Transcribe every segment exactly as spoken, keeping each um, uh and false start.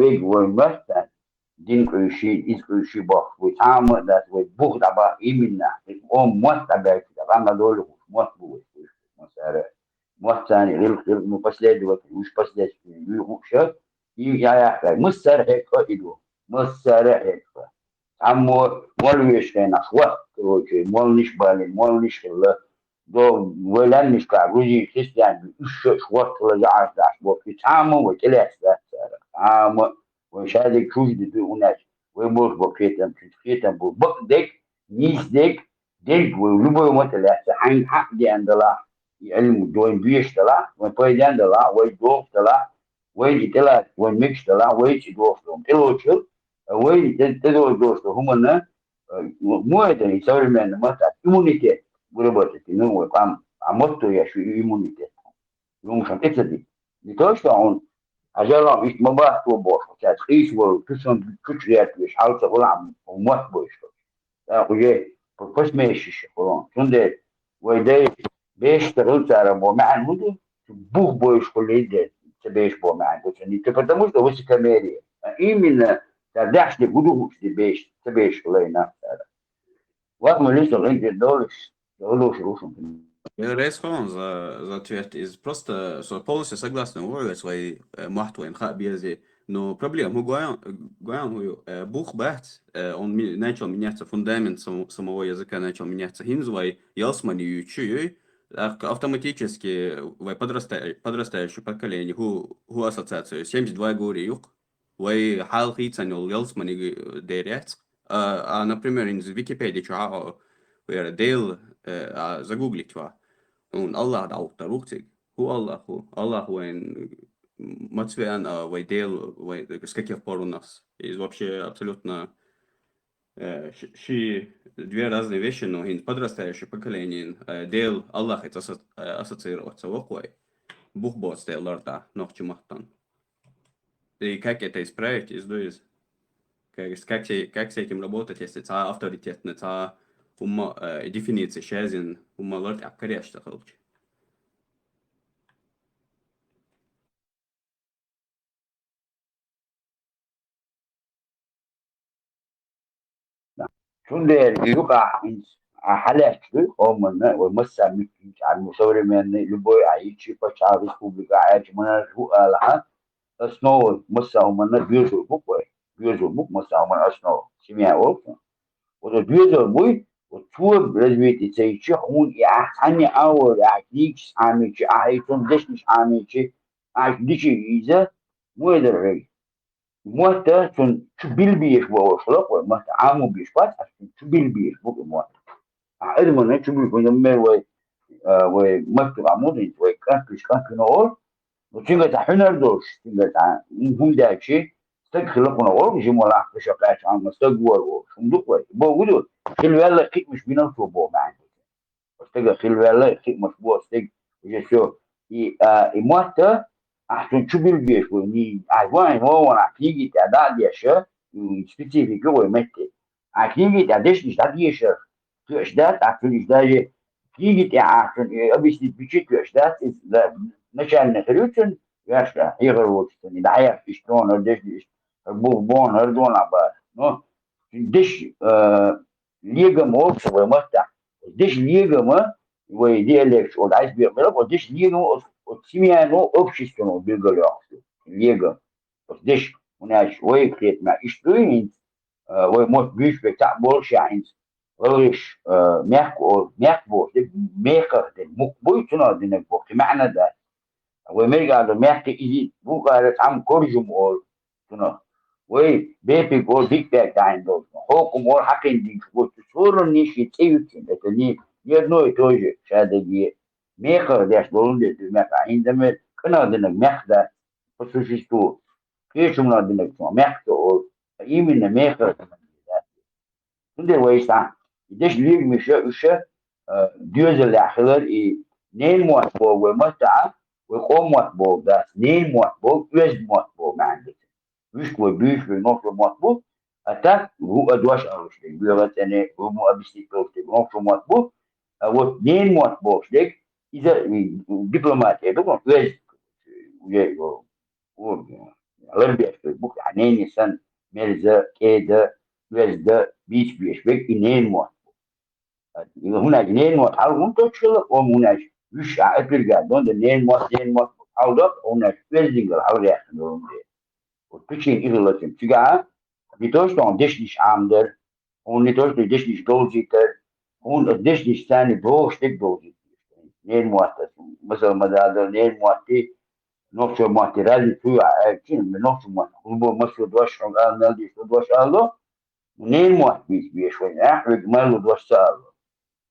вег вай мотт, дин къуьйши, из къуьйши бохуш, вай цхьа а ма дац, вай бух дӀабаха именно, къом мотт дӀабаьлча, дӀа ма долу, мотт бу вай къуьйши, массара. Мотт царна гӀилла, гӀилла, ну, последовательно, уьш последовательно, уьш гӀуъша, и я яхкай, массара хӀекхо и ду, массара хӀекхо. Цхьаммо, молла вешахь хенахь, шортта, короче, молланаш балийна, молланаш хилла, до, вай лаьмнашкахь, грузин, христиан, уьш ша шортта хилла жаӀаш дахьаш боху, и цхьаммо вай тӀелаьцна дац цара, цхьаммо. Вай шадерг чужди ду, унаш, вай болуш бо кхетам, чуьнца кхетам бу. Бакъдерг, нийсдерг, дерг вай любой мотт лаьцна, хьайна хьакъ деана далахь, и Ӏилма дойн беш далахь, вайн пайден далахь, вай дохуш далахь, вай и тӀелаца, вайн мегаш далахь, вай цӀе дохуш долу, тӀелочул, вай тӀе-, тӀедождош долу хӀуманна, э, мо это и современный мотт, иммунитет выработать, ну, вай къам, а мотто еш иммунитет. Юмшан тӀе ца ди. Не то, что он, а жалам ишт ма бахто боху, цаьрца къийса волу, туьшан чучу гӀерташ, хьал ца хуьлахь, мотт бойш. ТӀаккха уже посмешище хуьлу. Цундела вай дай беш ца хила цара бо маьӀна хӀун ду? Бух бойш хуьлий де, ца беш бо маьӀна ду. Ца ницкъ, потому что высокомерие. А именно, цара даьхни гуду хӀуш де беш, ца беш хуьлайна цара. Вахма лиса гӀинтӀер долуш, долуш рушун. Я рейс хон за, за ответ из просто со-, полностью согласен ву вай, э, махт вайн ха безе. Но проблема, гуян, гуян, э, бух бац, э, он ми-, начал меняться, фундамент само-, самого языка начал меняться. Хинз вай, ялсмани ючу, ю, так автоматически вай подрастающее, подрастающее поколение, ху, ху ассоциацию, семьдесят два горе юк. Вай хьал хийцан йолу ялсманиг деррец. А, а, например, ин Википедия чу хьао, вера Дел, э, а, загуглить ва. Ун Аллах дӀауттар ву цига. ХӀу Аллах ву? Аллах вайн мацвеан, а, вай Дел, вай с каких пор у нас? Из вообще абсолютно, э, ши, ши две разные вещи, но ин подрастающее поколение, э, Дел, Аллах это асо-, э, ассоциироваться воквай. Бух боц Дел ларда, нохчи маттан. И как это исправить, из дуиз? Как, как, се- как с этим работать, если ца авторитетный, ца умма, э, дефиниция шазин, умма лорд аккарешта хилча? Цундела и юкъахь хӀинца а хьалаьтташ ду къоманна, вай массарна муьттуьйтуш, а, ну, современный, любой а, ичи пачхьалкх республика а, аьлча, манаш хӀу алахьа, основа массахуманна доьзал бу вай, доьзал бу массахуманна основа, семья олу. Вот доьзал буй, вот цо развитие ца йичи, хьуна и ахь цхьанне а вара, ахь книгаш Ӏамийчи, ахь и цунна дешнаш Ӏамийчи, ахь дичи иза, мой дара вай. Мотта цунна чу билбеш бу олуш хилла вай, мотта Ӏамо беш бац, а цунна чу билбеш бу и мотта. А адамана чу билбеш, например, вай, а, вай матта Ӏамо динчу, вай кӀанталиш кӀантана олу, ну, цуьнга цхьа хьуьнар долуш, цуьнга цхьа хӀума даьлчи, стаг хила кхуна олу, жима лахка шо кхаьчча, амма стаг вара олуш, хӀума ду вай. Богу ду, хила ваьлла кхиъмаш бинал цо боху маьӀна. Стага хила ваьлла, кхиъмаш бо стаг, уже всё. И, а, и мотта, ахь цунна чу билгеш ву, ни, ахь вайн, вон, вон, ахь книги тӀе дӀа а деша, м, специфика вай метте. Ахь книги тӀе дешнаш дӀадешар, тоьаш дац, ахь цуьнаш даже книги тӀе ахь цунна, э, объяснить бичи тоьаш дац, иза, да, начальный хир ю цуьнан, ваьш, да, хьехар воцу цуьнан, и дӀахьех, иштта дона, дешнаш, иштта, бу-, бон, хӀара дона а бара. Ну, деш, э, легам олуш вай маттахь. Деш легама, вай диалект, оцу дӀайса бекъа мела, оцу деш легама, оцу, оцу семьяно, обществоно билгалйоккхуш ду. Легам. Оцу деш, хӀунда аьлча вай кхетамехь иштта дуй хӀинца, а, вай мотт буьйцу бен цхьаъ болуш а хӀинца. ГӀалгӀаш, а, мехк олу, мехк боху, де, мехках дерг мукх буй, цунах динарг боху, кхин маьӀна дац. Вай мегар ду мехкан иза букъара цхьамма коржум олу цунах. Вай бепиг олу дикбаьг даьхьна долчунах. Хьокхум олу хьакхин динчу гочу. Цо рун ниш и цӀе юьцун. Это не, не одно и то же, ша дерриге. Мехах деш долун де ду мехкан. ХӀинца мел кӀанах динарг мехк дац, по существу. Кхечунах динарг цунах мехк ца олу. А именно мехах динарг дац. Цундела вай иштта, и деш легамаш, уьш, а, доьзалехь хилар, и ненан мотт боху вай маттахь, вай къоман мотт боху дац, ненан мотт боху, оьзда мотт боху маьӀна ду. Вуьшта вай буьйцуш берг нохчийн мотт бу, а так, хӀу а дош алуш дерг, боьха цӀене, хӀу мо объяснить долуш дерг нохчийн мотт бу, а вот ненан мотт бохуш дерг, иза, м, дипломатия ду, оьзда, уже, о, о, Ларбеш верг бу, а нени сан, мерза, кӀеда, оьзда, бийца беш верг, и нени мотт бу. ХӀунаш нени мотт хьал хӀун тӀочхила, о хӀунаш виш а эпирга, донда нени мотт, нени мотт хьал дот, хӀунаш оьздингал хьал гӀяхна долун де. Вот причин и хилла цун. Цигахь не то, что он дешнаш Ӏамдар, он не то, что дешнаш довзийтар, он дешнаш царни догӀуш дерг довзийтар. Нени мотт, масал ма дадал, нени мотти, нохчо мотти разница ю, а, чин, нохчо мотт, хулбо масо дош, хьо ал мел диш, дош алло, нени мотт бийц беш вайн, а, хьоьга майло дош ца алло.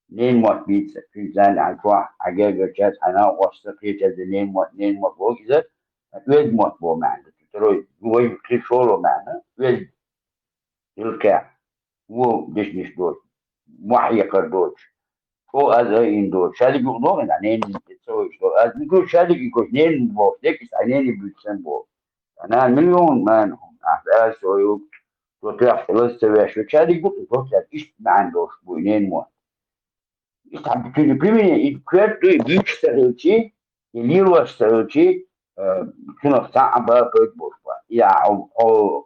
Нени мотт бийца, цуьнан царна хьан чохь, хьан гергарчаьрца, хьан накъостаца, кхечаьрца нени мотт, нени мотт боху иза, оьзда мотт боху маьӀна ду. Второй, вай кхин шоло маьӀна, оьзда, гӀиллакхехь, вон дешнаш доцу, мохь екхар доцу, чӀогӀа аз а ин доцу, шадерг юкъа догӀина, нени ца вайш долу, аз микро шадерг и кхуш, нени боху, декис, а нени буьйцу сан боху. Ана миллион маьӀна хӀума, ахь аз со юкъа, со тоьхча лаза ца веш, шадерг юкъа, со цаьрга иштта маьӀна долуш бу, и нени мотт. И цхьа цуьнан примени, и коьрта ду, и буьйцуш ца хилчи, и лелош ца хилчи, э, цунах цхьа а бала пайда болуш бан. И а хьо, хьо,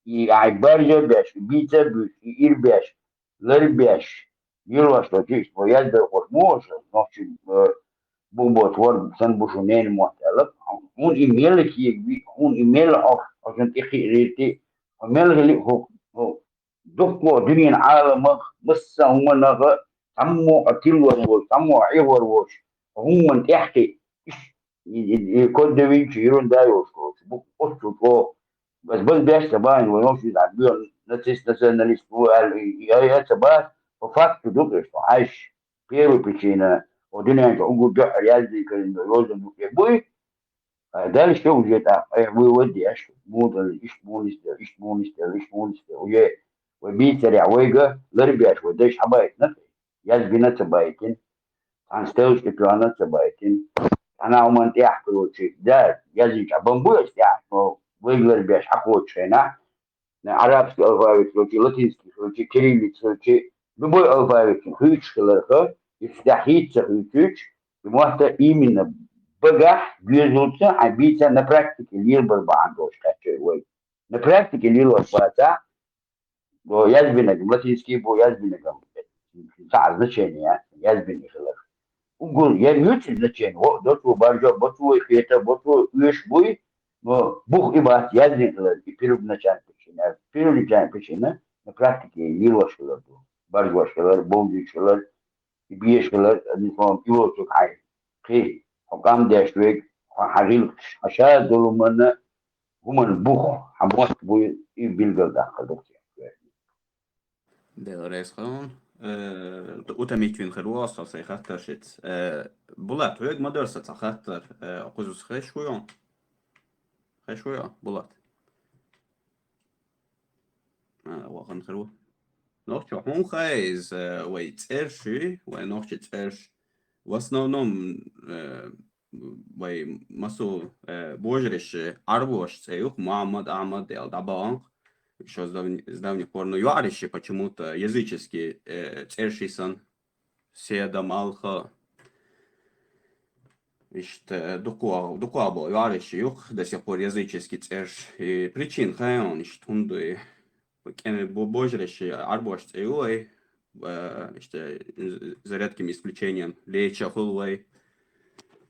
и а баржа а беш, и бийца а буьйцуш, и ира беш, лар беш, лелош долчу иштта бо яздархош мо аша, нохчи, э, бу боцу ворда сан бу шу нени мотт аьлла, хьуна и мелла кега ви, хьуна и мелла хьо, хьо сан тӀе кхиъ гӀирти, хьо мелла хили хӀу, хӀу, Дуккха дуьненан Ӏаламах, массо а хӀуманах, цхьаммо а тилвар волуш, цхьаммо а Ӏехор волуш, хӀуманна тӀехкхиъ, и, и, и код де винчу ерунда йолуш волчу, бу-, оццул чӀогӀа. Ас базбеш ца бахьана, вай нохчий дӀа боьлху нацист, националист ву аьлла, и, и, ай, ай, ца бахьа, по факту ду-кх уьш, хьаьжча, первая причина, о, дуьнен чу уггар дуьххьара яздина карийна йозан ду-кх, буй, Ай, дальше уже тӀаккха, ай, вывод деш, муха аьлла, иштта муха нисделла, иштта муха нисделла, иштта муха нисделла. Уже вай бийцарехь вайга ларбеш, вай дайша хьабайтина, язбина ца байтина, цхьана стеллаш тӀе тоьхна ца байтина, цхьана хӀуманна тӀехь кхочуш, да, яздинчохь бан бу аса тӀехь, но вайга ларбеш хьакхочуш хенахь, Арабский алфавит хилчи, латинский хилчи, кириллица хилчи, любой алфавит хуьйцуш хиларха, иза тӀехь хӀинца ца хуьйцуьйтуш, и мотт именно багахь доьзалца хьайн бийца на практике лелабар бахьана долуш кхаьчча вай. На практике лелош бацахь, бо язбинарг, латинский бу язбинарг, цхьа а значение яц, язбина хилар. Уггар я муьлхха значение, во, доцо баржо, боцо хета, боцо оьшуш буй, но бух и бац яздина хилар, и первоначальная причина. Первоначальная причина на практике лелош хилар ду. Баржош хилар, бовзуьйтуш хилар, и беш хилар, одним словом, и воцург хьайн. Кхин, хьо къам деш верг, хьо хьан гӀиллакхаш, хьан ша долу хӀуманна, хӀуманна бух, хьан мотт буй, и билгалдаккха ду. Дела реза хуьлда. Э, утомить вина хир ву аса сайн хаттар шица. Э, Булат, хьоьга ма дара сан цхьа хаттар. Э, кхузуьс хеш ву хьо? Хеш ву хьо, Булат? А, вахана хир ву. Нохчо хьун хай иза, вай цӀерш, вай нохчи цӀерш. В основном, э, вай массо, э, божараш, э, Ӏарбош цӀе юх, Мухьаммад, Ахьмад, ял дӀабаанкъ. Ещё с давни-, с давних пор, но юариш почему-то языческий, э, цӀерш сан, Седа, Малха. Иштта, э, дукха, дукха бо юариш юх, до сих пор языческий цӀерш. И причин хайон, иштта хӀунда и кӀеме бо-, божараш, Ӏарбош цӀе ю вай, э, иштта, з-, за редким исключением, леча хул вай.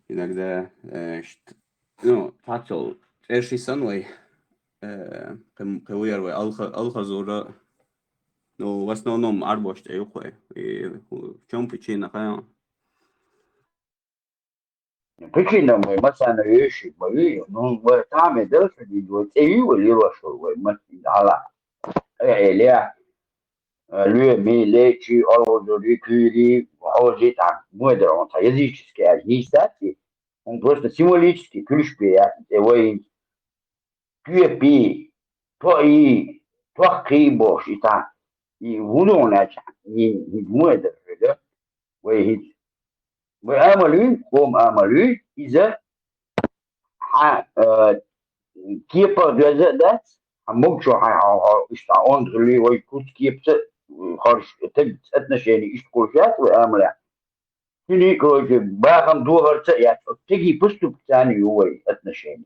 Иногда, э, иштта, ну, пацал, цӀерш сан вай, э, кхин, кхин вуяр вай, алха-, алхазура, ну, в основном Ӏарбош цӀе юх вай. И в чём причина, хайон? Причина вай масана веши, вай, ну, вай таме дал, что вай цӀе ю, вай лилош, вай мас-, хьала. Э, э, ле, э, луэ, ми, лечи, алхазури, куьйри, хьожи, там, мой дар, он, языческий, а, не стати. Он просто символический, ключ пе, я, э, вай, куьпи, тои, тохкхи бохуш, и цхьа, и вуно нача, и, и мой дар, да? Вай хӀинца. Вай амал ю, хӀума амал ю, иза хьан, э, кепах доьза а дац, хьан могчо хьан, хьан, хьан, иштта хьан онда хили, вай куц кепца, э, харш, таг отношение иштта кхуш яц вай амалехь. Цуьнан, короче, бахам дохарца а яц, оцу стегий поступкца ю вай отношение.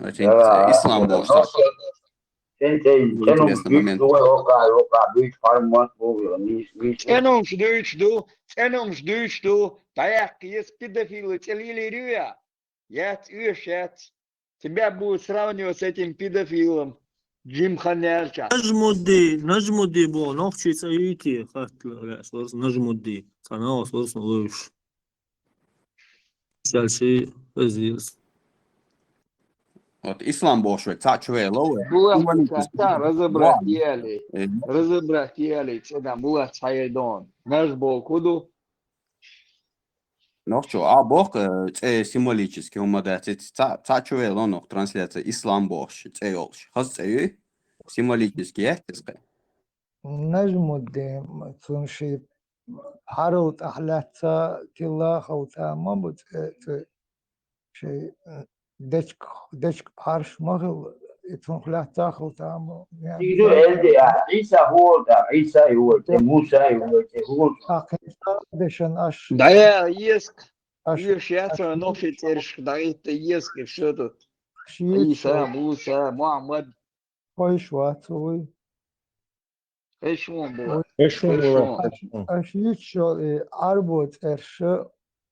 Значит, ислам бохуш цхьа интересный момент. ЦӀенумаш дуьйцуш ду, цӀенумаш дуьйцуш ду, дӀаяккха еза педофилы цӀе лелийр ю я? Яц, оьшуш яц. Тебя будут сравнивать с этим педофилом. Джим Ханялча. Нажмудди, Нажмудди бо, нохчи цӀе юй те, хаттла, Нажмудди. Цана осурс луш. Шалши, азирс. Вот ислам бохуш вай, цхьа чу вай лов вай. Булат, разобрать яли. Э. Разобрать яли, цӀе дан Булат цхьа яй дон. Наж боху ду. Нохчо, а боху, э, цӀе символически хӀума дац, цхьа, цхьа чу вай лов нох трансляция, ислам бохуш, цӀе йолуш. Хаза цӀе юй? Символически яц иза кхе? Нажмудди, цунна ши хьарал тӀехь лаьцна тилла хала тӀама бу цӀе, цӀе. Шайн дечка, дечка пхьарш ма хилла, и цунах лаьцна хала тӀама. Цига ду элди а, Ӏийса хӀора тӀа, Ӏийса и хӀора тӀе, Муса и хӀора тӀе, хӀора тӀе. Дешан аш. ДӀаяла еза, аш, оьшуш яц, аш нохчи цӀераш дӀахӀитта еза, что тут? Аш Ӏийса, Муса, Мухьаммад. Хойш вац вуй. Эшон бу. Эшон бу. Аш, аш йиччо, э, Ӏарбо цӀерш,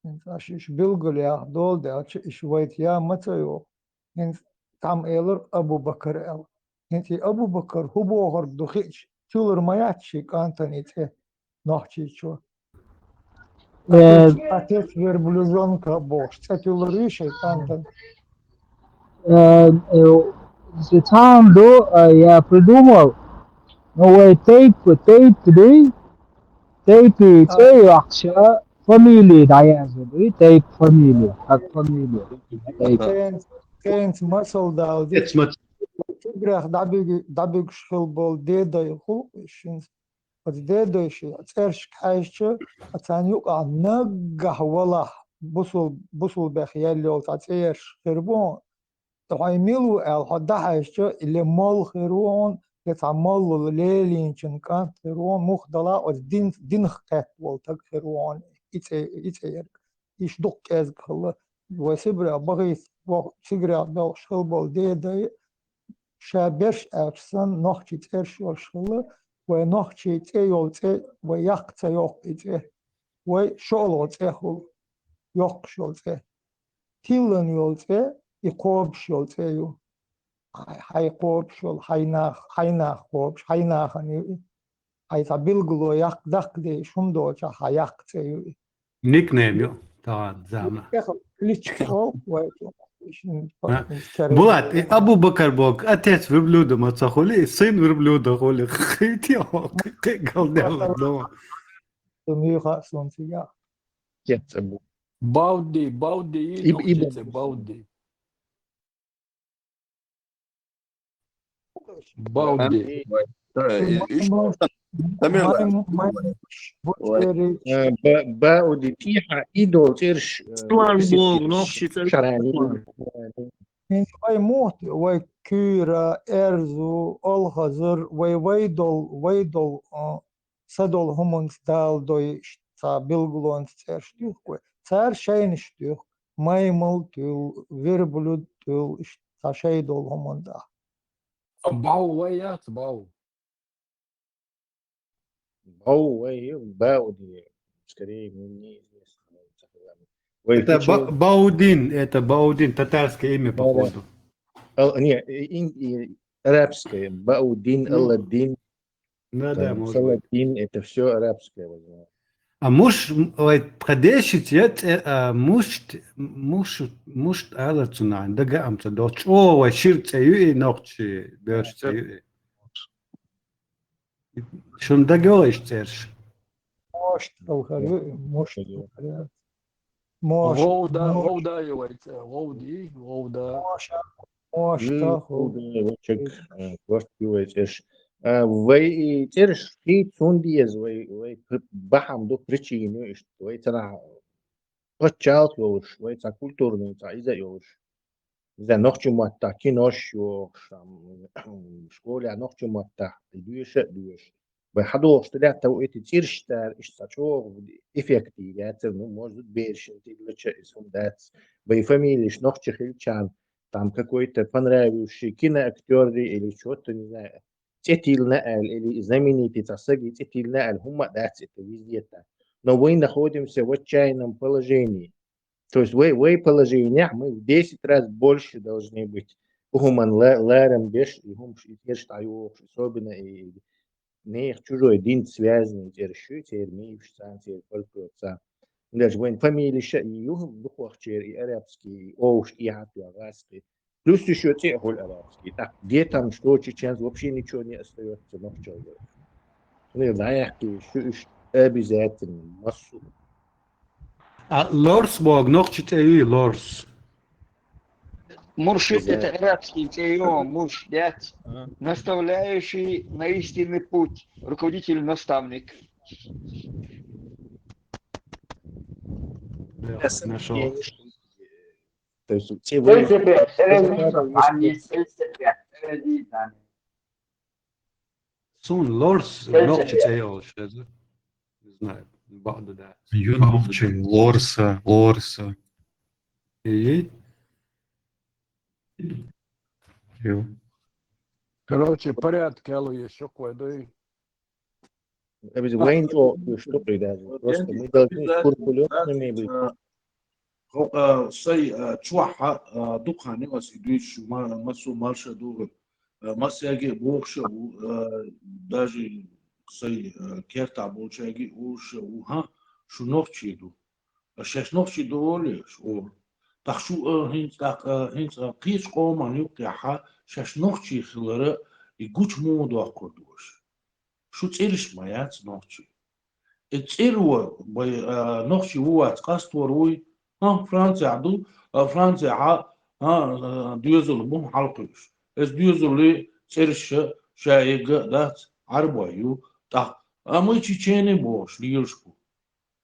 хӀинца аш иш билгалъяха дола даьлча, иш вайта я ма ца йоху. ХӀинца тхьам элира Абу-Бакар аьлла. ХӀинца и Абу-Бакар хӀун бохург ду хиъча, туьлур ма яц ши кӀантана и цӀе нохчийчо. Э, отец верблюжонка бохуш, цӀе туьлур ю шайн кӀантана. Э, э, цхьаъ ду, э, я придумал, ну, вай тайп, тайп дуй, тайпи цӀе йоккхуш, фамилия дӀаязду дуй, тайп фамилия, как фамилия. Тайп. Кхин, кхин масал дала дича, Тиграх дӀабуьгу-, дӀабуьгуш хила болу дедай хӀу, шин Оцу дедойши цӀершка хьаьжча, царна юкъахь наггахь валахь бусул-, бусулбех яьлла йолу цхьа цӀераш хир бу хьуна. Хьайн мила ву аьлла хьо дӀахьаьжча, ле молла хир ву хьуна, ле цхьа моллал лелийначун кӀант хир ву хьуна, муха далахь оцу дин-, динах кхетта волу таг хир ву хьуна и цӀе-, и цӀерга. Иштта дукха кӀезиг хилла. Вай Сибрех бахийта, вай Сибрех бохуш хила болу дедай, ша берш аьлча санна, нохчийн цӀераш йолуш хилла, вай нохчийн цӀе йолу цӀе, вай яккха ца йоккху и цӀе. Вай шолгӀа цӀе хуьлу, йоккхуш йолу цӀе. Тиллана йолу цӀе, и кхобуш йолу цӀе ю. Хьай, хьай кхобуш йолу, хьай нах, хьай нах кхобуш, хьай нахана ю и. Хьай цхьа билгало яккха даккха дезаш хӀума доцахь, хьан яккха цӀе ю и. Никнейм ю, тахана зама. Кличко вай. А? Булат, и Абу-Бакар боху, отец верблюда ма ца хуьлий, и сын верблюда хуьлий. Кхин те хьо, кхин те галдаьлла дома. Муьйха а сунца я. Кец а бу. Бауди, Бауди, и, и нохчи цӀе Бауди. Балди. Тамерлан. Э, ба-, бауди тӀехьа идол цӀерш, э, Слан бог, нохчи цӀерш. Шарани. Вай мухти, вай куьйра, эрзу, олхазар, вай, вай дол, вай дол, а, са долу хӀуманца Дала дой, иштта цхьа билгалонца цӀерш дуьху вай. Цара шайнаш дуьху, маймал туьлу, верблюд туьлу, иштта цхьа шай долу хӀуманца. А бау вай яц, бау? Бау вай, бауди, скорее, мне неизвестно. Вай это ба-, Баудин, это Баудин, татарское имя, да, да, походу. Ал-, не, и-, ин-, и-, арабское, Баудин, ну, Алладин. Да, да, там, может быть. Саладин, это всё арабское, возможно. А муш, м, ой, тхан дешица я цӀе, а, мушт, муш, мушт ала цунах, дага ам ца доху. ЧӀогӀа вай шира цӀе ю и, нохчи берш цӀе ю и. Шуна дага йогӀу иштта цӀерш? Мошт алхар ю и, мошт алхар ю. Моша, ГӀовда, Моша. ГӀовда ю вай цӀе, ГӀовди, ГӀовда. Моша, Моша, ГӀовда, вай чек, э, корт ю вай цӀерш. Э, вай и цӀерш хи цунна деза, вай, вай п-, бахьана ду, причина ю иштта, вай царахь паччалт йолуш, вай цхьа культурный, цхьа иза йолуш. Иза нохчи маттахь кинош йохуш, ам, школехь нохчи маттахь доьша а доьша. Вай хьадохуш дан лаьттав эти цӀерш цара, иштта цхьа чӀогӀа эффект йийр яцара, ну, может быть, берашна тидлача иза хӀума дац. Вай фамилеш нохчи хилчарна, там какой-то понравившийся киноактёр или что-то, не знаю, цӀе тиллина аьлла, или знаменитый цхьа саг цӀе тиллина аьлла, хӀумма а дац это везде так. Но мы находимся в отчаянном положении. То есть в, в положении мы в десять раз больше должны быть. Ухуман ла-, ларам беш, и хумш, и тешт айохш, особенно и нех чужой дин связанный цӀераш ю, церан мифаш царна, церан фольклор царна. Даже вайн фамилия ша и юхум духохчер, и арабский, и овш, и хатуа гаски. Плюс ещё цӀе хули арабский. Так, где там что, чеченцев, вообще ничего не остаётся, нохчалга. Ну, и лайахки, шу иш обязательно, массу. А лорс бог, нохчи цӀе ю лорс. Муршид — это арабский цӀе ю, мурш, дяц, наставляющий на истинный путь, руководитель, наставник. Да, нашёл. То есть, те вы... Сун лорс, нохчи цӀе йолуш хеза. Не знаю, бакъда да. Ю нохчи, лорса, лорса. И? Ю. Короче, порядок, я лу, ещё кое-, да и Обез-, вайн чӀо, что ты даже. Просто мы должны скрупулёзными быть. Хо-, а, сай, а, чохь, а, дукха нигас и дуьйцуш ма-, массо марша дугӀу. А, массаьрге а бохуша ву, а, даже сай, а, кертахь болчаьрге а олуша ву, хӀа, шу нохчий ду. А шаьш нохчий ду олуш, олу. ТӀаккха шу, а, хӀинца, тӀаккха, а, хӀинца, а, кхечу къоман юккъехьа шаьш нохчий хилара и гучу муха доккхур ду аша? Шу цӀераш ма яц нохчий. И цӀера вай, а, нохчий ву вац къастор вуй? А, Францехь ду, а, Францехьа, а, а, доьзал бу хьалакхуьуш. Эс доьзалли цӀераш ша, ша егга а дац, Ӏарбой ю, тӀаккха, а, мы чечены бохуш лелаш бу.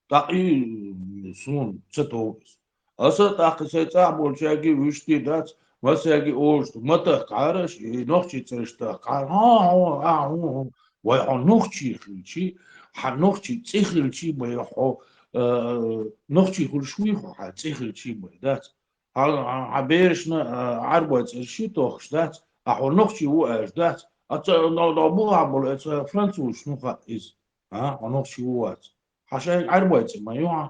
ТӀаккха и суна ца тов иза. Аса тӀаккха сайн цӀахь болчаьрге а вуьшти дац, массаьрге а олуш ду, ма тахкхьара аша, и нохчий цӀераш тахкхьара. ХӀа, хӀа, а, хӀу, хӀу. Вай хьо нохчий хилчи, хьан нохчий цӀе хилчи бай хьо, а, нохчий хуьлуш вуй хьо, хьан цӀе хилчи бай дац. Хьан, хьан, хьан берашна, а, Ӏарбой цӀераш тохкуш дац, а хьо нохчий ву аьлча дац. А ца, но, но, бу а болу, эца французаш ну хаьа иза. А, хьо нохчий ву вац. Хьан шайга Ӏарбой цӀе ма ю хьан.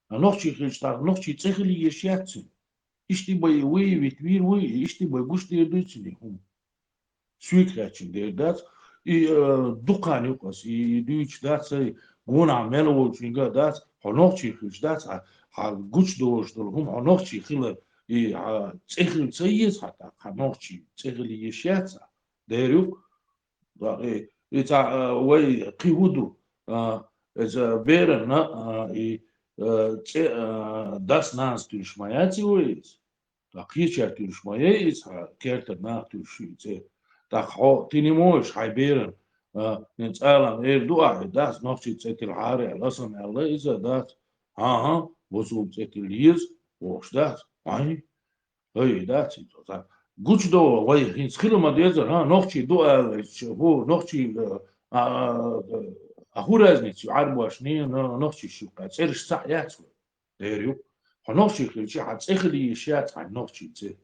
А нохчий хилча тӀаккха нохчий цӀе хила езаш яц цуьнан. Иштта бай выявить вийр вуй, иштта бай гуш дийр дуй цуьнан и хӀума. Суьйга хаьттича дер дац. И, э, дукха нигас и, и дуьйцуш дац, сай гонахь мел волчуьнга а дац, хьо нохчий хилча дац, хьан, хьан гучудолуш долу хӀума хьо нохчий хилар, и хьан цӀе хила ца еза хьан тӀаккха, хьан нохчий цӀе хила езаш яц хьан. Дер ю-кх. Да, и, и цхьа, а, вай кхин хӀун ду? А, иза беранна, а, и, а, цӀе, а, дас-нанас туьлуш ма яц и вай иза? Ткъа кхечаьрга туьлуш ма яй иза, хьан кертара наха туьлуш ю и цӀе? ТӀаккха хьо тӀе ма войш хьайн беран, а, хӀинца алан эр ду ахь, и дац, нохчий цӀе тиллахьара аьлла, аса-м аьлла иза, дац? ХӀан-хӀа, бусулба цӀе тилла еза, бохуш дац? Хьайн? Ай, дац иза, цхьа гучудовла вай, хӀинца хила ма дезара, хӀа, нохчий ду аьлла, хӀу, нохчий, а, а, а хӀун разница ю, Ӏарбошний, но-, нохчий шу кхаьа, цӀераш цхьаъ яц вай, дер ю. Хьо нохчий хилча, хьан цӀе хила езаш яц хьайн нохчий цӀе.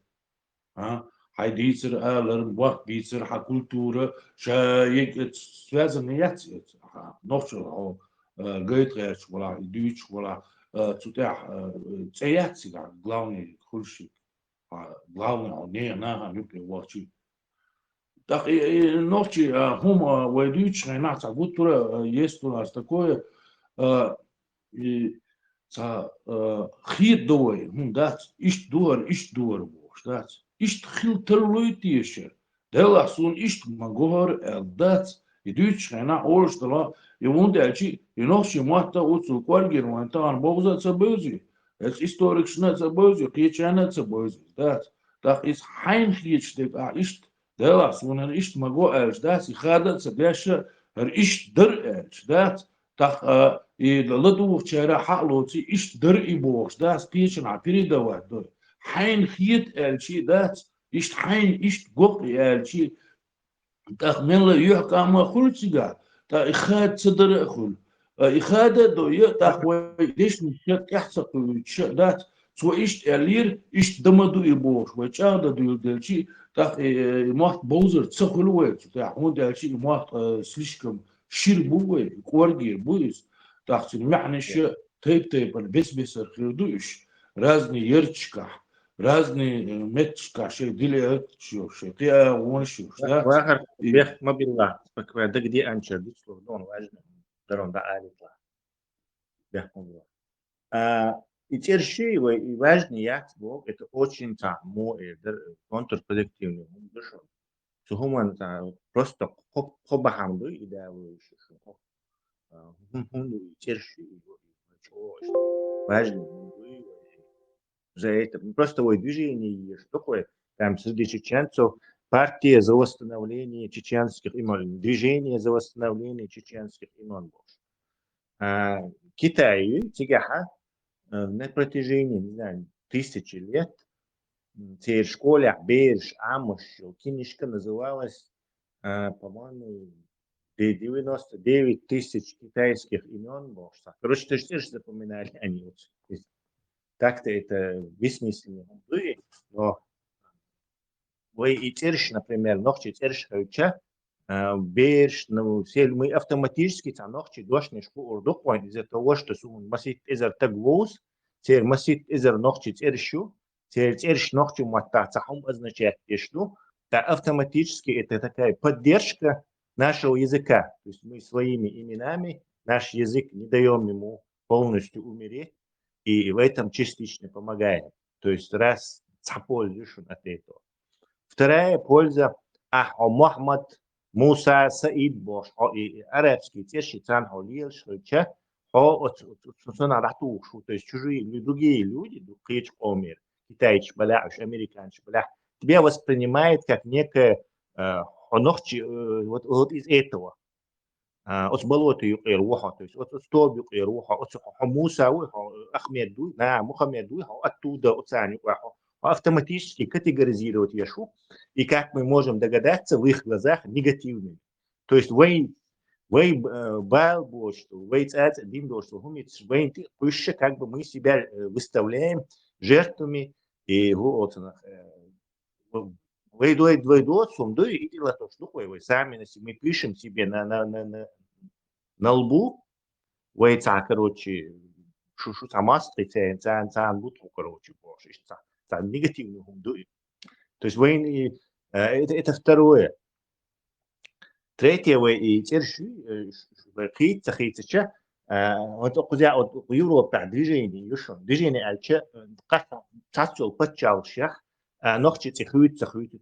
А? Хьайн дийцар, алар, мотт бийцар, хьан культура, ша егга связанный яц иза. Хьан нохчалла хьо, а, гайта гӀерташ валахь, и дуьйцуш валахь, а, цу тӀехь, а, цӀе яц цигахь, главный хуьлуш ю. Хьан главный хьо нехан нахана юккъе вахчи. ТӀаккха и, и нохчий, а, хӀума, а, вай дуьйцуш хенахь цхьа гуттара, а, есть у нас такое, а, и цхьа, а, хетадо вай, хӀума дац, иштта ду хӀара, иштта ду хӀара бохуш дац. Иштта хила тарлуй теша? Делахь суна иштта ма го хӀара аьлла дац. И дуьйцуш хенахь олуш дала, и хӀунда аьлча, и нохчий мотт а уцул кӀоргера вайн тахана бовза а ца бевзий, эцу историкашна а ца бевзий, кхечарна а ца бевзий, дац. ТӀаккха иза хьайна хеташ дерг ахь иштта, делахь суна хӀара иштта ма го аьлча дац, и хада а ца деш а, хӀара иштта дара аьлча дац. ТӀаккха, а, и ладугӀучара хьа а лоций, иштта дара и бохуш дац, кхечанхьа передавать дой. Хьайна хета аьлчий дац, иштта хьайна иштта го-кх и аьлчий, тӀаккха мелла юьхькӀам а хуьлу цигахь, тӀаккха и хада ца дара а хуьлу. А, и хада а дой, тӀаккха вай дешнаш ша тӀаьхьа ца кхуьуьйтуш а дац, Цо иштта аьллера, иштта дан ма ду и бохуш, вай чӀагӀдан дуьйладелча, тӀаккха и, и мотт бовзар ца хуьлу вай цу тӀехь, хӀунда аьлча и мотт, э, слишком шира бу вай, кӀоргера бу иза. ТӀаккха цуьнан маьӀнаш тайп-тайпана бес-бесара хир ду уьш, разный ярташкахь, разный, э, метташкахь шайн диалект йолуш, шайн кхиа агӀонаш йолуш, да? Вахар, и бех ма билла, спокойно, дагадеанчара дицлур ду, важно, дарон да алитла. Бех ма билла. А, и цӀерши вай, и важный яц боху, это очень цхьа мо, э, дар-, контрпродуктивный хӀума ду шуна. Цу хӀуманна цхьа просто кхо-, кхо бахьана ду и да вуьйш шу. А, хӀун-, хӀун ду и цӀерши, и вай чӀогӀа важный хӀума ду и вай. За это, ну, просто вай движение еш ду вай, там среди чеченцев партия за восстановление чеченских имен, движение за восстановление чеченских имен бохуш. А, Китай цигахьа, э, на протяжении, не знаю, тысячи лет, м, церан школехь бераш Ӏамош йолу кинишка называлась, а, по-моему, де-, девяносто девять тысяч китайских имен бохуш. Короче, то есть цераш запоминали они вот. То есть так-то это бессмысленно, но вай и цӀераш, например, нохчий цӀераш хевча, а, бераш, ну, сел мы автоматически цхьа нохчий дошнаш хуур ду вайн из-за того, что суна маситта эзар таг вовз, церан маситта эзар нохчий цӀераш ю, церан цӀераш нохчий маттахь цхьа хӀума означать деш ду, та автоматически это такая поддержка нашего языка. То есть мы своими именами наш язык не даём ему полностью умереть, и в этом частично помогаем. То есть раз цхьа польза ю шуна от этого. Вторая польза, ахь хьо Мухьаммад, Муса, Саид бохуш, хьо и, и арабский цӀераш царна хьо лелаш хилча, хьо оцу, оцу, оцу санна дӀатухуш ву, то есть чужие, лю-, другие люди, ду-, кхечу къомера, китайцаш балахь, уьш американцаш балахь, тебя воспринимает как некое, э, хьо нохчи, э, вот, вот из этого. А, оцу болото юкъера ву хьо, то есть оцу, оцу тоба юкъера ву хьо, оцу хьо, хьо Муса вуй, хьо Ахмед дуй, на, Мухаммед вуй, хьо оттуда, оцарна юкъахь хьо, хьо автоматически категоризировать еш ву. И как мы можем догадаться, в их глазах негативными. То есть вай, вай, э, бала боцуш, вай цӀа-цӀа дина доцуш, хӀума йицуш, вайна тӀе а кхуьссуш, как бы мы себя, э, выставляем жертвами, и хӀу оцунах, э, вай дой, вай доцу хӀума дуй, и тӀе латош ду вай, вай сами на се-, мы пишем себе на, на, на, на, на лбу, вай цхьа, короче, шу, шу цхьа мастагӀий церан, царна, царна бу тхо, короче, бохуш, иштта цхьа, цхьа негативный хӀума ду и. То есть вайна и, э, это, это второе. Третье, вай и цӀераш, э, ш-, ш-, вай хийца ца хийцача, э, вот кхуза, вот Европехь движение ю шуна. Движение аьлча, э, кхас цхьаццайолу паччалгӀашех, э, нохчийн цӀе хуьйцу ца хуьйцу.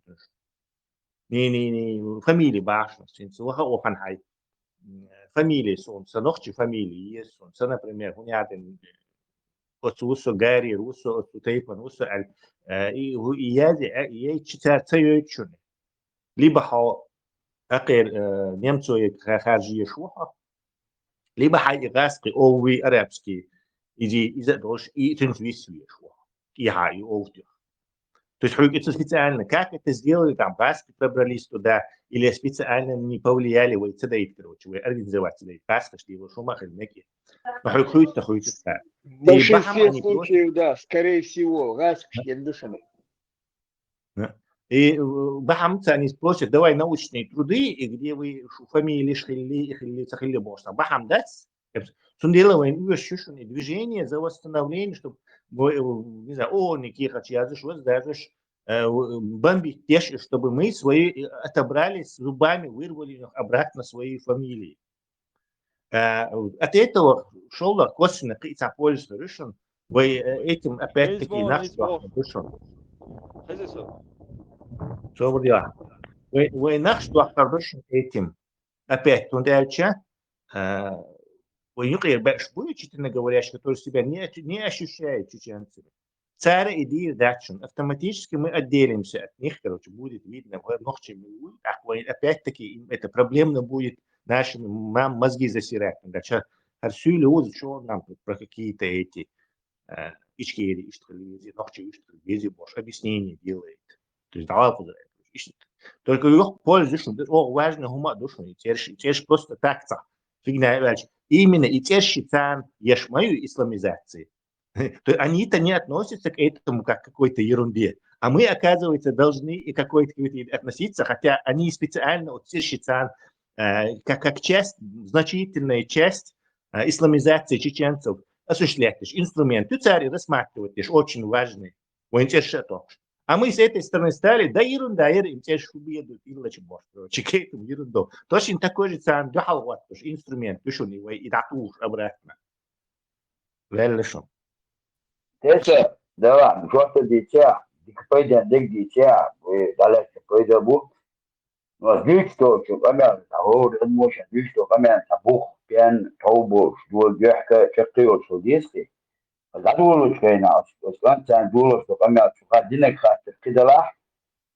Ни, ни, ни, фамили бахьаш, хӀинца ваха охан хьай. М, фамили суна, сан нохчийн фамили еза суна. Сан, например, хӀун яхадина, оцу ву со, Гарри ву со, оцу тайпана ву со аьлла, э, и, и язе, э, и яйча цара ца йойту шуна. Либо хьо акхер, э, немцойга ха-, харжа еш ву хьо, либо хьай и гӀаскхи, овви, арабский, изи, иза а долуш, и цуьнца виса веш ву хьо. И хьа, и овтих. То есть хьуьга это специально, как это сделали, там, гӀаскхи пробрались туда, или специально не повлияли, вай ца дайта, короче, вай организовать ца дайта, гӀаскхаш дийла, шу ма хила меге. Но хьуьга хуьйцу ца хуьйцу ца. В большинстве случаев, да, скорее всего, гӀаскхаш ен ду шуна. Да. И, э, бахьамца они спросят, давай научные труды, и где вы шу фамилиш хилли, и хилли, ца хилли бохуш. Бахьам дац. Цундела вайн оьшуш ю шуна и движение за восстановление, чтоб, э, не знаю, ООН-ийн кехаташ яздеш, ваздеш, э, бомбить деш, чтобы мы свои, э, отобрали зубами, вырвали у них обратно свои фамилии. Э, от этого шолла косвенно кхин цхьа польза хир ю шуна. Вай, э, этим опять-таки нах чохь ду шуна. Собар де. Вай, вай нах чохь хир ду шуна этим. Опять, хӀунда аьлча, э, вай юкъера баьш буй, честно говоря, которые себя не, не ощущают чеченцами. Цара и дийр дац шуна. Автоматически мы отделимся от них, короче, будет видно, вай нохчий мила вуй, тӀаккха вай опять-таки им это проблемно будет, нашими мам мозги засирать. Дальше хӀара суьйла вуза чо нам тут про какие-то эти, э, ичкери иштта хила вези, нохчий иштта хила вези, бохуш, объяснение делает. То есть дӀа кхузара иштта. Только юха польза шуна, о, важно хӀума а ду шуна, и цӀерш, и цӀерш просто так цхьа фигня а ваьлча. Именно и цӀерш царна еш ма ю исламизация. То есть они-то не относятся к этому как к какой-то ерунде. А мы, оказывается, должны и какой-то, какой-то относиться, хотя они специально вот цӀерши царна, э, как, как часть, значительная часть э, исламизации чеченцев осуществлять инструмент. Цари рассматривать очень важный. Вайн цӀерш а тохаш. А мы с этой стороны стали, да ерунда, ер им цӀерш фу беду, иллача боху, короче, кейтум ерунда. Точно такой же царна дуьхьал гӀоттуш инструмент, дуьшуни вай и дӀатухуш обратно. Ваьлла шун. Теса, давай, жоп дийцахь, дика пайда дерг дийцахь, вай далаьцна пайда бу. Ну, ас дуьйцу долчу къамел, хӀора адамаша дуьйцу долу къамел, цхьа бух, пен, тов болуш, дола дуьхьа чаккхе йолуш хила деза те. Ас дӀадолучу хенахь, ас, ас кӀант царна долуш долу къамел, цу хаттар динарг хаттар кхидалахь,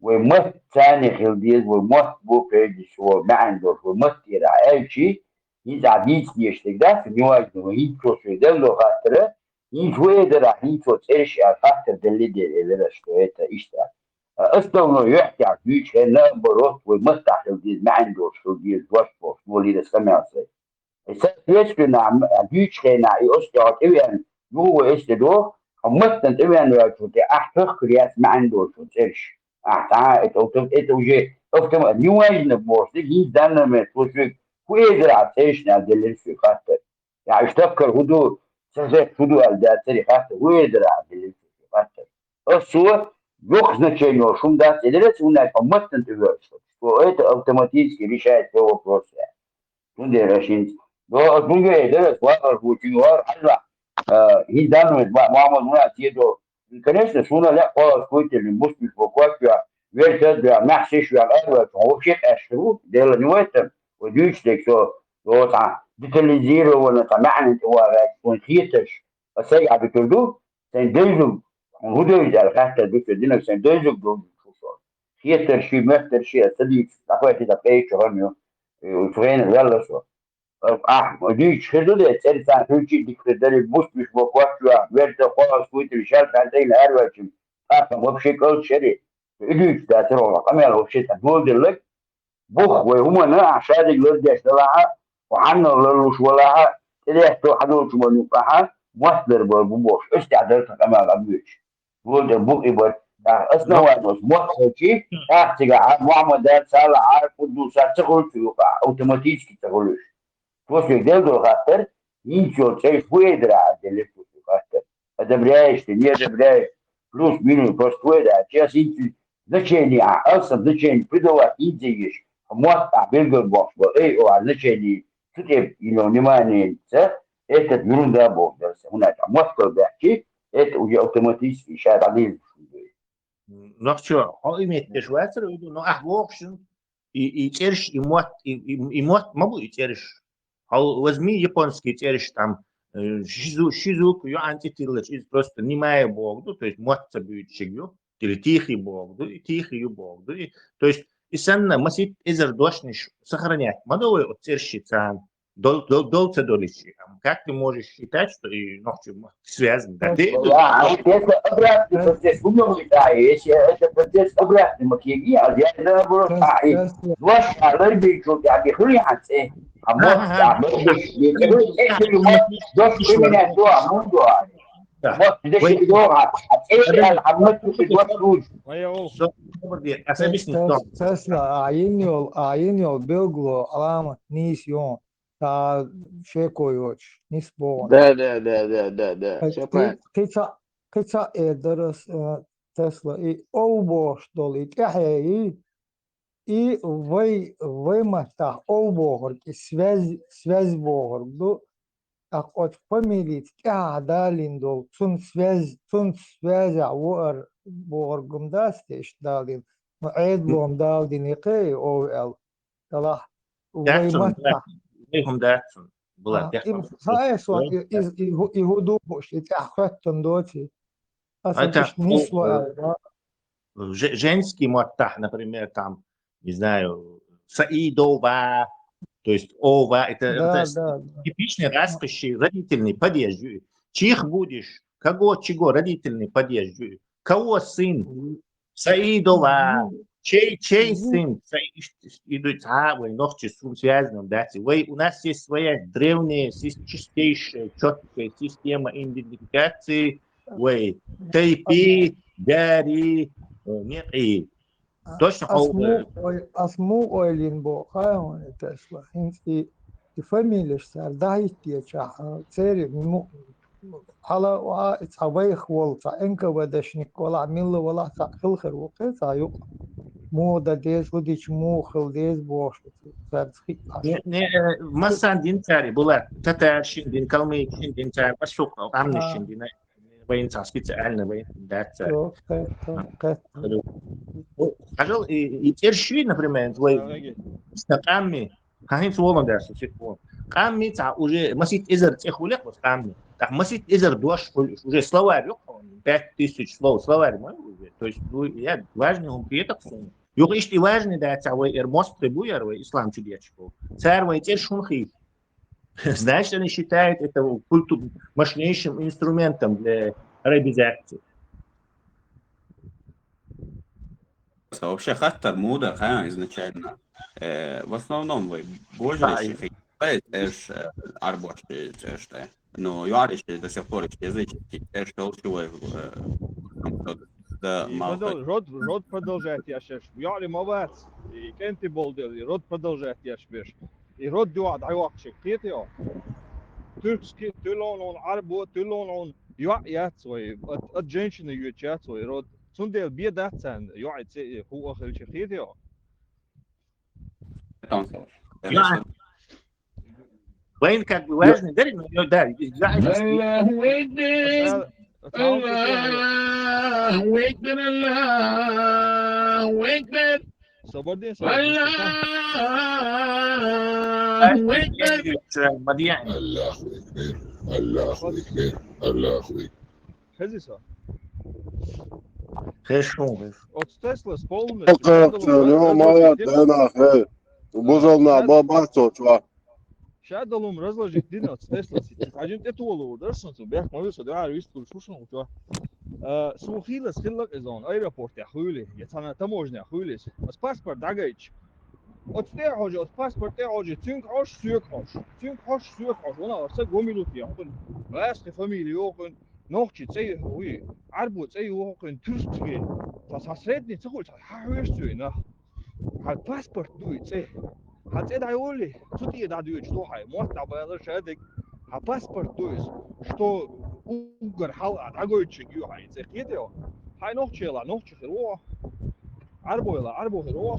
вай мотт царна хила деза, вай мотт бу пайдаш, вай маьӀна долуш, вай мотт тӀера аьлчи, хӀинца ахь дийца дезаш дерг дац, неважно, вай хӀинца цо шуьга делла долу хаттара, хӀинца вай дара, хӀинца цо цӀераш аьлла хаттар делли дела, элира, что это иштта. Ас давно юьхь тӀехь дуьйцу хенна, наоборот, вай маттахь хила деза, маьӀна долуш хила деза, дош бохуш, волийра ас къамел сайн. И соответственно, м-, дуьйцу хенахь, и оцу тӀехь тӀевеана, юха вай эс де доху, хьо маттана тӀевеана ваьллачул тӀе ахь тохкар яц маьӀна долчун цӀераш. Ахь цхьа а это, это, это уже автомат, неважно бохуш, дерг хӀинца данный момент, цо соьга хӀун эзар ахь цӀерашна аьлла делира соьга хаттар. Я уьш тохкар хӀун ду, сан хетта хӀун ду аьлла даьлла цари хаттар, хӀун эзар ахь делира цо хаттар. Ас цо йоккха значение йолуш хӀума дац, элира ас, хӀунда аьлча хьо маттана тӀевоьрзуш ву. Цо это автоматически решает все вопросы. Цундела ас хӀинца, до ас хӀунда веа дара, ас вахар хӀу, цуьнга вахар хьажа, а, хӀинца данный момент ма-, Мухьаммад Мурад дедо. Конечно, суна лаьа кхоалгӀа куйталлин, бусбиш бо кочвоьху, вертат а веа, маьхсиш а веа, араваьлча, хьо вообще къаьсташ хир ву, Делан вайтан, вай дуьйцу дерг со, со цхьа детализированно, цхьа маьӀна тӀе вагӀаьча, суна хетарш, ас сайга Ӏа дуьтур ду, сайн девзаг, хьуна хӀун девза аьлла хаттар ду ца динарг, сайн девзаг довзуьйтуш ву со. Хетарши, моьттарши аса ца дуьйцуш, дӀахӀоьттина ткъе итт шо хан ю, э, цу хенахь ваьлла со. Ахь дуьйцуш хир ду де, цӀерца царна хуьлчий дика хир дара, бусбиш бо кочвоьху, вертат а, кхоалгӀа куйталлин, шаьлта хьаьнтӀайна араваьлча, тӀаккха вообще кӀалчшари, и дуьйцуш дацара хьуна къамел вообще цхьа доладелларг, бух вай хӀуманна ахь шадерг лардеш далахьа, хьо хьанна ларлуш валахьа, тӀедехто хьадолчу ма юкъахьа, мотт ларбар бу бохуш, аса тӀехь дара тхан къамел дӀабоьдуш. Вон тӀе бух и бара, тӀаккха основание оцу мотт хилчи, тӀаккха цигахьа Мухьаммада, Салахьа, Куддуса ца хуьлу цу юкъахь, автоматически ца хуьлуш. Цо соьга делла долу хаттар, хӀинца йолу цӀераш хӀун эдара аьлла делира цо соьга хаттар. Одобряешь ты, не одобряешь, плюс-минус, просто хӀун эдара, честно, хӀинца значение, а, алсам значение придавать хӀинца еш, хьо мотт ахь билгал бохуш бо, эй, о, а значение, цу тӀе йина внимание ца, этот ерунда боху дара сан, хӀунда аьлча моттал баьхчи, это уже автоматически ша дӀадийрзуш хӀума ду. Нохчо, хьо и метташ вацара, но ахь вохушун, и, и цӀерш, и мотт, и, и, и мотт ма бу и цӀерш. Хьо возьми японский цӀерш там, э, шизу, шизуку, ю анцӀи тиллача, из просто немая боху ду, то есть мотт ца буьйцуш ю, или тихий боху ду, и тихий ю боху ду. И, то есть, и санна масит эзар дошниш сохранять ма до вай оцу цӀерши царна. Дол, дол, дол ца доличи. Как ты можешь считать, что и нохчи мотт связан? Да ты А вот если обратный процесс, вы можете, да, если это процесс обратный, мы киги, а я наоборот, а, и Тесла, дош, а ларбичу, я не хули, а ты, а вот, а вот, если вы, если вы, дош, вы меня, то, а мы, то, а. Да. Вот, здесь Вы- и дома, а это, а, а мы тут и вот тут. Ой, о, Всё, добрый день. Особенно Тес- Тесла, а йина йолу, а йина йолу билгало, аламат нийса ю, цхьа шеко йоцуш, нийса боху. Да, да, да, да, да, да. Ткъа Все кхи-, правильно. кхин цхьа, кхин цхьа эр дара ас, э, Тесла, и ов бохуш долу, и тӀаьхье, и, и вай, вай маттахь ов бохург, и связь, связь бохург ду, тӀаккха оцу фамилица тӀаьхьа далийна долу, цунна связь, цунна связехь ву ара бохург ма дац те иштта далийна, но Ӏедалом далийна и кхе и ов аьлла. Делахь вай Яц цунна, маттахь. Вай хӀума дац цунна. Была А, тӀехь и, хӀума. хаьа сон, и, и, и, хӀу- и хӀун ду бу, и тӀаьхьа хоьттун доций? Аса Это, иштта нисло э, аьлла. Же- женский маттахь, например, там, не знаю, Саидова, то есть ова, это, это Да, с- да, да. типичный раскоший родительный падеж. Ю- Чих будешь, кого, чего, родительный падеж. Ю- Кого сын? Саидова. Чей, чей сын? Цхьа иш-, иш-, идут, а, вай нохчи сум связан дац. Вай, у нас есть своя древняя, сис-, чистейшая, чёткая система идентификации. Вай тайпи, гари, э, некъи. Точно, ас хов-, му ой-, ас му ойлин бо, хай он это шла. Хинц и, и фамилия шсар, да, и те ча, а, цери, му, Хьала а цхьа вайх волу, цхьа Н К В Д-шник валахь, милла валахь, цхьа хилхар ву кхе, цхьа юкъа. Муха дан деза, хӀу дича муха хила деза бохуш, цаьрца хиъ Ӏаш. Не, не, э, массан дин цаьрий, була, татар шин дин, калмык шин дин цаьрий, масук, къамни шин дин, вайн цхьа специально, вайн дац цаьрий. Йо, кхетта, кхетта. Хьажал, и, и цӀерш шуй, например, вай, къамми, Хьан хӀинца волан дерш, сих вон. Къамми цхьа уже масит эзар цӀе хуьлу кхуза къамми. ТӀаккха масит эзар дош хуьлу, уже словарь ю кхуза, пять тысяч слов, словарь ма ю уже. То есть, ну, я важный хӀума кхетар суна. Юха иштта и важный дац, а вай эр мостагӀий бу яр, вай ислам чу дечаш бу. Цара вай цӀерш хӀунда хийла? Значит, они считают это культу-, мощнейшим инструментом для арабизации. Вообще хаттар мудар хьан изначально. Э, в основном вай божарий шихи. Эш, э, арбош, э, эш, да. Но юариш до сих пор языческий, эш толчу вай, э, да, И мал продол-, род, род продолжает яшаш. Юари ма вац, и кенти болдел, и род продолжает яш беш. И род юа дайвакшик, кхетио. Тюркский, тюлон он, арбо, тюлон он, юа яц вай, от, от женщины ю яц вай род. Цундел бе дац цан, юа ци, ху ахилчи, кхетио. Там слов. Я. Вайн как бы важный, да, ну, да, да, Аллаху акбар. Аллаху акбар, Аллаху акбар. Собордин, собордин. Аллаху акбар. Аллаху акбар. Аллаху акбар. Аллаху акбар. Хези со. Хешун, хеш. От Теслас полностью. Ё, моя, да, на, хе. Бузал на, ба, ба, цо, чува. Ша далум разложить дина, цу Теслас. Хьажин тӀе толу, дарсан цу, бяхк ма виса, да, вист кур шушун, чува. Э, су хилас, хиллак изон, аэропорт я хуйли, я цана таможня хуйли. Ас паспорт дагайч. От тӀе хьожи, от паспорт тӀе хьожи, цуьнг хьош, суьг хьош. Цуьнг хьош, суьг хьош. Вона варса гомилут я хун. Ваьсхи фамилия йохун. Нохчи цӀе, уй, Ӏарбо цӀе йохун, тюркский. Ца, ца средний ца хуьлу, ца хьан хьоьжуш цуьй нах? Хьан паспорт дуй цӀе? Хьан цӀе дӀайолли? Цу тӀе дӀадоьдуш ду хьай, мотт дӀабалар ша дерг. Хьан паспорт дуй иза, что уггар хьал а дӀагойтучиг ю хьай цӀе, кхетио? Хьай нохчи ла, нохчи хир ву. Ӏарбой ла, Ӏарбо хир ву.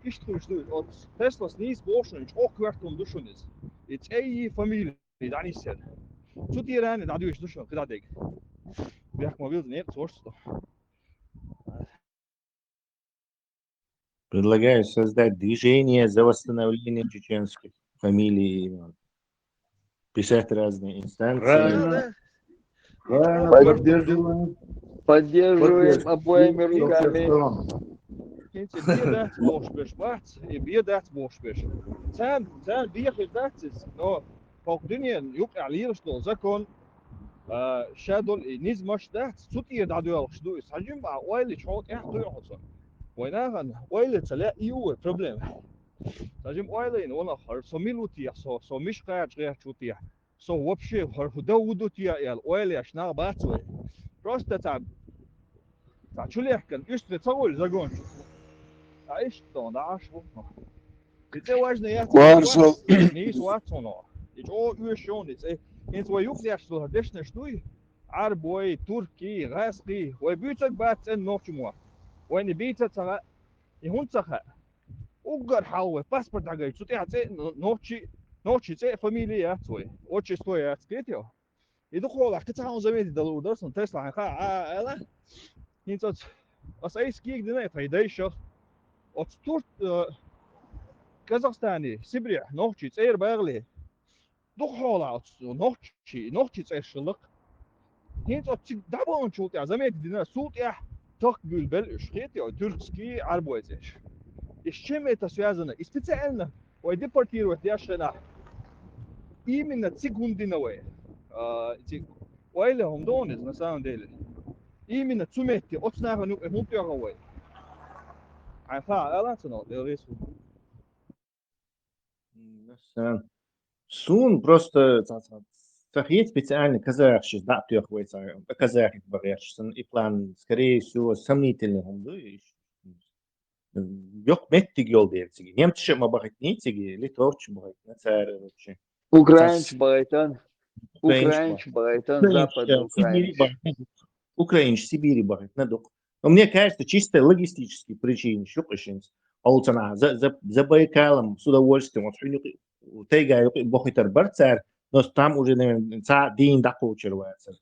Иштта хуьлуш ду иза. Оцу Теслас нийса боху шуна, чӀогӀа коьрта хӀума ду шуна иза. И цӀе йий, фамилия. И дӀанисъян. Цу тӀера а дӀадуьйш ду шуна, кхидӀа дерг. Бехк ма вилза, некъ цо шу. Предлагаю создать движение за восстановление чеченских фамилий и имен. Писать разные инстанции. Правильно. Да, да. Правильно, поддерживаем. Поддерживаем обоими руками. ХӀинца бе дац бохуш берш бац, и бе дац бохуш берш. Царна, царна бехаш дац иза, но хӀокху дуьненан юкъахь лелаш долу закон, а, ша долу и низамаш дац, цу тӀера дӀадоьлхуш ду иза. Хьажим а ойла чхьо тӀехь кхуьу хьо со. Вай нахана ойла ца лаьа, и ю вай проблема. Хьажим ойла йина ванах, хӀара со мила ву техьа, со, со миш кхача гӀерташ ву техьа. Со вообще хӀара хӀу дан хӀу ду те аьлла, ойла еш нах бац вай. Просто цхьа, цхьа чу лехкана, уьстагӀий ца гӀойла загон чу. Ткъа иштта дӀа Ӏаш ву. И цӀе важна яц, нийса вац хьуна. И чӀогӀа оьшуш йолу и цӀе. ХӀинца вай юкъадеш долу дешнаш дуй? Ӏарбой, туркий, гӀазкхий. Вай буьйцург бац цӀена нохчо мотт. Вайна бийца а ца хаьа. И хӀунда ца хаьа? Уггар хьалха вай паспорт дӀагайта, цу тӀехь цӀе но-, нохчи, нохчи цӀе а, фамилия яц вай. Отчество яц, кхетий хьо? И дукха хьолахь кхин цхьа хӀума заметить дала луур дара суна, Тесла хьайн хаа, а, аьлла. ХӀинца оцу, аса айса кийга дина тхайн дайша. Оцу Турт-, э, Казахстане, Сибрехь, нохчи цӀера багӀале. Дукха хьолахь оцу нохчи, нохчи цӀерш хилла-кх. ХӀинца оцу цига дӀабаханчул тӀаьхьа заметить дина, цул тӀаьхьа тахка буьйлабелла уьш, кхетий хьо, тюркский, Ӏарбой цӀерш. И с чем это связано? И специально вай депортировать деш хенахь, именно цига хӀунда дина вай? А, цига ойла хӀума ду иза, на самом деле. Именно цу метте, оцу нахана юкъа хӀунда тоьхна вай? Хьайн хаа ала цунах, делгӀийс ву. М, Суна просто ца, ца, ца хет специально казахча дӀа а тоьхна вай ца, казахи бахьарча, сан и план, скорее всего, сомнительный хӀума ду. Йоккха меттиг йолу дела цига. Немцаша а ма бахийтиний цига, литовцаша а бахийтина цара, короче. Украинцаша бахийтина. Украинцаша Украинцаша бахийтина, западный Украинцаша Сибири украинцаша. бахийтина. Украинцаша Сибири бахийтина дукха. Но мне кажется, чисто логистические причины шу къишинца. Олцана за, за, за Байкалом с удовольствием, вот, хьуьнуьйкъи, тайга юкъи бохуьйтар бар цара, но там уже, наверное, ца дийна дӀакхочур вацара.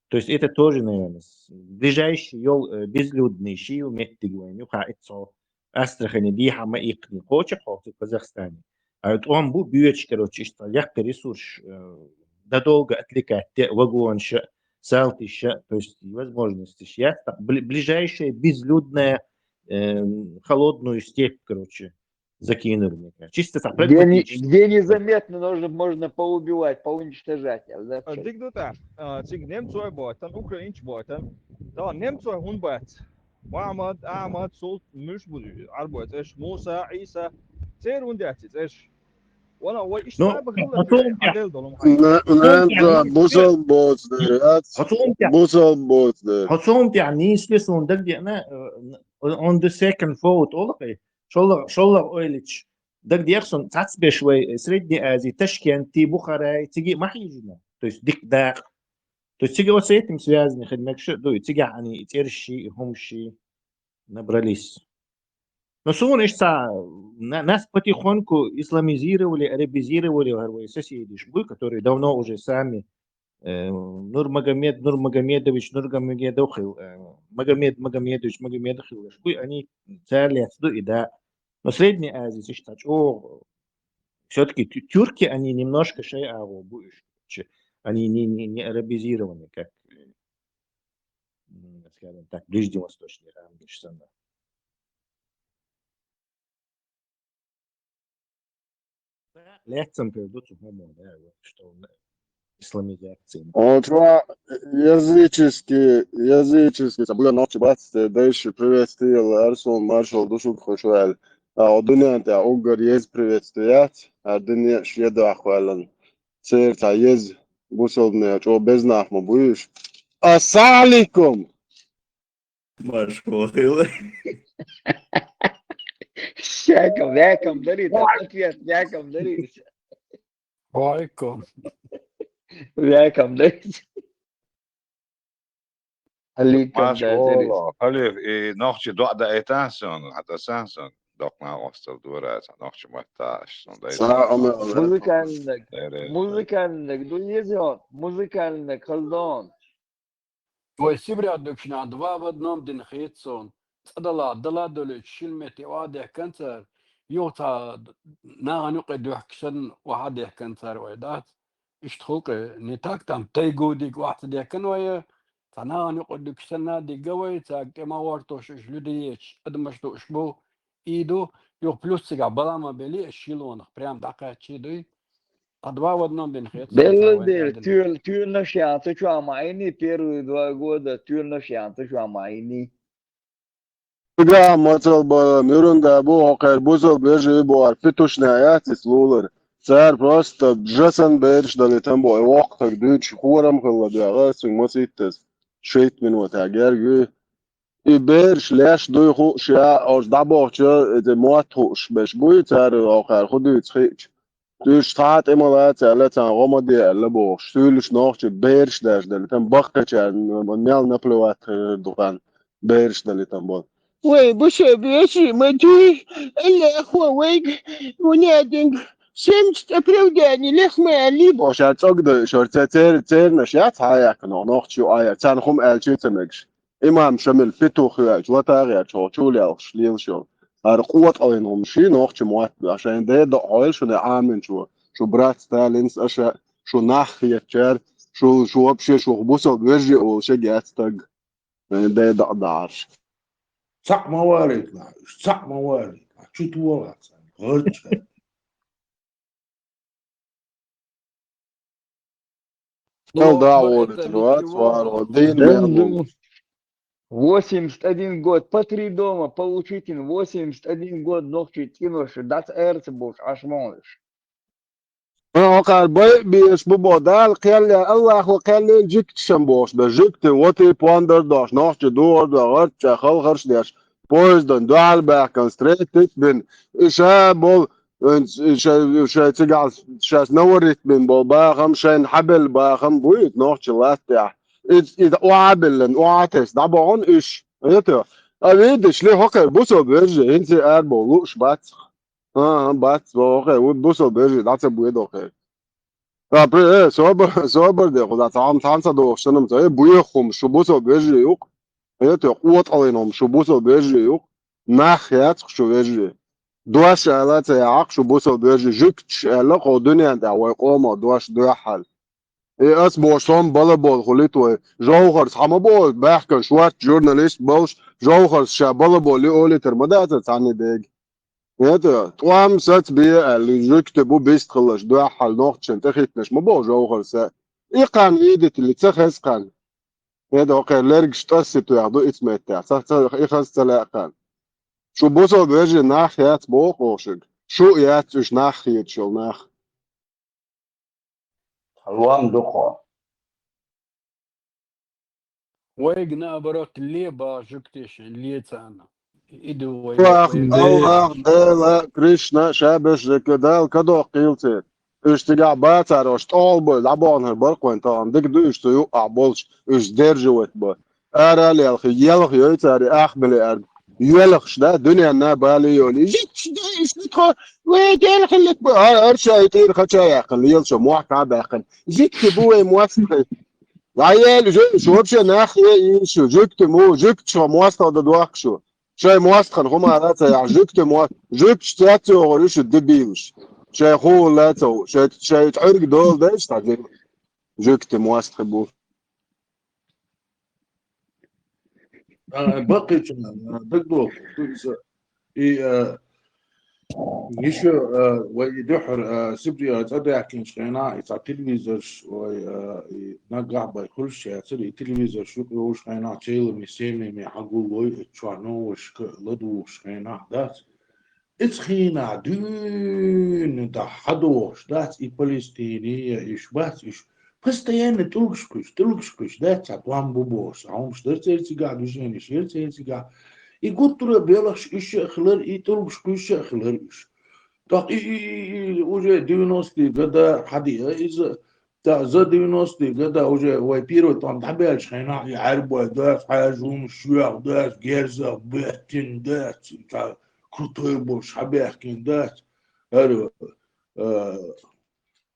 То есть это тоже, наверное, с- ближайший йол, э, безлюдный ший ю меттиг вайн юха иццо Астрахани дийхьа ма иккхни кхочу хьо цу Казахстане. А тӀом бу боьчу, короче, иштта яккхий ресурс, э, надолго отвлекать де вагонаш а, салташ а, то есть возможносташ яц. Так, бли- ближайшая безлюдная, э, холодную степь, короче, закинули, мне кажется. Чисто так, Где, не- прагматически. Где незаметно нужно, можно поубивать, поуничтожать. Да, А, всё. Дика ду тӀаккха, а, цига немцой бойтан, украинча бойтан. Тахана немцой хӀун бац? Мухьаммад, Ахьмад, Султ, муьш бу Ӏарбой цӀераш? Муса, Ӏийса. Церан хӀун дац и цӀераш? Вана вай иштта Ну, баба хилла хьо цунна бе, тӀехь- Ӏадел долу Н- н- бусал боц дер, яц? Хьо цунна тӀехь, Бусал боц дер. Хьо цунна тӀехь нийса сона дагадеана, э, on the second thought, олу кхе, шоллагӀ, шоллагӀ ойлича, дагадеха сона, цхьацца беш вай, э, Средняя Азия, Ташкент, Бухарай, цига а ма хьийжина. То есть дика дакъа. То есть цига вот с этим связаны хир мегаш а ду, и цигахь они и цӀераш ший, и хӀумаш ший набрались. Но суна иштта ца, на- нас потихоньку исламизировали, арабизировали, говорю, вай соседиш буй, которые давно уже сами, э, Нурмагомед Нурмагомедович Нурмагомедов хил, э, Магомед Магомедович Магомедов хил, уж буй, они царли ду и да. Но Средняя Азия иштта чӀогӀа, все-таки тю- тюрки, они немножко шай агӀо бу уж, они не, не, не арабизированы, как, м, скажем так, ближневосточные рамки, что она. Лецам передуцу хӀумо, да, вот, что он исламизация. Оцо языческий, языческий, ца буьа нохчи бац, те дайши приветствие, Арсен, маршал ду шуьга, хо шу аьлла. А о дуьнен тӀехь уггар еза приветствие яц, а дуьне шеда ахваллан. Церан цхьа еза бусалбане чӀо безнах ма буьйш. Ассаликум! Маршо хила. Всяком, веком дарит, а ответ веком дарит. Вайкум. Веком дарит. Аликом Маш дарит. Ола, халиф, и нохчи доӀа даийтан сон, хьатӀасан сон, докна остал дура, нохчи матта аш сон дай. Са ама Музыкальный, Эре. музыкальный, ду езон, музыкальный, колдон. Вай Сибря дукшна два в одном дин хецон. ЦӀадала, дала долуч шилмети ва дехкан цар. Юха ца нагӀан юкъе дуьхксан ва дехкан цар вай дац. Иштта хулкъе, не так там тайгудиг вахта дехкан вай. Ца нагӀан юкъе дуьхксан на дига вай, ца кема вартош уж люди ечь, адамаш душ бу. И ду, юха плюс цигахь балама бели, шилонах прям дакхачи дуй. А два в одном дин хецон. Белла дер, тюр, тюр на шанс, чуама айни первые два года, тюр на шанс, чуама айни. Га мацал бала, мюрунда бу, хокер бузал бежи бу, ар питушна яц ис лулар. Цар просто жасан берш дали там бу, вокх так дюч, хорам хилла бяга, син маситтас. Шейт минута герги. И берш леш дуй ху, шиа, ош дабохча, эти муат хуш беш буй, цар хокер худуй цхич. Уьш цхьа а тӀе ма лаца аьлла, царна гӀо ма де аьлла бохуш, суьйлуш нохчи бераш даьш делла, тан баккхачарна мел наплевать хир ду хан бераш делла тан бо. Вай, бусурба вежарий, ма дуй, Аллахо вайга, вунядинг, семьдесят оправданий лех ма аьлли бо. Ша цӀогда, шор ца цер-, цернаш яц хьаяьккхина, нохчи ю ая, царна хӀума аьлчи ца мегаш. Имам Шамил петух хӀоьжча, латагӀерча хьо чулелхаш лелаш йолу. ХӀара къотӀаллин хӀума ши нохча мотт бу, шайн ден доӀа хьойла шуна Ӏаминчо, шу брат Сталинс аша, шу нах хетчара, шу, шу вообще шух бусалба вежарий олуш яц стаг. Шайн ден доӀа дахьарш. Цхьаъ ма валийталахь, уьш цхьаъ ма валийталахь, чу тохахь царна, гӀарча. Мел дӀа а волуьйтур вац, варо, дийна мел ву. Восемьдесят один год, по три дома получите, восемьдесят один год нохчий цӀенош, дац аьрца болуш Ӏаш ма хьуьш. Хьо кхара бай а беш бу бо, Дала кхел яь, Аллахо кхел яь, жуьгташам бохуш бен, жуьгтийн вотий пондар а дохуш, нохчий духар а дохуш, гӀарчча халхарш а деш, поездана дуьхьал баьхкина, встретить бина, и ша болу, шайн, шайн цигахь шаьш наварит бина болу бахам, шайна хьабелла бахам буй иза нохчийн латтехь. Иза, иза охьа а биллина, охьа а тесна, дӀабохьуна уьш. Эта, а видиш ли хӀокхеран бусалба вежарий, хӀинца а арабовла лууш бац. ХӀан-хӀа, бац, боху хӀокхеран, бусалба вежарий дӀа ца боьду хӀокхеран. А, при-, э, собар, собар де, кхузахь цхьа хӀума цхьаьна ца дохуш санна, ца, э, боьха хӀума шу бусалба вежарий ю-кх. Эта, къотӀаллин хӀума шу бусалба вежарий ю-кх. Нах яц-кх шу вежарий. Дош ала а ца яхьа-кх шу бусалба вежарий, жуьгташ аьлла кху дуьнен тӀехь вай къомо дош дуьххьал. И ас бохуш, сом балабол хуьлу твой. Жовхарс хьан ма боху, баьхкина шортта журналист болуш, Жовхарс ша балабол ю олийтар ма дацара цхьанне дега. ХӀета, тӀом саца бе аьлла, жуьгти бу бистхаллаш, дуьххьал нохчашна тӀехӀиттинарш ма боху Жовхарса. И кхаьн видите ли, ца хеза кхаьн. ХӀета, хӀокхеран лергаш тӀасситоьхна ду ицу меттехь, ца, ца, и хаза ца лаьа кхаьн. Шу бусалба вежарий нах яц боху оха шуьга. Шу а яц уьш нах хеташ йолу нах. Лом ду кхо. Вайга наоборот, ле бахьа жуьгтешна, ле царна. И ду вай, Аллах, вай, вай. Аллах, Дела, Кришна, шабеш, Дала кадоккхийла церан. Уьш цигахь бацара ош тӀолбой, дӀабохнахар баркъ вайн тахана, дика ду уьш цу юкъахь болчу, уьш сдерживать бан. Ара а лелхи, елха йой цара и ахмеле аьрга. Йоьлхаш, да, дуьненна бали йолий. Житаш ду, иштта тхо, вай гел хилла бу. А, арша и тӀера хача яьккхина, лелашо мохь а баьккхина. Житти бу вай мостагӀий. Ва ел, жуьгташ вообще нах е, и шу, жуьгти му, жуьгташ хьо мостагӀа дан дохку шу. Шайн мостагӀан хӀума а ца яхь, жуьгти мо, жуьгташ цец йогӀур ю шу дебилаш. Шайн хӀула а ца ву, шайн, шайн Ӏуьрг дола дайша цхьа жуьгти мостагӀий бу. А, баккхийчунна, а, дагадогӀу, иза, и, а, ещё, а, вай и дуьххьара, а, Сибрех цӀа даьхкинчу хенахь, и цхьа телевизорш, вай, а, и наггахь бай хуьлуш яцара, и телевизорш юкъа йолуш хенахь, челами, семьями хьагуллой, и чохь новашка ладугӀуш хенахь дац. Эцу хенахь дуьйна дахьа хьадохуш дац и Палестине, я иш бац иш. Постоянно тӀулгаш кхуьйсуш, тӀулгаш кхуьйсуш дац, цхьа тӀом бу бохуш, цхьа хӀумаш дара церан цигахь, движенеш яра церан цигахь. И гуттара а белхаш уьш а хилар, и тӀулгаш кхуьйсуш а хилар уьш. ТӀаккха и, и, и, и уже девяностые года хьадеа иза, ТӀаккха за девяностые года уже вай первый тӀом дӀабаьллачу хенахь и Ӏаьрбой дац, хьаьжа хӀумаш йоьхна дац, герзах беттина дац, цхьа крутой болуш хьабаьхкина дац. ХӀара, а,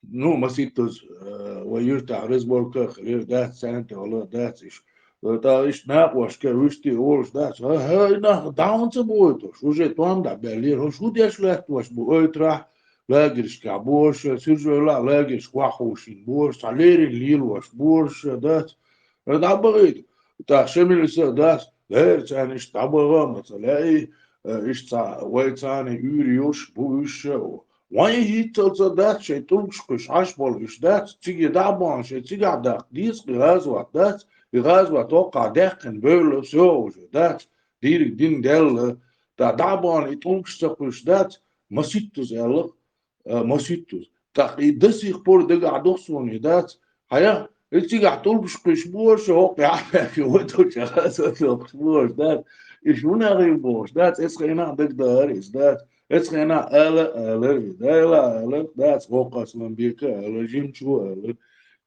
ну, маситтаза, а, вай юьртахь разборка а хилира, дац, царна тӀе вала дац иш. ТӀаккха иштта накъошка вуьшта а волуш дац. ХӀа, хӀа, и нах дӀа хӀунда ца бохуьйтуш? Уже тӀом дӀабаьллера, хӀуш хӀун деш лаьтташ бу, ойтрахь? Лагерьшкахь бохуш, Сиржойла а лагерьшка ваххуш йина бохуш, цхьа леррина лелош бохуш дац. ДӀабахийта, тӀаккха Шамилиса а дац, леррина царна иштта дӀабаха а ма ца лаьий, иштта цхьа вай царна уьйр йолуш бу уьш. Вайн хӀинццалц а дац, шайн тӀулгаш кхуьйсуш Ӏаш болу уьш дац, цига дӀа а бахана, шайн цигахь даккха деза-кх и гӀазот дац, и гӀазот хӀокхахь даьккхина бевлла, всё уже дац, дийриг дин даьлла, тӀаккха дӀа а бахана и тӀулгаш ца кхуьйсуш дац, маситтаза аьлла-кх, а, маситтаза. ТӀаккха и до сих пор дагахь ду-кх суна и дац. Хьая, и цигахь тӀулгаш кхуьйсуш бу аша, хӀокху яхь-пехке вай долчохь аса тохкуш бу аша дац. Иша хӀун а гӀийла бохуш дац, эцу хенахь дагадахара иза дац. Эцу хенахь ала а алара иза, Дала а алара дац, воккха Асланбека а алара, жимчу а алара.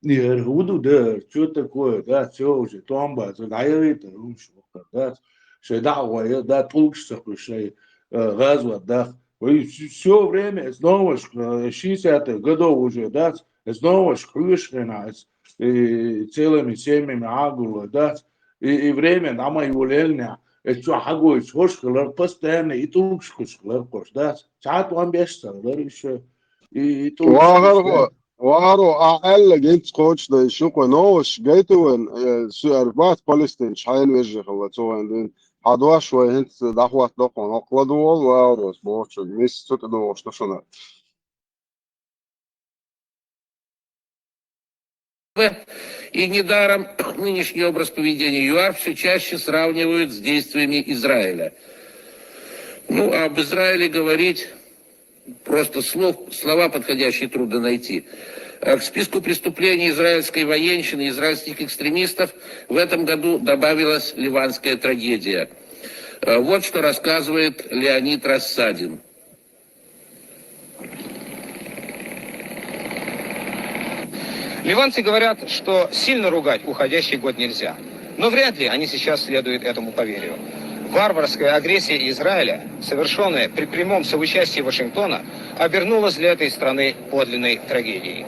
И хӀара хӀун ду дара, чё такое, дац, чё уже, тӀом бацара, дӀаяхийта хӀумаш воккха дац. Шайн дӀа а гӀой, да, тӀулгаш ца кхуьйсуш шайн, а, гӀазот даккха. Вай всё время эцу новашка, э, шестидесятых годов уже дац, эцу новашка хьоьжуш хенахь, эцу, э, целыми семьями Ӏагуллой дац, и, и время дӀа ма йолаеллинехь, эцу чохь хьагойтуш хӀорш хилар, постоянно и тӀулгаш кхуьйсуш хилар кхуьш дац. Цхьа а тӀом беш ца хилар иша, и, и тӀулгаш кхуьйсуш дац. Вахархо, вахаро, ахь аьлларг хӀинца кхочушдан шу кхуьнан новашка гайта вайн, э, шу ара бац палестинцаш хьайна вежарий хилла цу вайн дуьйна. Хьан дош вай хӀинца дӀахӀоттадо кхунна, хӀокху ладугӀал вахарос бохучуьнга, мисса цу тӀе догӀуш ду шуна. И недаром нынешний образ поведения ЮАР все чаще сравнивают с действиями Израиля. Ну, об Израиле говорить просто слов, слова подходящие трудно найти. Э, К списку преступлений израильской военщины, израильских экстремистов в этом году добавилась ливанская трагедия. Э, Вот что рассказывает Леонид Рассадин. Ливанцы говорят, что сильно ругать уходящий год нельзя. Но вряд ли они сейчас следуют этому поверью. Варварская агрессия Израиля, совершенная при прямом соучастии Вашингтона, обернулась для этой страны подлинной трагедией.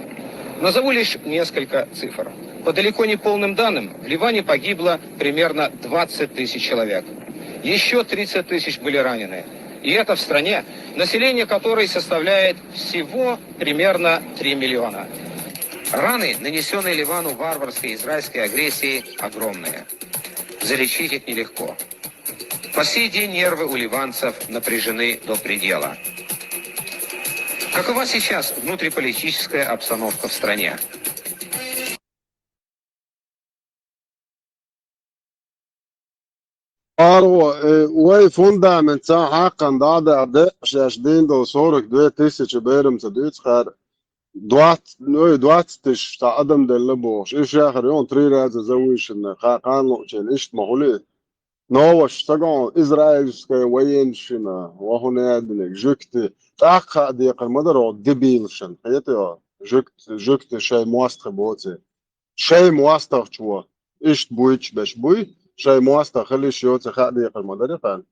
Назову лишь несколько цифр. По далеко не полным данным, в Ливане погибло примерно двадцать тысяч человек. Еще тридцать тысяч были ранены. И это в стране, население которой составляет всего примерно три миллиона. Раны, нанесенные Ливану варварской израильской агрессией, огромные. Залечить их нелегко. По сей день нервы у ливанцев напряжены до предела. Какова сейчас внутриполитическая обстановка в стране? Aro, e, vay fundament sa haqqan dada de şaş din do soruk dve tisiçi berim sa düt xar. Duat, no, duat tiş ta adam delle boş. Iş yaxar yon tri razı zavuşun. Xa qanlo çen iş mahuli. Novaş sagon izraelskaya военщина, вахунядник, жукти. Тахха декъар мадаро дебилшин. Хетё, жукти, жукти шай муастха боци. Шай муастах чуа. Ишт буйч беш буй, шай муастах хилиш йоци ха декъар мадари хан.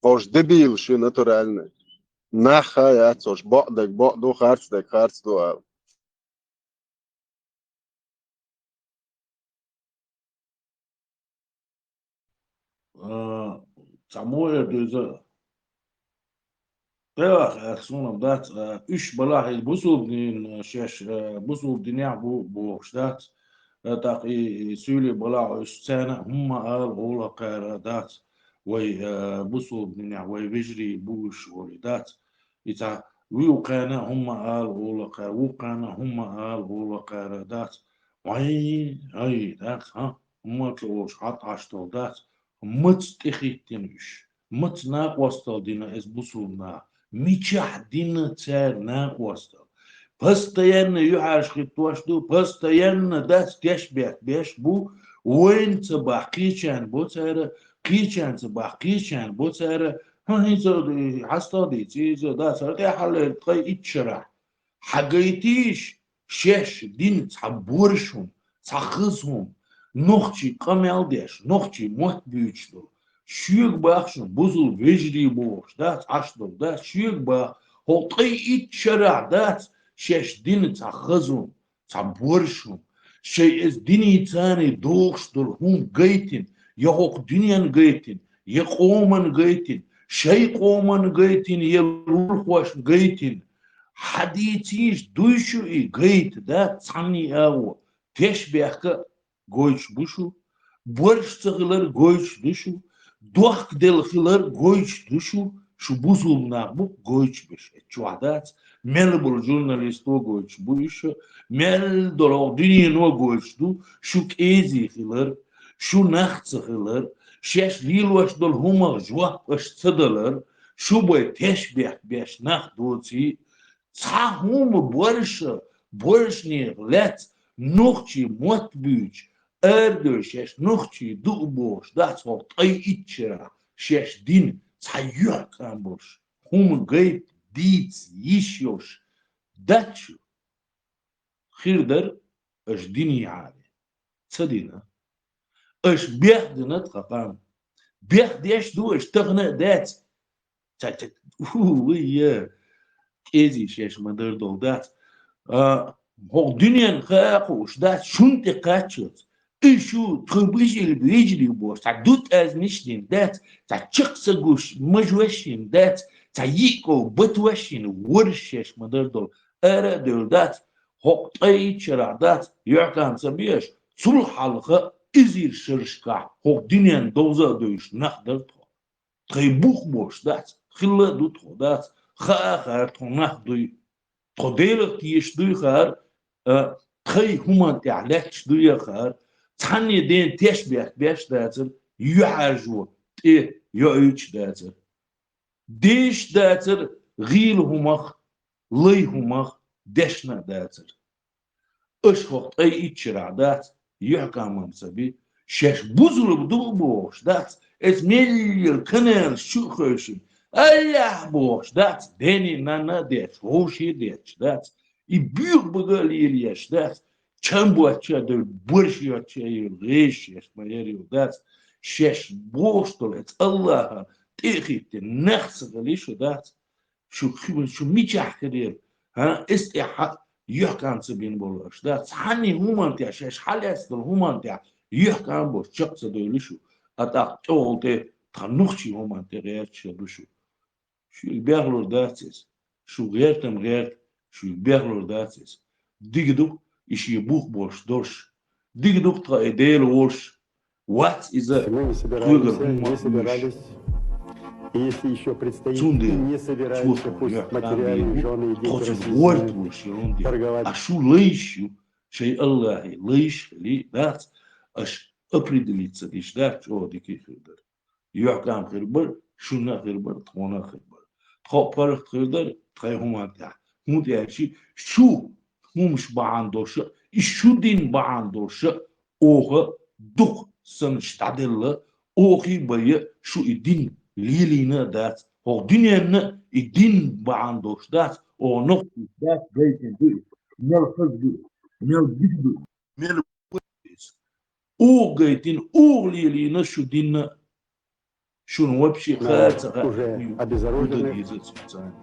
Ош дебилши натуральный. Наха яцош, бо дег, бо ду харц дег, харц ду ал. Цамоя деза. Певах ахсуна дац, уш балахи бусулб дин шеш, бусулб динях бу бохш дац. Так и сули балах уш цена хумма ал ола кара дац. Вай бусулб динях вай вижри буш оли дац. Ица виу кана хумма ал ола кара, ву кана хумма ал ола кара дац. Вай, ай, дац, ха, хумма тлош хат аштол дац. Мыц тихиттин уш. Мыц накъостал дина эс бусулна. Мичах дина цар накъостал. Постоянно юхаш хиттош ду, постоянно дац тешбет беш бу. Войн ца бах кичан бо цара, кичан ца бах кичан бо цара. Ха хиза хастал ди циза да цара те халер ткай иччара. Хагайтиш шеш дин ца боршум, ца хызум, нохчи къамел деш, нохчи мот бючду. Шуг бахшум, бузул вежри бош, да, аш дол, да, шуг бах, хо ткай иччара, да, шеш дин ца хызум, ца боршум. Шей эс дини цани дохш дол хум гайтин, я хок диньян гайтин, я къоман гайтин, шей къоман гайтин, я лурхваш гайтин. Хадициш дуйшу и гайт да цани аво. Теш бяхка гойч бушу. Борш цагылар гойч душу. Дохк дел хилар гойч душу. Шу бузулна бук гойч биш. Чуадац. Мел бол журналист о гойч бушу. Мел дол динин о гойч ду. Шу кези хилар. Шу нахца хилар. Шеш лилваш дол хумах жуах аш цадалар. Шу бай теш бях беш нах доци. Ца хум борша, боршни лец, нухчи мот буч, эрдо шеш нухчи ду бош, да цо ткай иччара, шеш дин, ца юхкан борш. Хум гайт диц иш йош. Дачу. Хирдар аш дини ари. Ца дина. Аш бех дина тхакан. Бех деш ду аш тахна дец. Ца, ца, у, я. Кези шеш мадар дол дац. А, хо дуньян хакуш дац, шунте качуц. Ишу тхубижил бижли бо, ца дут аз нишнин дац, ца чыкса гуш мажвашин дац, ца йико батвашин воршеш мадар дол. Ара дол дац, хо ткай чара дац, юхкан ца беш, цул халха изир ширшка, хо дуньян довза дойш нах дар тхо. Тхай бух бош дац, хилла ду тхо дац, ха хар тхо нах дуй. Тхо делах тиеш дуй хар, а, тхай хӀуман тӀехь лаьтташ ду яхар, цхьанне ден теш бетта беш дацар, юьхьӀаьржо тӀе йоуьйтуш дацар. Деш дацар гӀийла хӀумах, лай хӀумах, дешна дацар. Аша хӀокху ткъе итт шарахь дац, юьхькӀамам ца би, шаьш бузулуг ду а бохуш дац, эца меллера каналаш чу а хевшина, аллехь бохуш дац, дени нанна а детташ, вовше а детташ дац, и боьха бага а лелаеш дац, чам боцча а девлла, борш йоцча а йевлла, гӀезаш еш ма яр йолу дац, шаьш бохуш долу эца Аллаха тӀе а хӀиттина, нах ца хили шу дац, шу, шу мичахь хир яра, хӀа, эс тӀехь юьхькӀам ца бина болу аша дац, цхьанне хӀуман тӀехь, шаьш хьалаьцна долу хӀуман тӀехь юьхькӀам болуш чекх ца девлла шу, а тӀаккха тӀехула тӀе тхан нохчийн хӀуман тӀе гӀерташ а ду шу. Шуьга бехлур дац иза. Шу гӀертам гӀерта, шуьга бехлур дац иза. Дика ду-кх и шен бух болуш долуш. Дика ду-кх тхан и Дела волуш. Вац иза кхоьгара хӀумма а вуьйш. Цундела цо тхуна юьхькӀам бийр бу, тхо цуьнан гӀорта волуш яра хӀунда. А шу лайш ю, шайн Аллахе лайш а хили дац, аша определиться деш дац, чӀогӀа дика хир дара. ЮьхькӀам хир бара, шуна а хир бара, тхуна а хир бара. Тхо а паргӀат хир дара тхайн хӀуманна тӀехь. ХӀунда аьлча шу хӀумаш бахьана долуш а, и шу дин бахьана долуш а, оха дукха санаш дӀаделла, охий а байя, шу и дин лелийна а дац. ХӀокху дуьненна и дин бахьана долуш дац, оха нохчийчу дац, гайтина ду и, мел хаза ду и, мел дика ду и, мел Оха гайтина, оха лелийна шу динна, шуна вообще хаа ца хаьа, хӀун ю, хӀун дан деза цуьнца.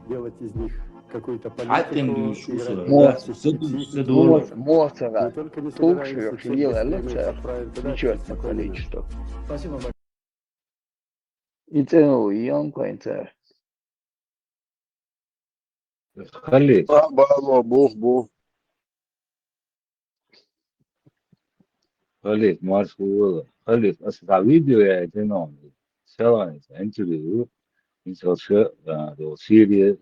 Хьаькъина дуьйцуш ву со, да, ца дуьйцуш ца долу. Муха ца хаьа. Тхугаш хьоьхуш лела аьлла цара, нечётное количество. И цӀено йонкойн цара. Халид. А, бало, бух, бух. Халид, марш ву вала. Халид, аса дӀа видео яйтина, селаница интервью, инсалша, а, до Сирия,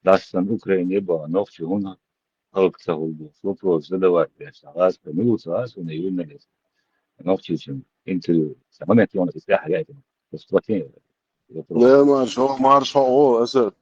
дастан Украине ба, нохчи хӀунда хӀаллак ца хилла бохуш, вопрос задавать деш, аса мила ца аса, уна юрналист. Нохчичун интервью. Ца момент йонас тӀехь яйтина. Устратим. Не, маршо, маршо, о, эсэ.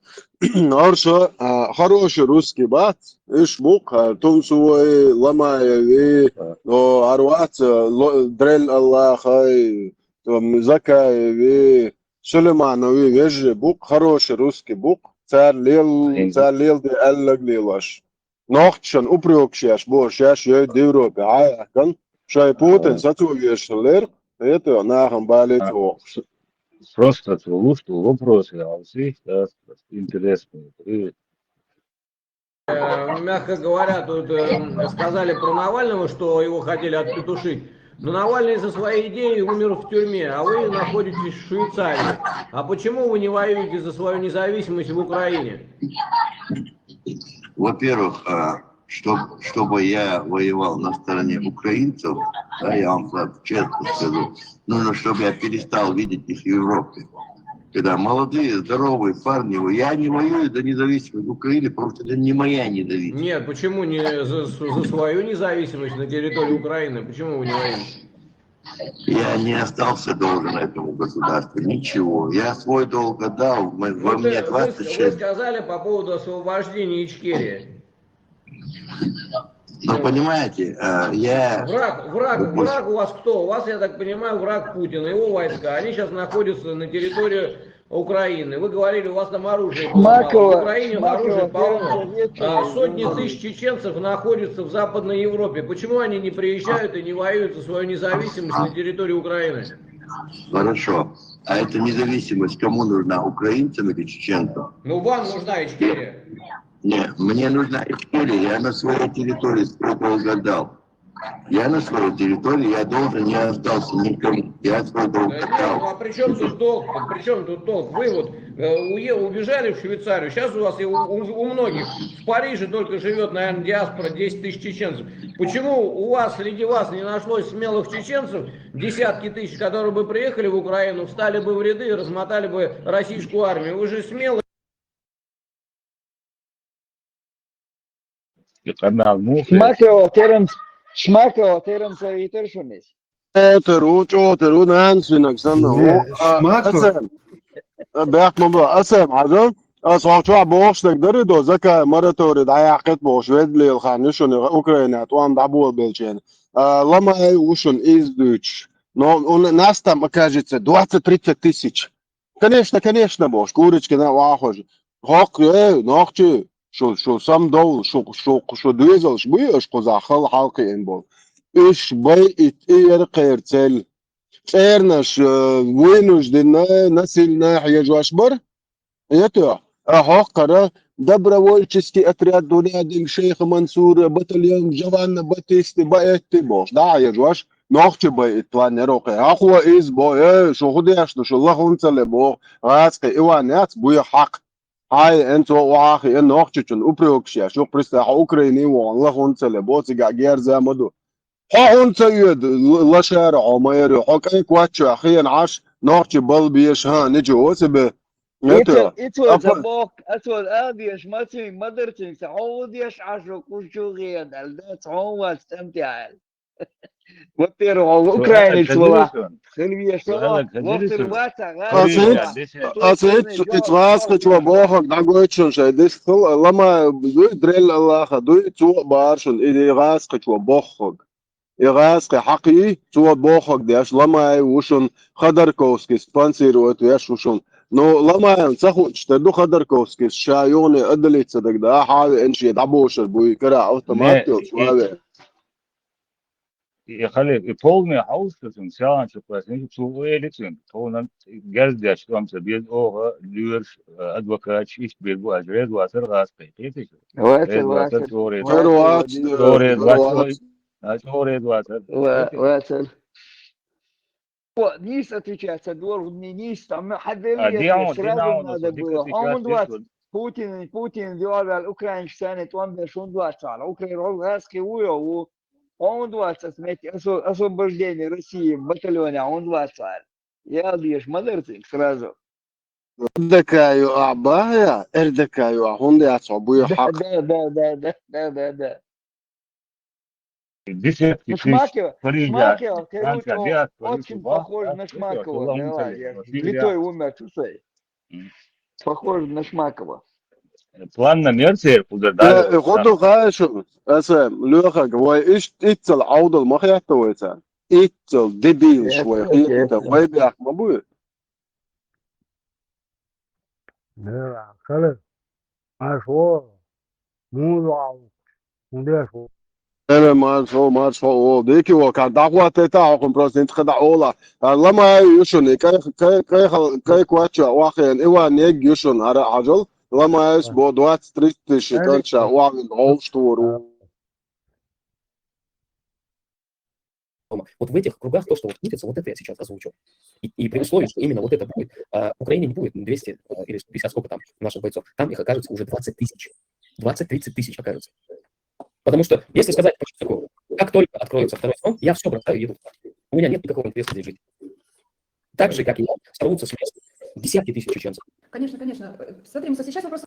Орша, а, хороший русский бац. Иш бу-кх, а, Тунсуевы, Ломаевы, о, Арвац, а, ло-, Дрель Аллахай, там, Закаевы, Сулеймановы, вежарий бу-кх, хороший русский бу-кх. Цара лел-, цара леладе аьллаг лелош. Нохчашна упрёкаш еш бохуш, шаьш йойду Европе, хьан а яхкан, шайн Путин сацо везаш хиллера, это нахана бале ца воккхуш. Просто цо луш ду вопросы, а у всех, да, интересные. Э, мягко говоря, тут, э, сказали про Навального, что его хотели отпетушить. Но Навальный за свои идеи умер в тюрьме, а вы находитесь в Швейцарии. А почему вы не воюете за свою независимость в Украине? Во-первых, а, чтоб-, чтобы я воевал на стороне украинцев, да, я вам так честно скажу, нужно, чтобы я перестал видеть их в Европе. Когда молодые, здоровые парни, я не воюю за независимость Украины, потому что это не моя независимость. Нет, почему не за, за свою независимость на территории Украины? Почему вы не воюете? Я не остался должен этому государству ничего. Я свой долг отдал. Мы, во мне двадцать шесть. Ну, вы, вы с-, вы сказали по поводу освобождения Ичкерии. Ну, понимаете, э, я... Враг, враг, допустим, враг у вас кто? У вас, я так понимаю, враг Путин, его войска. Они сейчас находятся на территории Украины. Вы говорили, у вас там оружие полно. Маркова, в Украине оружие полно. А, сотни тысяч чеченцев находятся в Западной Европе. Почему они не приезжают и не воюют за свою независимость на территории Украины? Хорошо. А эта независимость кому нужна? Украинцам или чеченцам? Ну, вам нужна Ичкерия. Нет, мне нужна Ичкерия. Я на своей территории свой долг отдал. Я на своей территории, я должен, не остался никому. Я свой долг отдал. Да нет, ну а при чём тут долг? При чём тут долг? Вы вот, э, уе-, убежали в Швейцарию. Сейчас у вас и у, у, у многих. В Париже только живёт, наверное, диаспора десять тысяч чеченцев. Почему у вас, среди вас не нашлось смелых чеченцев, десятки тысяч, которые бы приехали в Украину, встали бы в ряды и размотали бы российскую армию? Вы же смелые. Къамаьл муха? Шмакова Теренц, Шмакова Теренц витар шуна иза? Э, тер ву, чӀогӀа тер ву, нана шиннаг санна ву. Не, А, Шмаков. Асан, а, бехк ма бо, Асан, хьажал, ас хьо чохь бохуш дерг дара до, Закай мораторий дӀаяьккхийта бохуш, ведда лелхарна ю шуна Украина тӀом дӀаболабелчийн. А, Ламаев ву шуна иза дуьйцуш. Но он, нас там, кажется, двадцать-тридцать тысяч. Конечно, конечно, бохуш, курочкина вахожа. ХӀокху, э, нохчий, шу, шу самдовла, шу, шу, шу доьзалш буй аша кхузахь хала хьалакхиъна болу? Уьш байъитта и яра кхеран цӀе. ЦӀернаш, э, вынужденно, насильно хьежош бара. Ето, а хӀокхара добровольческий отряд Дунади Шейха Мансура, батальон Джованна Батисти, Баэтти бохуш, дӀа а хьежош, нохчий байъитта ван яра кхе. Ахо иза бо, э, шу хӀун деш ду, шу лахунца ле боху, гӀазкхи и ван яц, буй хьакха. Хьай, эн цо охьа а хиъна нохчичун упрекаш еш, юха пристай хьо Украине вахана лахунца ле бо, цигахь герза ма ду. Хьо хӀунда ца оьду, л-, лашара хьо ма яра, хьо кӀайн коч чохь хена Ӏаш, нохчий балбеш, хӀа, ничего себе. И цо, Это, и цо а ца по- боху, а цо а деш, ма цуьнга, ма дара цуьнга, ца хьо хӀун деш Ӏаш, кхузчу хена, аьлла, дац, хьо хӀун вац, цӀен тӀе аьлла. Во-первых, хьо украинец вала. Хила веш вала, вохтур ваца, Аса гӀазкхи ца, аса ца, ца гӀазкхи чо бохург дӀагойту шуна шайн дешхал, Ламаев дуй, Дрелла Аллаха дуй, цо а бара шуна, и гӀазкхи чо бохург. И гӀазкхи хьакхий, цо бохург деш, Ламаев ву шуна, Ходорковский спонсировать веш ву шуна. Ну, Ламаевна ца хуучуш тера ду Ходорковский, ша юхане адалица даг да, хьа а веана шен дӀабошар буй, кара автомат йолчу, ван веана. И хали, и полный хьовсуш ду цуьнга, селханчу классник, цо ву эли цуьнга, тхуна герз деш, тӀом ца беза, оха лоьраш, э, адвокаташ, иштта бир бу, аш реза вацара гӀазкхи, кхетий шу? Вацара, реза вацара, вацара. ЧӀогӀа реза вацара. Вацара, вацара. ЧӀогӀа реза вацара. А, чӀогӀа реза вацара. Ва-, вацара. О, нийса отвечать ца дору, не нийса, там, хьан делла, а, если диан, сразу диан, надо было. Хьо хӀунда вац, Путин, Путин, диавал, украинчу царна тӀом беш хӀунда вац цара? Украин гӀо гӀазкхи ву йо ву. Хьо хӀунда вац аса метте осво-, освобождение России батальоне хьо хӀунда вац цара? Ял деш ма дара цуьнга сразу. Эрдакаю а бахьа, Эрдакаю а хӀунда яц хьо буй хьакха? Да, да, да, да, да, да, да. Десятки тысяч Шмакова, Шмакова, короче, очень похож на Шмакова, да, я святой умер, слушай. Похож на Шмакова. План на мерцер, куда, да? Э, э, хӀун ду хаьа шуна, аса, Лехаг, вай ишт-, иццал Ӏовдал ма хетта вай царна? Иццал дебилаш вай хетта, вай бехк ма буй? Да, хала. Марш ву. Муха ву? ХӀун деш ву? Эре, марш ву, марш ву, ву. Дики ву, кар дӀахӀоттайта, хьо хӀун просто интха дӀа ола. А Ламаев ю шуна, кай, кай, кай, кай коча, вахен, Иван Нег ю шуна, ара хьажал. Ламаевс бо двадцать-тридцать тысяч коча, вахен, гӀовш туру. Вот в этих кругах то, что вот крутится, вот это я сейчас озвучу. И, и при условии, что именно вот это будет, а, Украине не будет двести, а, или пятьдесят, сколько там наших бойцов, там их окажется уже двадцать тысяч. Двадцать-тридцать тысяч окажется. Потому что, если сказать по Шевчуку, как только откроется второй фронт, я все бросаю и еду. У меня нет никакого интереса здесь жить. Так же, как и я, сорвутся с мест десятки тысяч чеченцев. Конечно, конечно. Э, смотри, мы сейчас вопрос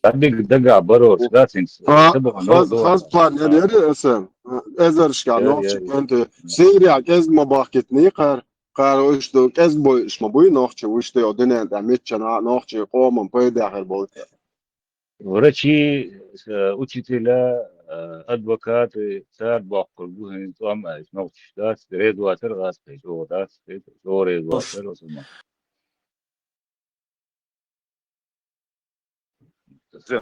Дагахь барораш дац хӀинца. Хаз план яр яра аса, эзаршкахь нохчий кӀанте. Сирия кӀезиг ма бахкитний кхара, кхара уьш ду, кӀезиг бойуш ма буй нохчий, уьш ду йо динан тӀехь миччана нохчий къоман пайда хир болу. Врачи, э, учителя, э, адвокаты, цара боккхур бу хӀинца тӀом аьлча, нохчаш дац, реза вацара гӀазкхи, чӀогӀа дац, чӀогӀа реза вацара оцу ма.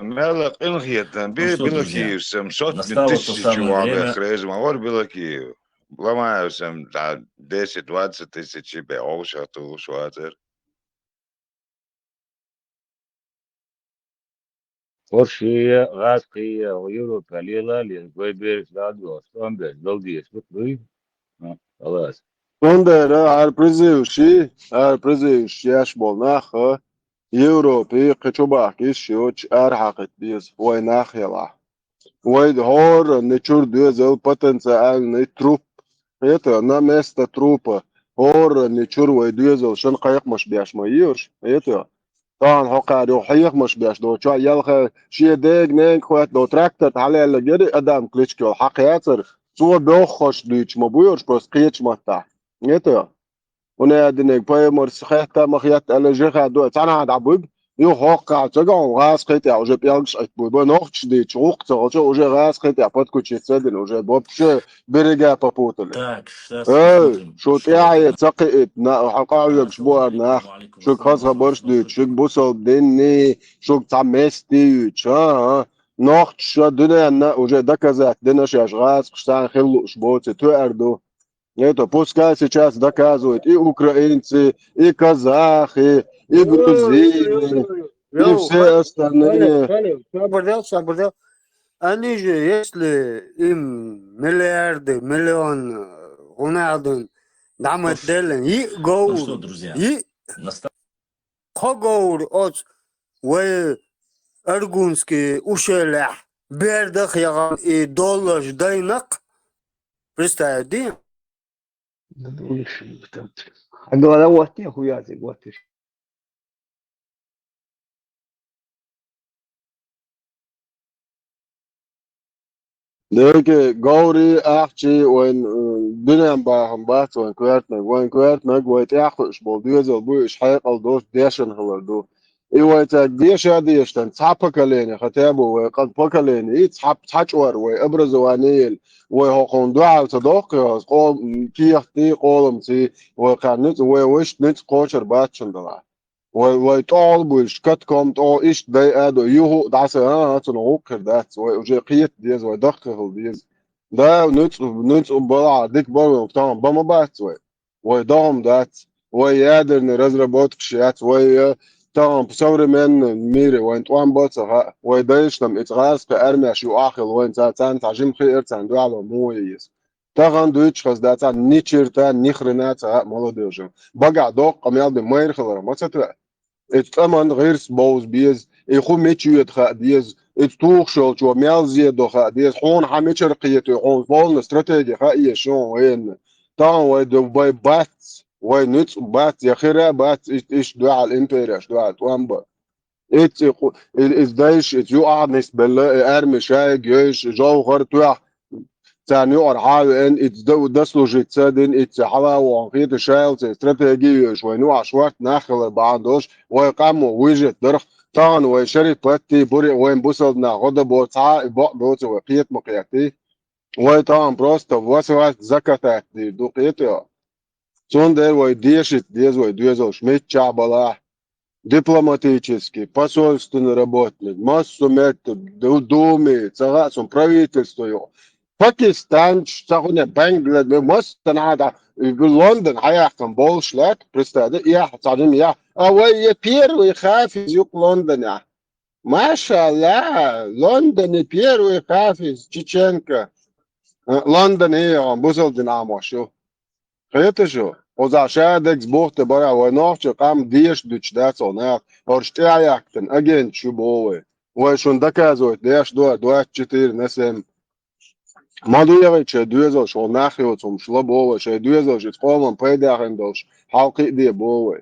Мела къинхетам бе Билакиев сам, сотни тысячи ван бехреза ма вар Билакиев. Ламаев сам, да, десять-двадцать тысяч бе овша ту швацер. Оршия, гӀазкхия, Европа лела, лела, гой бераш дӀа а доьгӀуш, тӀом беш, дал дезаш, вот дуй. Ну, халас. Цундела хӀара призывши, хӀара призывш еш болу нах а, Европе кхин чу бахка йиш йоцуш арахьакхийта беза, вай нах ялахь. Вай хӀоранна чуьра доьзал потенциальный труп. Хета, на место трупа. ХӀоранна чуьра вай доьзал шан кхайкхамаш беш ма йоьш. Хета? Тахана хьо кхара юха хьехамаш беш долчохь, ялхе шен дега-нега хоьтту долу трактор хьалаьлларг яра и Адам Кличко йолу хьакха яцара, цо боххуш дуьйцуш ма бу уьш просто кхечу маттахь. Гето? Унеадиниг паймарс хетта ма хетта аьлла жиха ду, цхьанхьа дӀа буьг, юха хӀоккхахь ца гахь, гӀазкхий тӀехь уже пӀелгаш Ӏитта буй. Бо нохчаш дийцча, гӀуккха ца хилча, уже гӀазкхий тӀехь подключиться дина, уже вообще берега попутали. Так, щас Эй, посмотрим, шу что тӀаьхье это. Ца кхиийта, на, хьан къахьоьгуш бу ара нах, шуьга хаза хабарш дуьйцу, шуьга бусалба динний, шуьга цхьа месте юьйцу, а, а. Нохчаша дуьненна уже доказать дина шаьш гӀазкхаш царна хила лууш боций, тоьар ду. Это пускай сейчас доказывают и украинцы, и казахи, и грузины, и все остальные. Сабрдел, сабрдел. Они же, если им миллиарды, миллион, э, гӀунадун, дамат делен, и Ну что, гоур, друзья, и наста- Хогоур оц вай Аргунский ущельях бердах ягӀан и долларш дайнакъ. Представь, ди? А глава вот не хуязик, вот и Дерриге говрий, ахчий вайн, э, дуьнен бахам бац вайн коьртаниг. Вайн коьртаниг вай тӀаьхьа хууш болу доьзал бу, уьш хьекъал долуш дешан хилар ду. И вай цаьрга деша а дешан, цхьа поколение, хотя бы вай къа-, поколение, и цхьа, цхьа чӀор вай образование ели, вай хӀокхунна дуьхьал ца дохку, хьо къо-, кехатий, къоламций, вай кхаьрна ницкъ, вай вуьшта ницкъ кхочур бац шуна делахь. Вай, вай тӀехула буьйлуш, катком тӀехула иштта дай а ду, юха а дӀаса, а, а, цунах гӀуллакх хир дац. Вай уже кхета деза, вай дахка хила деза. Да, нуьцкъ, нуьцкъ балахь, дика бара вайн, тахана бан ма бац вай. Вай даха ма дац. Вай ядерный разработкаш яц, вай, э, тахана современный мире вайн тӀом бан ца хаьа. Вай дайшна-м и цкъа гӀазкхийн армеш юкъахь хилла вайн, ца-, царна цхьа жима хиира, царна дуьхьало муха еза. Тахана дуьйцуш хаза дац, цхьа ни черта, ни хрена ца хаьа молодёжи. Багахь доккха къамел дина майра хиларх ма ца тоьа. Иза цӀа ман гӀирс бовза беза, и хӀу мича йоьду хаа деза, иза тухуш йолчо мел зен до хаа деза, хьуна хьан мичара кхетий, хьуна полна стратеги хаа еза шуна вайна. Тахана вай ду-, вай бац, вай нуьцкъ бац, я хира а бац, иштта, иштта дуьхьал импереш дуьхьал тӀом бан. Ицци ху-, и-, иза дайша, иза юкъахь нисбелла, и арми шайга йойша, жовхӀар тоьхна, царна юкъара хьа а веана, иза да-, дослужиться а дина, ицци хьала а вахана хета, шайла церан стратеги а йойша, вайна юкъахь шортта нах хилар бахьана долуш, вай къамо вуьжет дарх, тахана вай шериф патти, буре, вайн бусалба нах гӀо дан боцу, цхьа а и бакъ доцу вай кхета ма кхеттий. Вай тахана просто вас-вас закатать дийр ду, кхетий хьо? Цундела вай дешица деза вай доьзалш миччахь балахь. Дипломатический, посольственный работник, массо а метта, ду-, думи, ца хаьа суна правительство ю. Пакистанчу, ца хуьне, Бангладеш, массо а нахьа, Лондон хьаяьккхина болуш лаьтта, представь, да, эхь, цхьа жима яхь. А вай я первый хафиз юкъа Лондонехь. Машалла, Лондоне первый хафиз, Чеченко. А, Лондоне яхана бусалба дин Ӏамош ю. Кхета шу? Оза ша дегас бухте бара вай нохча къам деша дуьтуш дац вай нах, хӀорш тӀаьхьаяьккхина агенташ ю боху вай. Вай шуна доказывать деш ду, двадцать четыре на семь. Ма дегӀийта шайн доьзалш, вай нах йоцу хӀумаш ла боху вай, шайн доьзалш иза къоман пайдехьа долуш хьалкхиа де боху вай.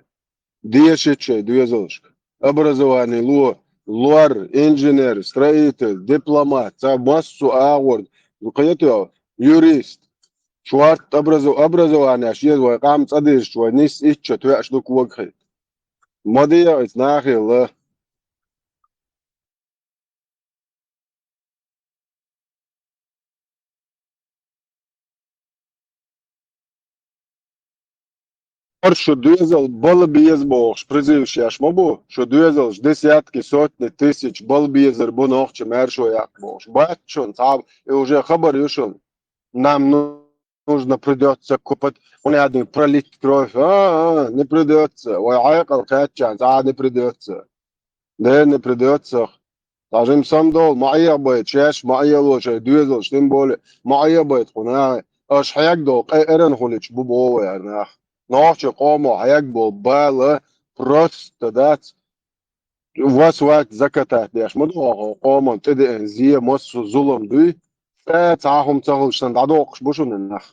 Дешита шайн доьзалшка. Образование ло, лор, инженер, строитель, дипломат, ца массо а агӀор, кхетий хьо, юрист. Шортта образо-, образованеш еза вай къам цӀа дезачу вай нисса итт шо тоьаш ду когахьийта. Ма дегӀийта нахе ла. ХӀара шу доьзал бала беза бохуш, призываш еш ма бу, шу доьзалш десятки, сотни тысяч бала безар бу нохча маьршо яккха бохуш. Бац шуна цхьа, и уже хабар ю шуна. Нам ну-, нужно, придётся купать, у меня один пролить кровь. А, а, не придётся. Вай хьекъал кхаьччан, цхьа а не придётся. Дена придётся. Цхьа жима самадовла, ма Ӏехабайта шаьш, ма Ӏело шайн доьзалш, тем более, ма Ӏехабайта кху нахе. Аша хьегна долу къа эрна хуьлуьйтуш бу боху вай хӀара нах. Нохчийн къомо хьегна болу бала просто дац. Вас-вас закатать деш ма ду хьо, хьо къоман тӀедеана зе, массо а зулам дуй. ЦӀа цхьа хӀума ца хилча санна дӀадоккхуш бу шуна нах.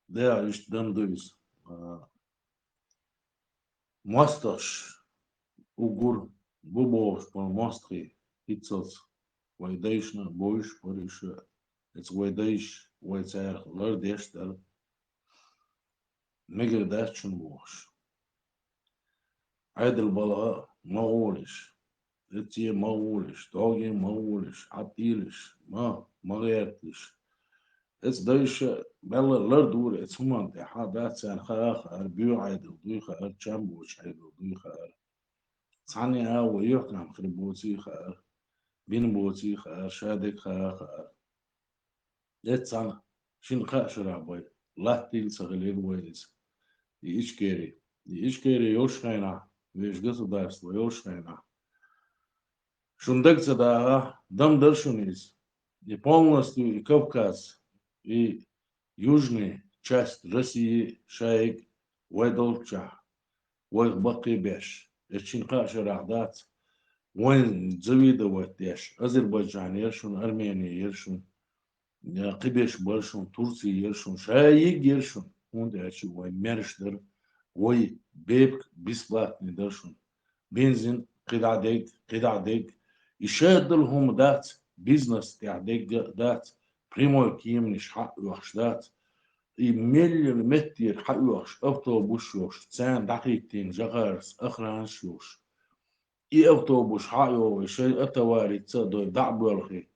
Да, иштта дан ду иза. А, мостагӀаш уггар бу бохуш болу мостагӀий, хӀинццалц вай дайшна а бовзуш бара уьш, эца вай дайша, вай царах лардеш дара. Мегар дац шуна бохуш. Ӏедал балха ма гӀолаш, эцце ма гӀолаш, догӀе ма гӀолаш, хьатӀелаш, ма, ма гӀерталаш. Эца дайша мелла лардора эца хӀуманна тӀехь, хьа дац царна хаа хаар, боьха Ӏедал дуй хаар, чам боцу Ӏедал дуй хаар. Цхьанне а вай юьхькӀам хир боций хаар, бина боций хаар, ша дерг хаа хаар. Эццахь шина-кхаа шарахь бай латтийла ца хилира вай иза. И Ичкери. И Ичкери йолуш хенахь, вешан государство йолуш хенахь. Шуна дага ца дахахь, дам дара шуна иза. И полностью и Кавказ, и южный часть России шайиг вай долччахь, вайх баккхий беш, эццахь шина-кхаа шарахь дац, вайн завидовать деш, Азербайджан яра шуна, Армения яра шуна, я кхиберш бара шуна, Турция яра шуна, шайиг яра шуна, хӀунда аьлча вай мерш дара, вай бепиг бесплатный дара шуна. Бензин кхидӀа дерг, кхидӀа дерг. И шадолу хӀума дац, бизнес тӀехь дерг а дац, прямой кеманаш хьаоьхуш дац. И меллина меттера хьаоьхуш автобус йохуш, царна дӀахӀиттийна жакъарца охранаш йохуш. И автобус хьа а йогӀий, шайн а товарица а дой, дӀа а боьлхий,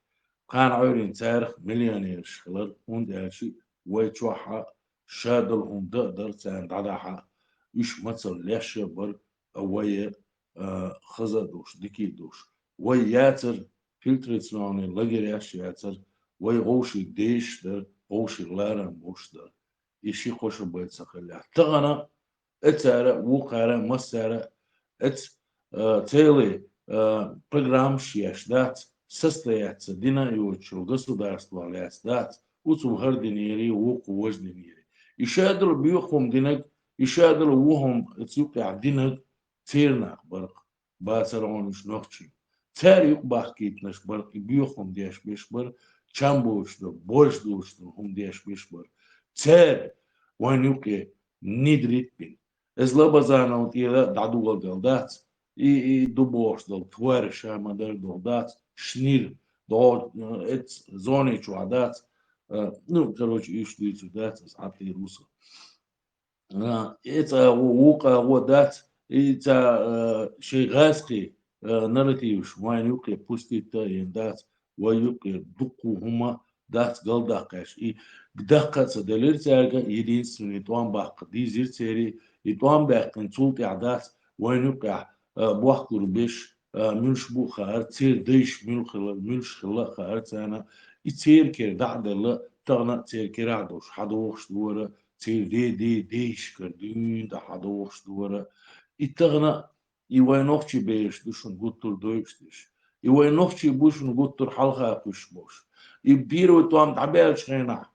кхана Ӏуьйрина царах миллионераш хилар, хӀунда аьлча вай чохь а шадолу хӀума дан а дара царна дӀадахьа, уьш мацалла леш а бара, а вай, а, хаза а долуш, дика а долуш. Вай яцар, фильтрационный лагереш яцар, вай вовшийн дезаш дара, вовшийн ларам болуш дара. И ши-кхо шу бен ца хиллехь. Тахана а, эцара а, вукхара а, массара а, эц, а, целый, а, программаш еш дац, состояться дина а йоцучу государствах лаьцна дац, оцу хӀара динера, вукху важа динера. И шадолу боьха хӀума динарг, и шадолу ву хӀума эца юкъехь динарг церан нах бара-кх. Бацара хьуна уьш нохчий. Цара юкъабахкийтинарш бара, и боьха хӀума деш берш бара, чам боцуш долу, бойш доцуш долу хӀума деш берш бара. Цара вайн юкъе внедрить бина. Иза Лабазановна тӀера дӀадоладелла дац, и, и ду бохуш долу тварь ша ма-дарра долу дац, шнир, догӀу, э, эц зоне чохь дац, э, ну, короче, уьш дуьйцур дац, аса хьан тӀера ву со. А, эца агӀо, вукху агӀо дац, и ца, а, шайн гӀазкхий, а, нарративаш вайн юккъе пустить а йина дац, вайн юккъе дуккха хӀума дац галдаккхеш. И даккха а ца делира цаьрга, единственный тӀом баккха дийзира церий, и тӀом баьккхина цул тӀаьхьа дац вайн юккъехь, а, бохкур беш, а, муьлш бу а хаьара, церан дайша муьлш хилла, муьлш хилла а хаьара царна. И церан кара дӀа а делла, тахана а церан карахь долуш хьадогӀуш дара, церан де-, де-, дайшкара дуьйна тӀе хьадогӀуш дара. И тахана, и вайн нохчий бераш ду шуна гуттар а дойуш дерш. И вайн нохчий бу шуна гуттар а хьалха кхуьссуш болуш. И первый тӀом дӀабаьллачу хенахь,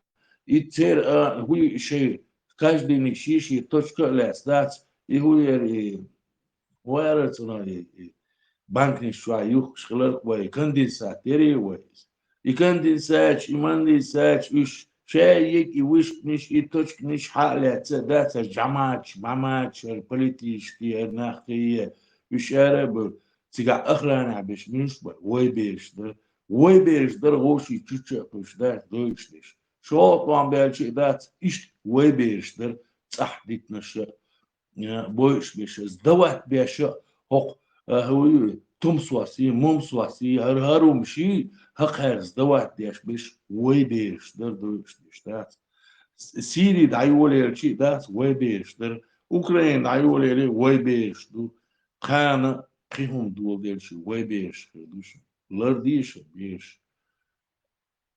и церан, а, хӀуй шайн, каждыйник шен-шен точка а лаьцна дац, и хӀу яра и, хӀу яра цунах и, и банкнаш чохь юхкуш хиларх вай, конденсат ярий вай иза. И конденсаташ, и манденсаташ, уьш шайиг и вышканаш, и точканаш хьа а лаьцна дац, хӀара жамач, мамач, хӀара политический, хӀара нах кхийе, уьш ара а бу, цигахь охранехь берш муьлш бара, вай бераш дара. Вай бераш дара, вовшийн чучча а кхуьйсуш дац, дойуш дерш. ШолгӀа тӀом баьлча а дац, иштта вай бераш дара, цӀахь дитинарш а, э, бойуш берш, сдавать беш а, хӀокху, э, хӀу ю, тумсоси, мумсоси, хӀара хӀарумши, хӀокхаьрца сдавать деш берш вай бераш дара, дойуш дерш дац. С-, Сири дӀайолаелча а дац, вай бераш дара. Украина дӀайолаеле вай бераш ду. Кхана кхин хӀума доладелча вай бераш хир ду шуна. Ларде шу бераш.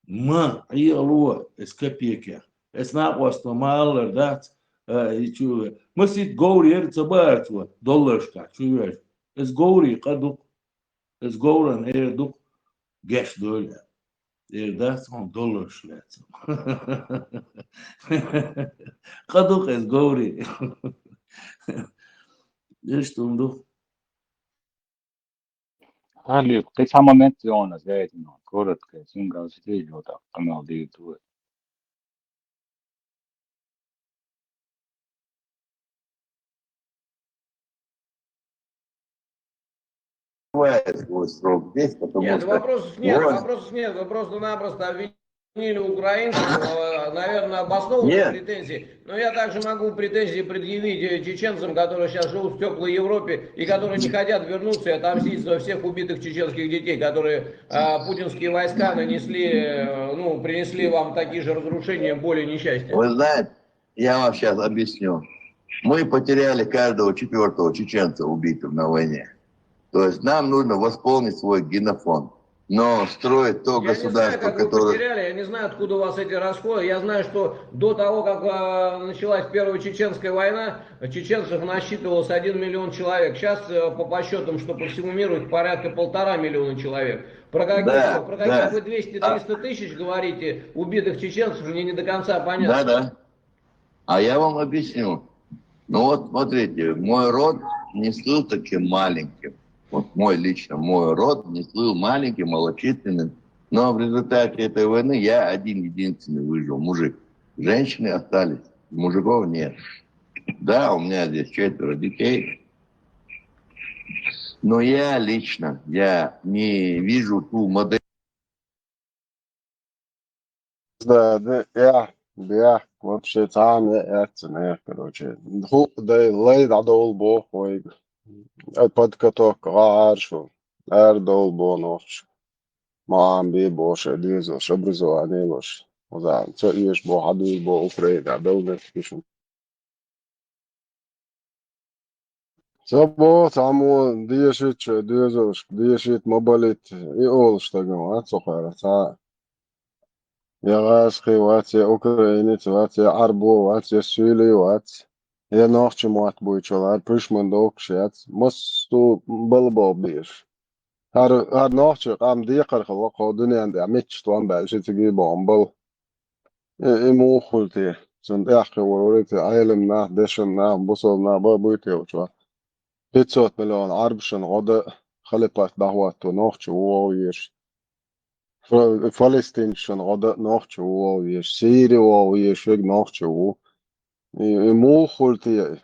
Ма, Ӏехало, эс копейкех. Эс накъосто ма аллара дац, а, и чу, масийтта говр яра ца баара цо, долларшкахь чу веш. Эс говрий къа ду-кх. Эс говран эр ду-кх, геш дойла. Эр дац хьуна долларш лаьцна. Къа ду-кх эс говрий. Иштта хӀума ду. Али, кхин цхьа момент йогӀу ас гаийтина, коротко, цуьнга ас тӀе йота, къамел дийр ду. Бывает свой срок здесь, потому Нет, что вопросов нет, вот вопросов нет. Вы просто-напросто обвинили украинцев, э, наверное, обоснованные Нет. Претензии. Но я также могу претензии предъявить э, чеченцам, которые сейчас живут в теплой Европе и которые не хотят вернуться и отомстить за всех убитых чеченских детей, которые э, путинские войска нанесли, э, ну, принесли вам такие же разрушения, боль и несчастья. Вы знаете, я вам сейчас объясню. Мы потеряли каждого четвертого чеченца убитым на войне. То есть нам нужно восполнить свой генофонд. Но строить то Я не знаю, государство, как вы которое... потеряли, я не знаю, откуда у вас эти расходы. Я знаю, что до того, как э, началась Первая Чеченская война, чеченцев насчитывалось один миллион человек. Сейчас, э, по подсчетам, что по всему миру их порядка полтора миллиона человек. Про каких, Да, про каких да. Вы двести-триста тысяч говорите, убитых чеченцев, мне не до конца понятно. Да, да. А я вам объясню. Ну вот, смотрите, мой род не слыл таким маленьким. Вот мой лично, мой род не слыл маленьким, малочисленным. Но в результате этой войны я один единственный выжил, мужик. Женщины остались, мужиков нет. Да, у меня здесь четверо детей. Но я лично, я не вижу ту модель. Да, да, я, я, вообще, цхьа а яц, короче. Ху, да, лай дӀадовла боху вайга. Подготовка, гӀара шу. Ара довла боху нохча. Ма ам бе боху шайн дезалш, образование луш. Узан, ца эш боху, хьадуьйла боху Украина, белнаш кишна. Ца боху, цхьаммо дешийта шайн дезалшка, дешийта ма балийта, и олуш стагана вац цу хьара, цхьа я гӀазкхи вац, я украинец вац, я Ӏарбо вац, я суьйли вац, я нохча мотт буй чу лара, пуьшман доккхуш яц, массо а балбал беш. ХӀара, хӀара нохча къам декхар хилла кхо дуьнен тӀехь мичча тӀом баьлла, ши цига боху бала. И, и муха хуьлу те? Цунна тӀаьххье вара вуьйти Ӏелам нах, дешан нах, бусалба нах бан буй те чохь? Пятьсот миллион Ӏарбашна гӀо дан халипат дӀахӀотто нохча ву вовъеш. Фа-, палестинцашна гӀо дан нохча ву вовъеш. Сири вовъеш верг нохча ву. И, и муха хуьлу те?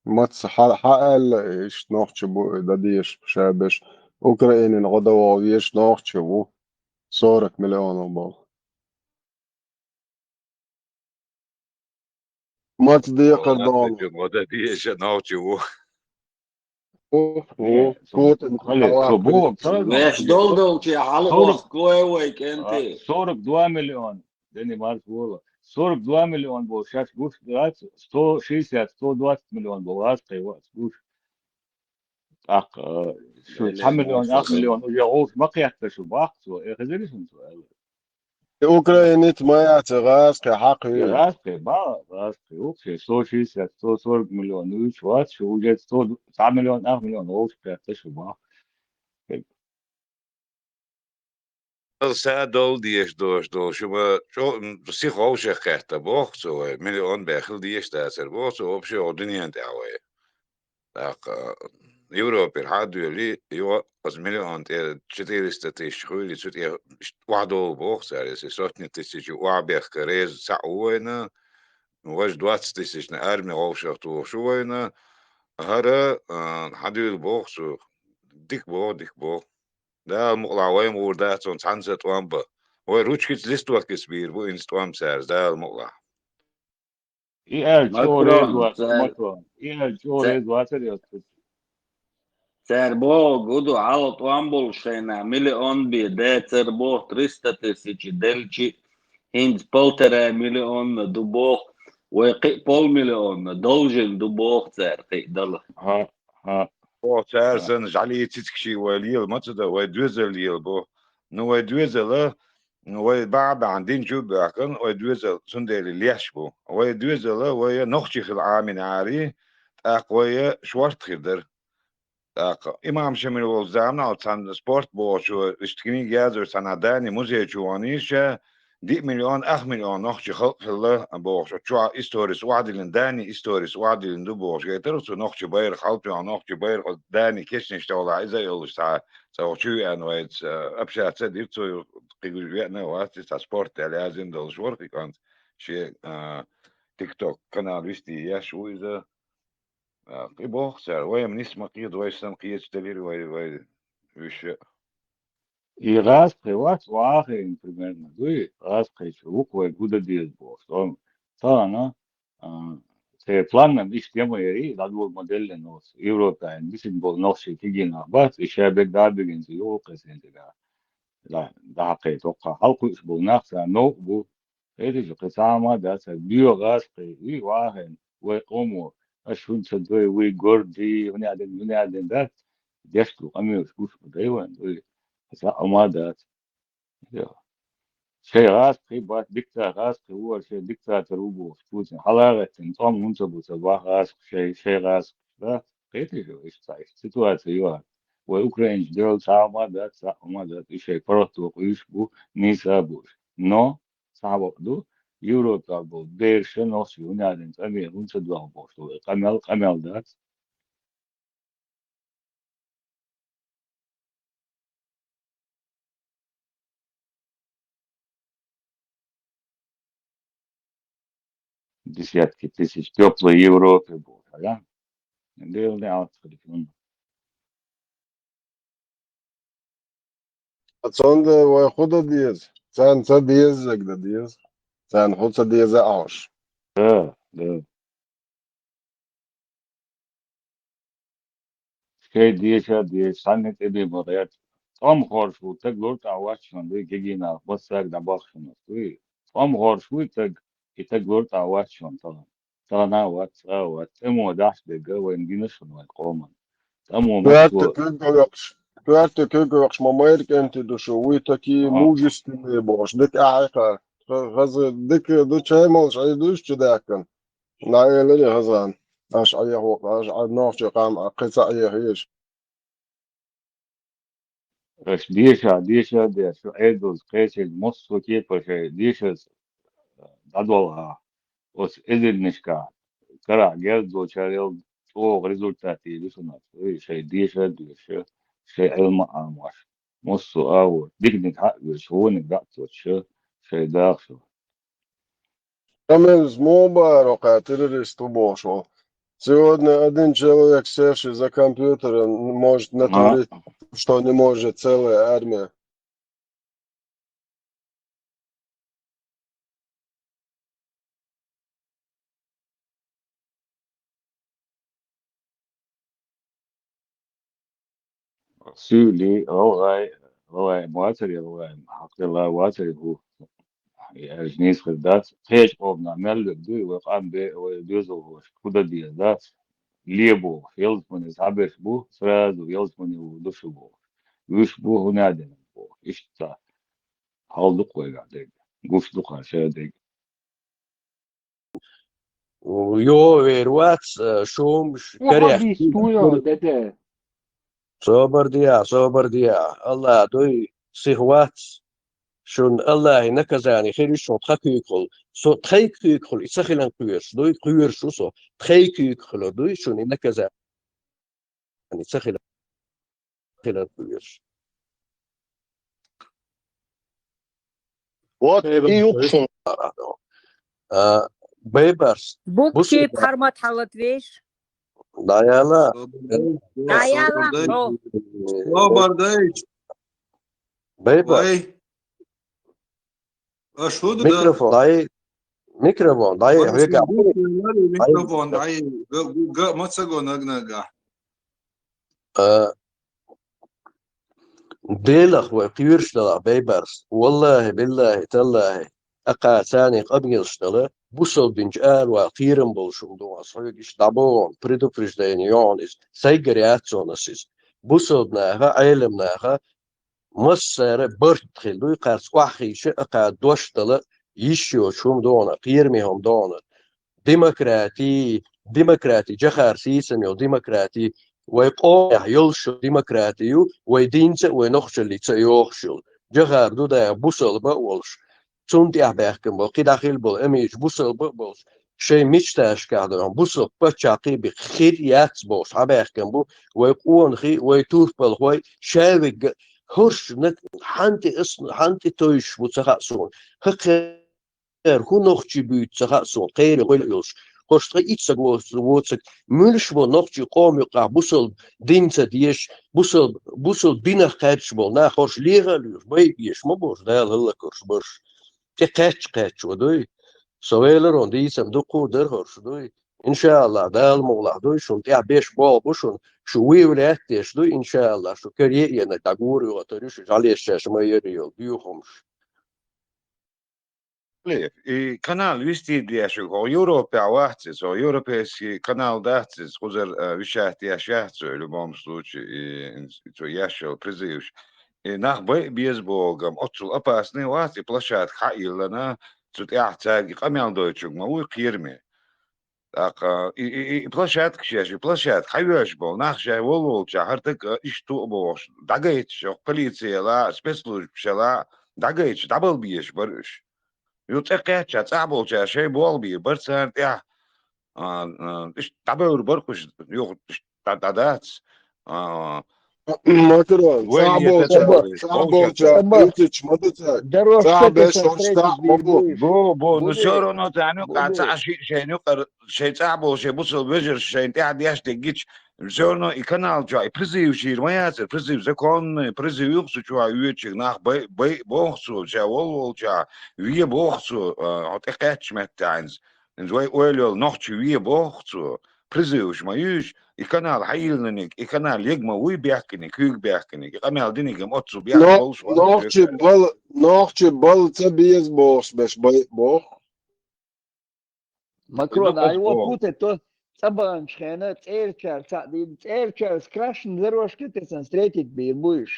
Маца хьа-, хьан аьлла, иштта нохча бу, дан дезаш ша берш? Украинина гӀо дан вовъеш нохча ву. Сорок миллионов болу. Маца декхар дона? Гӏо дан дезаш нохча ву. Ву, ву. Путин Хали, со боху, Веш дол долче хьала Сорок- охкой вай кенти. Сорок два миллион. Дени Марс вола. Сорок два миллион бо шаш гуш дац, сто шестьдесят, сто двадцать миллион бо аз кайва гуш. ТӀаккха, э, шу цхьа миллион, ах миллион уже гӀовш ма кхетта шу бахцо, э, хезариш цо аьлла. Украиница ма яц, гӀазкхи хьакхи. Я гӀазкхи, ба, гӀазкхи, укхе, сто шестьдесят, сто сорок миллион, ну, иш вац, шу уже сто, цхьа миллион, ах миллион гӀовш кхетта шу бах. Са дол деш дош долу шу ма чо сих вовшех кхетта боху цо вай, миллион бехил деш дацар боху цо вообще оха дуьнен тӀехь вай. ТӀаккха Европера хьадоьли, юха оцу миллион тӀе четыреста тысяч хуьйли, цу тӀе охьадовла боху цара, если сотни тысяч охьабехка реза цхьаъ ву вайна, важа двадцать тысячна арми вовшех тухуш ву вайна, хӀара, а, хьадуьйла боху цо, дика боху, дика боху. Дала мукъалахь вай мур дац, цунна цхьаьна ца тӀом бан. Вай ручкица листокица бийр бу инца тӀом цаьрца, Дала мукъалахь. И аьлла чӀогӀа Макрон, реза вац, цаьр- Макрон. И аьлла чӀогӀа цаьр- реза вацар йоцуш. Цара боху, гуду хьала тӀом болуш хенахь миллион бен дацар боху, триста тысяч делчи, хӀинца полтора миллиона ду боху, вай кхин а полмиллиона должен ду боху цара кхин а дала. ХӀа, хӀа. О, цара санна жӀаьлий цицкаший вай лела ма ца дан, вай доьзал лела бо. Ну, вай доьзала, ну, вай бахьа-бахьана дин чу а баьхкина, вай доьзал цундела леш бу. Вай доьзала, вай нохчий хила Ӏамина ари, тӀаккха вай шорта хир дара. ТӀаккха имам Шамил волчу заманахь цхьана спорт бохучо, иштта книга яздеш цхьана Дани музей чу ванийша, диъ миллион, ах миллион нохчий халкъ хилла бохуш, чохь историс охьадиллина, Дани историс охьадиллина ду бохуш, гайтара цу нохчий байракх хьалтоьхна, нохчий байракх Дани кечнаш тӀехула иза а йолуш цхьа, цхьа чу веана вайца, общаться а дира цо, кхин гуш веана а вац, цхьа спорт аьлла язйина долуш вара кхин кӀант, шен, а, TikTok канал вистий еш ву иза. А, кхы боху цара, вай-м нисма кхета, вай санна кхеташ делира, вай, вай, уьш. И гӀазкхи вац, вахийна примерно, дуй? ГӀазкхича вукху вай гуда деза бохуш. Тахана, а, церан планна иштта ма яри, дӀадолу моделлина оцу Европехь дисина болу нохчий кегий нах бац, и шаберг дӀа а бигина, цу юхакхийсина цигахь. Да, дӀахьакхийта хӀокху хьалакхуьуш болу нах царна новкъа бу. Хеташ ю, кхин цхьа а хӀума дац, хьан боьха гӀазкхи, и вахийна, вай къомо, аша хӀунда ца дой, вуй гордий, хӀунда аьлла, хӀунда аьлла дац, деш ду, къамелаш гуш бу, дай вайн, вуй, цхьа а хӀума дац. Йо. Шайн гӀазкхи бац, диктатор гӀазкхи ву, шайн диктатор ву бохуш, Путин хьала а гӀеттина, тӀом хӀунда ца бу ца боху гӀазкхи, шайн, шайн гӀазкхи, да? Кхетий шу, иштта цхьа иштта ситуация ю хьан. Вай украинчу дерриг цхьа а хӀума дац, цхьа а хӀума дац, и шайн паргӀато къуьйсуш бу, нийса а бу уьш. Но, цхьа а бакъ ду, Европехь болу бераш а нохчий хӀунда аьлла, къамел хӀунда ца доху бохуш, къамел, къамел дац. Десятки тысяч тёплой Европы бу, да? Дела не алцхьа хӀума. Ткъа цундела вай хӀун дан деза? Царна ца дезарг дан деза. Царна хӀун ца деза Ӏаш? Да, да. Шайн деша а деша, цхьанна тӀе бен ма гӀерта. ТӀом хоржуш ву, стаг лур тӀехь вац шуна, дуй, кегий нах, массаьрга дӀабахча хӀуманаш, дуй. ТӀом хоржуш вуй стаг, и стаг лур тӀехь вац шуна тахана. Тахана а вац, цкъа а вац. ТӀамо дахьаш дерг а вайна гина шуна вайн къоман. ТӀамо массо а. Коьрта куьг а йоккхуш, коьрта куьг а йоккхуш, ма майра кӀентий ду шу, вуй таки мужественный бохуш, дика ахьа кхара. Хаза дика ду, чай молуш Ӏийр ду уьш чу даьккхина. ДӀаэлира хаза. Аша Ӏехо, аша Ӏа нохчий къам Ӏа кхин ца Ӏехийша. Аша деша, деша а деш, шу Ӏедалца кхечерг массо а кепара шайн дешаца дӀадолхьа. Оцу эзарнашкахь карахь герз долчарел чӀогӀа результат йийр ю шуна. Ой, шайн деша а деша, шайн Ӏилма а Ӏамош. Массо а агӀор, диканиг хьаъ а веш, вониг дӀа а тоттуш, шайн даха шу. Къамелаш муха бахара хӀокхара террорист ву бохуш волу? Сегодня один человек, севший за компьютером, может натворить, что не может целая армия. Суьйли, гӀалгӀай, гӀалгӀай ма вацара, гӀалгӀай хьакъ делла вацара хӀу. И аьлча нийса хир дац. Кхечу къомана мел верг дуй, вай къам бе, вай доьзалхоша хӀун дан деза дац. Ле бохуш, ялсамане схьаберш бу, сразу ялсамане ву ду шу бохуш. Вуьш бу, хӀун а дина бохуш. Иштта хьал ду-кх вайгахь дерг. Гуш ду-кх ша дерг. Йо, вер вац, э, шум, ш-, Ваха карех. Бисту йо, деде. Собар дия, собар дия. Аллах дуй, сих вац. Шун Аллахи наказани хир ю шун тха куьйгахула. Со тхай куьйгахула и ца хилан кхоьруш дуй, кхоьруш ву со. Тхай куьйгахула дуй, шун и наказани ца хилан, хилан кхоьруш. Вот и юкъ шун. А, Бейбарс. Букчи бусурба. Пхьармат хьалат веш. Даяла. Даяла, Собар дай. но. Собар дай. Бейбарс. Ай. Аш хӀу ду да? Микрофон, дай. Микрофон, дай. Ой, Вика. Микрофон, дай. Га, га, ма ца го наг-нага. А, Делах вай кхоьруш далахь, Бейбарс. Валлахи, биллахи, таллахи. Акха царний къамелаш дала, бусалба динчу аравала кхерам болуш хӀума ду ас хьоьга иштта дӀабоху, предупреждение йоху иза. Сайгара яц цунна ас иза. Бусалба наха, Ӏелам наха, массара барт хила дуй, кхарца охьахийша, акха дош дала, йиш йоцу хӀума ду хьуна, кхераме хӀума ду хьуна. Демократи, демократи, жахар сийсам йолу демократи, вай къомехь йолуш йолу демократи ю, вай динца а, вай нохчаллица а йохуш йолу. Жахар ду дайа бусалба а волуш. Цунна тӀехь баьхкина болу, кхидӀа хила болу, амийча бусалба а болуш. Шайн мечташкахь долу бусалба паччахькхий бен хир яц бохуш, хьабаьхкина бу, вай къонахий, вай турпалхой, шавигга хӀорш наг-, хьан тӀе ас-, хьан тӀе тойшуш бу ца хаьа суна. ХӀокху кхера хӀун нохчий буьйцу ца хаьа суна, кхеран гӀойла йолуш. ХӀорш ткъа итт саг воц-, воцург, муьлш бу нохчий къоман юкъахь бусалба дин ца дезаш, бусалба, бусалба динах кхаьчча болу нах, хӀорш лехалуьйш, байъеш ма бу уьш, Дала хӀаллакьхуьлуш барш. ТӀе кхаьчча кхаьччо дуй. Со веларон дийцам дуккха а дара хӀорш дуй. Иншааллах, Дала мукъалахь дуй, шуна тӀехь беш болх бу шуна, шу вуй лаьтташ дуй, иншааллах, шу каре а енарг дӀагур а йогӀу тара ю шу, жӀалеш шаьш ма яра йолу, дуьйхамаш. Лев, и канал вистий деш, хӀо Европехь вац иза, хӀо европейский канал дац иза, кхузара, а, вещать еш яц цо, в любом случае, и, и цо еш йолу призываш. И нах байа беза боху, гам, оццул опасный вац, и площадка хьаиллана, цу тӀехь цаьрга къамел дойтучуьнга ма вуй кхераме. ТӀаккха и, и, и, и площадка шеш, и площадка хьайоьжуш болу нах шайн волволчохь хӀара таг, а, иштта ту а бохуш, дӀагайташ, хӀокху полици яла, спецслужбаш яла, дӀагайташ, дӀабала безаш бара уьш. Ю цӀе кхаьчча, цӀахь болчара шайн болх бийр бара царна тӀехь, а, а, иштта дӀабевр бара кхуш, юха иштта дӀа-, дӀадац. А, Макрон, вай цӀахь летар болчара, вай цӀахь болчара, вовшах. Дуьйцуьйтуш ма ду цара. Дорожка цӀахь беш хӀорш цӀахь ма бу. Бу, бу, ну, всё равно царна юкъахь цхьа шиъ шайна юкъара, шайн цӀахь болу шайн бусалба вежарша шайна тӀехь деш деггича, всё равно и канал чохь, и призыв шийра ма яцара, призыв законный, призыв ю-кх цу чохь оьцуш, нах бай-, бай-, боху цо, ша волволчохь, ве боху цо, а, хьо тӀе кхаьчча меттехь хьайнца. Вай ойла йолу нохчи ве боху цо, призываш ма юьйш, и канал хьайиллиниг, и канал ег ма вуй бехкиниг, куьйга бехкиниг, и къамел диниг-м оццул бехк болуш вац. Нохчи бала, нохчи бала ца беза бохуш беш бай боху. Макрон, ай, вот тут это, цӀа баханчу хенахь цӀерачара цхьаъ дийна, цӀерачара с красной дорожкой те сан встретить бийр бу уьш.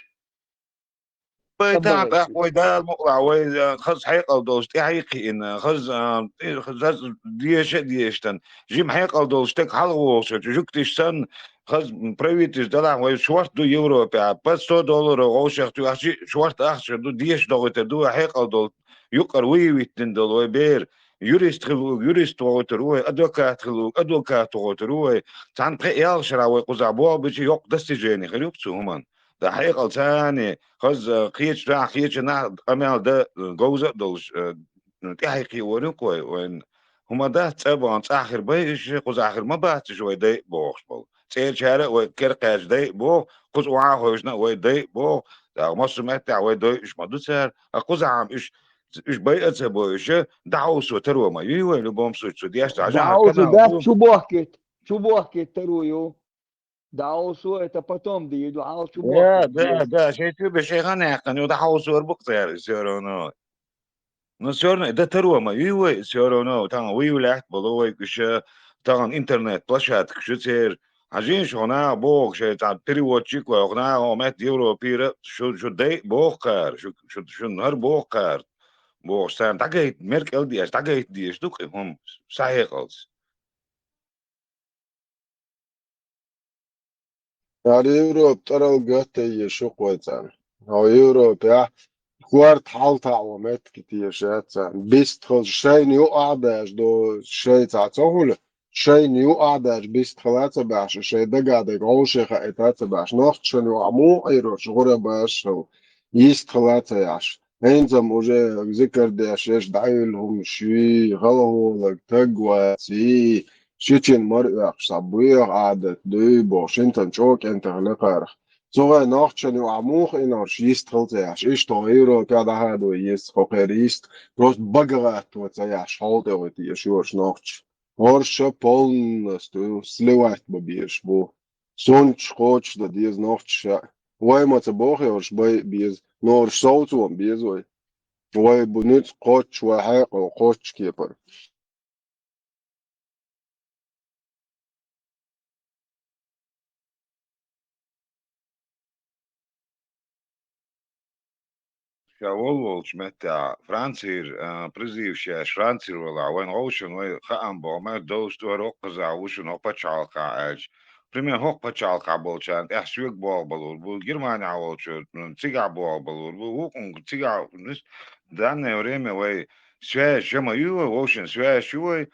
Вай тахьа тӀаккха вай Дала мукъалахь, вай, а, хаза хьекъал долуш тӀаьхьа а кхиъна, хаза, а, и, хаза деша а дешатан, жима хьекъал долуш стаг хьалха вогӀуш, жуьгташ санна, хаза, м, правительство делахь, вай шорта ду Европехь, по сто долларов вовшах туьйхчи, шорта ахча ду, деша догӀуьйтур ду, вай хьекъал долу, юкъара вуй виттина долу вай бер, юрист хилла ву, юрист вогӀуьйтур ву вай, адвокат хилла ву, адвокат вогӀуьйтур ву вай. Цхьана пхи-ялх шарахь вай кхузахь болх бича йоккха достижение хир ю-кх цу хӀуманна. Да хьекъал царна, хаза, кхечу нах, кхечу нах къамел дан, говза а долуш, э, тӀаьхьа кхиор ю-кх вай, вайн хӀума дац, цӀа бахана цӀахь хир бай уьш, кхузахь хир ма бац уьш вай дайа бохуш болу. ЦӀерачара а вай кара кхаьчча дайа боху, кхуза охьа а хевшина а вай дайа боху, тӀаккха массо а меттехь вай дойуш ма ду цара, а кхузахь-м уьш, уьш байа а ца бойуш, дӀахьовсо таро ма юй вай, любом случае, цу деш дӀа жахьа канал ду. ДӀахьовсо дац, чу бохкийта, чу бохкийта таро ю. ДӀахьовсо, это потом дийр ду, хьалха чу бохкийта. Да, да, да, шайн чу бен шайн хан яьккхина ю, дӀахьовсор бу-кх цара, всё равно. Ну, всё равно, да таро ма юй вай, всё равно, тахана вуй лаьтта болу вай уьш, тахана интернет-площадкаш ю церан. Хьажийша, хӀокху наха боху, шайн цхьа переводчик вай, хӀокху наха хӀокху метта Европера, шу, шу дайа боху кхара, шу, шу, шуна хӀара боху кхара, бохуш, царна дӀагайта, меркӀал а деш, дӀагайта дезаш ду-кх и хӀума, сахьекъалц. ХӀара Европа тӀарал гатта еза шу-кх вай царна. Хьо Европехь корта хьалатаӀо меттиг теша яц царна. Бист хаза шайна юкъахь а даьжа до, шайца ца хуьлу, шайна юкъахь а даьжа бист хила а ца баьхьаш, шайн дагадега гӀовше хаийта а ца баьхьаш, нохчашна юкъахь муха Ӏийр ву шу гӀурабаш хила, йист хила а ца яхьаш. ХӀинца-м уже зикар деш, еш дӀайолу хӀума шуьй, хала хӀолаг таг ваций, шичина мара оьккхуш цхьа боьха Ӏадат дуй боху, шина тан чӀогӀа кӀентан лекхарах. Цу гӀай нохчашна юкъахь муха Ӏийр ву шу йист хила ца яхьаш, иштта хьо Европехь дӀахьадо еза хьо кхера йист, просто бага гӀатто ца яхьаш, хьол тӀе гӀуьтту еза шуьш нохчаш. ХӀорш ша полностью сливать бан безаш бу. Цунца кхочушдан деза нохчаша. Вай ма ца боху, хӀорш байа беза, но хӀорш совцо беза вай. Вай бу ницкъ кхоччуш, вай хьекъал кхоччуш кепара. Ша волволчу меттехь Францийра, а, призываш еш, Францийра валахь, вайн гӀовшан вай хаам боху, ма долуш ду хӀара хӀокхузахь ву шуна хӀокху пачхьалкхахь аьлча. Пример, хӀокху пачхьалкхахь болчарна тӀехь соьга болх балур бу, Германехь волчу, м, цигахь болх балур бу, вукхунга цигахь, м, данное время вай связь ша ма ю вай, вовшийн связь ю вай,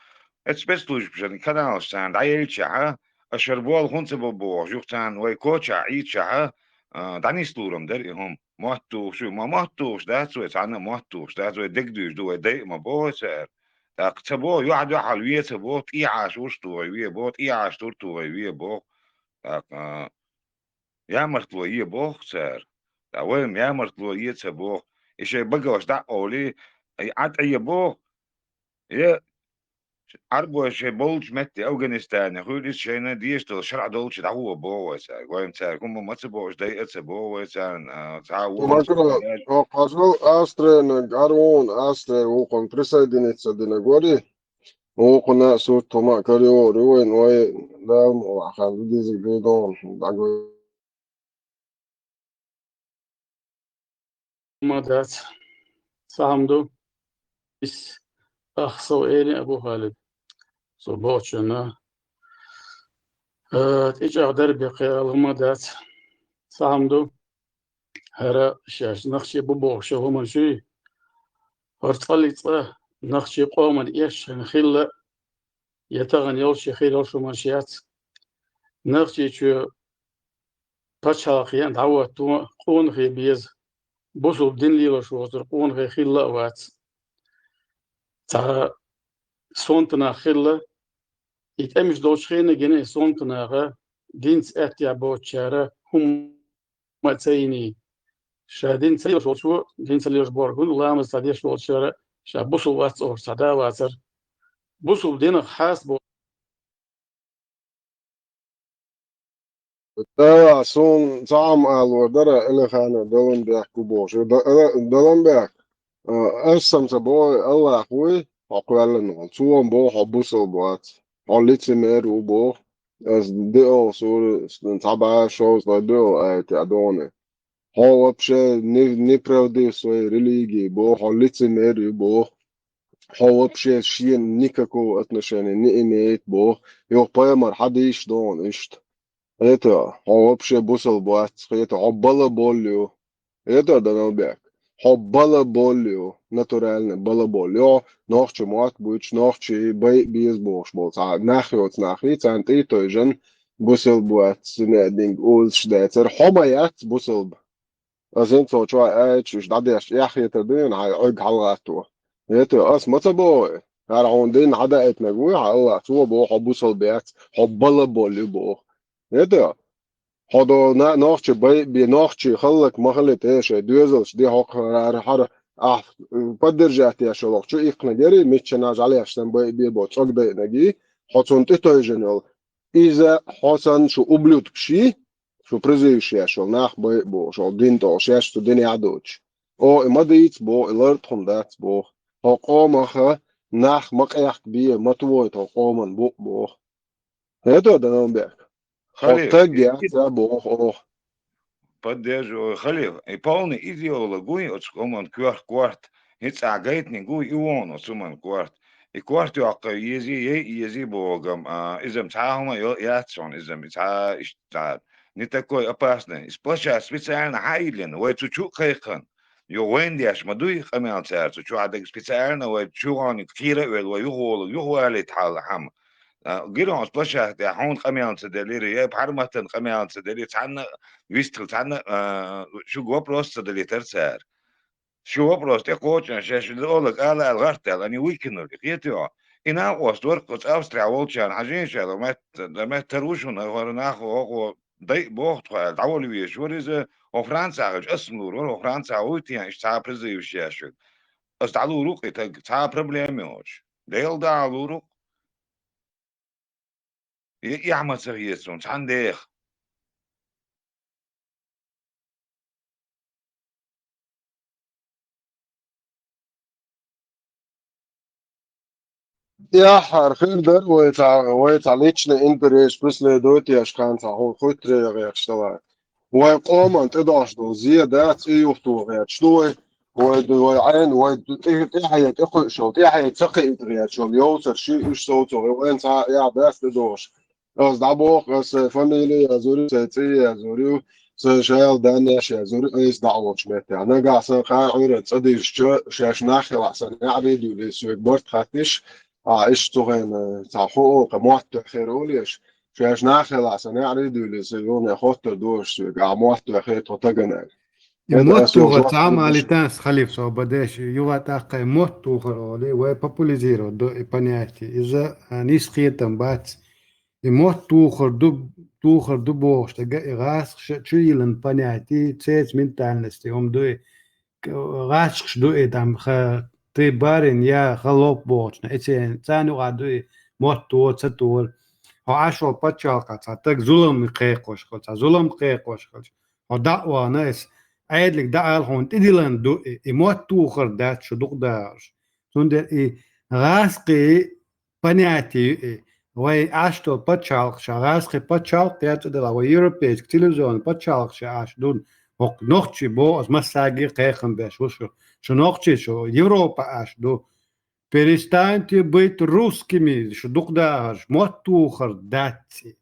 эцу спецслужбашан каналаш царна дӀаелчахьа, аша хӀара болх хӀунда ца бо бохуш, юха царна вай кочахь Ӏийчахьа, а, дӀанислур-м дара и хӀума. Мотт тухуш ю, ма мотт тухуш дац вай, цхьанна а мотт тухуш дац вай, дегдуьйш ду вай, дайа ма боху цара. ТӀаккха ца боху, юьхь-дуьхьал ве ца боху, тӀехьаш урс тухий ве боху, тӀехьаш тур тухий ве боху. ТӀаккха, а, ямартло е боху цара. ТӀаккха вай ямартло е ца боху. И шайн багалш дӀа а олий, и Ӏа тӀе е боху. Е Ӏарбой шайн болчу метте Афганистане хуьлу, иза шайна дезаш долу шарӀ долчу дӀагӀо боху вай цаьрга. Вайна цаьрга хӀумма ма ца бохуш, дайа а ца боху вай царна, а, цхьа а вон Макро, хӀокху хьажал Австрияна, Гарвон, Австрия вукхунна присоединиться динарг вари, вукхунна а сурт хӀума а карайогӀур ю вайна, вай Дала ма вахана, дизиг дийдон дӀагой. Ма дац. Цхьа хӀума ду. Ис ах сов эли а бу, Халид. Со бохучунна, а, тӀечӀагӀдар бекхъяла хӀума дац. Цхьа хӀума ду. ХӀара шаьш нахчий бу бохуш хӀуманаш юй. ХӀара цкъа-цкъа нахчий къоман эшна хилла, я тахана йолуш, я хир йолуш хӀуманаш яц. Нахчийчоь пачхьалкх ян дӀахӀотто къонахий беза. Бусулба дин лелош воцург къонахий хилла а вац. Цхьа сонта нах хилла, и тӀемаш долчу хенахь гина и сонта наха, динца аьттехьа боцучара хӀумма а ца йиний. Ша дин ца лелош волчо, дин ца лелош бохург хӀун, ламаз ца деш волчара, ша бусулба вац олуш цхьа да вацара. Бусулба динах хьаста бо- Да, суна цхьа хӀума алор дара, Элихана Даланбек ву бохуш. Да-, Эли-, Даланбек, а, ас-м ца боху, Аллах вуй, хьо кхоьллина хьуна. Цо-м боху, хьо бусулба вац. Хьо лицемер ву боху. Ас диъал сура, цхьа бӀе шовзткъе диъал аят а догӀу. Хьо вообще не, неправдив в своей религии боху, хьо лицемер ю боху. Хьо вообще шена никакого отношения не имеет боху. Юха пайхамар хьадийш догӀу иштта. Это, хьо вообще бусалба вац, это, хьо балабол ю. Это, Даналбек, хьо балабол ю, натуральный балабол ю. Нохчи мотт буьйцуш, нохчи байъа беза бохуш болу цхьа нах йоцу нахий, царна тӀе а тойжан, бусалба вац, цуьнан динга озуш дацара. Хьо ма яц бусалба. Ас хӀинца цо чохь аьлча, уьш дӀадешча, эхь хетар дуьйна хьайн Ӏуьрг хьалагӀатто. Это, ас ма ца боху, хӀара хьуна дин хьадаийтинарг вуй хьан Аллах, цо боху, хьо бусалба яц, хьо балабол ю боху. Это, хьо до на-, нохчи бай-, бе-, нохчи хӀаллак ма хилийта, э, шайн доьзалш де хьо кхара хӀара, ахь, э, поддержать еш йолу чу иккхинарг яри, миччана жӀалеш сан бай-, бе бо цӀог дайнаргий, хьо цунна тӀе тойжина йолу. Иза хьо санна шу ублюдкаш йий, шу призываш еш йолу нах бай а боху, шо дин тӀе шаьш цу динехь а доцуш. О, и ма дийца боху, и лартхун дац боху. Хьо къомаха нах ма къехка бе, ма тувойта хьо къоман букъ боху. ХӀета, Даналбек? Хьо Халиф, таг и яц а боху, ох. Поддерживаю, Халиф. И полный идеолог вуй оцу хӀуман коьрта корта. ХӀинца ахь гайтиниг вуй и вон оцу хӀуман корта. И корта йоккха ези, ей ези боху гам, а, изам цхьа а хӀума йо-, яц шуна, изам и цхьа а иштта цхьа а. Не такой опасный. Иза площадь специально хьан а йиллина, вай цу чу а кхайкхина. Йо, вайн деш ма дуй къамел цара цу чу хьан дага специально вай чу гӀоник кхийра а велла, вай юхаволу, юхавалийта хьал хьама. А, гира хьуна площадь тӀехь хьуна къамел ца делира, я пхьарматтан къамел ца делира, цхьанна а вистхила, цхьанна а, а, шуьга вопрос ца делийтара цара. Шу вопрос тӀекхочун, шаьш олаг ала аьлла гӀарт аьлла, они выкинули, кхетий хьо? И накъост вара кху цу Австрия волчарна хьажийша аьлла, мет-, меттара ву шуна, хӀара нах, хӀокхо дай а боху тхо аьлла, дӀавала везаш вара иза, хӀо Францехь хилча, ас ма лур вара, хӀо Францехь вуй тен, иштта цхьа а призываш еш верг. Ас дӀалур ву-кх и таг, цхьа а проблема йоцуш. Дела дӀалур ву-кх. И эхь ма ца хета суна цхьана деха. Эхь, хӀара хир дара вай цхьа, вай цхьа личный интерес преследуйтеш кхана цхьа хӀу-, хуьттарегӀа гӀерташ далар. Вай къоман тӀедогӀуш долу зе дац, и юхто гӀерташ ду вай. Вай, вай Ӏен, вай тӀе-, тӀаьхье тӀекхуьуш йолу, тӀаьхье ца кхиийта гӀерташ йолу йовсар ши уьш совцо, вай вайн цхьа а эхь дац тӀедогӀуш. Ас дӀабоху, ас сайн фамили язур ю, сайн цӀе язур ю, сайн шайла даннеш язур ю, айса дӀа а волчу меттехь. Нагахь сан кхара Ӏуьйранна цӀа дирзича, шаьш нах хилахь сан неӀарий дуьйлий, соьга барт хаттиш, а, иштта цу хенахь цхьа хӀу олу, кхин мотт тоьхна хир олуш, шаьш нах хилахь сан неӀарий дуьйлий, сан юханехь хоттур дозуш соьга, а, мотт тоьхна хир тхо тагана. И мотт тухар цхьа а ма литанс, халиф, со бадеш, юха тӀаккха и мотт тухар оли, вай популяризировать до и понятие. Иза, а, нис кхетам бац. И мотт тухар ду, тухар ду бохуш дага, и гӀазкхаша чуйиллан понятие, цец ментальности, хӀума ду и, к-, гӀазкхаш ду и там, ха, ты барин, я холоп бохучна, эцен, царна юкъа ду и мотт тухар, ца тухар. Хьо Ӏаш вол пачхьалкха цхьа таг зулам кхайкхош хилча, цхьа зулам кхайкхош хилча, хьо дӀа а вахана, эс Ӏедалга дӀаала хьуна тӀедиллан ду и, и мотт тухар дац шу дукха дахарш. Цундела и гӀазкхи понятие ю и. Вай Ӏаш долу пачхьалкхаша, гӀазкхи пачхьалкх яц а дела, вай европейский цивилизованный пачхьалкхаша Ӏаш ду. ХӀокху нохчий боху ас массаьрга кхайкхам беш ву шу. Шу нохчий, шу Европа Ӏаш ду. Перестаньте быть русскими, шу дукха дахарш, мотт тухар дац и.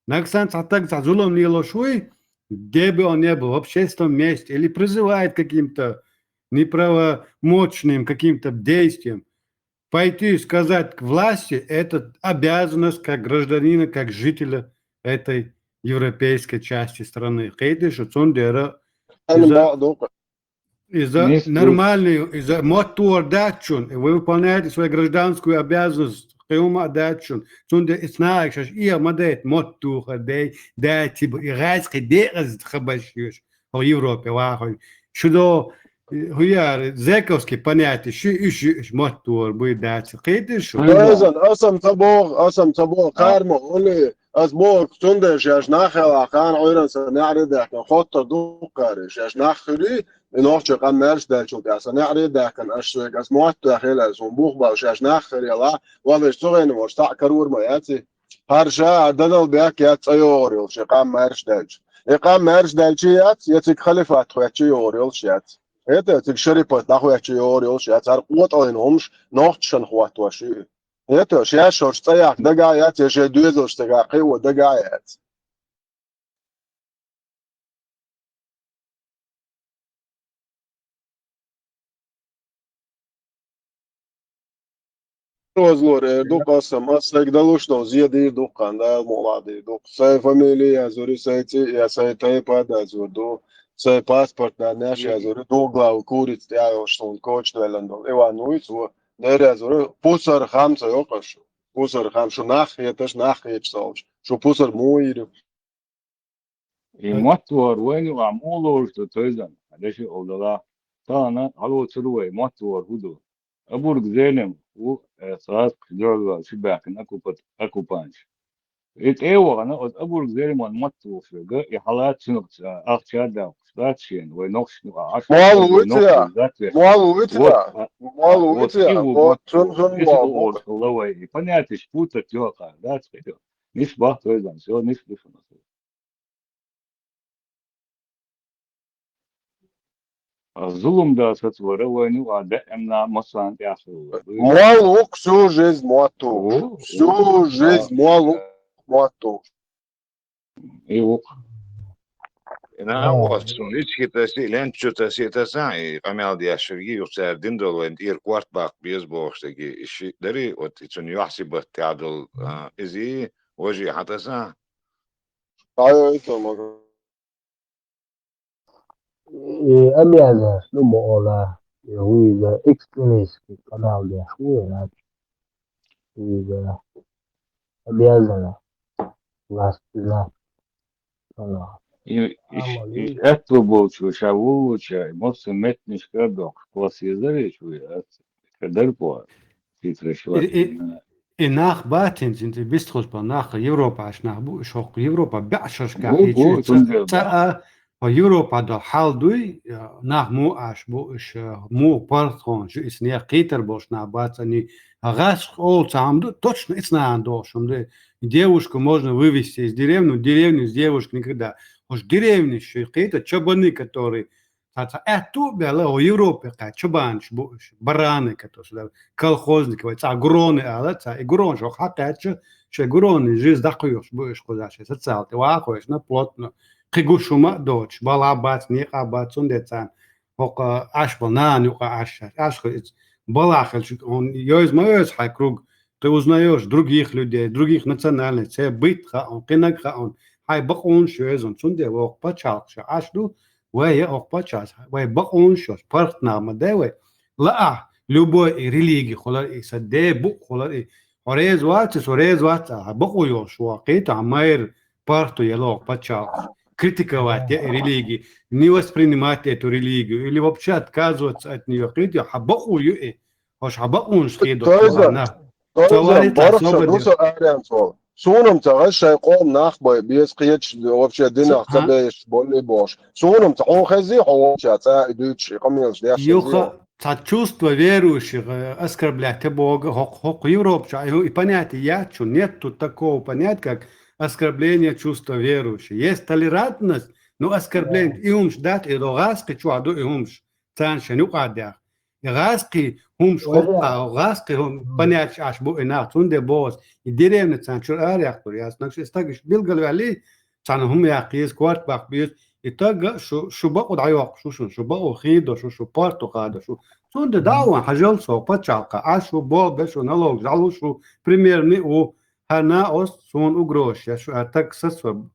Нагахь санна цхьа таг цхьа зулам лелош вуй, где бы он ни был, в общественном месте, или призывает к каким-то неправомочным каким-то действиям, пойти и сказать к власти, это обязанность как гражданина, как жителя этой европейской части страны. Кхетий шу, цундела иза, иза нормальный, иза мотт тухар дац шуна, и вы выполняете свою гражданскую обязанность, кхин хӀума а дац шуна. Цундела и цхьа нахах шаьш эхь ма дайта, мотт тухар дай, дай, тиба, и гӀазкхи декъаза хабарш йоьшу. Хьо Европе вахой. Шу до, хӀу яра, зэковский понятие, ши уьш, уьш мотт тухар буй дац. Кхетий шу? Тойзан, аса-м ца боху, аса-м ца боху, кхарма, оли, ас боху, цундела шаьш нах хилла, кхана Ӏуьйранна сан неӀаре даьккхина, хоттар дуккхари, шаьш нах хуьлий, и нохчий къам маьрша даьллачул тӀаьхьа сан неӀаре даьккхина, аш соьга ас мотт тохийла, суна бух бала шаьш нах хир яла, валлаш цу гӀайна волуш цхьаъ карор ма яций. ХӀара ша а дадал бехк яц цӀа йогӀур йолуш, и къам маьрша даьлча. И къам маьрша даьлча яц, я цига халифат хоьттучу йогӀур йолуш яц. ХӀета, цига шарипат дӀахоьттучу йогӀур йолуш яц, хӀара къотӀаллин хӀумаш нохчашна хӀоттош ю. ХӀета, шаьш шорш цӀа яккха дагахь яц, я шайн доьзалш цигахь кхио дагахь яц. Розлор эр ду-кх аса-м, аса сайга далуш долу зе дийр ду-кх, кхана Дала мукъалахь дийр ду-кх. Сайн фамили яздур ю, сайн цӀе а, сайн тайпа а даздур ду. Сайн паспорт нанеш яздур ю. Дугла курица тӀехь а йолуш суна коча доьллина долу Иван вуй цо. Дера яздур ю. Пусар хам ца йоккхуш. Пусар хам, шу нах хеташ, нах хеташ ца олуш. Шу пусар муха йийр ю? И мотт тухар вайна юкъахь муха лоруш ду, Тойзан, хьан деши олдала, тахана хьалоцур вай, мотт тухар хӀун ду. Абург Зелим ву, э, цхьацца дуьхьал ваьлла, ши баьхкина оккупа-, оккупанташ. И тӀе а вахана, оцу Абург Зелиман мотт тухуш верг, и хьалаца цуьнах ахча а доккхуш дац шена, вай нохчашна юкъахь Ӏаш. Молла вуй ца? Молла вуй ца? Молла вуй ца? Вот, цуьнан, цуьнан молла ву. Ла вай, и понятиеш путать йоккхуш дац хӀета. Нис бахт вайзан, всё, нис ду шуна. А зулам дан сацавар вайна юкъахь даимна массарна тӀехь хилла. Молла ву-кх всю жизнь мотт тухуш. Всю жизнь молла ву-кх мотт тухуш. И ву-кх. И нагахь а, суна ичхи тасий, лент чу тасий таса, и къамел деш верг, юха цара дина долу вайн тӀера корта баккха беза бохуш дерг, и шиъ дарий, вот и цуьнан юьхь-сибат тӀехь долу, а, изий, важий хьан таса? Ай, ай, ма И Абиазар ду ма ола, и вуьйза экстремистский канал деш ву яц. Вуьйза Абиазар власть за канал. И, и, и аьтту болчу, ша вуллуча, и массо меттанашка а доккхуш, класс езарий чу яц? Ка дар по, титраш. И, и, и нах бацин, цин, цин бистхуш бан нах, Европаш нах бу, уьш хӀокху Европа беӀшашка хӀечу, ца, ца а, хӀо Европа дол хьал дуй, нах му аш бу, уьш, му паргӀатхонаш, шу ис нех кхетар болуш нах бац, ани гӀаш олу ца хьам ду, точно ис нахана дохуш хьам ду. Девушку можно вывести из деревни, в деревню из девушек никогда. Уж деревни ши кхета, чабаны, которые Цхьа, цхьа аьтту а баьлла, хӀо Европе кхаьчча чабанаш бу уьш, бараны, как то сюда, колхозники вай, цхьа гуроны ала, цхьа и гуронаш хӀокху хьакхаьчча, шайн гуроны жизнь дӀакхоьхьуш бу уьш кхузахь, шайн социалти вахойшна плотно, кхин гуш хӀума а доцуш, бала а бац, некъа а бац, цундела царна хӀокху Ӏаш бала нана юкъа Ӏаш, Ӏаш хила иза бала хилча, хьуна йойза ма йойза хьайн круг, ты узнаёшь других людей, других национальностей, церан быт хаьа, кхинаг хаьа, хьайн бакъонаш йойза, цундела вокху пачхьалкхаша Ӏаш ду, Вай я окъ паччахьалкхе, вай бакъонаш йош, паргӀат нах ма дай вай. Лаахь, любой и религи хулар и, са де букъ хулар и. Хьо реза вац, со реза вац, а бакъо йош вакхийта, а майра паргӀато яла окъ паччахьалкхе. Критиковать я и религи, не воспринимать эту религию или вообще отказываться от неё. Кхетий, хьа бакъо ю и. Хьош хьа бакъонаш хедо. Тойза, Тойза, барх ша ду со арен цо. Суна-м ца гӀаш шайн къоман нах бай, беза кхеча вообще динах ца беш болли бохуш. Суна-м ца хьуна хезий хьо волча цӀа и дуьйцуш, и къамелаш деш хезий хьо? Цхьа чувство верующих, э, оскорблять бога, хӀокху, хӀокху Европа чу, и, и понятие яц шу, нету такого понятия, как оскорбление чувства верующих. Есть толерантность, но оскорбление, и хӀумаш дац, и до гӀазкхи чохь ду и хӀумаш, царна шайн юкъа дехь. И гӀазкхи хӀумаш хӀокху, гӀазкхи хӀума понятеш Ӏаш бу и нах, цундела боху ас, и деревня царна чуьра араяьккхур яц. Нагахь и стаг иштта билгалваьлли, цхьана хӀума яккха еза, корта баккха беза, и таг а шу, шу бакъо дӀайоккхуш ву шуна, шу бакъо хедо шу, шу паргӀато хадо шу. Цундела дӀа а ван, хьажал со паччахьалкхе, Ӏаш ву, болх беш ву, налогаш дӀалуш ву, примерный а ву, хӀара накъост суна угрозаш еш, шу хӀара таг сацо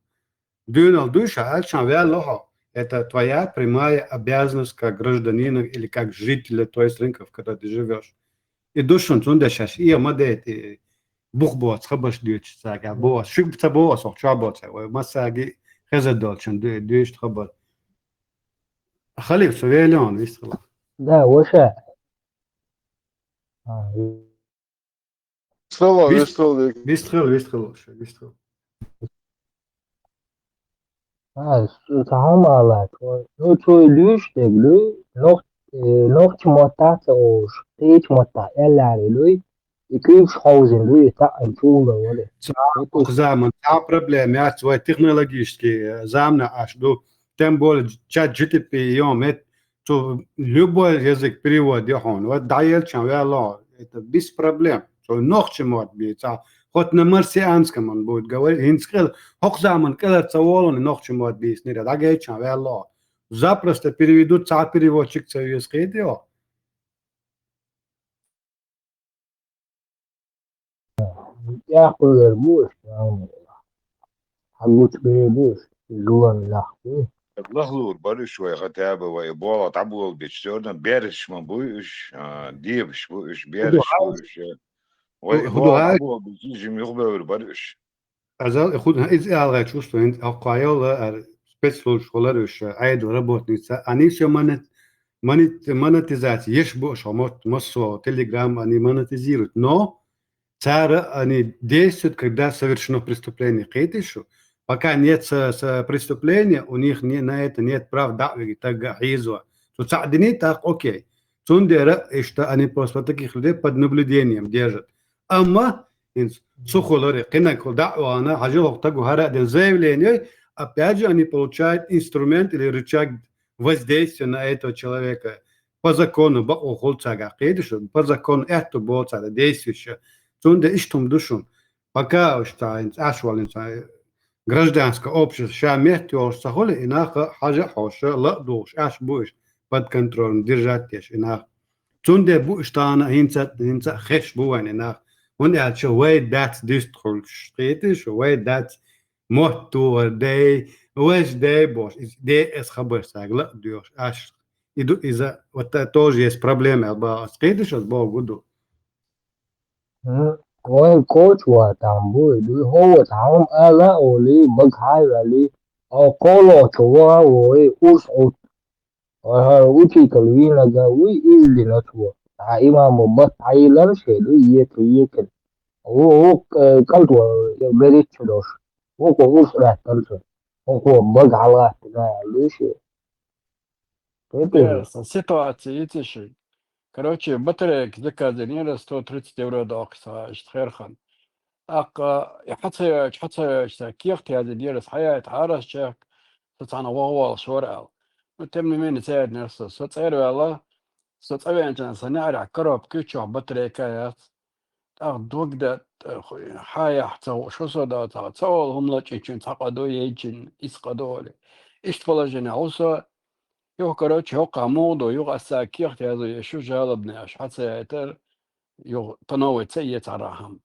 дуьйна дуй ша аьлча, ваьлла хьо. Это твоя прямая обязанность как гражданина или как жителя той страны, в которой ты живёшь. И ду шуна, цундела шаьш и ма дайта, и бух боцу хабарш дуьйцуш цаьрга. Бо, шуьга ца бо, со чохь боцу, вай массаьрга хезар долчун дуьйцуш хабар. Халиф, со веллехь, вистхила. Да, ваша. А, Вистхила, вист-, вистхила, вик. Вистхила, вистхила, ваша, вистхила. А, с-, цхьа хӀума ала, тхо, ну, цо и луьйш дерг луьй, нох-, э, нохча маттахь а ца олуш, кхечу маттахь аьлларе луьй, и куьйгаш хьовзина луьй, и таӀан чугӀула вара. Цхьа, хӀокху заман цхьа проблема яц, вай технологический, э, заманахь Ӏаш ду, тем более чат G T P йо мет, цо любой язык перевод йо хьуна. Вот дӀаелча ваьлла, это без проблем. Цо нохча мотт бийца. Хоть на марсианском он будет говорить, хӀинца кӀел, хӀокху заман кӀелара ца волу нохча мотт бийцинера, дӀагайча ваьлла. Запросто переведут, цхьа переводчик ца веза кхетий хьо. ТӀехь кхуьллур бу уьш, хьан гучубер бу уьш, зулам нах бу. Лахлур бара уьш вай, хӀатаба вай, болх дӀаболабича, сорна бераш ма буй уьш, а, дебаш бу уьш, бераш бу уьш. Вай, хӀу-, хӀу-, болх дӀаболабича, жима юхабевр бара уьш. Азал, хӀу-, иза алгӀай чувство, хӀинца хӀокху йолу, а, спецслужбаш хулар уьш, Ӏедал работница, они всё монет-, монет-, монетизация, еш бу уьш, хьо мотт, массо, Telegram, они монетизируют, но цара они действуют, когда совершено преступление. Кхетий шу? Пока нет со-, со-, преступления, у них не, на это нет прав дӀа а вига, таг а хьийзо. Цу цхьаъ дини, тӀаккха окей. Цундела иштта они просто таких людей под наблюдением держат. Амма хӀинца цу хуларе, кхинагхула дӀа а вахана, хьажал хӀокху таго хӀара а дина заявление, опять же, они получают инструмент или рычаг воздействия на этого человека. По закону, бакъо хуьлу цаьргахь, кхетий шу, по закону аьтту болу цара действующая. Цундела иштта хӀума ду шуна. Пока уьш цхьа хӀинца Ӏаш валла, хӀинца гражданское общество ша метта йолуш ца хуьлу, и нах а хьажа а хьоша, ла а духуш, Ӏаш бу уьш, под контролем держать деш и нах. Цундела бу уьш тахана хӀинца, хӀинца а хезаш бу вайн и нах. ХӀунда аьлча вай дац дистхуьлуш, кхетий шу, вай дац мотт тухар, дей, важа дей бохуш, иза де эс хабар сага ла а доьхуш, Ӏаш. И ду иза, вот та-, тоже есть проблема, аьлла боху ас, кхетий шу, ас боху гу ду. М, вайн коча ван там бу, и дуй хӀо ван там ала а олий, бага хьай ваьлий, а кхолочу ван а вой, урс Ӏутта. Ага, учитель вийнага вуй, иза дина цо. Цхьа имамо бат хьайиллара шен, дуй, екал, екал. Ву, ву, э, кӀант ван, я беричча дош. Ву, кхо урс лаьттара цо. Ву, кхо бага хьалгӀаттина, аьлла, дуй шен. Кхетий? Э, са ситуация йици ши. Короче, батарейка заказанера сто тридцать евро доккхуш, иштта херхан. ТӀаккха и хьан ца йойтуш, хьан ца йойтуш, сан кехат яздинера, сан хьаяйта хьараш чехка, со цхьана ваха волуш вара аьлла. Ну, тем не менее, ца яздинера со. Со цӀера ваьлла, со цӀа веанчана сан неӀарехь коробка чохь батарейка яц. ТӀаккха дог дан, хьан яхь ца хууш, хӀун со дан ца, ца олу хӀума лачкъийчун цхьа къа ду, яйчун исс къа ду олий. Иштта положение хӀун со, юха, короче, хӀокхахь муха ду, юха аса кехат язо, я шу жалобный, аша хьан ца яйтар, юха по новой ца эцахьара хӀама.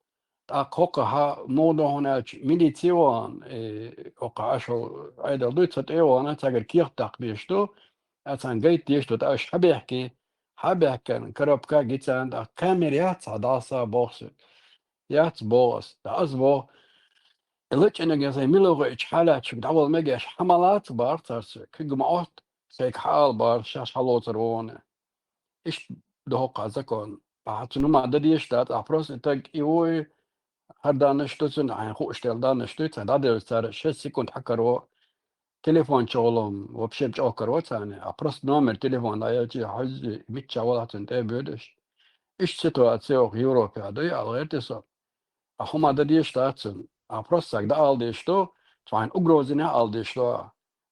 ТӀаккха хӀокхо хьа муха ду хьуна аьлча, милице вахана, э, хӀокхо Ӏаш Ӏедал дуй, цу тӀе а вахана, цхьаьгара кехат даккха дезаш ду, а царна гайта дезаш ду, тӀаккха уьш хьабаьхкий, хьабаьхкина, коробка ги царна, тӀаккха камера яц хьа дӀаса боху соьга. Яц боху ас. ТӀаккха ас боху, и лачкъинарг я сайн мила ву хиъча хьалаьцча шуьга дӀавала мегаш, хьа ма лаца бара цара соьга. Кхин ма Ӏотта, сайга хьаала бара, шаьш хьалоцур ву хьуна. Иштта ду хӀокху закон. Ахьа цунна ма дан дезаш дац, ахьа просто и таг и вуй, хӀара даннаш ду цунна, хьайна хууш дела даннаш дуй, цхьа дӀаделча цара шесть секунд хьакаро, телефон чухула вообще чӀогӀа каро царна, а просто номер телефона дӀаелча, хьуьзза миччахь валахь цунна тӀе а боьду уьш. Иштта ситуация оха Европехь дуй, ала гӀерти со. А хӀума дан дезаш дац цунна. А просто саг дӀаала дезаш ду, цу хьайна угрозина ала дезаш ду.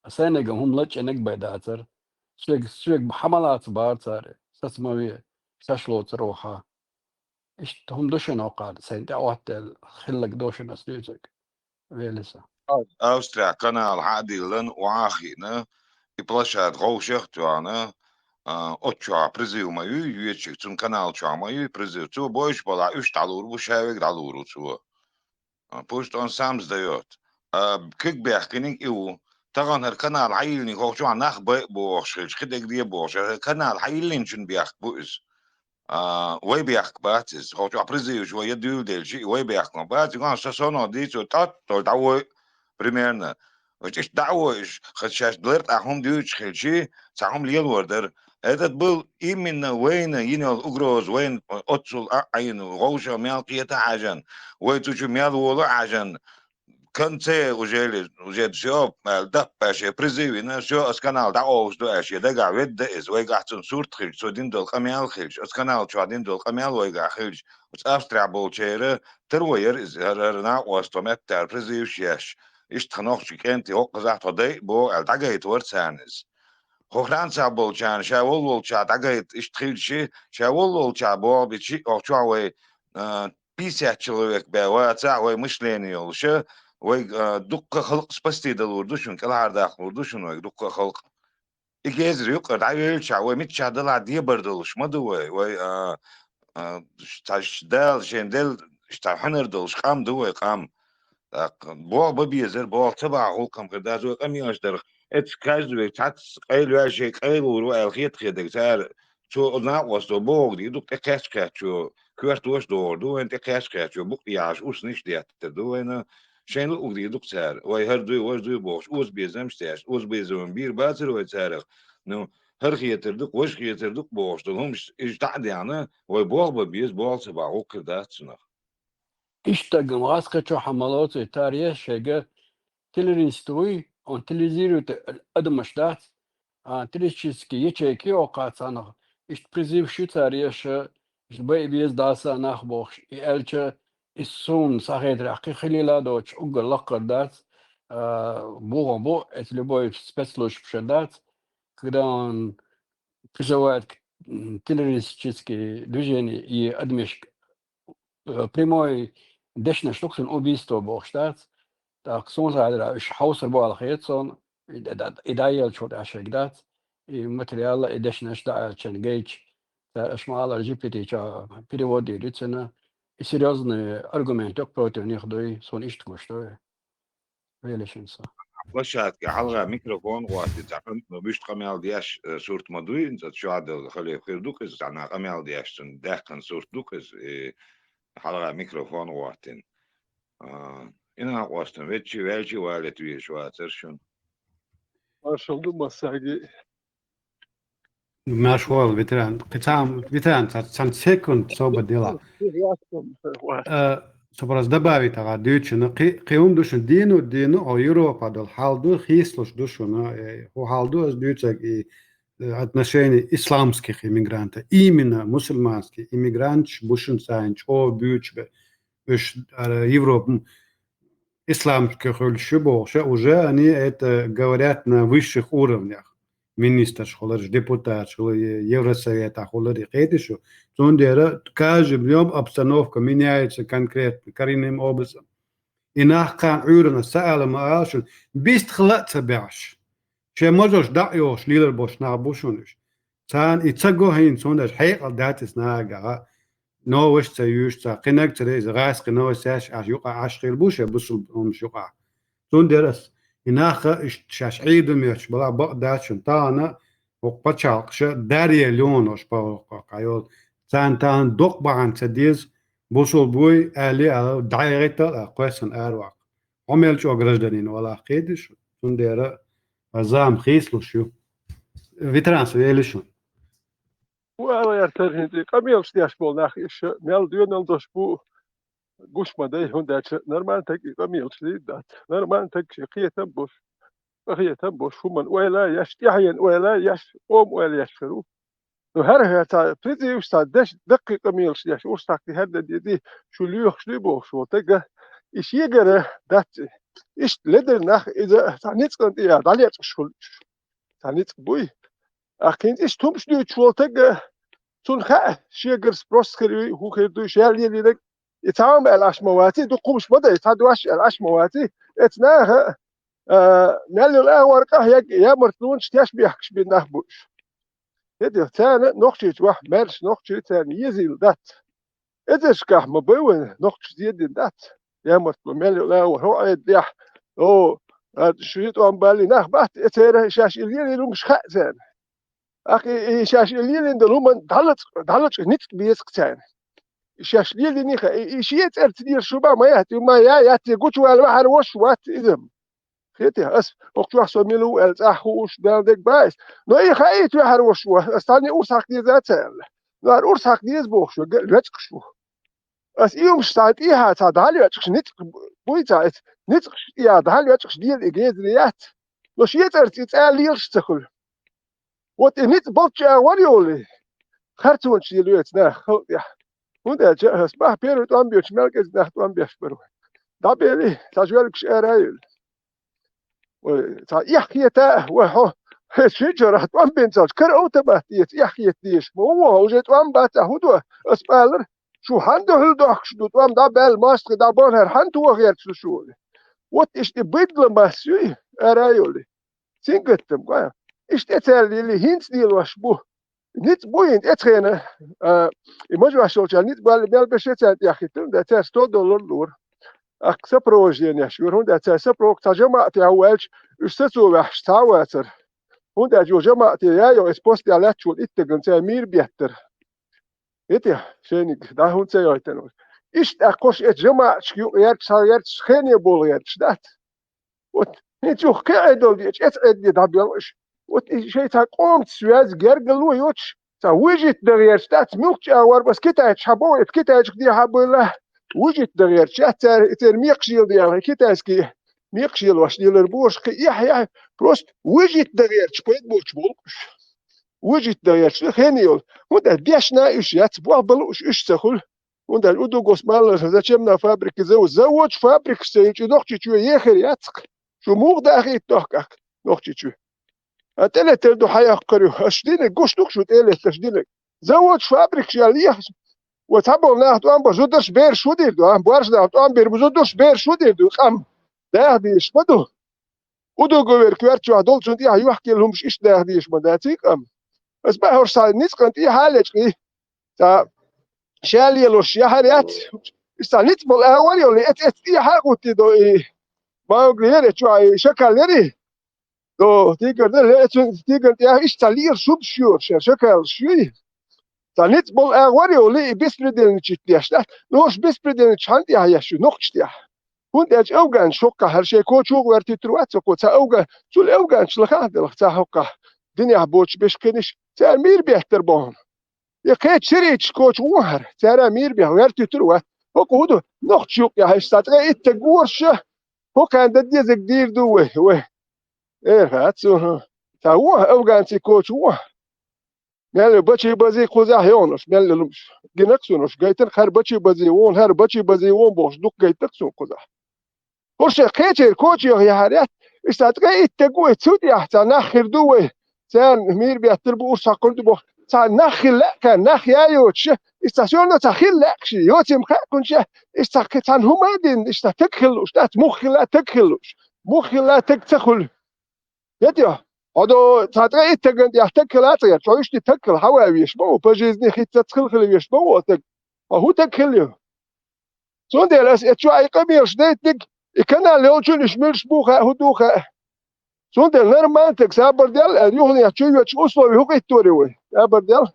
А сайнага хӀума лачкъинарг бай дацара. Соьга, соьга хьа ма лаца бара цара, саца ма ве, шаьш лоцур ву хьа. Иштта хӀума ду шуна хӀокхара, сайна тӀе Ӏоттаделла хилларг ду шуна ас дуьйцург. Велиса. Австрия канал хьа а диллина, охьа а хиъна, и площадка гӀовшах а тоьхна, а, оцу чохь призыв ма юй, йоьдучуьнга, цунна канал чохь ма юй призыв. Цо бовзуш балахь, уьш дӀалур бу, ша верг дӀалур ву цо. А, пусть он сам сдаёт. А, куьг баьхкинарг и ву. Тахана хӀара канал хьайиллинарг хӀокху чохь нах бай а бохуш хилча, кхидерг де а бохуш, хӀара канал хьайиллинчун бехк бу иза. А, вай бехк бац иза. ХӀокху чохь призываш вай я дуьйладелча, и вай бехк ма бац. Юха со сонах дийцо, тӀотталла дӀавой, примерно. Вай иштта дӀа а вой уьш, хаза шаьш лартӀахь хӀума дуьйцуш хилчий, цхьа хӀума лелор дара. Этот был именно вайна йина йолу угроза, вайна оццул а Ӏийна, вовшах мел кхета а хьаьжна, вай цу чу мел вола а хьаьжна, конце уже ли, уже всё, аьлла, даппа аьлла, шен призыв йина, всё, аса канал дӀакъовсур ду аьлла, шен дагахь ведда иза, вайгахь цунна сурт хилча, цо дина долу къамел хилча, аса канал чохь дина долу къамел вайгахь хилча, оцу Австрехь болчеран таро яра иза, хӀара, хӀара накъосталла меттара призываш еш, иштта тхан нохчийн кӀентий хӀокхузахь тхо дай а боху аьлла, дӀагайта вара царна иза. ХӀокху Францехь болчарна ша воллу волчохь дӀагайта иштта хилча, ша воллу волчохь боху бичи, хӀокху чохь вай, а, пятьдесят человек бен вацахь, вай мышление йолуша, вай, а, дуккха а халкъ спасти далур ду шуна, кӀелхьардаккхалур ду шуна вай дуккха а халкъ. И гезар юккъара дӀавеллачохь, вай миччахь далахь дебар долуш ма ду вай, вай, а, а, ш-, цхьа ш-, Дала шен делла, ш-, цхьа хьуьнар долуш къам ду вай къам. ТӀаккха болх бан безара, болх ца бахь гӀуллакх-м хир дац вай къамелаш дарх. Эцу каждый век цхьацца къайлаваьлла шайн къайлавур ву аьлла хета хетарг цара. Цо накъосто бохург дийр ду-кх, тӀекхаьчча-кхаьччо коьртош а догӀур ду вайна, тӀекхаьчча-кхаьччо букъ тӀехьаш урсанаш а деттар ду вайна. Шайна луург дийр ду-кх цара. Вай хӀара дуй, важа дуй бохуш, озабезамаш а тешна, озабезам бийр бацара вай царах. Ну, хӀара хетар ду-кх, важа хетар ду-кх бохуш долу хӀумаш, иза дӀа а даьхна, вай болх бан беза, болх ца бахь гӀуллакх хир дац цунах. Иштта ган вац кхечо хьан ма лоцу и таре шайга террорист вуй, он терроризирует адамаш дац, а, террористический ячейки йоккхац царнах, иштта призыв шу цара еш, иштта бай а беза даса нах бохуш, и аьлча, и суна схьахетарехь кхин хилийла а доцуш, уггар лаккхар дац, а, бохам бу, это любой спецслужбаша дац, когда он призывает к, м, террористические движения и адамашка э, прямой дешнаш ду-кх цунна убийство бохуш дац. ТӀаккха суна хьалха уьш хьовсур бу аьлла хета суна, и д-, д-, и дӀаеллачул тӀаьхьа шайга дац. И материал а, и дешнаш а дӀааьллачарна гайча, цара аша ма-аллара G P T чохь перевод дийр ю цуьнан. И серьёзный аргумент ю-кх против них дуй, суна иштта гуш ду. Велишин со. Площадке хьалха микрофон гӀоттий, цхьа кӀант, ну, вуьшта къамел деш, э, сурт ма дуй, цӀа чохь а делла, хале хир ду-кх иза, цхьана къамел деш, цунна даьккхина сурт ду-кх иза, и хьалха микрофон гӀоттина. А, и накъостан, веччи, ваьлчи валет везаш вацара шуна. Маршалла ду массаьрга. Маршалла, ветеран. Кхин цхьа ветеран, цхьа, цхьана секунд соба дела. Э, со просто добавить агӀа дуьйцучунна. Кхи-, кхин хӀума ду шуна, дийно, дийно, о, Европа долу хьал ду, хийцалуш ду шуна, э, хӀун хьал ду аса дуьйцург и, э, отношение исламских иммигрантов. Именно мусульманский иммигранташ бу шуна царна чӀогӀа буьйцуш бе. Уьш, э, Европа, м, исламский хуьлуш ю бохуш, уже они это говорят на высших уровнях. Министраш хуьларш, депутаташ хуьлар, е-, Евросоветахь хуьлар, и кхетий шу. Цундела каждый днём обстановка меняется конкретно, коренным образом. И нах кхана Ӏуьйранна са ала ма ала шуна, бистхила а ца баьхьаш. Шен мазалш дӀа а йохуш, лелар болуш нах бу шуна уьш. Царна и ца го хӀинца, цундела хьекъал дац иза нагахь. новость ца юьйш, ца кхинаг ца реза, гӀаьс кхин новость яш, аш юкъа аш хир бу ше бусул хӀумаш юкъа. Цундела ас, и наха иштта шаьш Ӏийда мерч бала бакъ дац шун, тахана хӀокху пачхьалкхаша дарье леонош пагӀоккхо кхайол. Царна тахана докъ бахьана ца деза, бусул буй, али ала, дӀайгӀийтал а, кхоьссана араваккха. Хьо мел чӀо гражданин валахь кхийдаш, цундела а зама хийцалуш ю. Ветеранство ели шун. Ху ала яр тархинчи, къамелаш деш болу нах иша, мел доьналла дош бу, гуш ма дай, хӀунда аьлча нормально таг и къамелаш дийр дац. Нормально таг шен кхетам бош, къахетам бош, хӀуман ойла еш, тӀаьхьен ойла еш, ома ойла еш хир ву. Ну, хӀара хӀара ца призываш, ца деш, даккхий къамелаш деш, урс хьакхи хӀара дан диди, шу лоьхуш дуй бохуш волу тага, и шегара дац и. Иштта ледара нах иза цхьа ницкъан тӀе а дӀалечкъаш хуьлуш. Цхьа ницкъ буй. Ахкхинца иштта хӀумаш дуьйцуш волу тага, цунна хаьа, шегара спрос хир юй, хӀун хир дуй, шел лелийнарг, и цхьа хӀума аьлла Ӏаш ма ваций, дукха хӀумаш ма дай, цхьа дош аьлла Ӏаш ма ваций, эца наха, а, мел йолу агӀор къахьег ямартлонаш теш бехкаш бина нах бу уьш. ХӀетех царна нохчийчу вахь, маьрша нохчий царна езийла дац. Эзаршкахь ма бай вайн нохчаш зедина дац. Ямартло мел йолу агӀор хӀо Ӏедалехь, о, а, ши тӀом балли нах бац, эцеран шаьш и лелийна хӀумаш хаьа царна. Ахь и, и шаьш и лелийна долу хӀуманна дӀалачкъа, дӀалачкъа ницкъ беза-кх царна. И шаьш лелийний хаьа, и, и шен цӀарца дезаш шу бан ма яц, ма я, яц, и гучувала вахьар вош вац иза. ХӀетех, ас хӀокху чохь со мила ву аьлла цӀахь хууш, Дала дерг баьйса. Но и хаийта вехьар вош ву, ас цхьанна урс хьакха деза ца аьлла. Но хӀара урс хьакха деза бохуш ву, га-, лечкъаш ву. Ас и хӀумаш цхьа тӀехьа цхьа дӀалечкъаш ницкъ буй цхьа, эца ницкъаш тӀехьа дӀалечкъаш дела и гезаре яц. Но шен цӀарца и цӀа лелаш ца хуьлу. Вот и ницкъ болччу агӀор йолий, харцонаш лелоьцу нах халкъ тӀехь. ХӀунда аьлча ас бахьа первый тӀом бечу мел кӀезиг нах тӀом беш бара вай. ДӀабели, цхьа жоьлгаш ара а юьллу. Вай, цхьа эхь хета а, вай хьо, хӀе, шуьйчарахь тӀом бина цалч, кара автомат эца, эхь хета дезаш. Ма вон, уже тӀом бац, а хӀун до? Ас баьллар, шу хьан дуьхьал дохкуш ду, тӀом дӀабаьлла, мостагӀий дӀабахьара, хьан тоха гӀерташ ду шу? Вот иштта и байдла масса юй, ара а йолий. Сингаттам, гой. Иштта тӀе цаьрла лели, хӀинца лелош бу. Ницкъ бу хӀинца тӀецхена, а, и мажош йолчара ницкъ балли мел беш царна тӀехь хӀиттина, да цара сто доллар лора. Ахка сопровожденеш юра, хӀунда цара сопровод цхьа жамаӀатехь ву аьлча, уьш сацо ваьхьаш цхьа а вацара. ХӀунда аьлча йо жамаӀате я йо, эс постехь лаьтташ волу иттаган цара мийра беттара. ХӀетех, шайниг, дӀа хӀунда ца йойтана вай. Иштта тӀаккха хӀорш эцу жамаӀаташка юкъа гӀерташ, цхьа гӀерташ, хене болу гӀерташ дац. Вот, хӀинца юха кхин Ӏедал деача, эца Ӏедале дӀабелла уьш. Вот и шайн цхьа къомаца связь гергарло йоцуш, цхьа выжить дан гӀерташ дац, муьлххачу агӀор ас китайцаш хьан боху, эца китайчух дехьа а бевлла, выжить дан гӀерташ яц цара, и церан мекхаш леладе аьлла, китайский мекхаш лелош лелар бохуш, кхин эхь-эхь, просто выжить дан гӀерташ пайда боцуш болу уьш. Выжить дан гӀерташ ду хене йолу. ХӀунда аьлча бешна уьш яц, болх бан лууш уьш ца хуьлу. ХӀунда аьлча удугос малларша зачем на фабрика завод? Заводаш, фабрикаш ца йича, Нохчийчоь ехар яц-кх. Шу муха дахийта дохку ахка Нохчийчоь? А тӀелетар ду хьан яккхар ю? Аш динарг гуш ду-кх шу тӀелетарш динарг. Заводаш, фабрикаш ял ехаш. Ва цхьаболу нах тӀом бар, зударш, бераш хӀун дийр ду, а? Боьрша нах тӀом бийр бу, зударш, бераш хӀун дийр ду? Къам даха дезаш ма ду. Удуговерг коьртачохь долчунна тӀехь юьхкӀелла хӀумаш иштта даха дезаш ма даций къам. Ас бахьарш цхьа ницкъан тӀехьа а лечкъий. Цхьа ша лелош яхьар яц. Иштта цхьа ницкъ болу агӀор йолу, эц-эц тӀехьа а гӀуттий до и. Маугли яра, чохь и шакал яра. До тигар дара, эцун тигар тӀехь иштта цхьа лелаш хӀумаш йора, шен шакалаш юй. Цхьа ницкъ болу агӀор йолу и беспредельничать деш дац. Нуьш беспредельничать хьан тӀехь еш ю, нохчаш тӀехь? ХӀунда аьлча афганцаш хӀоккхахь хӀара шайн кочо гӀоьртуьйтур вац хӀокхо, цхьа афган-, цул афганцаш лахахь а делахь, цхьа хӀоккхахь динехь боцуш беш кхиниш, цара мийра беттар боху. И кхечу сирийцаш кочо вон хӀара, цара мийра бех гӀоьртуьйтур вац. ХӀокхо хӀун ду, нохчаш юкъехь иштта цхьа ткъе итт стаг гӀорша, хӀокхарна дан дезарг дийр ду вай, вай. Эр хац, угу. Цхьа вон афганций кочо вон. Мел бачий базий кхузахь йогӀуш, мел лелуш. Гинарг суна уьш, гайтина хӀара бачий базий вон, хӀара бачий базий вон бохуш, дукха гайтина суна кхузахь. ХӀорш кхечеран кочех яхьар яц, иштта ткъе итт стаг ву, цу тӀехь цхьа нах хир ду вай. Царна мийра беттар бу, урс хьакхур ду боху. Цхьа нах хила лаьа кхаьрна, нах я йоцуш, иштта всё равно цхьа хила лаьа ши, йоций ма хаьа кхунчех, иштта цхьа кхин цхьана хӀума а дина, иштта таг хила лууш дац, муха хила таг хила лууш. Муха хила таг ца хуьлу. ХӀетехь, хьо до цхьа ткъе итт стагана тӀехь таг хила а ца гӀерта, хьо иштта таг хила хьан ван веш ма ву, по жизни хӀинца цхьа хила хила веш ма ву таг. Хьо хӀун таг хилла ю? Цундела ас э чу а и къамелаш дайтиниг, и канал йолчун иш муьлш бу хаьа, хӀун ду хаьа. Цундела нормально таг сабар дел аьлла, юханехьа чу йоьдуш условия хӀу хӀиттор ю вай? Сабар дел.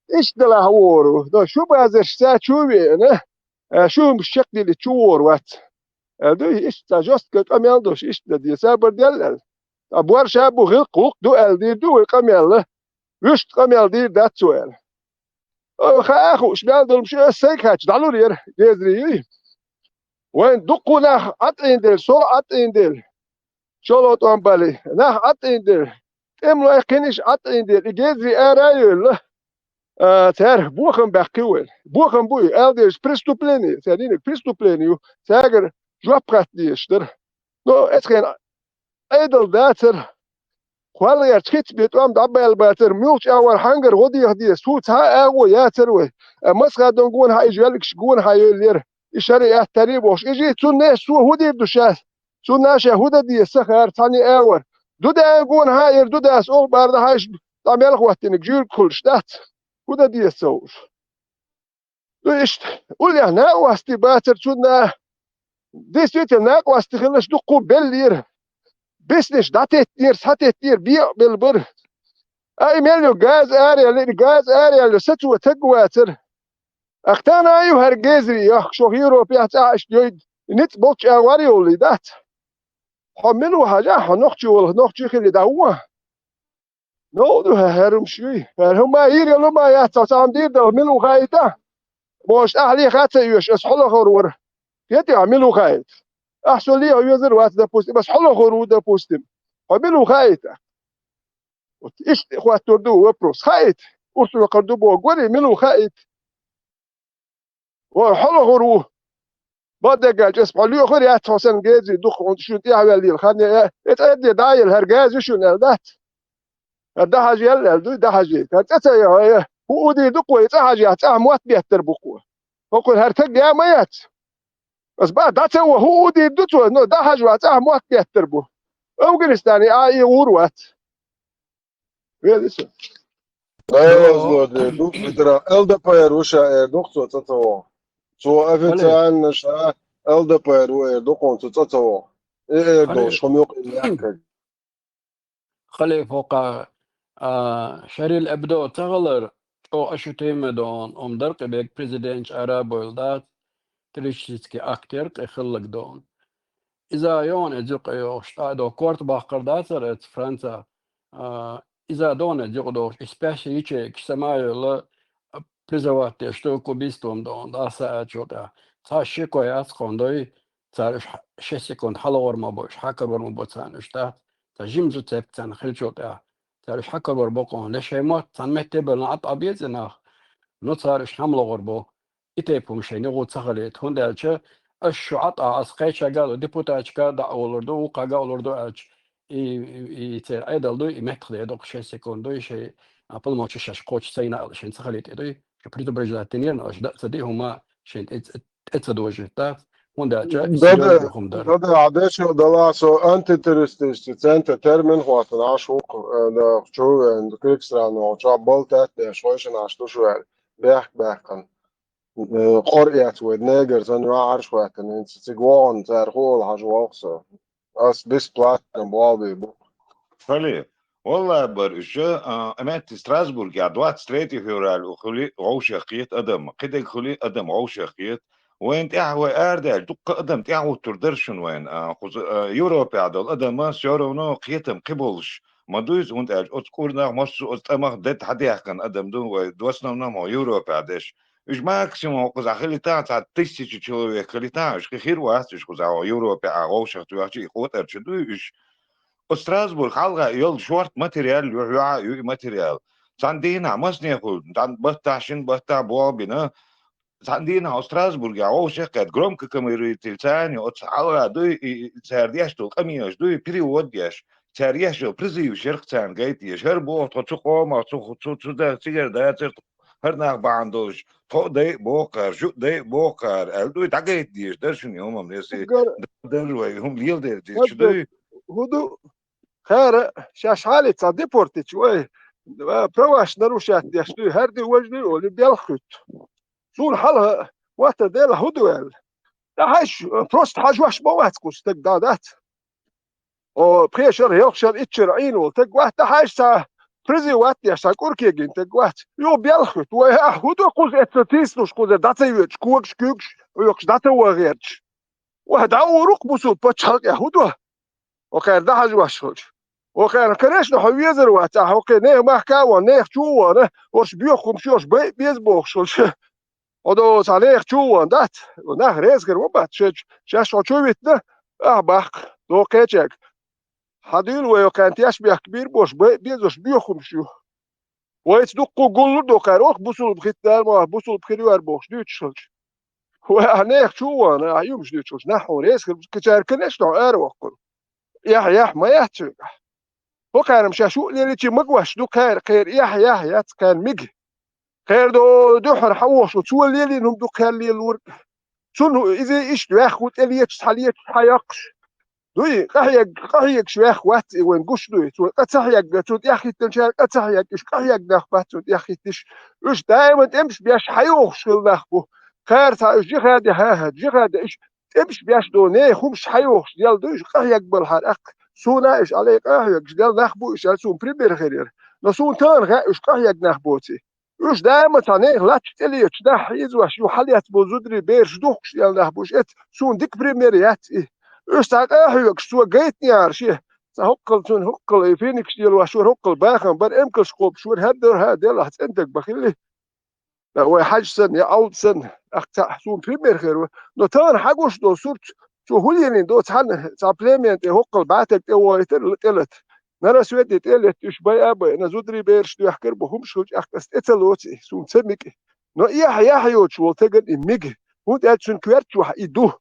Иштта делахь вогӀур ву. Но шу базарш ца чу веана, а, шу хӀумаш чекхдилли чу вогӀур вац. Аьлла ду, иштта цхьа жестко къамел долуш, иштта дан де, сабар дел аьлла. Ткъа борша бу, гӀиллакх-гӀуллакх ду аьлла дийр ду вай къамел. Вуьшта къамел дийр дац цо аьлла. О, хаа хууш, мел долуш ю, ас сайга хаьттича, дӀалур яра, гезри юй. Вайн дуккха нах Ӏатӏийна дела, со Ӏатӏийна дела. ШолгӀа тӀом бале, нах Ӏатӏийна дела. ТӀемалой кхиниш Ӏатӏийна дела, и гезри ара а йевлла, а, цара бохам баьккхи вайна. Бохам бу и, аьлла дезаш преступление, цара динарг преступление ю, цаьргара жоп хатта дезаш дара. Но эцхена Ӏедал дацара. Кхол гӀерташ хица бен тӀом дӀабаьлла бацара, муьлхачу агӀор хьангара гӀо деха деза, цу цхьа а агӀо яцара вай. А Масхадон гонахьа и жоьллигаш гонахьа йоллера, и шариат тари бохуш. Ижи цунна цо хӀун дийр ду шаьш? Цунна ша хӀун дан деза ца хаьара цхьана а агӀор. Ду даьна гонахьа а яра, ду дас оха бара дахьаш дӀа мел хӀоттиниг жуьрг хуьлуш дац? ХӀун дан деза ца хууш? Ду иштта, уллехь накъостий бацара цунна. Действительно, накъостий хиларш дуккха беллера. Бисниш дӀатеттера, схьатеттера, бекъабелла бара. А и мел ю газа араяьлла, и газа араяьлла, сацо таг вацара. Ахтана а ю хӀара гезри, йохкуш ваха Европехь цӀахь иштта йойду, и ницкъ болчу агӀор йоллий дац. Хьо мила ву хьажахь, хьо нохчи волу, нохчи хили дӀа ву? Новкъа ду хӀара хӀума шуьй. ХӀара хӀума йийр йолу ма яц, цхьа цхьа хӀума дийр дала, мила ву хаийта? Бохуш, ахь леха а ца оьшу, ас хьо лохур вара. Хетий ахь мила ву хаийта? Ахь со леха везар вац, допустим, ас хьо лохур ву, допустим. Хьо мила ву хаийта? Вот иштта хӀоттур ду вопрос. Хаийта? Урс векхар ду боху, гори, мила ву хаийта? Вара хьо лохур ву. Баддегга чӀес хьо лоьхур яц хьо санна гези дукха хьуна шуна тӀаьхьавеллийла хан я, э, цӀа де дӀа а елла, хӀара газ ю шуна аьлла дац? ХӀара дӀахьажаелла аьлла дуй, дӀахьажийта. ХӀара цӀа ца яхьа, э, хӀу удийр ду кхо, и цӀа хьажахь, цӀахь мотт беттар бу кхо. ХӀокхуьнан хӀара таг я ма яц? Ас баха дӀа ца во, хӀу удийр ду цо, но дӀахьажа вац, цӀахь мотт беттар бу. Афганистане а и гӀур вац. Веза со. Дайозло де, ду, итара Л Д П Р вуша эр, дукха цо цӀа ца во. Цо официально ша Л Д П Р ву эр, дукха цо цӀа ца во. Э, эр долуш, хӀума юкъа иллаккхаг. Халиф, хӀокха, а, Шарли Эбдо ца хилар, чӀогӀа ашу тема дон, ом даркъи бег президент ара бойла дац, террористический акт яр къе хиллаг дон. Иза йон эзу къе йохуш, тӀа до корта баккхар дацар эц Франца, а, иза дон эзу къе дохуш, и спящий ячейкаш сама йолла, а, призывать деш, что к убийствам дон, да, са а чу тӀа. Цхьа шеко яц кхондой, цара уьш хьа-, шесть секунд хьалагӀор ма бо, уьш хьакарор ма бо царна уьш дац. Цхьа жимзу цепк царна хилчул тӀаьхьа. Цара уьш хьакарор бо кхондой, шайн мотт, царна метте белла Ӏа тӀа беза нах. Но цара уьш хьамлагӀор бо. И тайпа хӀума шайна гӀу ца хилийта. ХӀунда аьлча, ас шу Ӏа тӀа, ас кхечаьрга а, депутатчика дӀа а олур ду, вукхага а олур ду аьлча, и, и, и церан Ӏедал дуй, и меттах де доккха шесть секунд дуй, шайн, а, полномочи шаьш кхочуш сайна а шайн ца хилийта дуй, шу предупреждать динера, но аша даа ца ди хӀума шайн тӀе, тӀе ца дожийта. ХӀунда аьлча, серьёзный хӀума дара. Дада, Ӏадешал дала со антитеррористический центр термин хӀоттана Ӏаш вукху, э, да, чу вен, Киргизстан чохь болу тӀаьтта деш, хойшина Ӏаш ду шу аьлла, бехк баьккхина. Э, къор эц вай, негар санна, юьхьӀаьржа хӀоьттина, хӀинца цига вогӀун цара хуула хьажа воху со. Ас бесплатно болу бу. Хали, валлахӀи бар уьш, а, метта Страсбургехь двадцать третье февраль у хуьли вовшех кхета адам, кхидерг хуьли адам вовшех кхета. Вайн тӀехь вай арадаьлча, дуккха адам тӀехь гӀуттур дара шуна вайн, а, кхуза, а, Европехь долу адам, всё равно кхетам кхин болуш ма дуй иза, хӀунда аьлча оцу кӀурнах, массо а оцу тӀамах дед хьадаьккхина адам ду вай, в основном хьо Европехь деш. Уьш максимум кхузахь хилийтахь, цхьа тысяча человек хилийтахь, уьш кхин хир вац, уьш кхузахь Европе а вовшах тоьхча, и къотӀар чу дуй уьш. Оцу Страсбург хьалха йолу шорта материал ю, юьхьа а ю и материал. Цхьана дийнахь массанехула, цхьана баттахь, шина баттахь болх бина, цхьана дийнахь оцу Страсбургехь вовшах кхетта громкоговоритель царна ю, оцу хьалха дуй, и, и цара деш долу къамелаш дуй, перевод деш, цара еш йолу призываш яра-кх царна гайта езаш. ХӀара боху тхо цу къомах, цу, цу, цу, цигара дацара тхо, хӀара нах бахьана долуш, тхо а дайа а боху кхара, шу а дайа а боху кхара, аьлла дуй, дӀагайта дезаш дара шуна и хӀума, если уггар дарра вай хӀума леладер дезаш шу дуй. ХӀун ду? Хара, шаьш хьалица депортича вай, а, праваш нарушать деш дуй, хӀара дуй, важа дуй, олий, белха хуьтту. Суна хьалха, ватта дела хӀу ду аьлла. ДӀахьажа, просто хьажош ма вац кху стаг, да, дац. О, пхе шара, ялх шара, итт шара Ӏийна волу стаг вац, дӀахьажа цхьа призыв вац деш, цхьа кӀур кегийна стаг вац. Юха белха хӀуьтту, вай, ахь хӀу ду кхуза, эцна тийсалуш кхуза, дӀа ца йоьдуш, когаш, куьйгаш, Ӏоькхуш, дӀа ца ван гӀерташ. Вай, дӀа а вурук-кх бусулба пачхьалкхехь, хӀу ду? Окхара дӀахьажош хилча. Окхара, конечно, хьо везар вац, ахь хӀокхе нехан махка а вахана, нехан чу а вахана, хӀорш боьха хӀумаш йолуш, байа беза бохуш хилча. Хьо до цхьа нехан чу а вахана дац, нах реза хир ма бац, шаьш, шаьш хьо чу витина, ахь баккха, до кхечаьрга. Хьан дуьйна вай окхарна теш бехк бийр болуш, байа безош боьха хӀумаш ю. Вайца дуккха гуллур ду кхара, ох, бусулба хиттар ма, бусулба хир ю ара бохуш дуьйцуш хилча. Вай ахь нехан чу а вахана, ахь юмаш дуьйцуш хилча, нах хьуна реза хир, кхечаьрга, конечно, хьо ара воккхур. Эхь, эхь, ма яц цуьнгахь. ХӀокхарна шаьш юкъа лелийча магош ду кхара, кхера эхь, эхь, яц кхарна мига. Кхера до дуьххьара хьан вохуш ву, цо лелийна хӀума ду кхел лелорг. Цунна иза иштта ваьхна ву тӀелеташ, цхьа леташ, цхьа яккхаш. Дуй, къахьег-, къахьегаш ваьхна вац и, вайн гуш дуй. Цо къа ца хьегна, цунна тӀехӀиттинчара къа ца хьегна, уьш къахьегна нах бац цунна тӀехӀиттиш. Уьш даиман тӀемаш беш хьайохуш хилла нах бу. Кхара цхьа уьш жихаде хьахьа, жихаде уьш тӀемаш беш до, нехан хӀумаш хьайохуш дел ду, уьш къахьегна балхьара аккха. Суна уьш Ӏалай къахьегаш дел нах бу уьш аьлла, суна пример хир яра. Но суна тахана хаьа уьш къахьегна нах боций. Уьш даима цхьа нехан латташ тӀелеташ нах хьийзош ю, хьалаьцна болу зударий бераш духкуш дел нах бу уьш, эцу суна дика пример яц и. Уьш цхьа къа а хьоьгуш, цо гайтинехьара шен, цхьа хӀоккхул цунна, хӀоккхул и финикаш лелош вара, хӀоккхул бахам бара, эмкалш кхобуш вара, хӀара дара хӀара делахь цӀена даг бан хилли. Ткъа вай Хьаьжа санна, я Ӏовда санна, тӀаккха цхьаъ суна пример хир ву. Но тахана хьан гуш долу сурт, цо хӀун лелийна до, цхьана цхьа племена тӀе хӀоккхул бӀатаг тӀе вохуьйтура, тӀелата. На рассвете тӀе а летта, уьш байа а байина, зударий бераш доьхкар бу, хӀумаш хилча, аьхка аса тӀе ца лоцу и, суна ца мига. Но эхь, эхь йоцуш волу стагана и мига, хӀунда аьлча цуьнан коьртачохь и ду.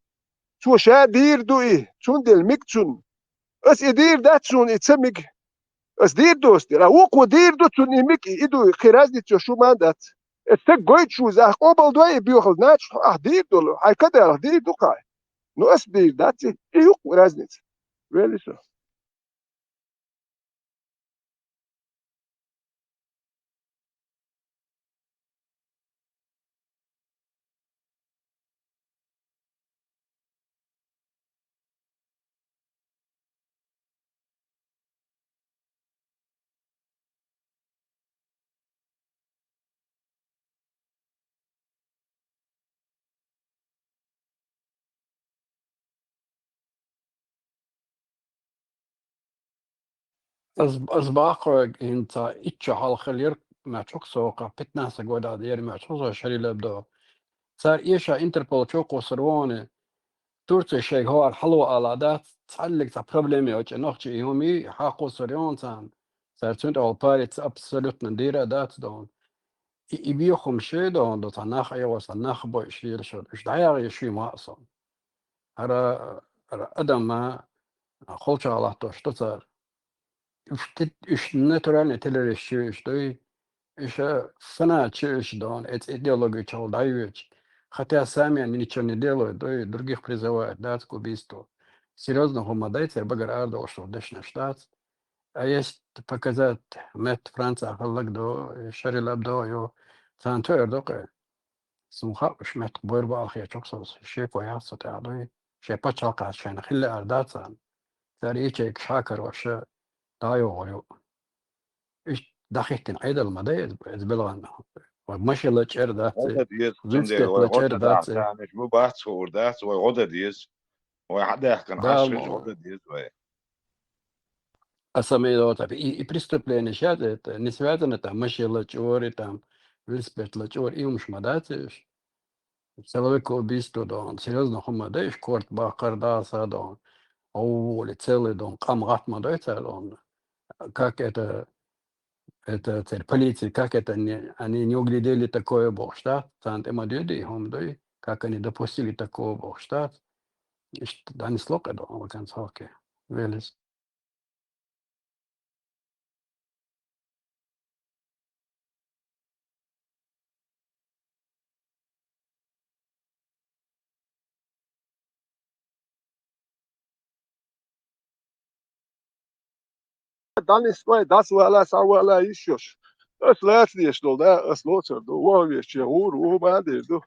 Цо ша дийр ду и, цундела мига цунна. Аса и дийр дац суна, и ца мига. Аса дийр доцу дела. А вукхо дийр ду цунна, и мига, и ду, кхин разница йо шу ма дац. Аса стаг гойтуш ву иза, ахь къобал дой и боьхал, начу ахь дийр долу, хьайн кадалах дийр ду кхай. Ну аса дийр дац и, и юкъ разница. Вели со. Аз, аз баккхойг хӀинца итт шо хьалха хилира, мачхьук сокха, пятнадцать годах дера мачхьук со шарила до. Цара эша Интерпол чу кхуссур ву хьуна, Турция шайга хӀора хьало ала дац, цхьаллиг цхьа проблема йолча нохчий и хӀума хьакхуссур ю хьуна царна. Цара цуьнан тӀехула парица абсолютно дийр а дац дохуна. И, и бехум ши дохуна ду, цхьа нах а йогӀу, цхьа нах а бойуш йийла шуна. Уьш дӀаяхьа йиш ю ма а со. ХӀара, хӀара адамна холчахь латтош ду цара. Уьш ти-, уьш натуральный террористчий уьш дуй. Уьш фанатчий уьш дохуна, эца идеологичал дӀайоьдуш. Хотя сами они ничего не делают, дуй, других призывают, дац, к убийству. Серьёзно хӀума дай, церан багара арадолуш дешнаш дац. А если показать метта Францехь хилларг ду, шарила абдо ю, царна тоьар ду кхе. Суна хаьа, уьш меттах бойр баалхечух со, шеко яц со тӀехь дуй. Шайн пачхьалкхаца шайна хилла ара дац царна. Цара ячейкаш хьакарош дӀайогӀур ю. Иштта дӀахӀиттина Ӏедал ма дай иза, иза белгӀанна. Вай машила чӀер дац, ГӀо дан деза, цундела вай зуьнцтетла гӀо чӀер дан дац. Царнаш бу бац хуур дац, вай гӀо дан деза. Вай хьадаьхкина Дала Ӏаш хилча гӀо дан деза вай. Аса ма йоцу, и, и преступление щас это не связано там, машина лачкъор и там, велосипед лачкъор, и хӀумаш ма дац уьш. Человека убийство дон, серьёзно хӀума даьш, корта баккхар даса дон, овули целый дон, къам гӀатта ма дой цара дон. Как это, это цель полиции, как это не, они не углядели такое бохуш дац, царна тӀе ма доьду и хӀума дой, как они допустили такого бохуш дац. Иштта дӀанисло кхе дон, ваканс хьалке. Велис. Данис вай дас вала, са вала йиш йолуш. Ас лаца деш долу, да, ас лоцур ду. Ваха везче гӀур ву, ма дийр ду.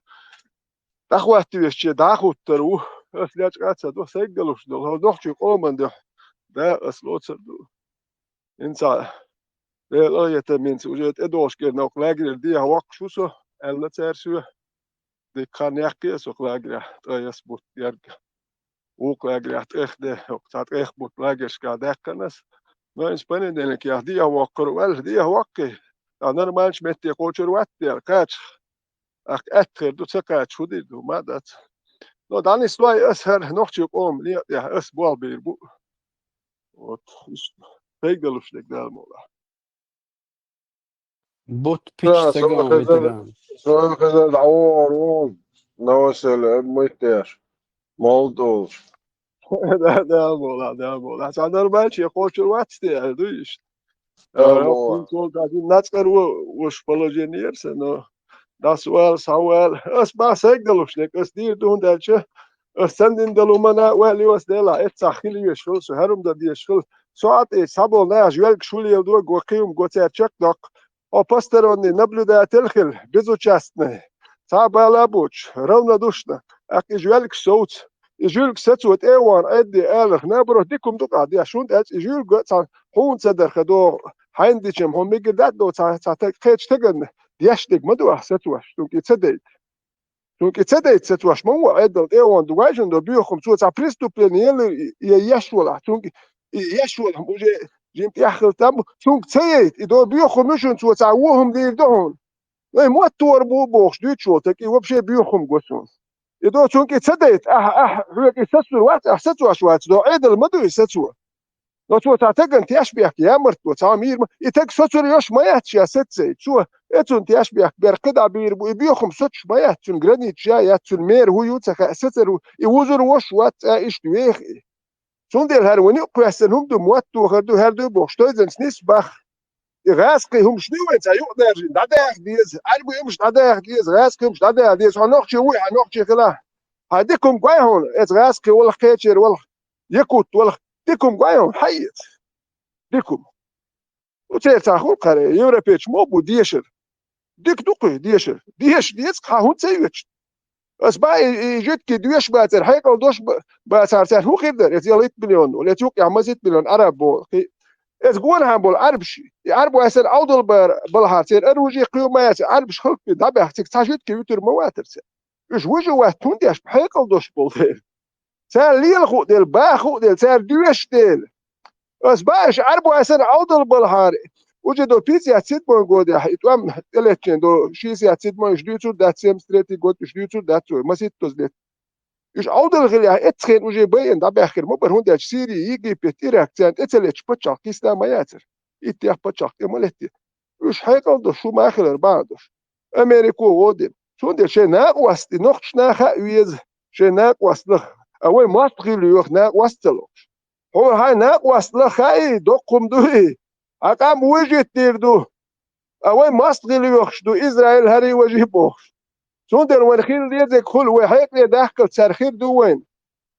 ДӀахӀотта везче дӀахӀуттур ву. Ас лечкъа ца ду, сайга луш долу. ХӀара нохчийн къоман дуьхьа, да, ас лоцур ду. ХӀинца Делан къинхетамца уже тӀедогӀуш кӀирнокх лагерь дехьа воккхуш ву со, аьлла цара соьга. Дика хан яьккхи ас оха лагерехь, ткъа ас бутт ерг. Вукху лагерехь ткъех де, оха цхьа ткъех бутт лагерьшкахь даьккхина ас. Но иза понедельникехь дехьа воккхур ваьлла, дехьа воккхий. Ткъа нормальчу метте кхочур вац дела, кхача. Ахка аьтта хир ду, ца кхача хӀун дийр ду, ма дац. Но дӀанислой ас хӀара нохчийн къоман некъа тӀехь, ас болх бийр бу. Вот, иштта. Сайга луш дерг Дала мукъ лахь. Бутт пичча ца ган вайтаран. Со хезар дӀавогӀур ву, Новосель, муьттеш, молла долуш. Да, да, мола, да, мола. Цхьа нормальче кхочур вац те, аьлла ду иштта. Да, мола. Хьун цо даже нацкъара ву, вуш положение яра сан, но дӀасавала, схьавала. Ас бах сайга далуш дерг, ас дийр ду, хӀунда аьлча ас сан дин далу мана ваьлла ю ас Делахь, эццахь хила веш хила, со хӀара хӀума дан дезаш хила. Со а тӀе схьаболу нахаша велгаш хӀу леладо, го кхин хӀума го цаьрга чекхдоккху. Хьо посторонний наблюдатель хила, безучастный. Цхьа а бала а боцуш, равнодушно. ТӀаккха и жуьлгаш совца. И жуьлгаш сацо тӀе а вахана, Ӏедде аларх, наоборот, дика хӀума ду-кх ахь деш, хӀунда аьлча и жуьлга цхьа хьуна ца дарха догӀу, хьайна дича хьуна мигар дац догӀу, цхьа, цхьа таг-, кхечу стагана деш дерг ма ду ахь сацош, цуьнга и ца дайта. Цуьнга и ца дайта сацош ма ву, Ӏедал тӀе а вахана, дугайжина до боьха хӀума, цо цхьа преступление елла, я еш волахь, цуьнга и еш волахь, уже жима тӀехь хила там бу, цуьнга ца яйта, и до боьха хӀума ю шуна, цо цхьа вон хӀума дийр ду хьуна. Вай мотт тора бу бохуш дуьйцуш волу стаг, и вообще боьха хӀума го суна. И до цуьнга и ца дайта, ахь, ахь, хьоьга и сацур вац, ахь сацош вац, до Ӏедал ма ду и сацо. Но цо цхьа тагана тешнабехк ямартло, цхьа мийра ма, и таг соцур йолуш ма яц ша саццайта. Цо, э, цунна тешнабехк бер кхидӀа бийр бу, и боьха хӀума соцуш ма яц, цуьнан границаш я яц, цуьнан мера хӀун ю ца хаьа, сацар хӀу, и вузур вош вац, цӀа иштта веха и. Цундела хӀара вайн юкъ кхоьссина хӀума ду, мотт тохар ду, хӀара ду бохуш, тойзанца нисса бах. И гӀазкхи хӀумаш ду вайн цхьа юкъадаьржина, дӀадаха деза, Ӏаьрби хӀумаш дӀадаха деза, гӀазкхи хӀумаш дӀадаха деза, хьо нохчи вуй, хьан нохчи хилахь. Хьан дика хӀума гой хьуна, эца гӀазкхи валах, кхечера валах, якут валах, дика хӀума гой хьуна, хьаэца. Дика хӀума. Церан цхьа хуьлу кхара, европейчу мо бу дешар. Дика ду кхуьй дешар. Деша деза, хьан хӀун ца йоьчу? Ас бан и, и жуьгтий доьшуш бацара, хьекъал дош ба-, бацара цаьрца хӀун хир дара? Эца ялхитта миллион долу, эца юкъехь маситта миллион Ӏарб боху. Кхи-, эца гонахьа болу Ӏарбаш, и Ӏарбой санна Ӏовдал бара балахьара, церан оружие кхуьйма яц, Ӏарбаш халкъе дӀабаьхна, цига цхьа жуьгтий вуьтур ма ватара церан. Уьш вуьжа ваьтта хӀунда деш, хьекъал дош болу дела. Цара лела хуу дела, баха хуу дела, цара доьшуш дела. Ас бан аша Ӏарбой санна Ӏовдал балахьара. Уже до пятьдесят седьмой годехь, и тӀом тӀелеттачийн до шестьдесят седьмой уьш дуьйцур дац, семьдесят третий год уьш дуьйцур дац вай, маситтаза летта. Уьш Ӏовдал хилехь, эццахена уже байина дӀабаьхкира ма бара, хӀунда аьлча Сири, Египет, Ирак, царна тӀе ца летташ пачхьалкх кисна ма яцара. Иттех пачхьалкх тӀе ма летте. Уьш хьекъал долуш, шу ма хилар бахьана долуш. Америко гӀо дина. Цундела шайн накъост и нохчашна хаа веза, шайн накъост лаха. А вай мостагӀий лоьху накъост ца лохуш. Хьуна хьайн накъост лаха хаий, доккха хӀума дуй? Хьан къам вуй життийр ду? А вай мостагӀий лоьхуш ду, Израиль хӀарий важий бохуш. Цундела вайн хила дезарг хуьлу, вай хьекъале дахкалц цара хир ду вайна.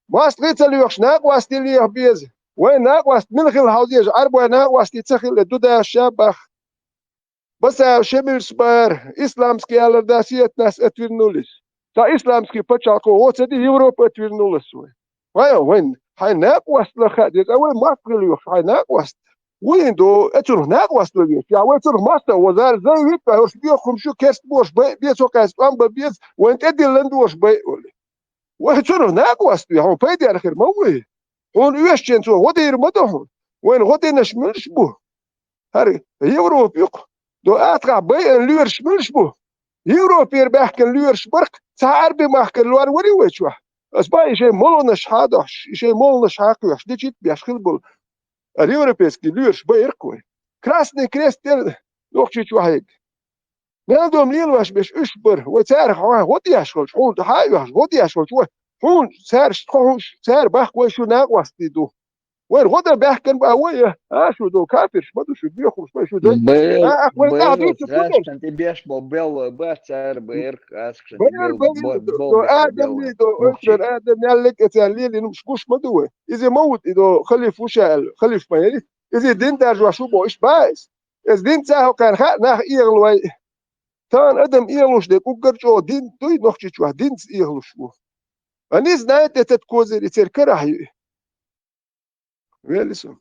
МостагӀий ца лоьхуш, накъостий леха беза. Вайн накъост мила хила хьовзийша, Ӏарбой накъостий ца хилла, ду даш ша бах. Басаев Шемирс бара, исламский алар да сетнас отвернулись. Ца исламский пачхьалкхо гӀо ца ди, Европа отвернулась вай. Вай, вайн, хьайн накъост лаха деза, а вай мостагӀий лоьхуш, хьайн накъост. Вуй до, э, цунах накъост лоьхуш. Я вай цунах мостагӀий возар, зай вит, вай уьш боьха хӀума шу керст бош бай, бе цо кхаьс тӀом бан беза, вайн тӀедиллан дош бай, олий. Вай цунах накъост ве, хьуна пайдехь хир ма вуй. Хьуна оьшучен цо гӀо дийр ма ду хьуна. Вайна гӀо динарш муьлш бу? ХӀара Европа юкъа до атагӀахь байина лоьраш муьлш бу? Европера баьхкина лоьраш барх, цхьа Ӏарбий махкара лор вари вай чохь? Ас бан и шайн молланаш хьадохьуш, и шайн молланаш хьакхоьхьуш, дичит беш хила болу. А европейский лоьраш байракх вай. Красный крест тера Нохчийчохь хьегга. Мел дом лелош беш уьш бара, вай царах хьан гӀо деш волчу, хьуна хьан а оьхуш, гӀо деш волчу вай, хьуна цаьршна тхо хӀуш, цара бахка вай шу накъостий ду. Вайна гӀо дан баьхкина бан вай, а, шу ду, кафирш ма ду шу, боьхамаш ма шу дай. Бер-, а, ах, вай бер-, тӀаьхьа дийцу гӀаскхана тӀе беш болу белла бац цара, бер-, гӀаскхана тӀе бер-, бер-, бер-, бер-, бер-, до Адам, до ойтран Адам яллиг а цара лелийна хӀумаш гуш ма ду вай. Иза ма ву, и до халиф ву ша аьлла, халиф ма яри. Иза дин даржош ву боху, иштта бац. Эс динца хӀокхарна хаьа нах эгӀалой. Тахана адам эгӀалуш дерг уггар чӀогӀа дин дуй, Нохчийчохь динца эгӀалуш ву. А не знает этот козырь, и церкарахь ю. Вели со.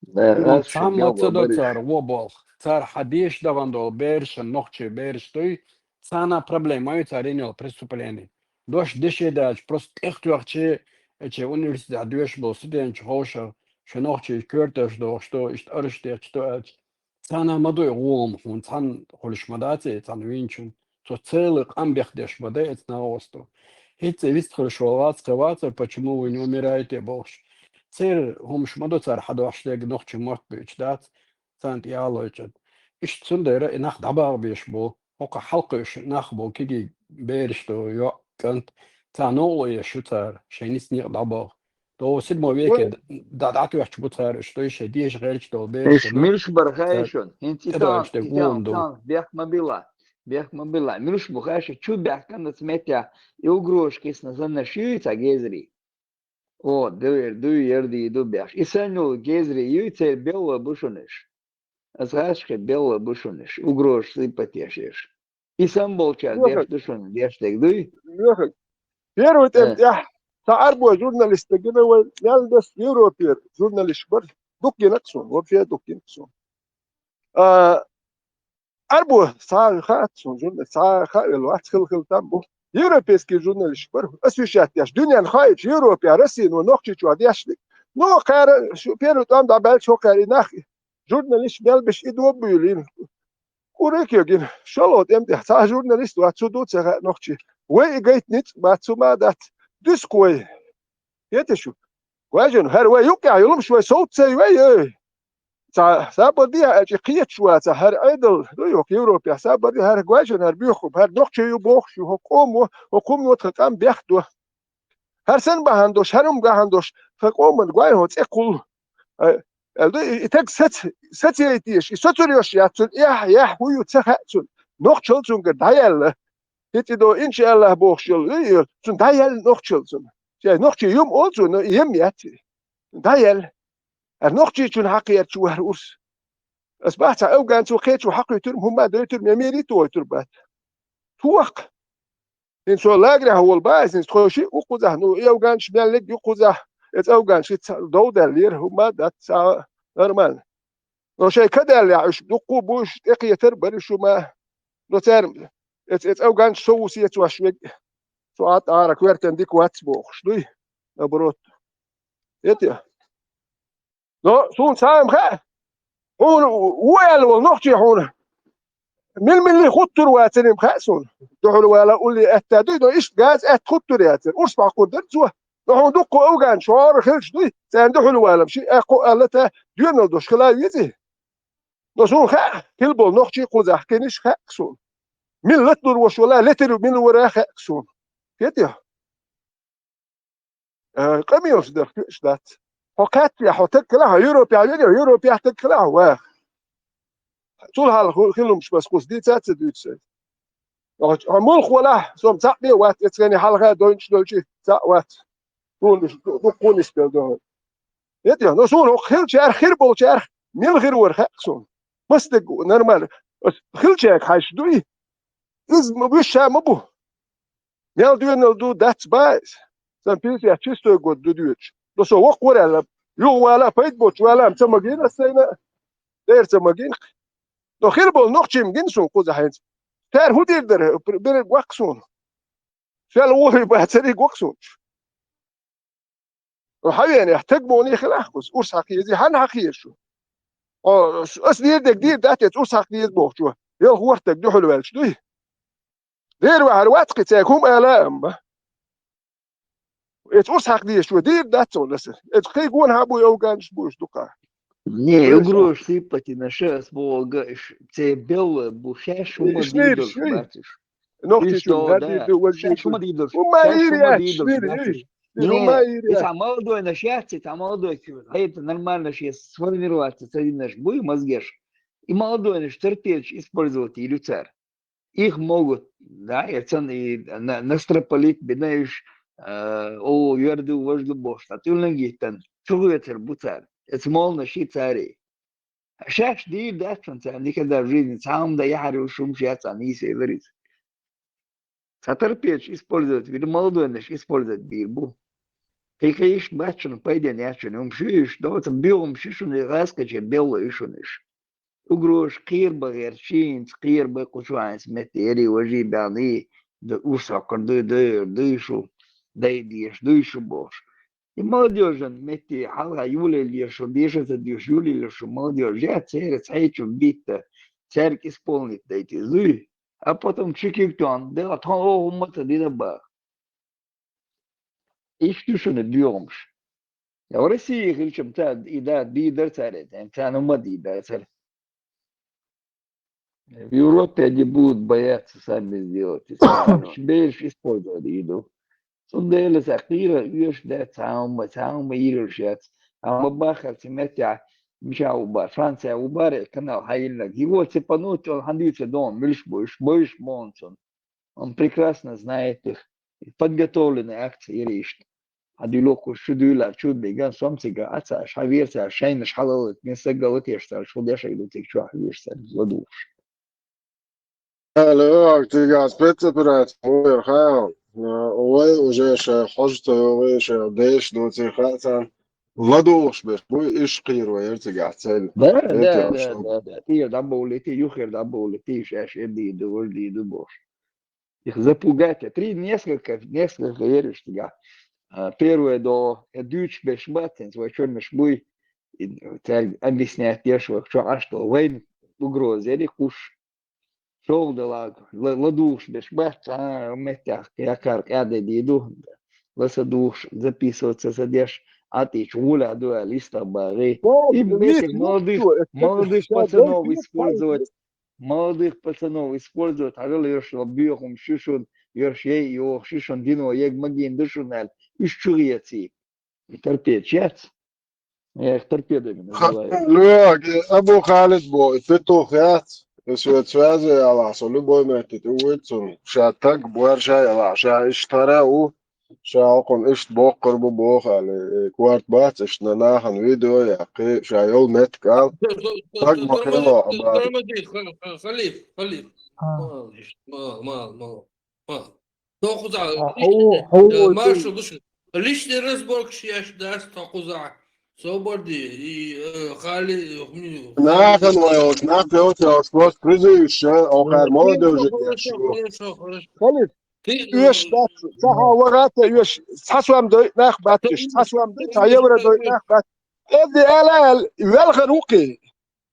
Цхьамма ца до цара вон болх. Цара хьан деша дахана долу берашна, нохчий бераш дуй, царна проблема ю, цара йина йолу преступление. Дош деше даьлча, просто тӀехтоьхчи, эче университетехь доьшуш болу студенташ ховшах, шо нохчий коьрташ дохуш до, иштта араш детташ до аьлча, царна ма дуй гӀо хӀума, цхьанна хуьлуш ма дац и, цхьанна вийначунна. Цо целый къам бехдеш ма дай эцна гӀо сто. ХӀинца вистхуьлуш вала вац кхин вацар, почему вы не умираете бохуш. Церан хӀумаш ма ду цара хьадохьуш дерг нохчий мотт буьйцуш дац, царна тӀе ялойчан. Иштта цундела и нах дӀабагӀа беш бу. ХӀокху хьалкхуьу нах бу, кегий бераш ду, йоӀ, кӀант. Царна новкъарло еш ю цара, шайн ницкъ некъ дӀабоху. До седьмого веке дӀа-, дӀатоьхча бу цара, уьш дуй шайн деша гӀерташ долу бераш. Уьш милаш бара хаьий шуна? ХӀинца и тӀедогӀуш дерг вон ду. Бехк ма билла. Бехк ма билла. Милаш бу хаьий шуна? Чу баьхкина цу меттехь и угрозаш кхиссина санна шуьйца гезарий. О, дуй, дуй, ярдий ду беш. И санна йолу гезарий юй, церан белла бу шуна уьш. Аса хьаьжча, белла бу шуна уьш, угрозаш сыпать еш. И самболчара деш ду шуна, деш дерг дуй? Лоьхарг. Первый тӀем тӀехь цхьа Ӏарбой журналист гина вай, мел бес Европера журналист бара. Дуккха гина-кх суна, вообще дуккха гина-кх суна. А, Ӏарбо цхьа хаьа суна журналист, цхьа хаавелла вац, хила-хила там бу. Европейский журналист бара. Освещать деш, дуьненна хаийташ, Европе, Россино, Нохчийчохь деш дерг. Ну, кхара, шу первый тӀом дӀабаьлча, хӀокхара и нах, журналист мел беш и дог буьйлийна. Курик йогина, шолгӀа тӀем тӀехь цхьа журналист вац, цу ду ца хаьа нохчий. Вай и гайта ницкъ бац, цу ма дац. Дуьсуш вай. Хета шу? Гой шуна, хӀара вай юккъехь йолуш вай совца ца йой, ой. Цхьа сабар де аьлча, кхеташ вац, хӀара Ӏедал ду йоху Европехь, сабар де, хӀара гой шуна, хӀара боьху, хӀара нохчий ю бохуш ю, хӀокху къомо, хӀокху хӀумано тхан къам бехк до. ХӀара санна бахьана долуш, хӀара хӀума бахьана долуш, тхан къоман гой хӀо цӀе кхуллу. Э, аьлла ду, и, и таг сац-, сацаейтеш, и соцур йош яц цунна, эхь, эхь, хӀун ю ца хаьа цунна. Нохчалла цуьнгара дӀаяьлла. ХӀинца и до, иншааллахӀ бохуш йолу, и, и, цунна дӀаяьлла нохчалла цунна. Шай нохчий юм олу цо, но и юм яц и. ДӀаяьлла. ХӀара нохчийчунна хьакхерча ву хӀара урс. Ас бахьа цхьа афганцо кхечо хьакхуьйтур, хӀумма а дойтур, мемерий а тойтур бац. Тохха. ХӀинца со лагерехь волу бан, иза хӀинца тхо шиъ ву кхузахь, ну, и афганчаш мел лерг ю кхузахь, эца афганчаш ица дов даьллера, хӀумма а дац цхьа а нормально. Но шайн кадаьллехь уьш дуккха а бу, уьш тӀекхетар а бара уьш хӀума. Но цара эца, эца афганчаш со ву сецош верг, со Ӏа тӀара коьртана дика вац бохуш дуй, наоборот. Эте. Но суна цхьа а ма хаьа. Хьуна ву аьлла волу нохчий хьуна мила-милли хуттур вацара ма хаьа суна. Дуьхьал вала улле аьтта дуй, но иштта газа аьтта хуттур яцара. Урс баккхур дара цо. Но хьуна дуккха афганчаш хӀора хилча дуй, царна дуьхьал валам ши а кхо а лата доьналла долуш хила везий. Но суна хаьа, хила болу нохчий кхузахь кхиниш хаьа суна. Мила латалур ваш вала, летар мила вара хаьа суна. Хетий? Э, къамелаш дара, тоьаш дац. Хьо кхаьччехь, хьо таг хилахь, хьо Европехь вега, Европехь таг хилахь, хьо ваха. Цул хьалха ху-, хилумаш баса кхуьнца дийца а ца дуьйцу сайн. Хьо, хьо муьлха валахь, со-м цхьаъ бен вац, эцгани хьалха дойнуш долчу цхьаъ вац. Суна ду-, дуккха нисбелла ду. Эти, но суна хӀокху хилчаьрх, хир болчаьрх, мила хир вара хаьа суна. Мас дерг нормально. Ас хилчаьрга хьаьжча дуй? Иза ма, вуьш ша ма бу. Мел доьналла ду, дац бан иза. Сан пенсия чистой год ду доьдуш. Но со воккха вара аьлла, юха вала, пайда боцуш вала, ца магийна ас сайна, дера ца магийна. Но хир болу нохчий ма гина суна кхуза хьайнца. Цара хӀун дийр дара, бер-, берриг ваккха суна. Шел вохий бацарий гоккха суна. Хьан веана, таг боне хилахь кхуза, урс хьакхийзи, хьан хьакхийра шу? О, ас дийр дерг дийр дац, эца урс хьакхийзи бохучо. Ялх вортаг дуьхьал ваьлча дуй? Дера вахьар вац кхин цаьрга хӀума ала амма. Эца урс хьакха дезаш ву, дийр дац цунна аса. Эца кхин гонахьа буй, афганчаш буй уьш дукха. Не, угрозаш сыпать йина ша ас боху, га, иш, церан белла бу, шаьш хӀума дийдалш бац уьш. Нохчийчун хӀума дийдалш. Шаьш хӀума дийдалш. ХӀума дийр яц, шмир, шмир, хӀума дийр яц. Цхьа молодойнаш яц, цхьа молодой, хьайта нормально шен сформироваться ца динарш буй мозгеш. И молодойнаш терпеть использовать йилу цара. Их могут, да, эцан и на-, настропалит бина уьш, а, о, йоьрду, важду бохуш, ткъа тӀуьлланга йиттан, чугӀоьцур бу цара. Эца молнаш и цари. Шаьш дийр дац шуна царна, никогда в жизни цхьа хӀума дан яхьар йолуш хӀумаш яц царна, нийса вириза. Цхьа торпедаш использовать вира, молодойнаш использовать бийр бу. Кхин-кхин иштта бац шуна, пайденна яц шуна, хӀума шуьйш, доцам боьхум ши шуна, гӀазкхичера белла уьш шуна уьш. Угрозаш кхера бан гӀерта, шийца кхера бан кху чу хьайнца метте, ерий, важий, баьхний, д-, урс хьокхур дуй, дойр дуй шу, дай деша дуй шу бохуш. И молодёжан метте хьалха юлелла шу, деша ца дуьйш, юлелла шу молодёжа яц, церан цхьайчу битта, цаьрга исполнить дайта иза дуй. А потом чикиг тоьхна, дела тхо оха хӀумма ца дина баха. Иштта ду шуна боьхумаш. Я в России хилчам ца и да, дийр дара цара, тем царна хӀумма дийр дацара. В Европе они будут бояться сами сделать. Бераш использовать йийр ду. Цундела сан кхийра оьшуш дац, цхьа хӀумма, цхьа хӀумма йийр йолуш яц. Амма бахарца меттехь, мичахь ву бара, Франция ву бара, канал хьайиллинарг. Его цепануть, он хьан дуьйцу дон, муьлш бу, уьш бойуш ма вон цунна. Он прекрасно знает их. Подготовленная акция йира иштта. Хьан дуьйло кху шу дуьйла, чу биган, сом цига, а ца, ша вер ца, шайнаш хьалалат, мин сагала теш цара, шу дешаг ду цига чохь веш цара, ладугӀуш. Алло, цига спецоперация, вай, ха, вай уже ша хьожа ца йогӀий, ша деш доций хаьа царна. ЛадугӀуш берш буй, иш кхийро яра цигахь цел. Да, да, да, да, да. ТӀера дӀабовлийти, юххера дӀабовлийти, шаьш эр дийр ду, вож дийр ду бохуш. Их запугать, три, несколько, несколько ераш цигахь. А, первое до, э, дуьйцуш берш бац, хӀинца вай чуьрнаш буй, и, цаьрга объяснять деш вай, чохь Ӏаш долу вайн угроза яри кхуш. ШолгӀа дала, ла-, ладугӀуш берш бац, цхьа меттехь якхар къаьдий ду, ласа духуш, записываться ца деш, Ӏатичу гӀолехь ду аьлла, йистах багӀий. И метте молодых, молодых пацанов использовать, молодых пацанов использовать, хьажал йош боьхум шу шун, йош ей йоху шу шун дино ег магийна ду шуна аьлла, уьш чу гӀеций. И торпедаш яц. Я их торпедами называю. Лоьга, Абу Халид бо, и петух яц. И шо цвязе алахь, со любой метте тӀе вуьйцун. Ша таг буьрша алахь, ша иштта хӀара ву, ша хӀокхунна иштта боккхур бу боху аьлла, и корта бац, иштта на нахана видео яккхий, ша йолу меттиг ала. Таг ма хилла, Абу. Халиф, Халиф. Мал, мал, мал, мал. Ха. Тохуза, а, личный, хьо-, хьо-, э, маршал душ. Личный разборкаш еш дац тохуза. Собар ди, и, э, хали, хм. Нахана вай ош, нах йоцу ош, просто призываешь, а, охар молодежь. Хорошо, хорошо, хорошо. Халид, ты, э, оьш дац, ца хьан вагӀа ца оьш, цхьа сом дойт нах батташ, цхьа сом дойт, цхьа евро дойт нах бат. Эдди ала ал, велхар вукхи.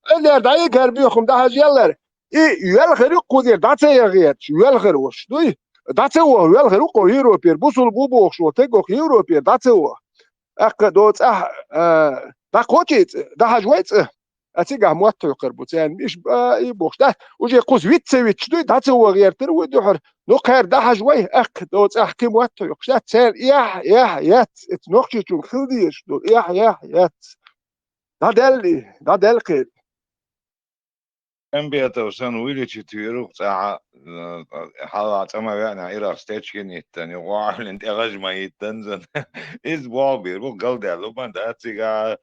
Эдер дӀайигар бехум дахьажа яллар. И велхар ю кхузер, дӀа ца яхеташ, велхар ваш дуй. ДӀа ца ваха, велхар ву кхо Европера, бусул бу бохуш ву, тегох Европера, дӀа ца ваха. Аккха доцу ахь, а, дӀакхочий цӀа, дахьажа вай цӀа. А цигахь мотт хьоькхур бу, царна миш ба и бохуш. Да, уже кхуза виц ца витча дуй, дӀа ца ваха гӀертар вуй дуьхьар. Ну, кхаьра дахьажа вай, аккха доцу ахь кхин мотт хьоькхуш. Да, царна эхь, эхь, яц, эца нохчийчунга хила дезаш ду, эхь, эхь, яц. ДӀадаьллий, дӀадаьлла кхин. Эмбетов сан виличи туьйру цӀа, э, хьала цӀа ма веана, ирах стечкин йиттан, ю гӀорлин тӀегӀаж ма йиттан зан. Иза боху бийр бу, галдаьлла бан дац цига,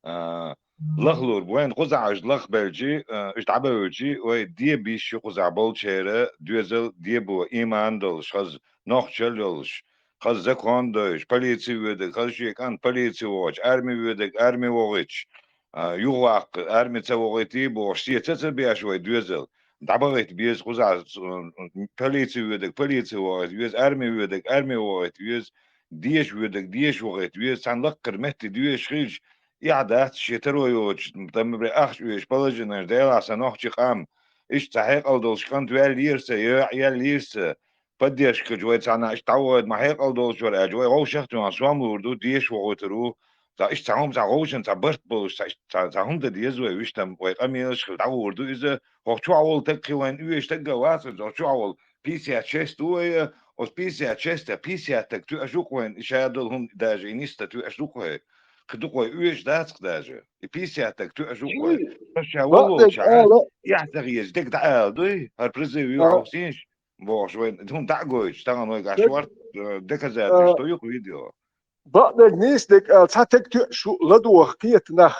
а, лахлур бу вайн кхузахь уьш лахбелчи, а, уьш дӀабевлчи, вай де бийш ю кхузахь болчеран доьзал дебо, ийман долуш, хаза нохчалла йолуш, хаза закон дойуш, полици воьдург, хаза шен кӀант полици вогӀуч, арми воьдург, арми вогӀуч, а, юхаваккха, арми ца вогӀуьйтий бохуш, шен ца ца беш вай доьзал. ДӀабахийта беза кхузахь, м, полици воьдург, полици вогӀуьйту веза, арми воьдург, арми вогӀуьйту веза, деша воьдург, деша вогӀуьйту веза, цхьана лаккхара метте доьшуш хилча, эхь дац шен таро йоцуш, там, бре, ахча оьшуш, положенеш, делахь сан нохчи къам. Иштта цхьа хьекъал долуш кӀант ваьллера ца, йоьӀ яьллера ца, поддержка хилча, вай цхьана иштта дӀавахийта ма хьекъал долуш вара аьлча, вай вовшах а тоьхна сом лур ду, деша вогӀуьйтур ву. Цхьа иштта цхьа хӀума, цхьа вовшан, цхьа барт болуш, цхьа иштта цхьа, цхьа хӀума дан деза вай, вуьштам, вай къамелаш хила дӀагӀур ду иза. ХӀокху чохь волу таг кхин вайн оьшуш таг а вац, хӀокху чохь волу пятьдесят шесть ву вай, оцу пятьдесят шесть, пятьдесят таг тоьаш ву-кх вайн, и ша долу хӀума даже и ниста тоьаш ву-кх вай. Кхин дукха вай оьшуш дац-кх даже. И пятьдесят таг тоьаш ву-кх вай. Ша волу волчохь, эхь ца хезаш, дерг дӀаала дуй, хӀара призыв ю хьовсийша. Бохуш вайн, хӀума дӀа а гойтуш, тахана вайгахь шорт, э, доказательство ю-кх видео. Бакъдерг нийса дерг ала, цхьа таг тоьаш ву ладогӀа кхета нах.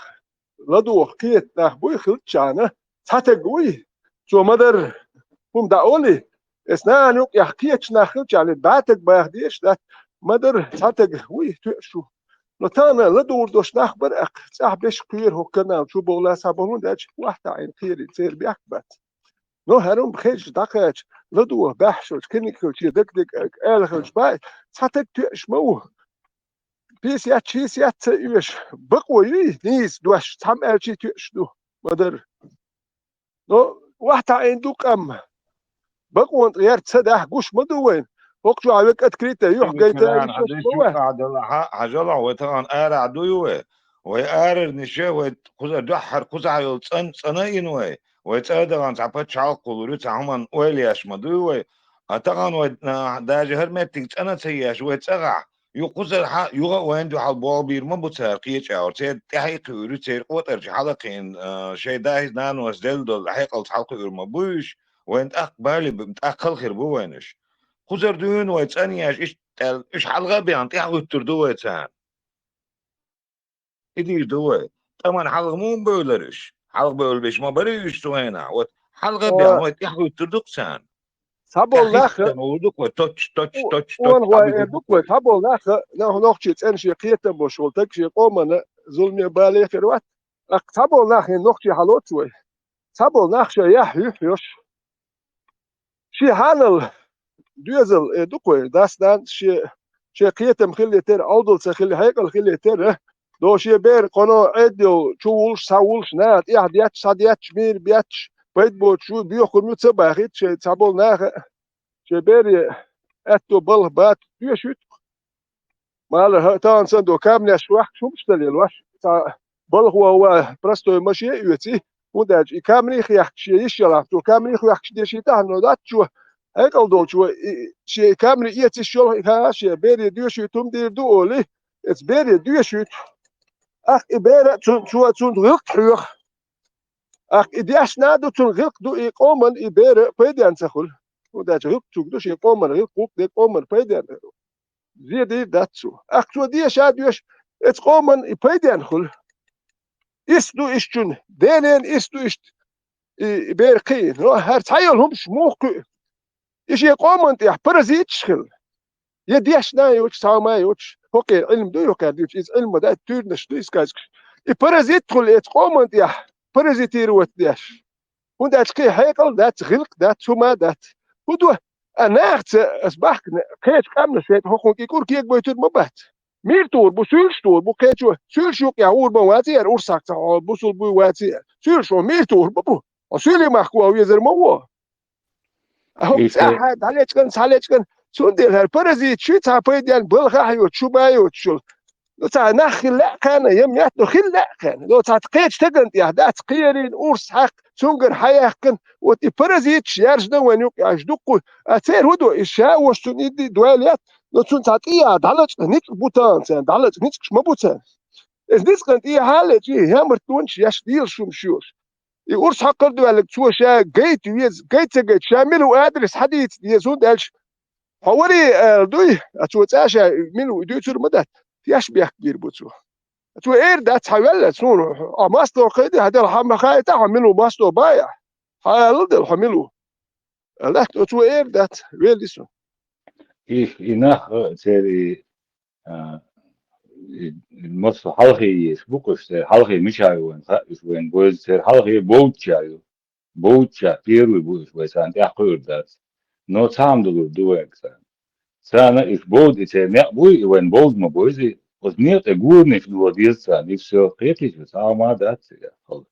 ладугӀу кхета нах буй хилччахьана, цхьа таг вуй, цо ма-дарра хӀума дӀаоли, эс нахана юкъехь кхеташ нах хилчахьана, бӀе таг баха дезаш дац, ма-дарра цхьа таг вуй тоьаш ву. Но тахана ладугӀур долуш нах бара аккха, цӀахь беш кхера хӀокху канал чу бовла схьаболу, хӀунда аьлча вахтаӀийна кхерий церан бехк бац. Но хӀара хӀума хезча дӀакхача, ладугӀу баьхьаш йолчу, кхин а хилча, дага-дага ала хилча баьхьа, цхьа таг тоьаш ма ву. Пийсаят, шийсаят ца оьшу, бакъо юй нийса дош, цхьамма аьлчий тоьаш ду, ма-дарра. Но вахтаӀийна ду къам. Бакъонан тӀе гӀерта ца дахь гуш ма ду вайна. ХӀокху чохь век открытая юьхь гайта а йиш ма вай. Хьажалахь, вай тахана арахь дуй вай. Вай арарниша, вай кхуза дуьххьара кхузахь йолу цӀан-, цӀана а йина вай. Вай цӀа а дахана цхьа пачхьалкх кхуллур ю, цхьа хӀуманна ойла еш ма дуй вай. А тахана вай, а, даже хӀара меттиг цӀана а ца еш, вай цӀагӀахь, юха кхузара хьа-, юха а вайна дуьхьал болх бийр ма бу цара кхечу агӀор. Церан тӀаьхье а кхуьур ю, церан къотӀарчу хьала а кхиъна, а, шайн дас-нанас делла долу хьекъалца хьалакхуьур ма бу уьш. Вайна тӀаккха бале б-, тӀаккха хала хир бу вайна уьш. Кхузара дуьйна вай цӀана еш, иштта аьлла, уьш хьалха а бехна тӀаьхьахӀуьттур ду вай царна. И дийр ду вай. ТӀаман хьалха муха бевлира уьш? Хьалха бевлла беш ма бара уьш цу хенахь. Вот хьалха а бехна вай тӀаьхьахӀуьттур ду-кх царна. Цхьаболу нах а, тӀаьхьахӀиттина ву ду-кх вай, точ, точ, точ, точ, вон вай эр ду-кх вай, цхьаболу нах а, нах-, нохчий цӀена шен кхетам болуш волу таг шен къомана зуламе бале хир вац. ТӀаккха цхьаболу нах хӀинца нохчий хьалоцу вай. Цхьаболу нах шайн яхь юьхь йош. Шен хьанал доьзал, э, ду-кх вай, дас-нанас шен, шен кхетам хилла тера, Ӏовдал ца хилла, хьекъал хилла тера, до шен бер кхуьнан Ӏедал чу вуллуш, схьавуллуш, наха тӀехь детташ, схьадетташ, мийра бетташ, пайда боцуш ву, боьхкург ю ца бахийта, шайн цхьаболу наха а шен бере аьтто балха бац, доьшуьйту-кх. Мала, хӀа, тахана санна до камнеш ваьхкаш хӀумаш ца лелош, цхьа балхо ван простой машен а оьций, хӀунда аьлча и камрий хехкаш шен йиш ялахь, цо камрий хехкаш деший тахьано дац чо, хьекъал долчо, и, шен и камри эцаш йолу, и ха, шен бере доьшуьйту хӀума дийр ду олий, эца бере доьшуьйту. Ахь и бера а цунна, цо цунна гӀиллакх хьоьху. Ахь и дешна а ду, цунна гӀиллакх ду, и къоман и бера а пайденна ца хуьлу. ХӀунда аьлча гӀиллакх цуьнга ду, шен къоман гӀиллакх гӀуллакх де къоман пайденна. Зен дийр дац цо. Ахь цо деша а доьшу, эца къоман и пайденна хуьлу. Ирс ду иштта чунна, Делан ирс ду иштта, и, и бер кхиъна. Но хӀара цхьа йолу хӀумаш муха кхуьу? И шен къоман тӀехь паразиташ хилла. Я дешна а йоцуш, цхьа хӀума а йоцуш, хӀокхеран Ӏилма ду, хӀокхеран дуьйцу, иза Ӏилма дац, туьйранаш ду, и сказкаш. И паразит хуьлу эца къоман тӀехь, паразитировать деш. ХӀунда аьлча кхин хьекъал дац, гӀиллакх дац, хӀума дац. ХӀун ду? А нахаца ас бахкана, кхечу къаьмнаш вейтта хӀокхунна кӀикӀур кегабайтур ма бац. Мийра тухур бу, суьйлаш тухур бу кхечо. Суьйлаш юкъехь ур бан ваций яра, урс хьакха хьо бусул буй ваций яра. Суьйлаш хьо мийра тухур ма бу. Хьо суьйлий махка ван везар ма ву. А хӀокху цӀахь дӀалечкъан, схьалечкъан, цундела хӀара паразит ши цхьа пайденна балха а йоцуш, шу ма йоцуш йолу. Ну, цхьа нах хила лаьа кхаьна, я метта хила лаьа кхаьна. Ну, цхьа кхечу стагана тӀехь дац кхерийна, урс хьаькхна, цуьнгара хьаяьккхина, вот и паразиташ яржина вайн юкъа еш дуккху. А церан хӀун до, иза ша а ваша цунна и ди-, дойла яц, но цунна цхьа тӀехьа дӀалачкъа ницкъ бу тахана царна, дӀалачкъа ницкъаш ма бу царна. Иза ницкъан тӀехьа а лечкъий, ямарт донаш еш, дийлаш хӀумаш йош. И урс хьакхар доьлларг цо ша гайта веза, гайта ца гайта, ша мила ву адрес хьадийца деза, хӀунда аьлча хьо варий аьлла дуй, а цо цӀа ша мила ву дуьйцур ма дац, теш бехк бийр бу цо. Цо эр дац хьан велла, суна, а масто кхайди, хьан дела хьан ма хаита, хьан мила ву масто бая, хьан аьлла дела хьан мила ву. Аьлла, цо эр дац, велли су. И, и нах, э, церан, а, и, и массо хьалхе езаш бу кхуш, церан хьалхе мича ю вайн хаьа, уьш вайн бойза, церан хьалхе бовдча ю. Бовдча, первый бу уьш вай царна тӀаьхьакхуьур дац. Но цхьа хӀума далур ду вайга царна. Царна уьш бовда и церан некъ буй, и вайн бовда ма бойзий, оцу некъа тӀе гуранаш доха деза царна, и всё, кхетий шу, цхьа хӀума дац цигахь хала.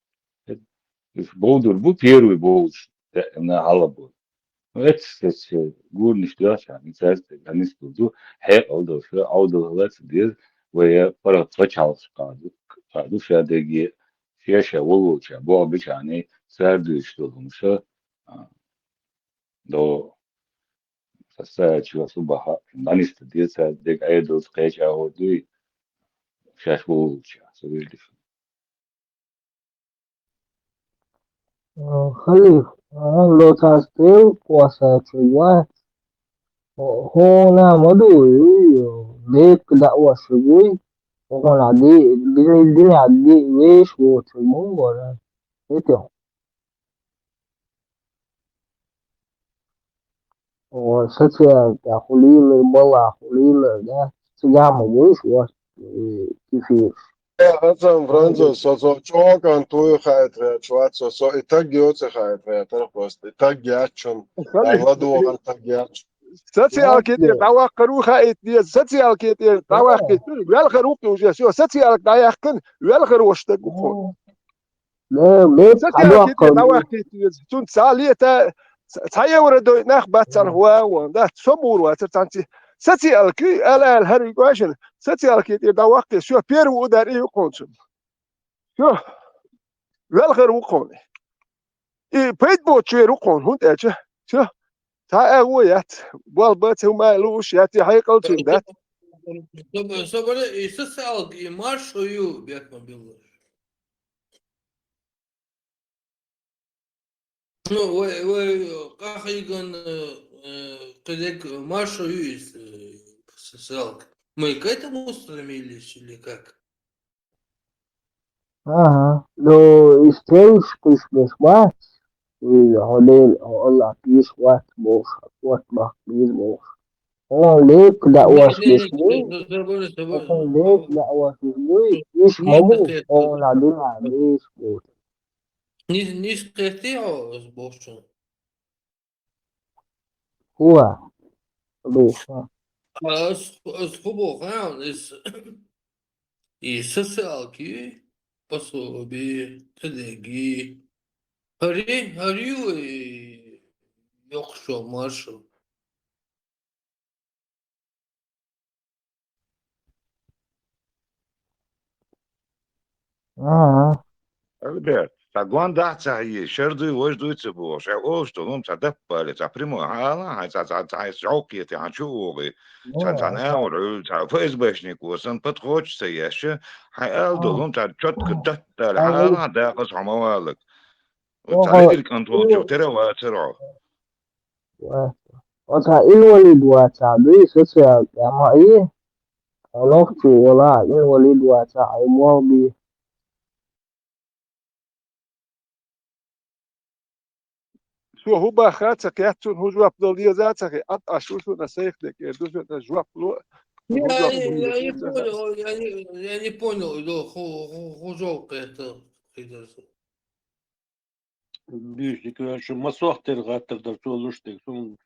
Уьш бовдур бу первый бовдаш, даимна хьалха бу. Ну, эццахь, эццахь гуранаш доьхча, и цаьрца тӀе нисдур ду, хьекъал долуш, Ӏовдал хила а ца деза, вай паргӀат пачхьалкхашкахь ду, кхаъ ду ша дерриге, шен-шен волволча, боху бичахьний, цара дуьйцуш долу хӀумаш, а, до состоятчего субаха, дӀанисда деза, цаьрца дерг Ӏедалца кхеча а гӀур дуй, шаьш волволча, со вирдиша. Халиф, хьуна ло цхьа стел кхоссачу вац. Хьуна ма ду, декка дӀа оьшург вуй. Оха ди, ди, ди, ди, веш воцу мунгора. Это. О, социал, да, хулила, бала, хулила, да. Цигама веш, вот, э, кефир. Э, Асан Францо, со, со чокан туй хайтра, чуат, со, со и так гёце хайтра, я так просто. И так гячун. Ладуган так гячун. Социалки тӀера дӀаваккхар ву хаийта деза, социалки тӀера дӀаваккхийта, велхар ву кхин уже, всё, социалка дӀаяьккхина, велхар вош стаг ву кхо. Социалки тӀера дӀаваккхийта деза, цунца цхьа лета, ц-, цхьа евро дойна нах бац царах ван, ван, да, со бур вацар цхьанца. Социалки, ала, ала, хӀара вигошина, социалки тӀера дӀаваккхийта, всё, первый удар и ю кхонцун. Всё, велхар ву кхоне. И пайда боцуш вер ву кхоне, хӀунда аьлча, всё, цхьа а агӀо яц, болх бац, хӀума а лууш яц, и хьекъал цуьнан дац. Собар, собар, и социалка, и маршо ю, бехк ма билла. Ну, вай, вай, къахьийган, э, э, кхидерг маршо ю иза, э, социалка. Мы к этому стремились или как? Ага. Ну, и стелш кхиш беш бац, и хьо Дела, хьо Аллах бийш вац бохуш, вот бахк бийш бохуш. Хьо лепа Не, лаош не, беш не, бу, не, забыли, забыли. Хьо лепа лаош беш бу, иш ма бу, хьо ладугӀа беш бу. Нис, нис кхетий хьо, ас бохучун? Хьо. Духа. Ас, ас хӀу боху, а, ас, и социалки, пособи, кхидерг, хӀара, хӀара ю, и йоккхачо маршо. Ага. Альберт, цхьа гондахь ца хьийза, шар дуй, важа дуй ца бохуш, хьайн олуш долу хӀума цхьа даппале, цхьа прямой хьан ала, хьайн цхьа, цхьа, цхьа хьайн жовкъ кхетий, хьан чу а вогӀий, цхьа, цхьа агӀор Ӏуьллу, цхьа ФСБшник ву сан, подходчик ца еш, хьайн ала долу хӀума цхьа чотко даттале хьан ала, хьан дакъаза хьо ма валлаг. Оцу цхьа ледара кӀант волчух тера а вацара хьо. Оцу инвалид вацахь дуй, социал тӀехь ма и, хьо нохчо валахь, инвалид вацахь, хьайн болх бе. Со хӀу баха а ца кхетта, цунна хӀун жоп дала деза а ца хи-, Ӏад Ӏаш ву шуна, сайх декӀер ду шуна, жоп ло, хӀун жоп дала деза а ца хи-. Я, я, я не понял, я не, я не понял, да, хӀу, хӀу, хӀун жоп кхетта хи дара со. Буьйса дика ваьлла, шу масех тера гӀаттар дара, цо луш дерг. Сом,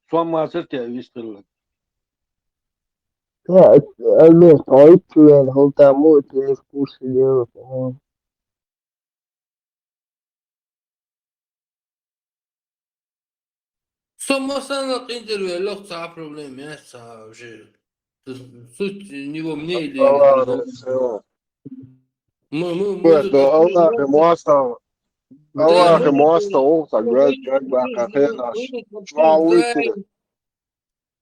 сом мацара те вистхилла. Альберт, хьо итт вен хӀултам бу, и телефон курсе делла, по-моему. Со массанна къинтӀера велларх, цхьа а проблема яц, цхьа вообще. Суть не во мне или не в другом. Ма, ма, ма, Аллахе мостагӀа, Аллахе мостагӀа, ву цхьа гвоздь чекхбаккха хенаш. Чохь вуй те?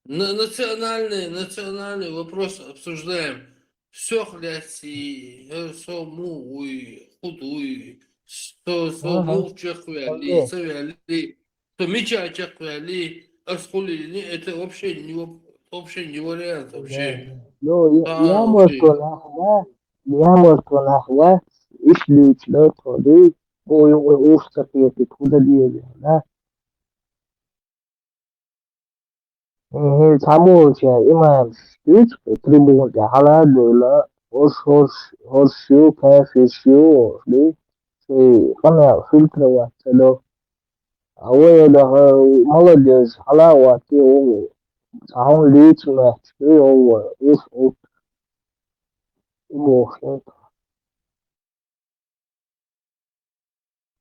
На-, национальный, национальный вопрос обсуждаем. Сох лаьций, э, со муха вуй, хӀун дуй, со, со муха чекхваьллий, ца ваьллий, со мича чекхваьллий, ас хуьлийла, это вообще не воп-, вообще не вариант вообще. Ну, я, я, может, он ахва, я, может, он ахва, иш луьйчу ло тхо дуй, ой, ой, ух, ца кхетий, хӀун дан деза, да? Мгм, цхьаммо волчу имамаш дуьйцу, кху трибуна тӀе хьала а девлла, хӀорш, хӀорш, хӀорш ю, кафирш ю, олуш ду, шайн къамел фильтровать ца до. А вай даха молодец, хьала а ваттий ву, цхьа хӀума дийца моьттуш ду, йо, уьш, уьш. И бохуш ду.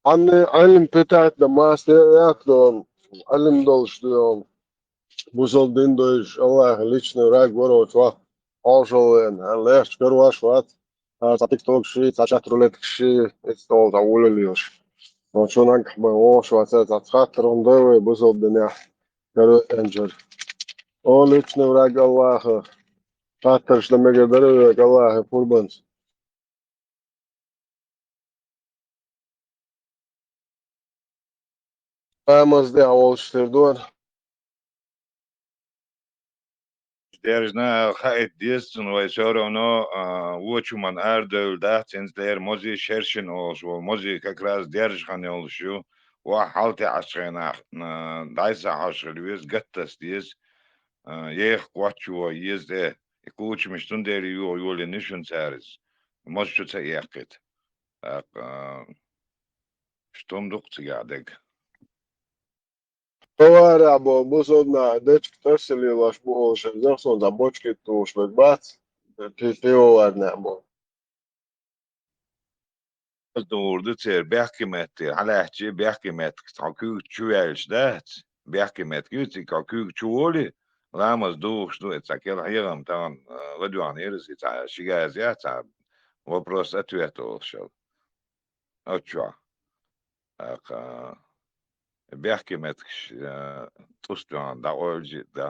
Хьанна Ӏилма питать дан маста яц дона, Ӏилма долуш ду, бусалба дин дойзуш, Аллахьан личный враг вара оцу ваха, хьошалла вен, хьан лехча карош вац, хьан цхьа тиктокши, цхьа чат рулеткаши, эцтолу цхьа волаллаш. Но чу нагахь бан вогӀуш вац, цхьа хаттар хӀума дой вай бусалба динехь, кароэнчара. О, личный враг Аллаха, хаттарш дан мегар дара вай Аллахьан пурбанца. Амаз де а волуш тера дора. Дерзна хаийта деза цунна вай, всё равно, а, вочу ман арадевлла дац, хӀинца дера Мози шершина олуш волу, Мози как раз дерза хан йолуш ю, ваха хьалте Ӏаш хенахь, а, дӀайса хьожуш хила веза, гаттас деза, а, еха коччо еза тӀе. И кучамаш цундела юха йолийна шуна цара иза. Моза чу ца эккхийта. ТӀаккха, а, штум ду-кх цигахь дерг. Товарехь бо бусалба нах дечиг тасалелаш бу олуш, зах сон цхьа бочкит тухуш берг бац, пи-, пивоварнехь бо. Аз дугӀур ду церан бехке метте, хьалаьцчи бехке меттигаш хьо куьйга чу ваьлча дац, бехке меттиг ю, цига хьо куьйга чу воли, ламаз духуш ду, и цхьа кӀел хьехам тахана, а, ладоьгӀна ираз, и цхьа ши газа яц, цхьа вопрос-ответ олуш. Оцу чохь. ТӀаккха бехке меттигаш, э, тӀустагӀа дӀакъойлча, да.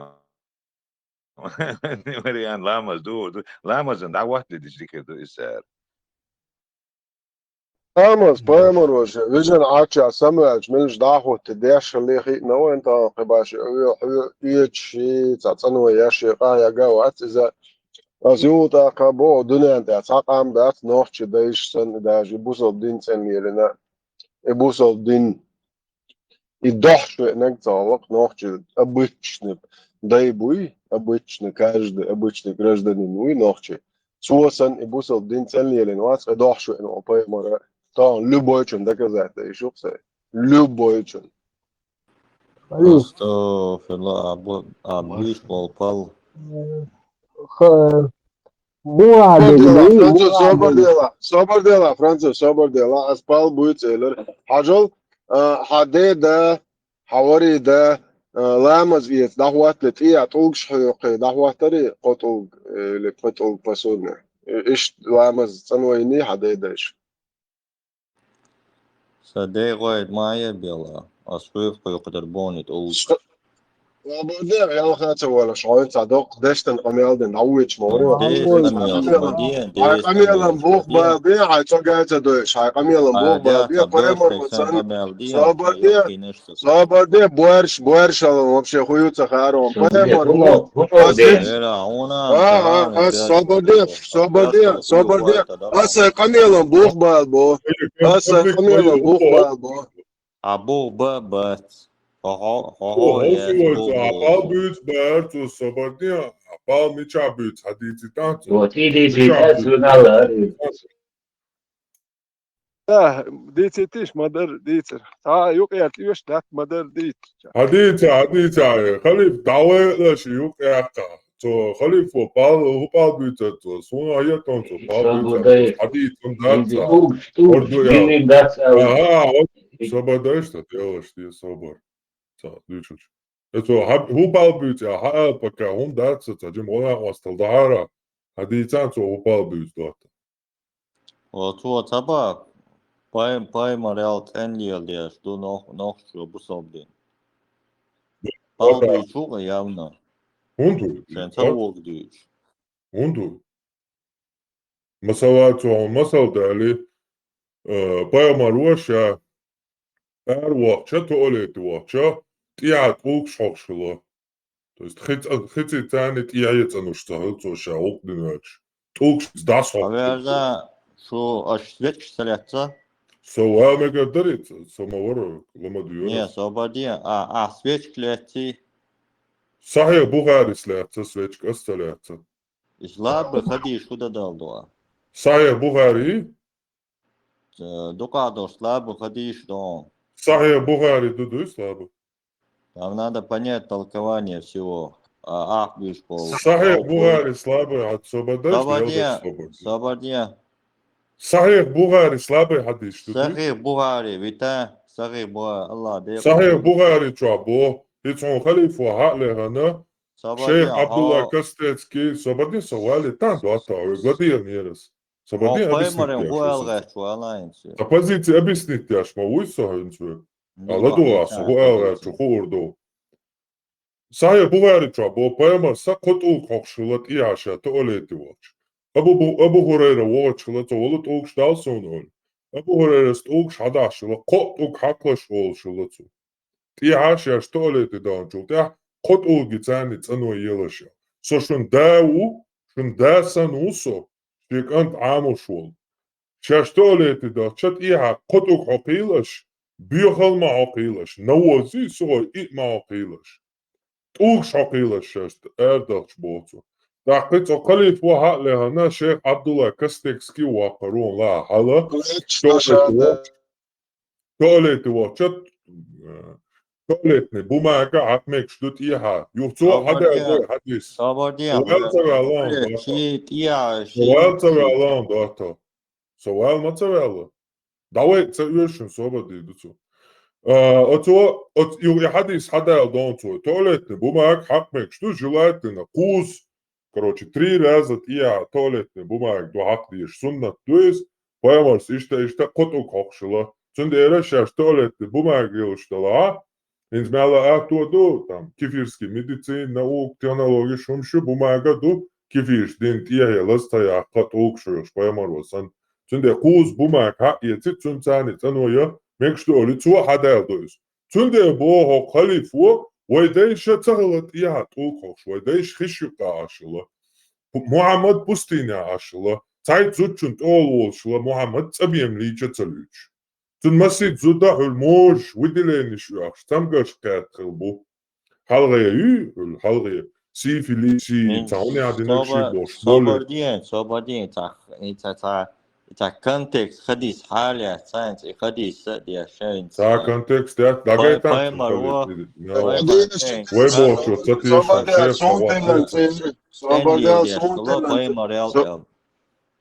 Вариант, ламаз ду, ду. Ламазан дӀахӀоттаде дича дика ду иза цара. Ламаз, пайхамар ваша, вижина Ӏача самаваьлча, милаш дӀахӀотта деш хилла хиъна вайн тахана кхин баши, хьоьга, хьоьга эча ши, цхьа цӀанвай яш ши къахьега вац иза. Ас юха тӀаккха боху, дуьнен тӀехь цхьа къам дац, нохчи дайша санна, даже и бусалба дин цӀанлелина. И бусалба дин, и дохьуш веанарг ца гӀуллакх нохчи обычный дай буй, обычный, каждый обычный гражданин вуй нохчи. Цо санна и бусалба дин цӀанлелина вац, и дохьуш веана ван пайхамара, тахана любойчун доказать дай шу-кх сай. Любойчун. Али. Астагфирулла, а бу-, а буьйш болу пал. Ха-, бу а Собар дела, дегли, Француз, бу а собар дегли. Дела, собар дела, Француз, собар дела, ас пал буьйцу элира. Хьажал, а, хьан деда, хьан варида, а, ламаз эца, дӀахӀоттале, тӀе а тӀулгаш хьоькхий, дӀахӀоттари кхо тӀулг, или пхи тӀулг посудна. И-, иштта ламаз цӀанвайний хьан деда иша? Сан декъойда ма а ебела, ас хуьйху кхуьйху дара бони тӀулгаш. Ш-, ва бо де, ялха ца валаш, хьо цхьа доккха дешдан къамел дина, дӀавоьдуш ма вара. Дешдан къамел, ма де, хьайн дешдан къамелан къамел бух дина. Бал бе, хьайн цо гай ца дойш, хьайн къамелан бух бал бе, пайхамар ма санна. Собар де, собар де, борш, борш алан, вообще хуу ца харон. Пайхамар, хӀума, хӀума ас де. Эра, хьуна, а, а, ас собар де, собар де, собар де. Ас сайн къамелан бух бал бо. Ас сайн къамелан бух бал бо. А бух ба, бац. Хо-, хо-, хо-, хо-, хо-, хо-, хо-, хо-, хо-, хо-, хо-, хо-, хо-, хо-, хо-, хо-, хьан пал буьйцу баьрцу собар де, а пал мичахь буьйцу, хьан дийци тахьа цо? Дийци тахьа цо, нала, ари. Да, дийцитиш, ма-дарра дийцира. Цхьа а юкъера тӀоьш дац, ма-дарра дийцича. Хьан дийца, хьан дийца, халиф, дӀавайла ши юкъ яккха. Цо халифо пал, хӀу пал буьйцура цо, суна хӀетон цо пал буьйцура, хьан дийца, хӀун дац ца? ТӀулгаш, тӀулгаш, динин дац ала. Аха, собар дайш ца, делаш те собар. Ца, дуьйцуш. Э, цо хьан, хӀу пал буьйцу, хьан ала пока, хӀун дац ца, ца, жима гӀо накъостал дахьара, хьан дийцан цо хӀу пал буьйцу дота. Оцо ца боху, пай-, пайхамарал цӀанлеладеш ду нох-, нохчо бусалба дин. Пал буьйцу ву-кх явно. ХӀунда ву? Шен ца вогу дуьйцу. ХӀунда ву? Масала, цо хьуна масал дали, э, пайхамар ву ша, ара вахча, туалете вахча, тӀехьа тӀулгаш хьокхуш хилла. То есть хи цӀа-, хи цӀи царна тӀехье цӀануш ца хилла цо ша гӀуллакх дина ваьлча. ТӀулгаш дӀасхьокхуш хилла цо. Хьаверза, шу аш свечка ца лаьцна? Со ван мегар дарий, со ма вара, ламаз йора. Не, собар де, а, а, свечка лаьций? Сахьих Бухарис лаьцна свечка, ас ца лаьцна. Ислабы хадиш худа дал дуа. Сахьих Бухари? Э, дукха долуш слабый хадиш дон. Сахьих Бухари ду, дуй слабый? Там надо понять толкование всего. А, ах, бишь пол. Сахьих Бухари слабый, а собадай, собадай, собадай. Сахьих Бухари слабый хадиш ду, дуй? Сахьих Бухари, вита, Сахьих Бухари, Аллах, декъ. Сахьих Бухари чохь бо, и цхьа халифо хьа а лехана, шейх Абдулла Кастецкий, собадай, со вали, там дуата, ой, гладиер нерас. Со бан де объяснить деш ву со. Сан позиция объяснить деш ма вуй со хӀинца ве. А ладугӀа со, хӀу аьлла гӀертачу хуур ду. Сахьих Бухари чохь бо, пайхамар сан кхо тӀулг хьокхуш хилла тӀехьа ша туалете волчу. Абу Бу-, Абу Хурайра вогӀучу хилла, цо вала тӀулгаш дал суна олу. Абу Хурайрас тӀулгаш хьадахьаш хилла, кхо а тӀулг хьакхалаш олуш хилла цо. ТӀехьа шаьш туалете даханчул тӀаьхьа кхо тӀулги царни цӀано елаш. со шун да ву, шун да санна ву со, шен кӀант Ӏамош волу. Шаьш туалете дахча тӀехьа кхо тӀулг хьокхийла аш, боьхалма хьокхийла аш, навози, сухой, иъ ма хьокхийла аш. ТӀулгаш хьокхийла аш шаьш арадахча боху цо. ТӀаккха цо халифа ваха а лехана, шейх Абдулла Костекский ваккхар вон ла хьала, туалете вахча, э, туалетный бумага хьакха мегаш ду тӀехьа. Юха цо хьадаьлла хьадис. Со ваьлла ца ваьлла, со ваьлла ца ваьлла, доттагӀа. Со ваьлла ма ца ваьлла. ДӀавай ца оьшу шуна, собар дийр ду цо. А, оцо, оц-, ю-, и хьадис хьадаьлла дон цо. Туалетный бумага хьакха мегаш ду, желательно, кхузза, короче, три раза тӀехьа туалетный бумага ду хьакха дезаш, суннат ду иза, пайхамарс иштта, иштта кхо тӀулг хьокхуш хилла. Цундела шаьш туалетный бумага йолуш делахь, хӀинца мел а атто ду, там, кефирский медицина, наука, технология, хӀума шу бумага ду, кефирш дина тӀехье лаза ца яккха тӀулгаш йолуш, пайхамар вац санна. Цундела кхузза бумага хьаэци, цуьнан царна цӀано я, мегаш ду олий, цо хьадаьлла ду иза. Цундела боху халифо, вай дайша ца хилла тӀехьа тӀулг хьокхуш, вай дайша хиш юккъа Ӏаш хилла. Мухьаммад пустыне Ӏаш хилла, цхьайтта зудчун тӀехула волуш хилла, Мухьаммад цӀа бен лийча ца луьйчуш. Цуьнан масийтта зуда хьуьлла можаш, выделенеш оьхуш, цамгарш кхетта хилла бу. Хьалхе ю, хьуьлла, хьалхе, сифилис, цхьа хӀума яхьдина ши бохуш, собар де, собар де, цхьа, и цхьа, цхьа, и цхьа контекст хадис хьалаьцна, цхьаьнца и хадис а деш, шайна цхьа контекст яц, дагайта, пайхамар ву, вай бохучо ца теша, шех, собар де, сунтина, собар де, сунтина, пайхамар ял.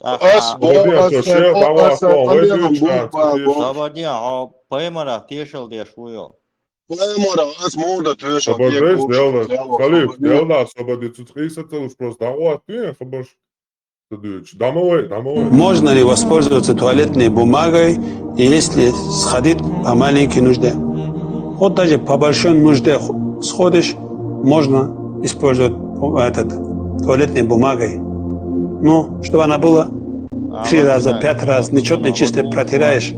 Ас боху, ас боху, ас боху. Собар де, хьо пайхамарах тешал деш ву йо. Пайхамарах ас мурда тешал деш ву. Халиф, делла, халиф, делла, собар де, цу къийса ца луш просто дӀагӀотту, хабарш ца дуьйцуш. ДӀа ма вай, дӀа ма вай. Можно ли воспользоваться туалетной бумагой, если сходить по маленькой нужде? Вот даже по большой нужде ху-, сходишь, можно использовать, этот, туалетной бумагой. Ну, чтобы она была три раза, пять раз, нечётной, чистой протираешь.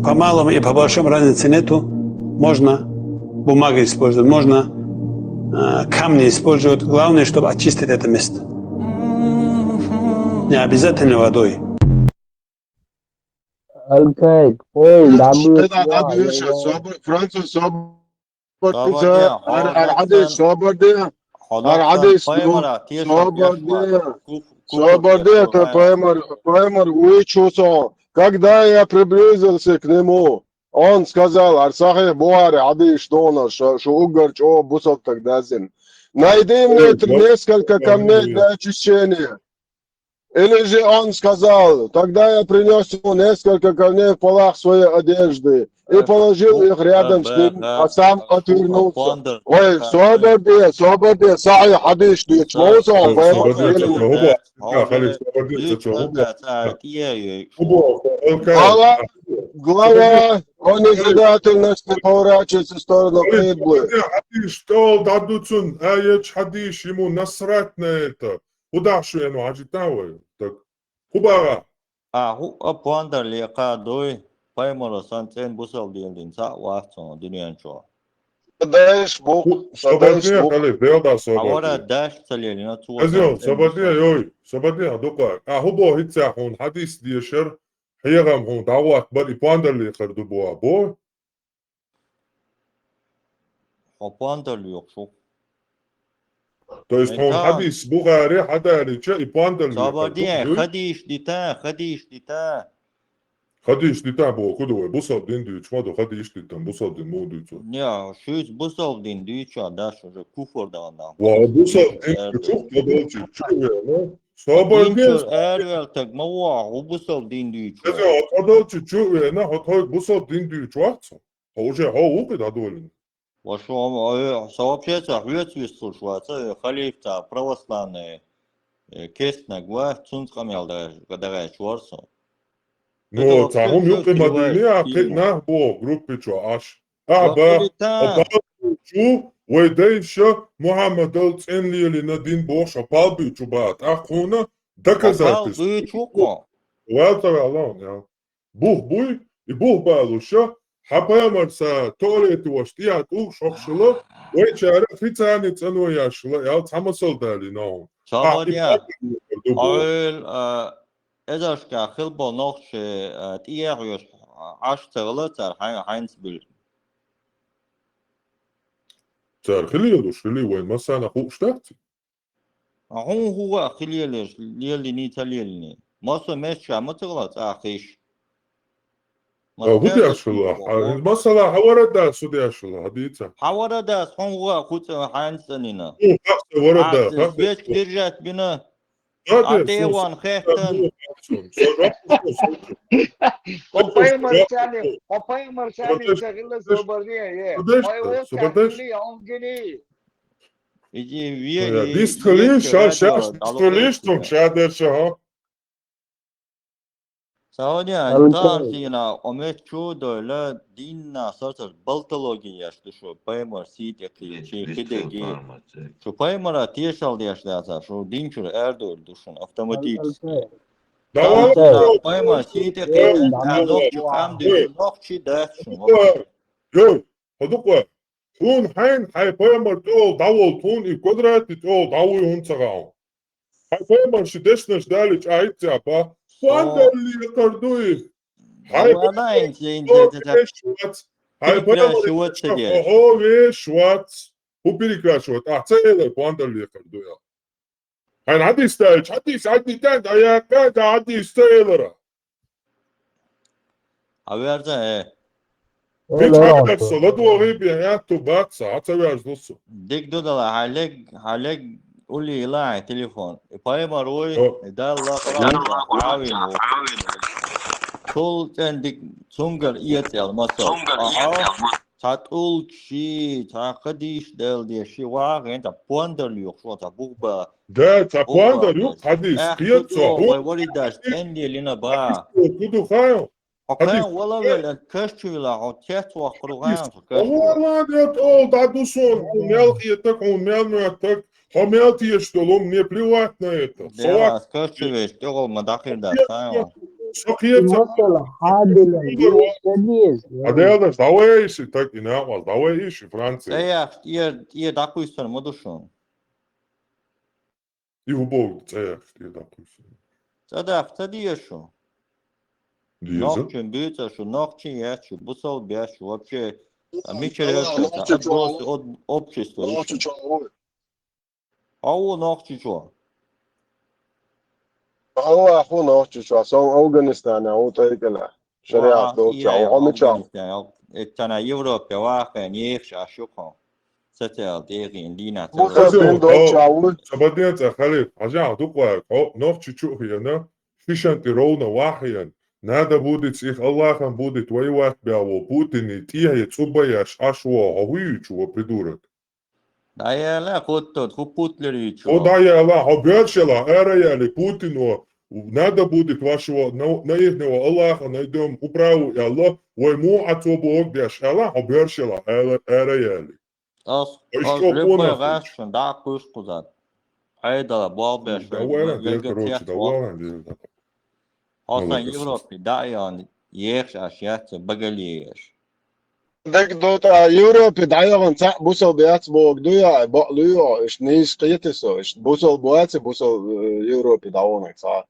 По малому и по большому разницы нету. Можно бумагу использовать, можно, э, камни использовать. Главное, чтобы очистить это место. Не обязательно водой. Окей, ой, Француз, собар де, хьо хьадис, собар де, хьо хьадис, собар де, собар де, та пайхамар, пайхамар вуй чу со. Когда я приблизился к нему, он сказал, ар сахьихь Бухари хьадис дона, шу, шу уггар чӀогӀа бусалба стаг даздина. Найди мне несколько камней для очищения. Или же он сказал, тогда я принёс ему несколько камней в полах своей одежды и положил их рядом с ним, а сам отвернулся. Ой, собар де, собар де, сахьихь хьадис ду, чмо со, собар де, собар де, собар де. Глава, глава о нежелательности поворачиваться в сторону киблы. Хьадис тӀол дӀадуцун, а ечу хьадис ему насрать на это. ХӀу дахьа шу эно хьажийтахь вай? Так. ХӀу бахьа? А, хӀу а пондар лекха дуй, пайхамаро сан цӀен бусалба дин дина цхьаъ вац хьуна дуьнен чохь. Дайш бу, хӀу, собар де, халиф, делла, собар де. Даш ца лелина, цо. Азио, собар де, йой, собар де, дукха. А, хӀу боху хӀинца хьуна хьадис дешар, хьехам хьуна дӀагӀоттабар и пондар лекхар ду боху, бо? Хьо пондар лоьхуш ву. То есть хьуна хьадис Бухари хьадалича, и пондар лоьхуш ду, хадиш дита, хадиш дита. Хадиш дита боху ду вай, бусалба дин дуьйцуш ма ду, хадиш дита, бусалба дин муха дуьйцу? Не, шуьйца бусалба дин дуьйцу, а даш уже куфр дан нах. Ва, бусалба дин дуьйцу, тхо долчу чу вена. Собар де. Араваьлла стаг ма ву, хӀу бусалба дин дуьйцу. Тхо долчу чу вена, хьо тхоьга бусалба дин дуьйцуш вац? Хьо уже хьо ву кхин дӀадолийна? Ва шу, э, со вообще ца хьоьца вистхуш вац, э, халиф ца православный, э, кестнаг вац, цунца къамел дагӀаьш вара со. Ну, ца хӀума юкъе ма дийне, а кхин нах боху группе чу Ӏаш. Ахьа баха, хьо палбуьйчу, вай дайша Мухьаммадал цӀен лелийна дин бохуш, хьо палбуьйчу баха, тӀаккха хьуна доказательство. Хьо палбуьйчу кхо. Ваьлла ца ваьлла, я. Бух буй, и бух балуша, хьан пайхамар са туалете ваша тӀехьа тӀулгаш хьокхаш хила, вайчара хи царна цӀано яш хила, аьлла цхьа масал далийна хьуна. Цхьа Ахь и вариант. Пайхамар ду боху. Хьо, а, эзаршкахь хила болу нохчий, а, тӀехьа хьоьжуш Ӏаш ца хила цара хьайн-, хьайнца буьллу. Цара хила лелош хила, вайн массарна хууш дац? А хьуна хӀун ваха хила лелош, лелийний, ца лелийний? Массо а меттехь ма ца хила цӀа хиш. А, хӀун деш хила? А, масала, хьан вара дас хӀун деш хила, хьан дийца? Хьан вара дас, хьуна ваха хӀун цӀа хьайна цӀанийна? ХӀун, хьан вара дас, хьан веч держать бина? А, тӀе ван хеттан. Хьо пайхамар санна, хьо пайхамар санна ца хила собарне, е. Хьо вовча хили, хьо гини. Иди вери, дистхали, ша, ша, дистхали, что ша дальше, ха? Сауди Аравия, Алтай. Тарзина, омет чу дойла, динна сацар болтология яш ду шу, пайхамар сий тӀе кхийча, кхидерг. Шу пайхамара тешал деш дац, шу дин чуьра аьрдойла ду шуна автоматически. Алтай. Алтай. Пайхамар сий тӀе кхийча, нохчи къам ду шу, нохчи дац шу. Йой, хӀо ду-кх вай? Хьуна хьайна хьайн пайхамар тӀехула дӀаволла, хьуна и квадрате тӀехула дӀавуй хӀунда ца хаьа? Хьайн пайхамар ши дешнаш далийча а хӀинца а ба, пуандалле кхар дуй. Хьайн пайхамар веш вац. Хьайн пайхамар веш вац. Хьо веш вац. ХӀун перекрашивать? Ахь ца элира пуандалле кхар дуй аьлла. Хьайна хьадис даьлча, хьадис, хьадис, дан, да, я, да, да, хьадис ца элира. Хьан верза, э? Мича хьан верза, ладогӀий бен, я, ту бац, хьан ца верза, луссу. Дика ду дала, хьан лег, хьан лег, улли ила хьайн телефон. И пайхамар вуй, и Далла Къуръан, хьавин ву. Цул цӀен дика цунгара эцӀел масал. Цунгара эцӀел масал. Цхьа тӀулг ши, цхьа кхадийш дел де ши, вахен, цхьа пондар лоьхуш ван, цхьа бух ба. Да, цхьа пондар юкъ хьадийс, кхета цо, хӀун? Вай варидаш, тӀенде лина ба. Хьадийс, хӀун ду хайо? Хьо кхайна вала велла, каш чу вила, хьо тец вахкару гӀан, хьо каш чу. Вала, я тӀол, да ду сон, хьо мел хетак, хьо мел моьттак, хьо мел теш долу, мне плевать на это. Со вак. Каш чу веш, тӀехула ма дӀахир дац, хайо. Со кхета. Масала, хьадила, еш, ца деза. А делдаш, давай иши, так и на вас, давай иши, Франция. Эй, ах, тӀе, тӀе дӀакхуьйсур ма ду шун. И хӀун боху, цӀе яхаш тӀе дӀакхуьйсу? ЦӀа даккха ца деза шу? Деза. Нохчийн буьйцу шу, нохчийн яц шу, бусалба яц шу, вообще, а, мичара яц шу, а, просто об-, общество яц шу. Хьо ву нохчичо? Аллах ву нохчичо, со Афганистана ву тӀайкӀала. Шариат долча, хьо мича? Эццана Европе вахен, ехаш а шух хьо. Социал тӀехин дийна ца. Бусалба дин долча ву. Ца баден ца халиф, хьажа дукъвар, хьо нохчичу хиена, шишан тӀе ровна вахен, надо будет их Аллахом будет воевать бяво, Путин и тӀехье цӀубаяш аш во, хьо вуьйчу во придурок. ДӀаяла, хӀуттуд, хӀу путлер ю чу. Хьо дӀаяла, хьо боьршала, ара яли, Путино, надо будет вашего, на, на ихнего Аллаха найдём управу, и Аллах, вай му ацо бог деш, ала, хьо боьршала, ара, ара яли. Ас, ас любой гӀаш шун дӀа кхуьш кхузат. Хьайдала, бал беш, давай, короче, давай, Хьо сан Европе дӀа а яхана, ехаш аш яц багале еш. Дагадота, Европе дӀаяхана цхьаъ бусалба яц боху дуй, бакълуй хьо, иштта нийса кхета со, иштта бусалба вац, бусалба, э, Европе дӀаваханарг цхьа.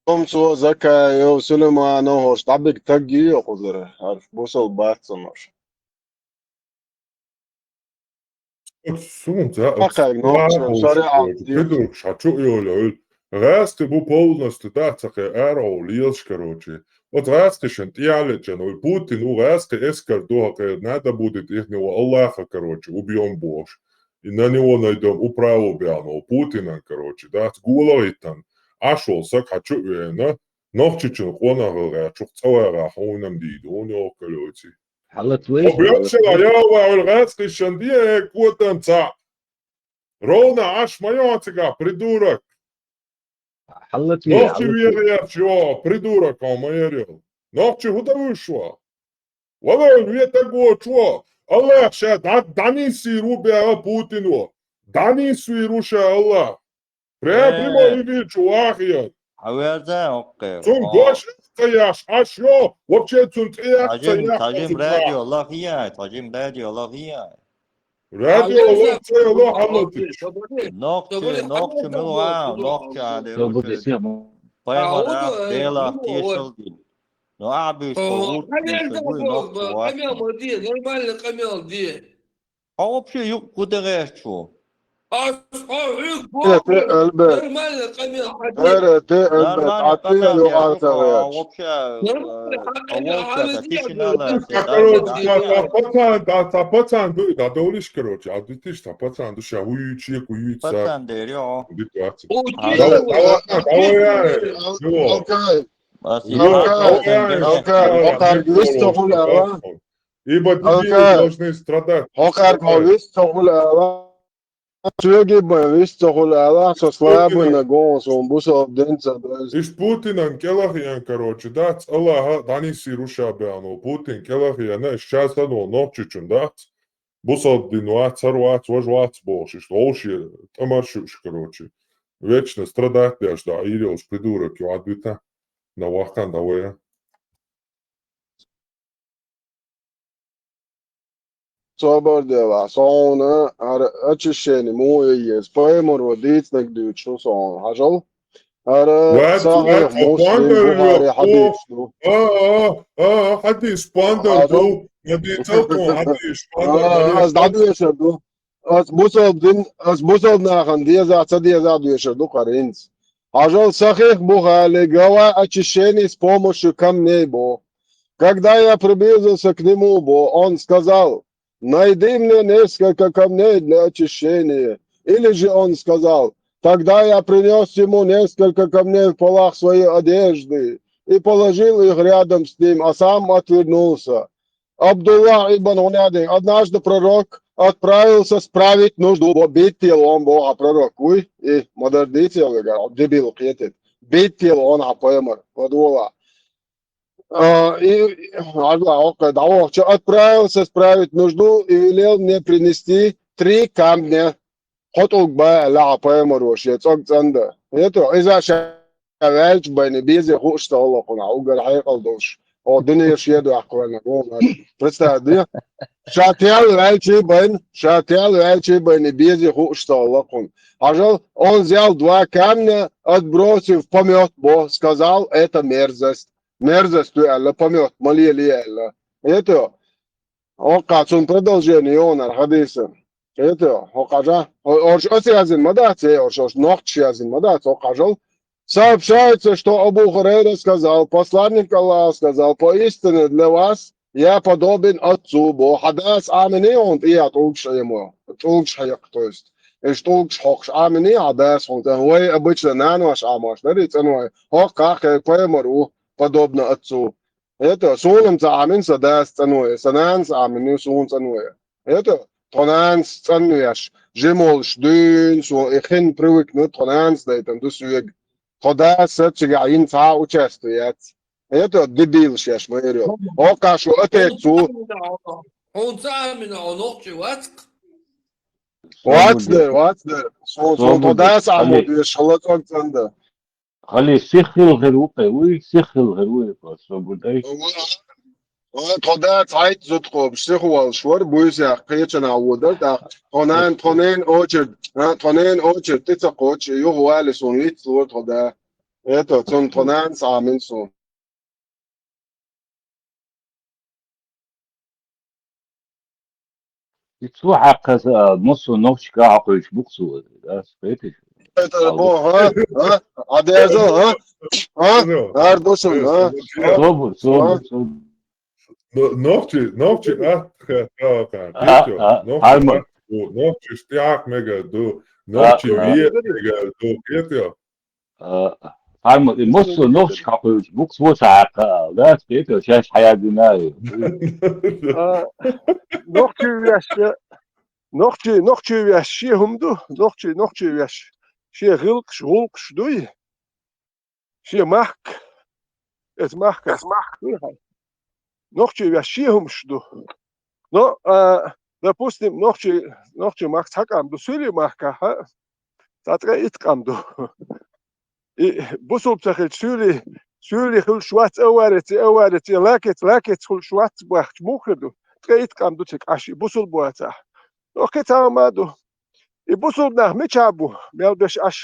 Томцо, Закаев, Сулейманов, хӀорш дӀабига таг йий кхузара, хӀорш бусалба бац ца хӀорш. Оцу суна ца, оцу Ахьа, ну, шариат, придург ша чу йолу, гӀаьзкхи бу полностью да ца кхе ара гӀо лелаш, короче. Оцу гӀаьзкхишан тӀехьа лечан, ой, Путин, у гӀаьзкхи эскар доху кхе, надо будет ихнего Аллаха, короче, убьём бохуш. И на него найдём управу бяхна, Путинан, короче, дац гола гӀиттан. Аш волу саг хьан чу веана, нохчичун къонахалгӀа чух цӀа вагӀа хьуна-м дийду, хьуна йохкалойци. Хьалат вай, хьо боьршала яла вай гӀаьцкъишан де, э, котан цхьаъ. Ровно аш ма йоцигахь, придурок. Хьалат вай, нохчи хьалат вай. ВегӀерчо, придурок, хьо ма яр йо. Нохчи хӀун дан вуьш ван? Валай, ве таг воцу ван. Аллах ша дӀа-, дӀанисийр ву бегӀа Путин ван. ДӀанисвийр ву ша Аллах. Прям, э, прямой эфир чу вахийна. Хьан верза, оккхе. Цунна гош, ца яхаш, аш йо, вообще цун цӀе яхаш ца Тажим, яхаш. Тажим радио лахияй, Тажим радио лахияй. Радио ло ца ло хӀалатич. Нохчи, нохчи мила ван, нохчи аде. Пайхамар ах, Дела ах, тешал ди. Ну, а бис по гурт, Къамел да, бо, нохчи ба, ван. Къамел ма де, нормально къамел де. А вообще юкъ куда гӀерчу? Ас, а, хӀуг, бо, Э, те, Альберт. Нормально къамел хьаде. Эре, те, Альберт. Нормально а те къамел ю де, ар та а гӀерч. Вообще, Нормально, э, а къамел, а вообще, а да, де, тишина а, ла, да, да, короче, да, да, да. Та пацан, да, та пацан ду, да, долиш, короче, а ду тиш, та пацан ду, ша, уй, чек, уй, ца. Пацан дер, ё. Ди пацан. О, А, де, давай, о, давай, о, давай, о, я, о, ё. Окей. Ас Ё, ина давай, я, пацан дер. Окей, окей, окей, лист цохул ала. Ибо дебилы должны страдать. Хокар ковис цохул ала. Сёги бан вис цохул ала, со слабый на голос, он бусал день ца без. Иш Путинан кӀелахьян, короче, дац, Аллаха, дӀаниси руша беано, Путин кӀелахьяна, иш час ано нохчичун дац. Бусал дин вац, цар вац, вож вац болш, иш ловши, тӀамар шуш, короче. Вечно страдать деш да, ирилш придурок, ю адвита, на вахан да вая. Собар дела, сона, ар очищение, му ез, паймаро дицнаг дучу сона, хьажал. Ар Вац, сахих вац, Муслим, пандар Бухари, ё, хьадис ду. А, а, а, хьадис, пандар Хьажал. Ду. Хьадис, а, хьадис, пандар А, ду. Аз дадвешар ду. Аз бусал дин, аз бусал нахан деза, ца деза дешар ду харинц. Хьажал, сахих Бухари, глава очищений с помощью камней бо. Когда я приблизился к нему, бо, он сказал: «Найди мне несколько камней для очищения». Или же он сказал: «Тогда я принёс ему несколько камней в полах своей одежды и положил их рядом с ним, а сам отвернулся». Абдуллах ибн Гунядин. Однажды пророк отправился справить нужду. Бо, бит тел он бо, а пророк, уй, и мадардител, дебил, кхетет. Бит тел он, а паймар, подвола. А, и, и, Абдуллах, окей, да, о, чё, отправился справить нужду и велел мне принести три камня. Хотуг ба, ла, а паймар, вообще, цог цанда. Это, из-за ша ваьлча байна, безе хууш ца хӀалла кхуна, угар хьекъал долуш. О, дуьне шеду ахкхуьллина, гума. Представь, да? Ша тел ваьлча байна, ша тел ваьлча байна, безе хууш ца хӀалла кхуна. Хьажал, он взял два камня, отбросив помет, бо, сказал: «Это мерзость». Мерзость ду аьлла, помет, ма лелае аьлла. Это, хӀокху цунна продолжение йогӀунара хьадиса. Это, хӀокхажа, о-, орш аса яздина ма дац, э, орш, орш нохчаша яздина ма дац, хӀокхажал. Сообщается, что Абу Хурайра сказал, посланник Аллаха сказал: «Поистине для вас я подобен отцу», бо, хьан дас Ӏаминий хьуна тӀе а тӀулгаш Ӏемо, тӀулгаш хьекха, то есть. Иш тӀулгаш хьокхуш Ӏаминий хьан дас хьуна тӀе, вай обычно нанош Ӏамош дарий цӀанвай, хӀокхахь пайхамар ву, подобно отцу. Это, суна-м ца Ӏамин сан дас цӀанвай, сан нанас Ӏамин ю суна цӀанвай. Это, тхо нанас цӀанвеш, жимолуш дуьйна суна, и хин привыкнуть тхо нанас дайтан ду соьга. Тхо дас сацигахь йина цхьа а участие яц. Это, дебил шеш ма эр йо. ХӀокхахь шу отец ву. Хьуна ца Ӏамина, хьо нохчи вац-кх? Вац дер, вац дер. Суна, суна тхо дас Ӏамо деш, хала цӀог цӀанда. Хали сих хила хир ву кхе, вуй, сих хила хир ву, я просто будай. Ва, ва, тхо да цхьайтта зудкъобуш сих волуш вара, буьйсех кхечанхьа водар, тӀаккха тхо нана, тхо ненан очередь, а, тхо ненан очередь тӀе ца кхочу, юха вале суна виц лора тхо да. Это, цунна тхо нанас Ӏамин суна. И цо хьаькхна аса, а, массо а нохчашка хьакхуьйсуш бу-кх цо, да, кхеташ? Это, бо, а? А? А деза, а? А? Ар ду шуна, а? Собар, собар, собар. Но-, нохчи, нохчи, а? Ха, ха, ха, А, кхетий? А, Нохчи, Хьармат. А, ду, нохчи стяг мегар ду, А, нохчи А. ве мегар ду, кхетий? А, Хьармат, и массо а нохчашка хьакхуьйсуш бу-кх цо ца хьаькхна ала, да, кхетий, шаьш хьаяздина а. А, нохчи веш, нохчи, нохчи веш шен хӀума ду, нохчи, нохчи веш. Шен гӀиллакхаш, гӀуллакхаш дуй. Шен махка. Эс махка. Эс махка. Нохчи веш шен хӀумаш ду. Но, а, допустим, нохчи, нохчи махка цхьа къам ду, суьйли махка, хьа? Цхьа ткъе итт къам ду. И бусулба ца хилча, суьйли суьйле хуьлуш вац, авареци, авареци, лакеца, лакеца хуьлуш вац бохча муха хир ду? Ткъе итт къам ду цига Ӏаш, и бусулба вацахь. Оха кхин цхьа хӀума а ду. И бусулба нах мичахь бу, мел беш Ӏаш?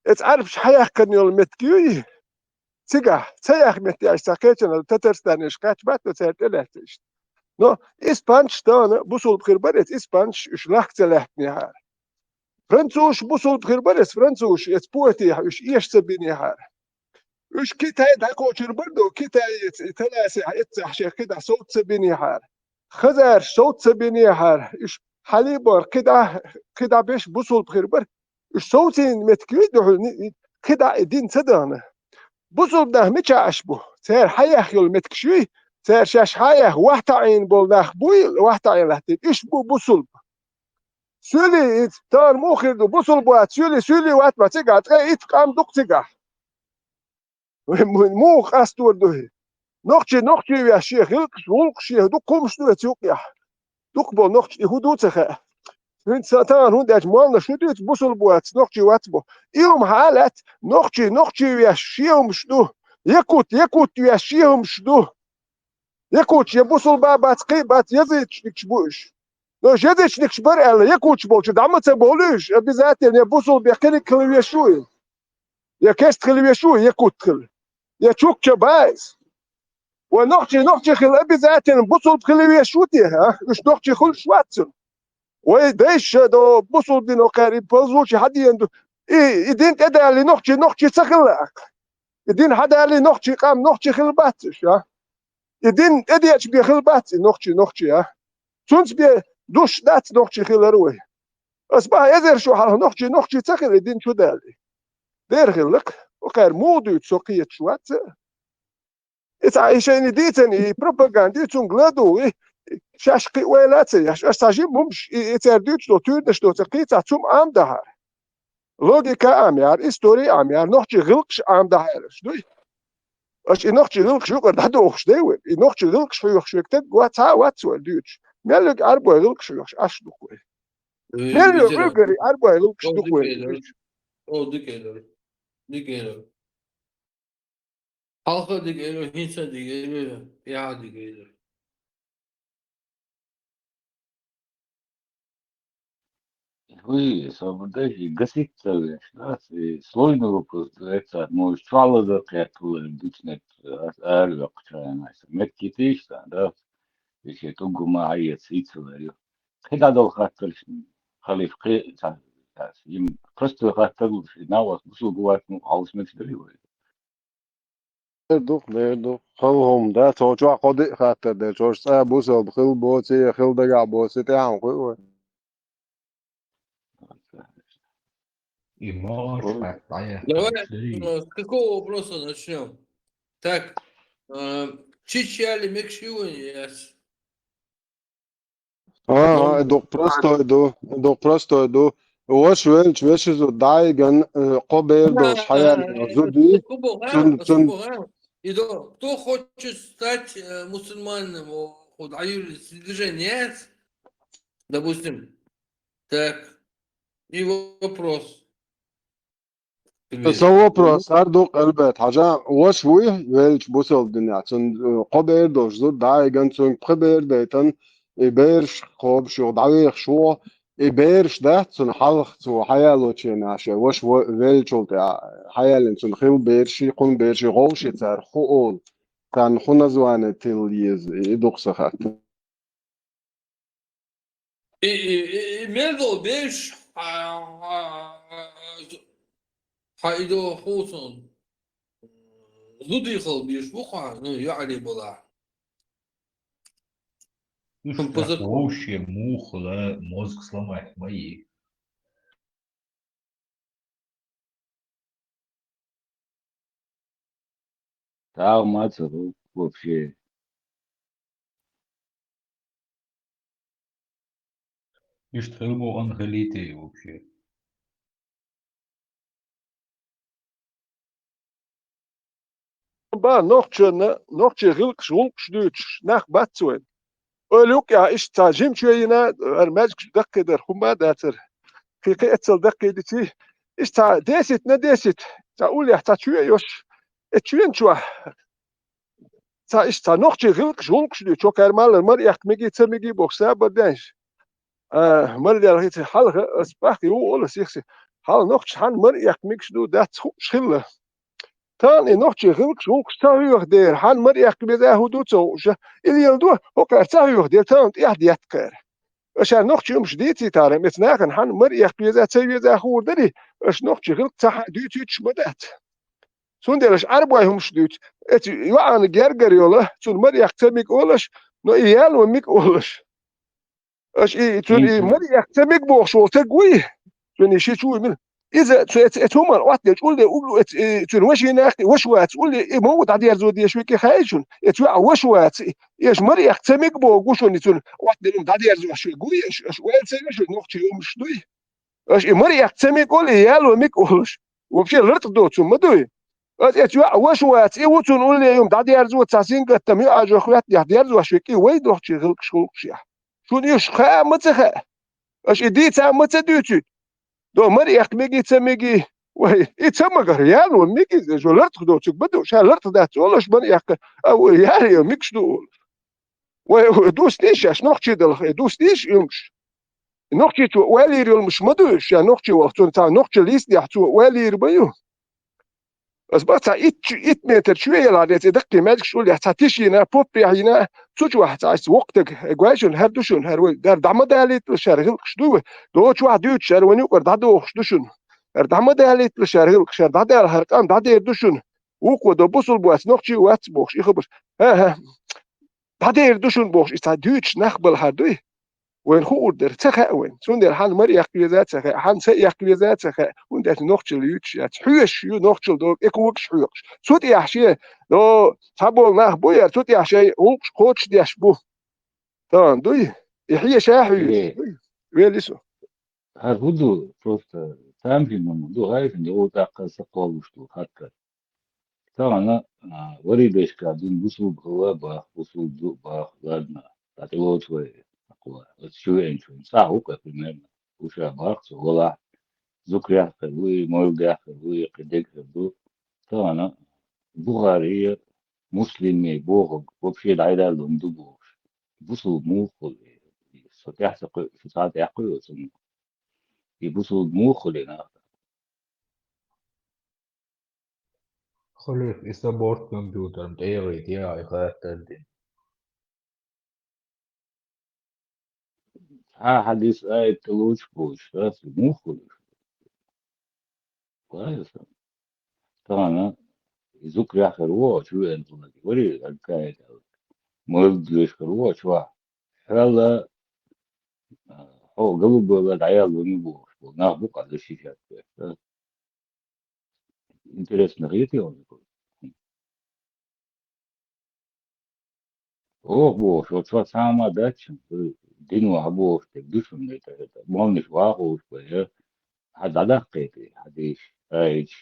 Эца Ӏарбаша хьаяьккхина йолу меттиг юй? Цигахь ца яьхна меттиг Ӏаш, цхьа кхечанхьа Татарстанера кхаьчна бац, цара тӀелаьцна иштта. Но испанцаш тахана бусулба хир бара эца, испанцаш уьш лахка ца лаьттинехьара. Французаш бусулба хир бара эца, французаш эца пуатехь уьш эша ца бинехьара. Уьш Китай дӀакхочур бара ду, Китаеца и таласехь эццахь шех кхидӀа совца ца бинехьара. Хазараш совца ца бинехьара. Уьш хьалибор кхидӀа, кхидӀа беш бусулба хир бара. Уьш совцийна меттиг юй дуьхьал, кхидӀа и дин ца дахана. Бусулба нах мичахь Ӏаш бу? Цара хьаяьхна йолу меттигаш юй? Цара шаьш хьаяьхна, вахь таӀийна болу нах буй, вахь таӀийна латтийна? Уьш бу бусулба. Суьйлий иза, тахана муха хир ду, бусулба вац, суьйлий, суьйлий вац ма цигахь, ткъе итт къам ду-кх цигахь. Вай му-, муха къастор ду хӀи? Нохчий, нохчий веш шен гӀиллакхаш, гӀуллакхаш шен дукха хӀумаш ду эца юкъехь. Дукха болу нохчий хӀун ду ца хаьа. ХӀинца тахана хӀунда аьлча моллаш хӀун дуьйцу, бусулба вац, нохчий вац бо. И хӀума хьалаьцна, нохчий, нохчий веш шен хӀумаш ду. Якут, якут веш шен хӀумаш ду. Якуташ я бусулба бац, кхин бац, язычникаш бу уьш. Но уьш язычникаш бара аьлла, якуташ болчу дӀа ма ца бовлу уьш, обязательно я бусулба, я кхериг хила веш ву и. Я кест хила веш ву, якут хила. Я чукча бац. Вай нохчий, нохчий хила обязательно бусулба хила веш ву те, а? Уьш нохчий хуьлуш вац цунна. Вай дайша до бусулба дино кхаьрий ползучий хьадеана ду. И, и дин тӀедалли нохчий, нохчий ца хилла аккха. И дин хьадалли нохчий къам, нохчий хила бац уьш, а? И дин тӀедеача бен хила бац и нохчий, нохчий, а? Цунца бен душ дац нохчий хилар вай. Ас баха эзар шу хьалха нохчий, нохчий ца хила и дин чу далли. Дера хилла-кх, кхара муха дуьйцу со кхеташ вац а. И цхьа и шайна дийцина, и пропаганда, и цунга ладугӀу, и шаьш кхин ойла а ца еш. Аш цхьа жима хӀумаш, и, и цара дуьйцуш долу туьйранаш доцург кхин цхьа цум Ӏамадахьара. Логика а Ӏамаяьхьара, истори а Ӏамаяьхьара, нохчий гӀиллакхаш а Ӏамадахьара, аш дуй? Аш и нохчий гӀиллакхаш юкъара дӀадохуш дай вай? И нохчий гӀиллакхаш хьоьхуш верг таг ва-, цхьа а вац вай дуьйцуш. Мел верг Ӏарбой гӀиллакхаш хьоьхуш аш ду-кх вай? Э, Мел верг изера. Уьгар Ӏарбой гӀиллакхаш О, ду-кх вай дикайдар. дуьйцуш? О, дикайдар. Дикайдар. Хьалха дика элира, хӀинца дика элира, тӀаьхьа дика элира. Уй, собар дай, и гасить ца веш, да, и сложный вопрос, да, это, может, чуала да, кхетула, дичнет, ара векъ чайна, мекки тиш, да, да, и че тугу ма, а, ец, и целый. КхидӀа дол хаттар, халиф, кхи, ца, ца, им, простой хаттар, и на вас, бусул гуват, ну, хаус мекс дали вай. Дер ду-кх, дер ду-кх. Хала хӀума дац, хьо чохь кхо-диъ хаттар дерг, хӀорш цкъа бусалба хила боций, я хила дагахь боций, тӀаьхьа кхуьу вай. И могӀарш хьаькъ дӀаяхьа Давай, дерий? Э, с какого вопроса начнём? Так, э, чичали мекшиуни яц? А, а, дукха простой ду, дукха простой ду. Ваша велча, вешан зуда дӀайиган, э, кхо бер долуш хьаяьлла зуда ю. Цун, цун. И до-, кто хочет стать, э, мусульманином, о, вот, а, Юрий, движение есть, допустим. Так, и вопрос. Сан вопрос, хӀара ду-кх, Эльбет-Хьаьжа, ваша вуй велча бусалба динехь? Цунна, э, кхо бер долуш зуда дӀайиган, цуьнга пхи бер дайтан, и бераш кхобуш юха дӀавехаш ву, и бераш дац цунна хьалха цо хьаяьллачу хенахь шен ваша во-, веллачул тӀаьхьа хьаяьллина цунна хилла бераший, кхунна бераший, гӀовший цара хӀун олу, царна хӀун название тилла еза, и ду-кх сан хаттар. И, и, и, и мел долу бераш, хьан, хьан, хьан, хьан и до хӀусун зудий хила безаш бу хьан, ну, яӀри балахь. Слушай, хӀун так поза- вовше муха ла мозг сломать ма е. Тахма ца гӀу вообще. Иштта хила бохана хилийта вообще. Ба, нохчанна, нохчий гӀиллакхаш, гӀуллакхаш дуьйцуш нах бац вайн. Ойла юкъехь иштта цхьа жимачу йина, ара маьжгаш даккхийдар хӀума а дацара. Кхин кхин эццал даккхийдичий, иштта цхьа десять на десять, цхьа уллехь цхьа чу а йолуш, Э, чуен чуа. Ца иш, ца нохчий гӀилкхаш, гӀулкхаш дуй, чокар малар, мар эккха миги, ца миги боху сабар дайш. А, мар дел хица хьалха, ас бах, ю ола сихси. Хьал нохча хьан мар эккха мигаш ду, дац хууш хилла. Тан и нохчий гӀилкхаш, гӀулкхаш ца хьоьха дера, хьан мар эккха беза хӀу ду ца хууша. Ил ел ду, хӀокхар ца хьоьха дера, тан тӀехь деттакхар. Аша нохчий юмаш дийций тара, меца нахана хьан мар эккха веза, ца веза хуур дарий, аша нохчий гӀилкх ца хьа дуьйцуьйтуш ма дац. Цундела аша Ӏарбой хӀумаш дуьйцу. Эца йоӀана гергар йола, цунна мар эккха ца миг олаш, но и ял ван миг олаш. Аша и, цунна и мар эккха ца миг бохуш волу стаг вуй, цунна и ши чу вуй мила. Иза цу эца, эца хӀуманна Ӏоттаделча улле угу, эца, и, цуьнан ваша нах тӀе ваша вац улле, и ма ву дӀадерзо деш векӀе хаьий шуна, эца ваьӀа ваша вац, и, эша мар эккха ца мега боху шуна, и цуьнан Ӏоттаделла дӀадерзош векӀе вуй, эша, эша ойла ца йо шуна, нохчий хӀумаш дуй. Эша и мар эккха ца мега олу, и ял ван мега олуш. Вообще лартӀах доцу хӀума ма дуй. Эца, эца ваьӀа ваша вац, и ву цунна улле юма дӀадерзо, цхьа сингаттам ю ажох хӀоьттинехь дерзош векӀе вуй, нохчий гӀилкхаш, гӀулкхаш яхь. Шуна уьш хаа ма ца хаьа. Аша и дийца а ма ца дуьйцуьйту. До мар эккха меги, ца меги. Вай, и ца магара, ял ван меги, жо лартӀах доцург ма ду, ша лартӀах дац олуш мар эккха, а ву ял ван мегаш ду олуш. Вай, вай, дуснийша, аш нохчий далахь, вай, дуснийша юмаш. Нохчийчо ойла йийр йолмаш ма ду, ша нохчий валахь, цунна цхьа нохчалла йисинехь цо ойла йийр ма ю. Ас бах цхьа итт, итт метр чу веялахь, деций, даккхий маьжгаш уллехь, цхьа тиш йина, поппехь йина, цу чу вахь цхьа ас воккха стаг, э, гой шуна, хӀара ду шуна, хӀара вай, дара дӀа ма далийталаш, хӀара гӀилкхаш ду вай, дочу вахь дуьйцуш, хӀара вайн юкъара дӀадохуш ду шуна. ХӀара дӀа ма далийталаш, хӀара гӀилкхаш, хӀара дӀадала, хӀара къам дӀадер ду шуна. Вукхо до бусулба вац, нохчий вац бохуш, и хабарш. ХӀа-хӀа. ДӀадер ду шуна бохуш, и цхьа дуьйцуш нах балахьара дуй. Вайна хуур дара, ца хаьа вайна. Цундела хьан мар эккха веза ца хаьа, хьан ца эккха веза ца хаьа, хӀунда аьлча нохчалла юьйцуш яц. Хьоьшуш ю, нохчалла догу, экугаш хьоькхуш. Цу тӀехь шен, но, цхьаболу нах бу яра, цу тӀехь шайн гӀуллакхаш кхочушдеш бу. Тахана дуй? И хьеша хьоьшуш дуй? Вели со. ХӀара хӀун ду? Просто тамашийна ду, хьайшина, о, тӀаккха са кхоллуш ду, хаттар. Тахана, а, варий дешка дин бусулба хила бах, бусулба ду бах, ладно, дӀатӀелоцу вай, акхула, оцу чу веанчун, сахь ву-кх, примерно, уьш а бах, цо валахь, зукрах хир ву и, мовлидах хир ву и, кхин дегах хир ду. Тахана Бухари, Муслими бохург вообще дӀайдалла ду бохуш. Бусулба муха хуьлу? Со тӀаьхьа ца кхуьу, шу цхьа а тӀаьхьа кхуьу оцунна? И бусулба муха хуьлу нах? Халиф, и са борт компьютерна тӀегӀийта яхьа и хаттар дина. Цхьа хьадис, аят тӀелоцуш болуш, ас муха хуьлуш? Вай аса. Тахана зукрах хир ву, чу веана хӀума вари, агкаят аьлла. Мовлид деш хир ву, чохь. Хьоьлла, а, хьо галубала дӀаяла вуьмиг бохуш бу. Нах бу къа дашиш яц. Интересно, хетий хьуна? Оха бохуш, оцу чохь цхьа хӀума дац шуна, дино хьан бохуш дерг ду шуна, это, это, молниш вахуш бай, я? Хьан дӀадаккхийта, хьан дийш, айча,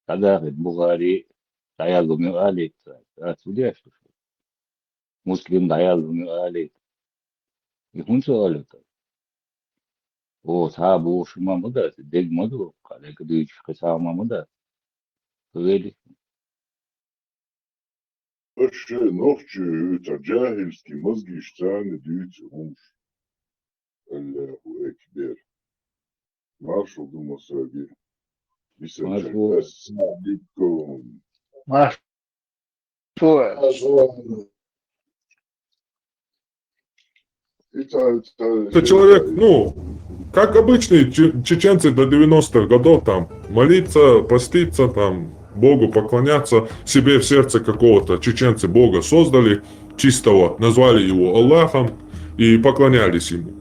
дӀадахийта Бухари, дӀаяла вуьмиг алийта, ца, ца, ца деш ду шу? Муслим дӀаяла вуьмиг алийта. И хӀунда ца олуьйту? О, цхьа а бохуш хӀума ма дац, дерг ма ду, кхалерг дуьйцуш кхин цхьа хӀума ма дац. Велий. Аша шайн нохчий ю, цхьа джахильский мозгиш царна дуьйцу хӀумаш. Аллаху акбар. Маршал ду массаьрга. Маршал. Ассаламу алейкум. Маршал. Это человек, ну, как обычные че- чеченцы до девяностых годов, там, молиться, поститься, там, Богу поклоняться, себе в сердце какого-то чеченцы Бога создали, чистого, назвали его Аллахом и поклонялись ему.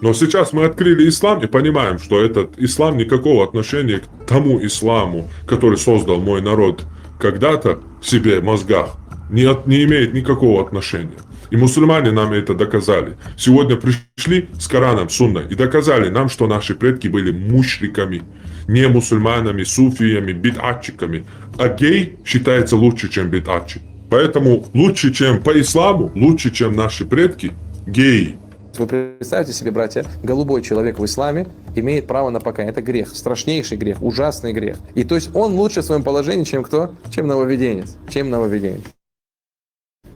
Но сейчас мы открыли ислам и понимаем, что этот ислам никакого отношения к тому исламу, который создал мой народ когда-то в себе в мозгах, не, от- не имеет никакого отношения. И мусульмане нам это доказали. Сегодня пришли с Кораном, Сунной и доказали нам, что наши предки были мушриками, не мусульманами, суфиями, бидатчиками. А гей считается лучше, чем бидатчик. Поэтому лучше, чем по исламу, лучше, чем наши предки, геи. Вы представьте себе, братья, голубой человек в исламе имеет право на покаяние. Это грех, страшнейший грех, ужасный грех. И то есть он лучше в своем положении, чем кто? Чем нововведенец. Чем нововведенец.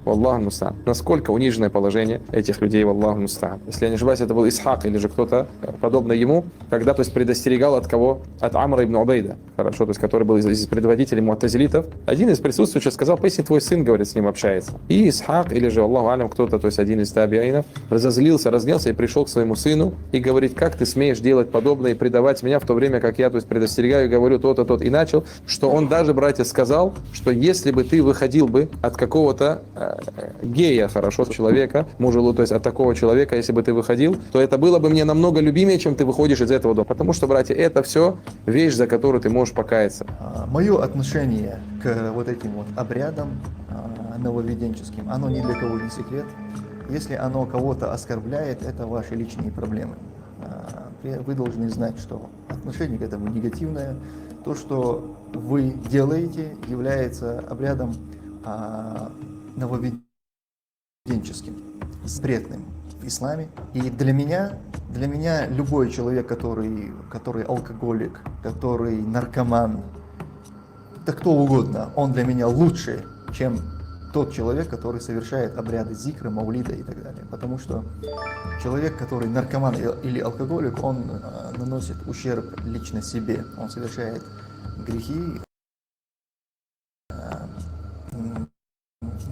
Валлаху мустаан. Насколько униженное положение этих людей, валлаху мустаан. Если я не ошибаюсь, это был Исхак или же кто-то, э, подобный ему, когда, то есть, предостерегал от кого? От Амра ибн Убайда, хорошо, то есть, который был из, из предводителей муатазилитов. Один из присутствующих сказал: «Поистине твой сын, говорит, с ним общается». И Исхак или же, Аллаху алям, кто-то, то есть, один из табиинов, разозлился, разнелся и пришел к своему сыну и говорит: «Как ты смеешь делать подобное и предавать меня, в то время как я, то есть, предостерегаю и говорю то-то, тот». И начал, что он даже, братья, сказал, что если бы ты выходил бы от какого-то, э, гея, хорошо, человека, мужа, то есть от такого человека, если бы ты выходил, то это было бы мне намного любимее, чем ты выходишь из этого дома. Потому что, братья, это все вещь, за которую ты можешь покаяться. Мое отношение к вот этим вот обрядам, а, нововведенческим, оно ни для кого не секрет. Если оно кого-то оскорбляет, это ваши личные проблемы. А, при- Вы должны знать, что отношение к этому негативное. То, что вы делаете, является обрядом, а, нововведенческим, запретным в исламе. И для меня, для меня любой человек, который, который алкоголик, который наркоман, да кто угодно, он для меня лучше, чем тот человек, который совершает обряды зикра, маулида и так далее. Потому что человек, который наркоман и- или алкоголик, он, э, наносит ущерб лично себе. Он совершает грехи, э, м,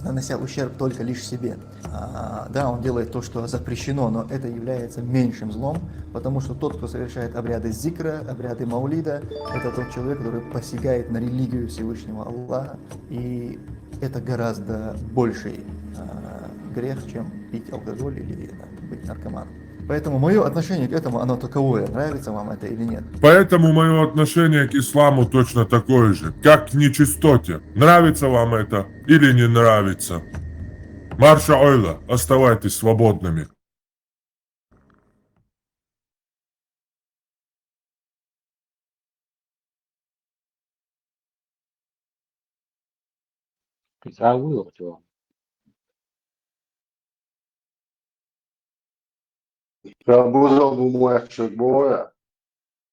нанося ущерб только лишь себе. А, да, он делает то, что запрещено, но это является меньшим злом, потому что тот, кто совершает обряды зикра, обряды маулида, это тот человек, который посягает на религию Всевышнего Аллаха, и это гораздо больший, а, грех, чем пить алкоголь или, там, быть наркоманом. Поэтому мое отношение к этому, оно таковое, нравится вам это или нет. Поэтому мое отношение к исламу точно такое же, как к нечистоте. Нравится вам это или не нравится. Марша ойла, оставайтесь свободными. Кхы цхьа а вуй оха чӀогӀа. Ша бузал бу моьхшаг боху я?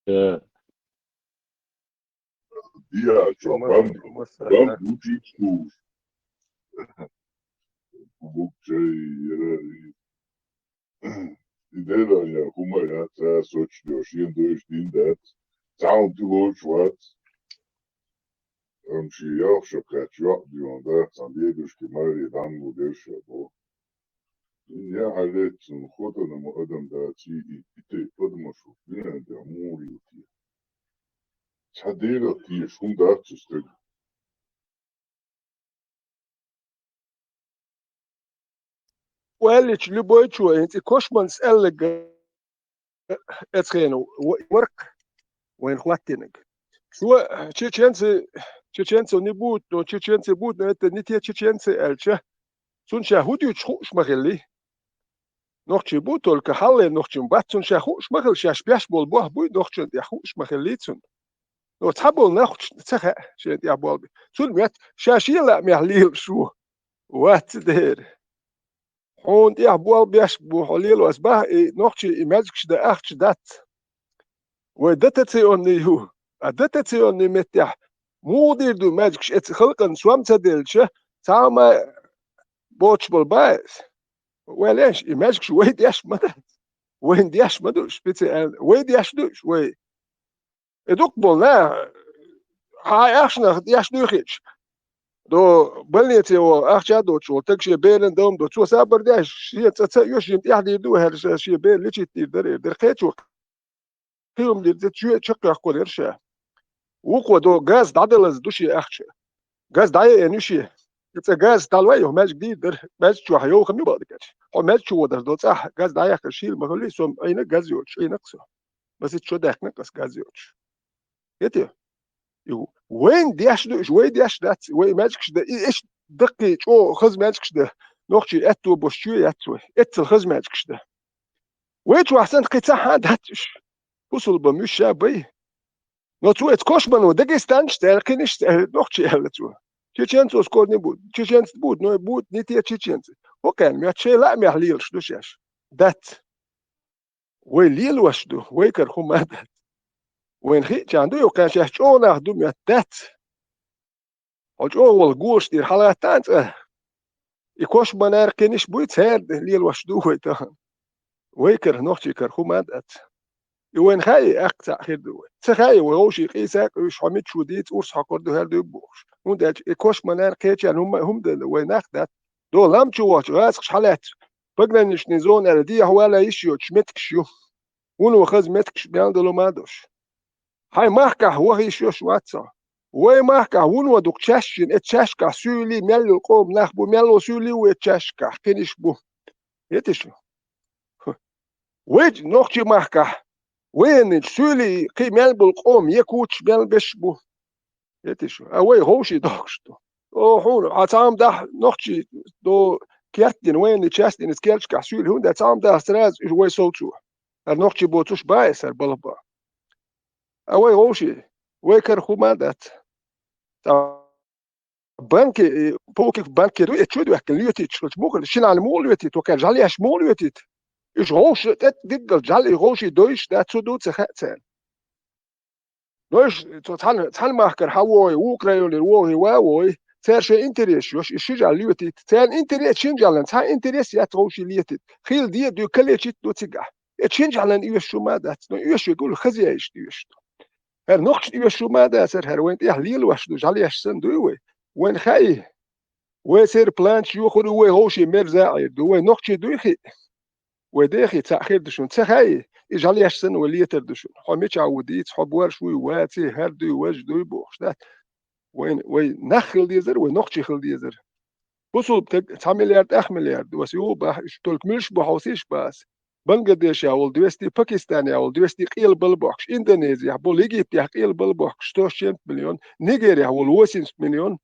Э, Диа чо бам, бам бучич куш. Букчай ярари. И дера я хӀума я ца сочдо, шен дойш дин дац. Цаун ти лоч вац. Ам ши ялх шо кач йоӀ дион дац, ам дедушки мари дамгу дерша бо. Ин я алецун хотана ма адам даци и, и те подмашу, динан да мури ути. Ца дера ти шун дац устаг. Уэллич любой чо, хӀинца и кошманс аьлларг эцхена ворк вайн хӀоттийнарг. Цо чеченцы, чеченцев не будут, но чеченцы будут, но это не те чеченцы аьлча, цунна ша хӀун дуьйцуш хууш ма хилли. Нохчий бу, только хьалле нохчий бац, цунна ша хууш ма хилли, шаьш беш болу бохь буй нохчун тӀехь хууш ма хилли цунна. Но цхьаболу нах ца хаьа шен тӀехь болу. Цунна моьтту ша шен лаамехь лелаш ву. Вац дера. Хьуна тӀехь болу беш бу хьо лелош бахьа и нохчий и маьжгаш дан ахча дац. Вай дотационный ю. А дотационный меттехь муха дийр ду маьжгаш эца халкъан сом ца делча, цхьа а ма боцуш болу бац. Вай леш, и маьжгаш вай деш ма дац. Вайн деш ма ду специально. Вай деш ду вай. И дукха болу наха, хьан ахчанах деш дуьйхича, до больнице вон ахча а доцуш волу, таг шен беран дом до, цо сабар деш, шен цӀа ца а йо, шен тӀехь дийр ду, хӀара шен бер лечить дийр дара, эр дара кхечо. Кхин хӀума дийр ца чоь чекхъяккхо дара ша. Вукхо до газ дӀадалаза ду шен ахча. Газ дӀаяйна ю шен. И цӀа газ талвай, хьо маьжга дийр дара, маьжга чохь йовха ма бакъдикача. Хьо маьжга чу водаш до цӀахь, газ дӀаяьккхина шийла ма хуьлий, со Ӏийна газ йоцуш, Ӏийна-кх со. Масит чо даьккхина ас газ йоцуш. Хети? И вайн деш ду уьш, вай деш дац, вай маьжгаш дан, и иштта даккхий чӀогӀа хаза маьжгаш дан, нохчий аьтто босу чоь яц вай, эццал хаза маьжгаш дан. Вай чохь санна кхин цхьа а дац уьш. Бусулба муьш ша бай. Но цо эца кошмано дагестанцаш цӀаьркхинаш цӀаьркхи нохчий аьлла цо. Чеченцо скоро не будет. Чеченцы будут, но будут не те чеченцы. ХӀокхаьрна моьтту шайн лаамехь лелаш ду шаьш. Дац. Вай лелош ду, вай кара хӀума дац. Вайна хиъчарна ду, йоккха шаьш чӀогӀа нах ду моьттац. Хьо чӀогӀа волу гуш дийр хьалаттан цкъа. И кошманар кхиниш буй, цаьрда лелош ду вай тахана. Вай кара, нохчий кара хӀума дац. И вайна хаьий, аккха цхьаъ хир ду вай. Ца хаьий, вай вовший къийса а къуьйш, хьо мича ву дийца, урс хьокхур ду, хӀара дуй бохуш. ХӀунда аьлча и кошманар кхечарна хӀума, хӀума дан вай нах дац. До лам чу вахча гӀазкхаш хьалаьцча, пограничный зонара дехьа вала йиш йоцуш меттигаш ю. Вуно хаза меттигаш мел долу ма долуш. Хьайн махкахь ваха йиш йош вац со. Вай махкахь вуно дукха чаьшшина, эцу чаьшкахь суьйлий мел йолу къоман нах бу, мел ло суьйлий ву эцу чаьшкахь, кхиниш бу. Етиш ю. Вай нохчий махкахь, вайничу суьйлий кхин мел болу къоман якуташ мел беш бу. Етиш ю. А вай ховший дохкуш ду. О, хьуна, а цхьа хӀума дахь нохчий до кертдина, вайна честдина, керчкахь суьйлий, хӀунда цхьа хӀума дахь сразу уьш вай совцо. ХӀара нохчий боцуш баьсар балба. А вай вовший, вай кара хӀума дац. Цхьа банки, э, пуких банке ду, э, чу ду ваьккхина лоьтийчу, муха, шинахь муха лоьтийта, то кхел жӀалеш муха лоьтийта. Уьш гӀовш, тӀе диггал жӀал, и гӀовший дойш да, цу ду ца хаьа царна. Дойш, цо цхьана, цхьана махкара хьан вогӀий, вукху районера вогӀий, ва вогӀий, цара шайн интерес йош, и ши жӀал лоьтийта. Царна интерес шин жӀалан, цхьа интерес яц гӀовший летийта. Хила де, дуй калечит ду цигахь. Э, шин жӀалан оьшуш ма дац, но оьшуш гула хаза яйш оьшуш ду. ХӀара нохча оьшуш ма дацара, хӀара вайн тӀехь лелош ду, жӀалеш санна дуй вай. Вайн хаьий, вай церан планча йохур ю, вай ховший мерза а Ӏийр ду, вай нохчий дуй хиъ. Вай дехий цхьаъ хир ду шуна, ца хаьий, и жӀалеш санна вай летар ду шуна. Хьо мичахь ву дийца, хьо борш вуй, ваций, хӀара дуй, важа дуй бохуш дац. Вайн, вай нах хила дезара, вай нохчий хила дезара. Бусулба таг цхьа миллиард, ах миллиард, вас юха бахь, уьш только муьлш бу хьовсийш бац. Бангладешехь волу двести, Пакистанехь волу двести къелбала бохкуш, Индонезехь болу, Египтехь къелбала бохкуш, сто с чем-то миллион, Нигерехь волу восемьдесят миллион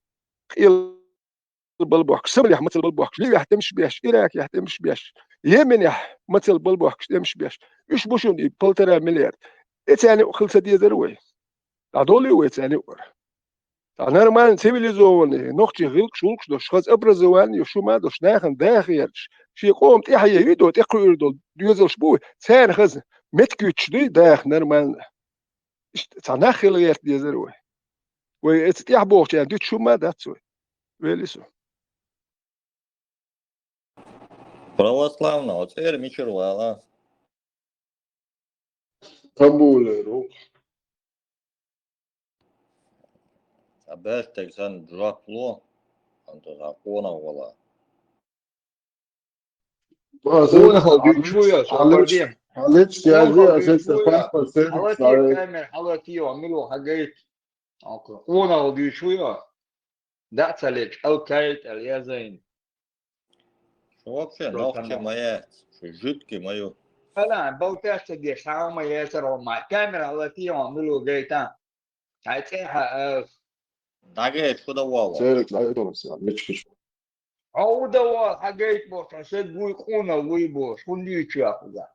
къелбала бохкуш, Сомалехь мацалла бала бохкуш, Ливехь тӀемаш беш, Иракехь тӀемаш беш, Йеменехь мацалла бала бохкуш тӀемаш беш. Уьш бу шуна и полтора миллиард. Э, царна юкъа хила ца дезара вай. ДӀадолий вай царна юкъара. Цхьа нормальный, цивилизованный, нохчий гӀиллакхаш, гӀуллакхаш долуш, хаза образование ю, шу ма долуш, нахана даха гӀерташ, шен къоман тӀаьхье юй до, тӀекхуьур долу доьзалш бу вай, царна хаза меттиг юьтуш дуй даха нормально. Иштта цхьа нах хила гӀерта дезара вай. Вай эца тӀаьхьа бохучарна дуьтуш хӀума дац вай. Вели со. Православного цӀера мичара вала? Стамбулера ву. Цхьа баьрчтаг санна жоп ло, хӀунда цхьа къонах вала. Къонахал дуьйцуш ву йо, со хьалечу, пардем. Хьалечу, я же, Къонахал дуьйцуш ву йо. Хьалате камера, хьалате йо, мила ву хьагайта. Къонахал дуьйцуш ву йо. Дац ца лечу, алкайта, алязайн. Шу вообще нохчи ма яц, шу жуьгти ма ю. Хала, балтаьш ца деш, хьан ма яцар хьо ма. Камера хьалате йо, мила ву гайта. Хьай цӀе хьа, а. ДӀагайта, шу да вала. Церик дӀагайта, мичкаш. Хьо хӀун дан вала, хьагайта боху, хьо ша гуй къуна вуй боху, хӀун дуьйцу яхуза?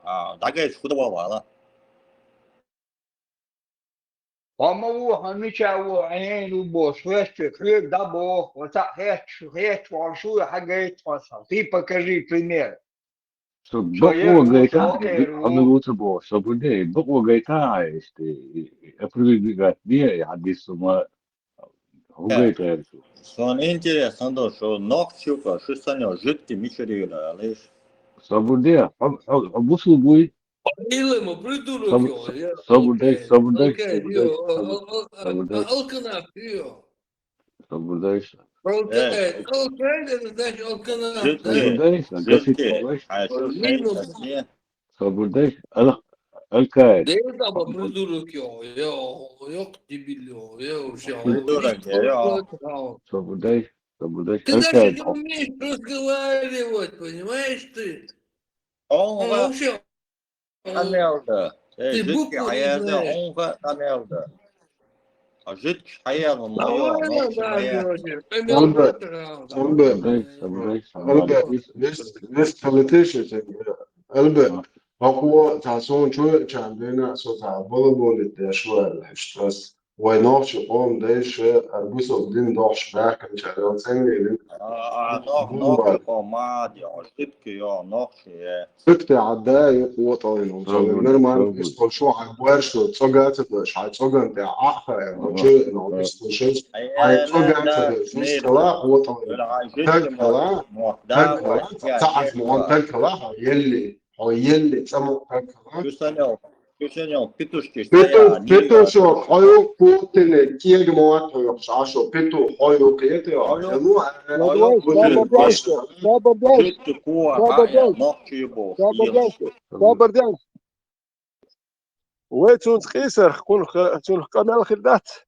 А, дӀагайта, шу дан вала. Хьо ма ву, хьо мича ву, Ӏен ву боху, хьоьстчу, хьоьга дӀабоху, хьо цхьаъ хьоьстчу, хьоьстчу вала шу, хьагайта хьо сан. Ты покажи пример. Со бакъо гайта, хьо мила ву ца боху, со гур де, бакъо гайта, а, иштта, и, и, опровергать де, и хьадис ма, хӀу гайта аьлла шу. Сон интересно до, шу нохчи ю-кх, шу санна йо жуьгти мичара йила, алиш? Со гур де, хьо, хьо, хьо бусул буй? Илма, придурок, йо, я, собур дай, алкаш, собур дай, алкаш, собур дай, йо, собур дай, а, а, собур дай. Алканах, йо. Собур дай. Алкаш, э, алкаш, это значит алканах. Собур дай, гасит, собур дай. Алкаш. Собур дай, ал-, алкаш. Да это придурок, йо, йо, йо, дебил, йо, йо, вообще. Придурок, йо. Собур дай, собур дай. Ты даже не умеешь разговаривать, понимаешь ты? Он вообще Къамел да. Э, ты жидкий букву не хьаяза, знаешь. Онха къамел да. А жидкий хьаяза, ма йо, нохчи хьаяза. Алба, алба, алба, вес, вес политический, алба. Хьо кхо цхьа суна чу чан дена, со цхьа балаболит деш вара, иштта ас. Вай нохчи къом дайша, а, бусалба дин дохуш баьхкинчара йолу цӀенлерина. А, а, нох-, нохчи къом ма де, хьо шитки йо, нохчи е. Цуьк тӀе Ӏадда ю къотӀаллина, нормально, исс тхо шу хьайн боьршо цӀога ца деш, хьайн цӀоган тӀе Ӏаххайна, хьо чу, ну, исс тхо шайс, хьайн цӀога ца деш, исс кала къотӀаллина. Таг кала, таг кала, ца хьажа ма вон таг кала, хьо елли, хьо елли, цӀа ма таг кала. Шу санел, шу санел, петушки, петушок, хьо ю Путине, кега ма вац хьо йоккхуш, а шу петух, хьо ю кхета, хьо ю, хьо ю, хьо ю, Слабо дальше, слабо дальше, слабо дальше, слабо дальше, слабо дальше. Вай цунца къийсарх, кхунах, цунах къамел хир дац.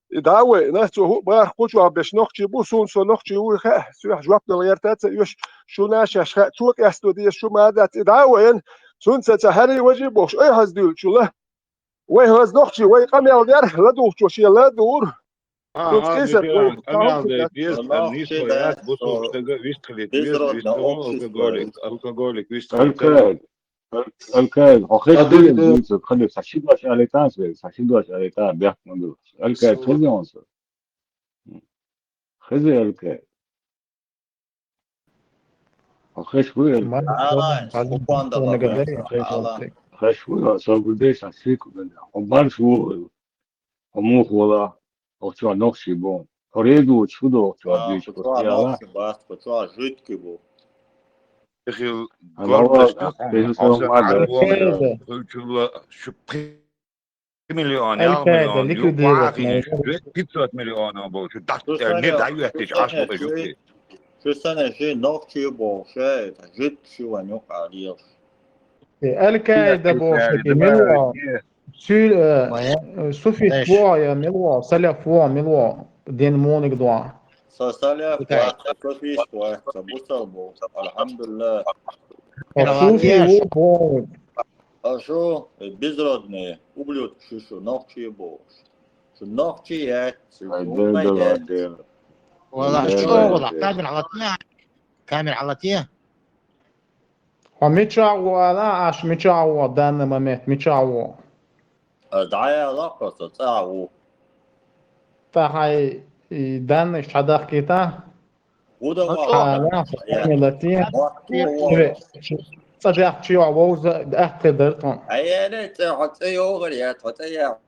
И дӀа а вайна, цо хӀуъа бахарх кху чохь беш нохчий бу, суна со нохчий вуй хаьа, соьх жоп дала гӀерта а ца оьшу, шуна а шаьш хаьа, цо къесто деза шу ма дац, и дӀа а вайна, цунца ца хьарий важий бохуш, ай хаза дуьйлучула. Вай хаза нохчий, вай къамел дер, ладугӀучо шен ла а дугӀур. Цунца къийсарх вай къамел дай деза, ткъа нийсо яц, бусалба стага вистхилийта веза, вистхило алкоголик, алкоголик вистхилийта. Алкоголик, Алкай, хьо хезаш вуй, Муса, хали, сан ши дош алийтан ас вай, сан ши дош алийтан, бехк ма ду. Алкай, хезий хьуна со? Хезий, Алкай? Хьо хезаш вуй, Алкай? Хезаш вуй, хьо со гулдеш, сан ши ку ган. Хьо барш ву, хьо муха вала, хьо чохь нохчий бу. Хьо регучу шу ду, хьо чохь дуьйцу, хьо чохь нохчий бац, хьо чохь жуьтки бу. Ихил гордош ду хьуна, хьо сан ӀадвогӀур, хуьлчул шу пхи миллион, ялх миллион, юкъа вахийна, пятьсот миллион болчу, даккха мир дӀайоьттича Ӏаш ву жуьтки. Шу санна ши нохчий бохуш, жуьтки шу ван юкъа лелаш. Аль-Каида бохуш, мила ву? Цуьйла, э, суфит ву я мила ву, салаф ву мила ву, дин муниг ду? Со салаф вац, со суфист вац, со бусалба ву, алхьамдулиллах. Со суфи ву боху. А шу, э, безродные, ублюдки шу, шу нохчий бохуш. Шу нохчий яц, шу гулдай яц. Валлахь, чӀогӀа вала, камера хьалатте. Камера хьалатте. Хьо мичахь ву ала, аш мичахь ву, данный момент мичахь ву? Ас дӀаяла хьо со цӀа ву. Ткъа хьайн данныйш хьадахкийта? ХӀун дан ваха? Ала, хьо камера латте. ЦӀа дехча йохь вовза атта хир дара тхуна. Ай, ай, ай, цӀе, хьо цӀе йогӀар яц, хьо цӀе яц.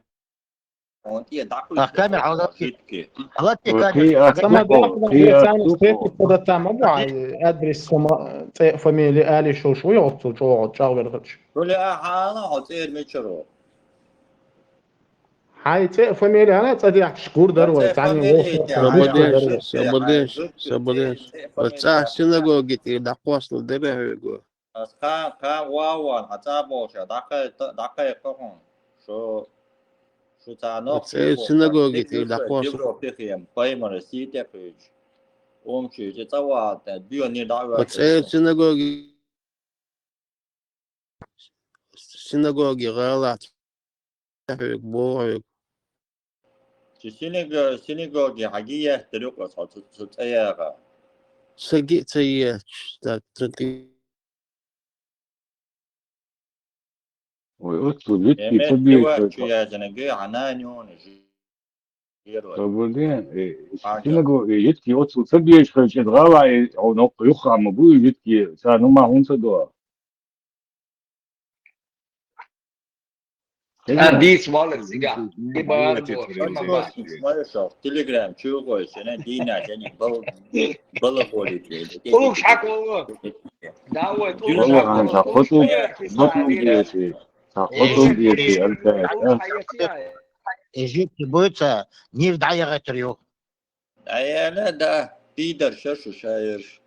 Хьуна тӀе дӀакхуьйсу. Ах, камера хьалатте. Хьалатте камера. Ца ма даха, сан степи куда там, а бу, адрес сама, цӀе, фамилия, али шо шо йоцу чӀогӀа, чӀагӀвер хача. Хуьле а хьала, хьо цӀера мичара ву? Хьайн цӀе, фамилия хьала, цӀа дехча гур дара вай, цӀа не воху. Сабадеш, сабадеш, сабадеш. Ва цӀа синагоги тӀера дӀакхоссал дара хьоьга. Ас кхана, кхана ван ван, хьан цӀа бохуша, дӀакхайкха, дӀакхайкха хьуна. Шу, шу цхьа нохчий бохуш, синагоги тӀера дӀакхоссал. Европе хема, паймара сий тӀе кхуьйчу. Умчуьйчу цӀа ван, тӀе, дуьйна дӀа а ваьлла. Ва цӀе синагоги, синагоги гӀалахь хьоьга, боху хьоьга. Цу синего-, синагоге хьан ги еттар юкъа, цхьа цу, цу цӀе яха? Са ги ца етташ, так, так. Ой, оцу жуьтки ца бийш хилча. Чу яздина ги, хьан нана юна жи-, жирой. Ца бу де, э, синагоге, э, жуьтки оцу ца бийш хилча, гӀала, э, хьо ноккха юххама бу, жуьтки, ца нума хӀунца до? А, дийца валар цигахь. И бала бохуш, ма бахуш. Телеграм чу гӀой, шена дийна, шена бал-, балагӀолит вай. Тулуш хьаквалла. Да, вай, тулуш хьаквалла. БалагӀан ца хӀоту, хӀоту дийши. Ца хӀоту дийши, алкаш, а? Эжипте буьйца, нир дӀаягӀийтар ю. Аяла, да, пидар ша шу шаерш.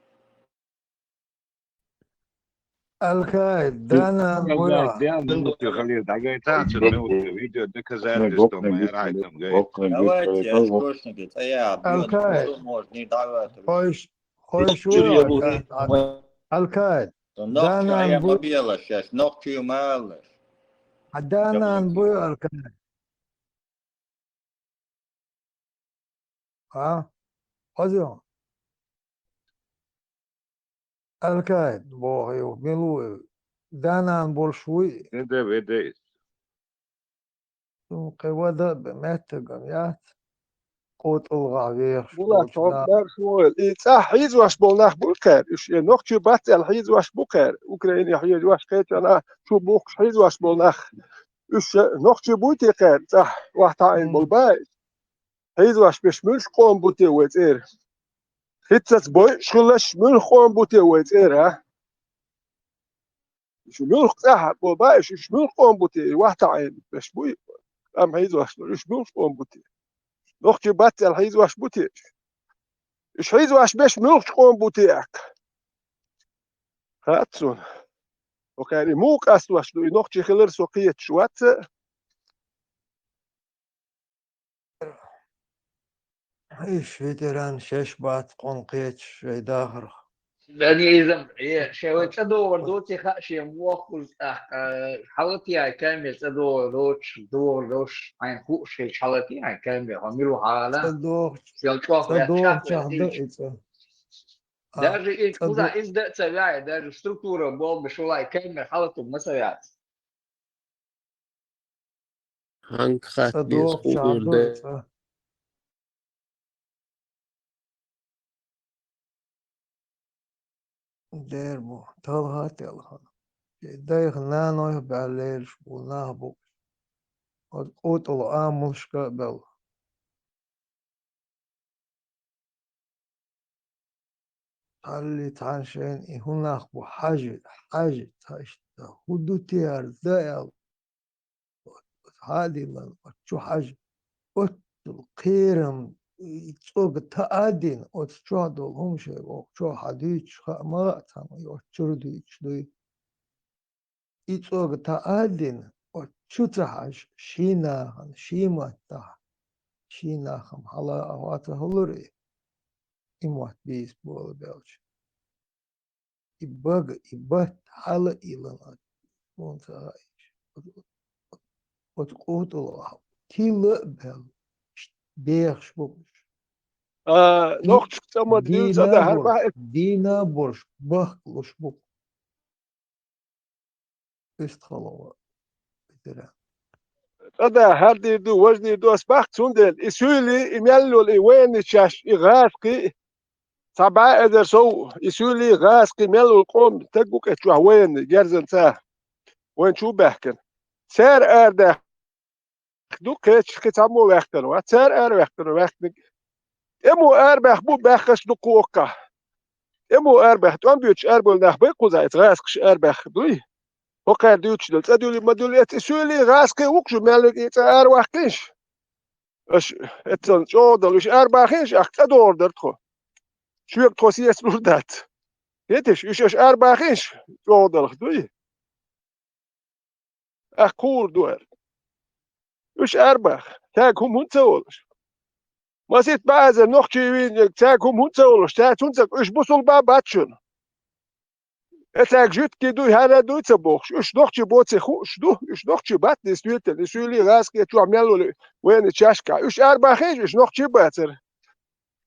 Алкай, дана буя. Дян минуты халир дагайтан, цу минуты видео доказательство моя райтам гай. Давайте, я скучно, говорит, а я, Алкай. Можно и давай. Хойш, хойш. Алкай. Нохчи дана я бу-, мобила щас, нохчи малыш. А дана буя, Алкай. А? Хоза. Алкай, боху, мила ву? Данан болуш вуй? Веде, веде. Цунна кхин вада а бе меттагам яц. КъотӀалгӀа вехаш Була болчу тхьо нах. Барх войла. И цӀахь хьийзош болу нах бу кхаьра. Уьш я нохчий бац аьлла хьийзош бу кхаьра. Украине хьийзош, кхечанхьа чу бухкуш хьийзош болу нах. Уьш я нохчий буй те кхаьра, цӀахь охьатаӀийна болу Мгм. бай? Хьийзош беш муьлш къом бу те вай цӀера? ХӀинццац бойуш хилаш муьлш къом бу те вай цӀера, а? Уьш муьлх цӀахь бо баьш, уьш муьлх къом бу те, и вахтахь Ӏийна беш буй, амма хьийзош, уьш муьлх къом бу те. Нохчий бац аьлла хьийзош бу те уьш? Уьш хьийзош беш муьлхачу къом бу те аьлла. Хаьа суна. Окхара и муха къастош ду, и нохчий хилар со кхеташ вац а. Иш ветеран шеш бац къонна кхеташ шайн дахарх. Данизм, э, шен вай цӀа догӀур доций хаьа шен воккхуз тӀаккха, э, хьалатеха камера цӀа догӀур доцуш, догӀур доцуш, хьайна хууш хилча хьалатеха камера, хьо мила ву хьала? ЦӀа догӀуш, шел чӀогӀа цӀа ваьлла догӀучех чахь ду ваьлла и цӀа. А, Даже и цӀа кхуза ду- иза дан а ца ваьй, даже структура болх беш валахь камера хьалатур ма ца ваьц. Хьанга цӀа хаьттинера дохучохь хуур ду де? ЦӀа. Дер бу, талха а телхана. Шен дайх, нанойх баьлла лелаш бу, нах бу. Оцу къотӀалгӀа амалшка а белла. Цхьалли цхьана шайна и хӀун нах бу хьажа, хьажа, цхьа иштта хӀун ду те хӀара дан аьлла. Оцу хьадиллан, оцу чу хьажа. Оццул кхерам, и цӀога таӀадина, оцу чохь долу хӀума шайга, оха чохь хьан дуьйцуш хаа ма хаьа цхьамма, и оцу чуьра дуьйцуш дуй. И цӀога таӀадина, оцу чу ца хьажа, ший нахана, ший маттахь, ший нахам хьала а хьо ца хӀуллура и, и мотт бийца болабелча. И бага, и батт хьала а йиллина, суна ца хаийша. Оцу къотӀалгӀа тилла а баьлла, бехаш бу уьш. А, Ди-, нохчашка цӀа ма дийна цӀа дан хӀара борш, бахьа дийна борш бахкалуш бу. Иштта хала ван. Ветеран. ЦӀа дан хӀара дийр ду, важа дийр ду, ас бахка цундела. И суьйлий, и мел йолу, и военный часть, и гӀазакхий, цхьа бӀе эзар сов, и суьйлий, гӀазакхий мел йолу къоман стаг ву кху чохь военный, герзанца вайн чу баьхкина. Цара арадаьхна ду, кхечахь кхин цхьаммо ваьккхина вац, цара араваьккхина ваьккхинарг. ТӀемо арабаьхна бу, баьхкинарш ду кху оккхахь. ТӀемо арабаьхна, тӀом буьйцуш арабевлла нах бай кхузахь, иза гӀазакхаш арабаьхна дуй? ХӀокхара дуьйцуш долу, цӀа дуьллий ма дуьллий, эцу суьйлий, гӀазакхий ву-кх шу мел верг, и цӀа араваккхийша? Аша эццалц чӀогӀа долу, уьш арабахийша, ахь цӀа догӀур дара тхо. Шуьга тхо сецалур дац. ХӀеташ, уьш аша арабахийша, чӀогӀа далахь дуй? Ахь кхура ду аьлла. Уьш арабаха, цаьрга хӀума хӀунда ца олуш? Масийтта бӀе эзар нохчий вийна, цаьрга хӀума хӀунда ца олуш? Цаьрца хӀунда ца, уьш бусулба бац шуна? Э, цаьрга жуьгтий дуй, хӀара дуй ца бохуш, уьш нохчий боций хууш ду, уьш нохчий бац, действительно, и суьйлий, гӀазакхий чохь мел волу вайна чашкахь. Уьш арабахийша, уьш нохчий бацара.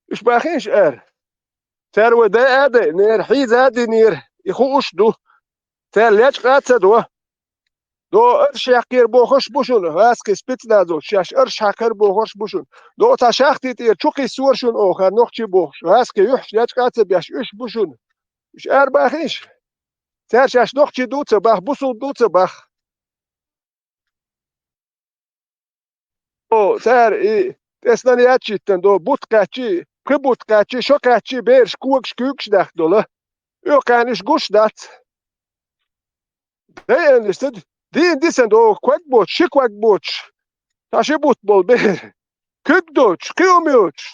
Уьш бахийша ара. Цара вай дайа а дайинера, хьийза а динера, и хууш ду. Цара лечкъа а ца до. До арш яккхийра бохурш бу шуна, гӀазакхий спецназовцаш шаьш арш хьакхара бохурш бу шуна. До цхьа шахти тӀера чу кхиссора шуна оха, нохчий бохуш, гӀазакхий юьхьаш лечкъа а ца беш, уьш бу шуна. Уьш арабахийша. Цара шаьш нохчий ду ца баха, бусулба ду ца баха. О, цара и тӀе снаряд читтан до, бутт кхаьччий, пхи бутт кхаьччий, шо кхаьччий, бераш когаш, куьйгаш даьхна долу. Оьхкхаьрна уьш гуш дац. Дайан иштта дийна дисан догӀу, ког боцуш, ши ког боцуш, цхьа ши бутт болу бер. Куьг доцуш, кхин хӀума йоцуш.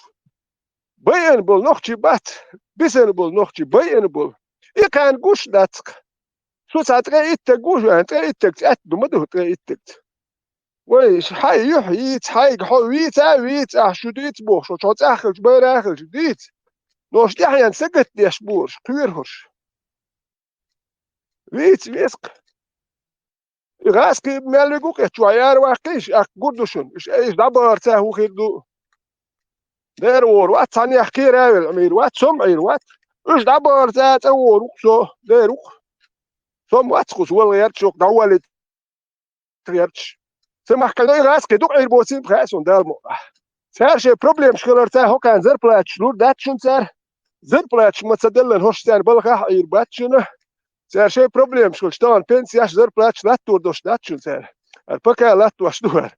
Байина болу нохчий бац, бисина болу нохчий, байина болу. И кхаьрна гуш дац-кх. Шу цхьа ткъе итт стаг ву, ткъе итт стагца аьтта ду ма ду, ткъе итт стагца. Вай, хьайн юьхь йийца, хьайга хьо вийца а вийца, ахь шу дийца бохуш, хьо цӀахь хилча, байра а хилча, дийца. Нош тӀаьхьенна сагатдеш бораш, кхоьрухуш. Вийца веза-кх. И гӀазкхий мел вигу кхетта чохь яра ваккхийша, ахь гур ду шуна. Уьш, уьш дӀабахарца хӀун хир ду? Дера вора вац, цхьаннех кхера а велла, Ӏийр вац, со-м Ӏийр вац. Уьш дӀабахарца цӀа вора ву-кх со, дера ву-кх. Со-м вац кхуза вала гӀерташ, дӀавалийта гӀерташ. Ца махкал дай гӀаскхи дукха Ӏийр боцийна хаьа суна Дала мукъа. Цара шайн проблемаш хилар цара хӀокхарна зарплаташ лур дац шуна цара. Зарплаташ ма ца деллан хӀорш цара балхахь Ӏийр бац шуна. Цара шайн проблемаш хилча, тахана пенсияш, зарплаташ латтор дош дац шуна цара. Ара пока латтош ду ара.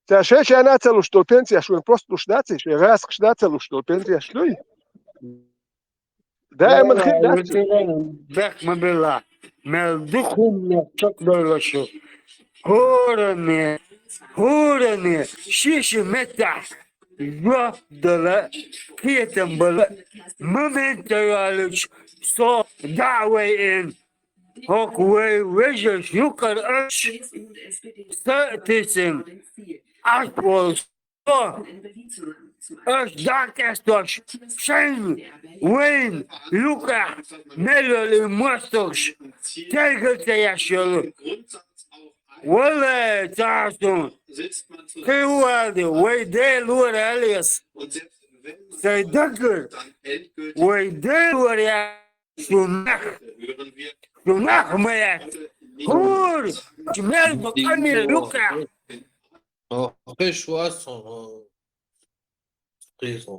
Цара шайн шайна ца луш долу пенсияш вайн просто луш дац, шайн гӀаскхаш да ца луш долу пенсияш луй. Даиман хир дац. Бехк ма билла. Мел дукха хӀуманах чекхдойла шу. ХӀоране, хӀоране, ши-ши меттахь жоп дала, кхетам бала, момент йолуш, со дӀа а вайъина, хӀокху вай вежарш юкъара аш са а тесина, Ӏаш волуш. Аша дӀакъаьстош шайна, вайна, юкъахь мел йолу и мостагӀаш тергал ца еш йолу. Валлай, ца хьо суна. Кхин хӀун ала де, вай Дела вара аьлла аса. Сайн даггара, вай Дела вара аьлла, шу нах, шу нах ма яц. ХӀора, мел бу къамел юкъахь. Хьо хиш вац хьуна, хьо кхийсо.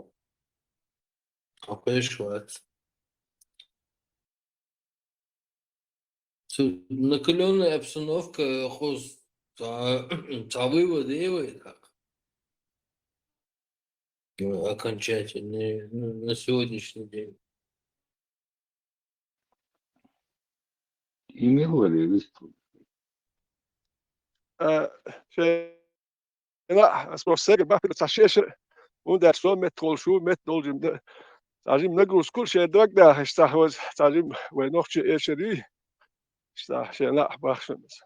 Хьо хиш вац. Цу накалённая обстановка хьо ца, ца вывод е вай так. Ну, окончательный, ну, на сегодняшний день. Имел вале висту. Э, шайна, ас просто сага бахпира ца шеша, ундар со мет холшу, мет должим да. Цажим нагрузку шер дог да, хаш ца хваз, цажим вай нохчи эшери. Ша шайна бахшамас.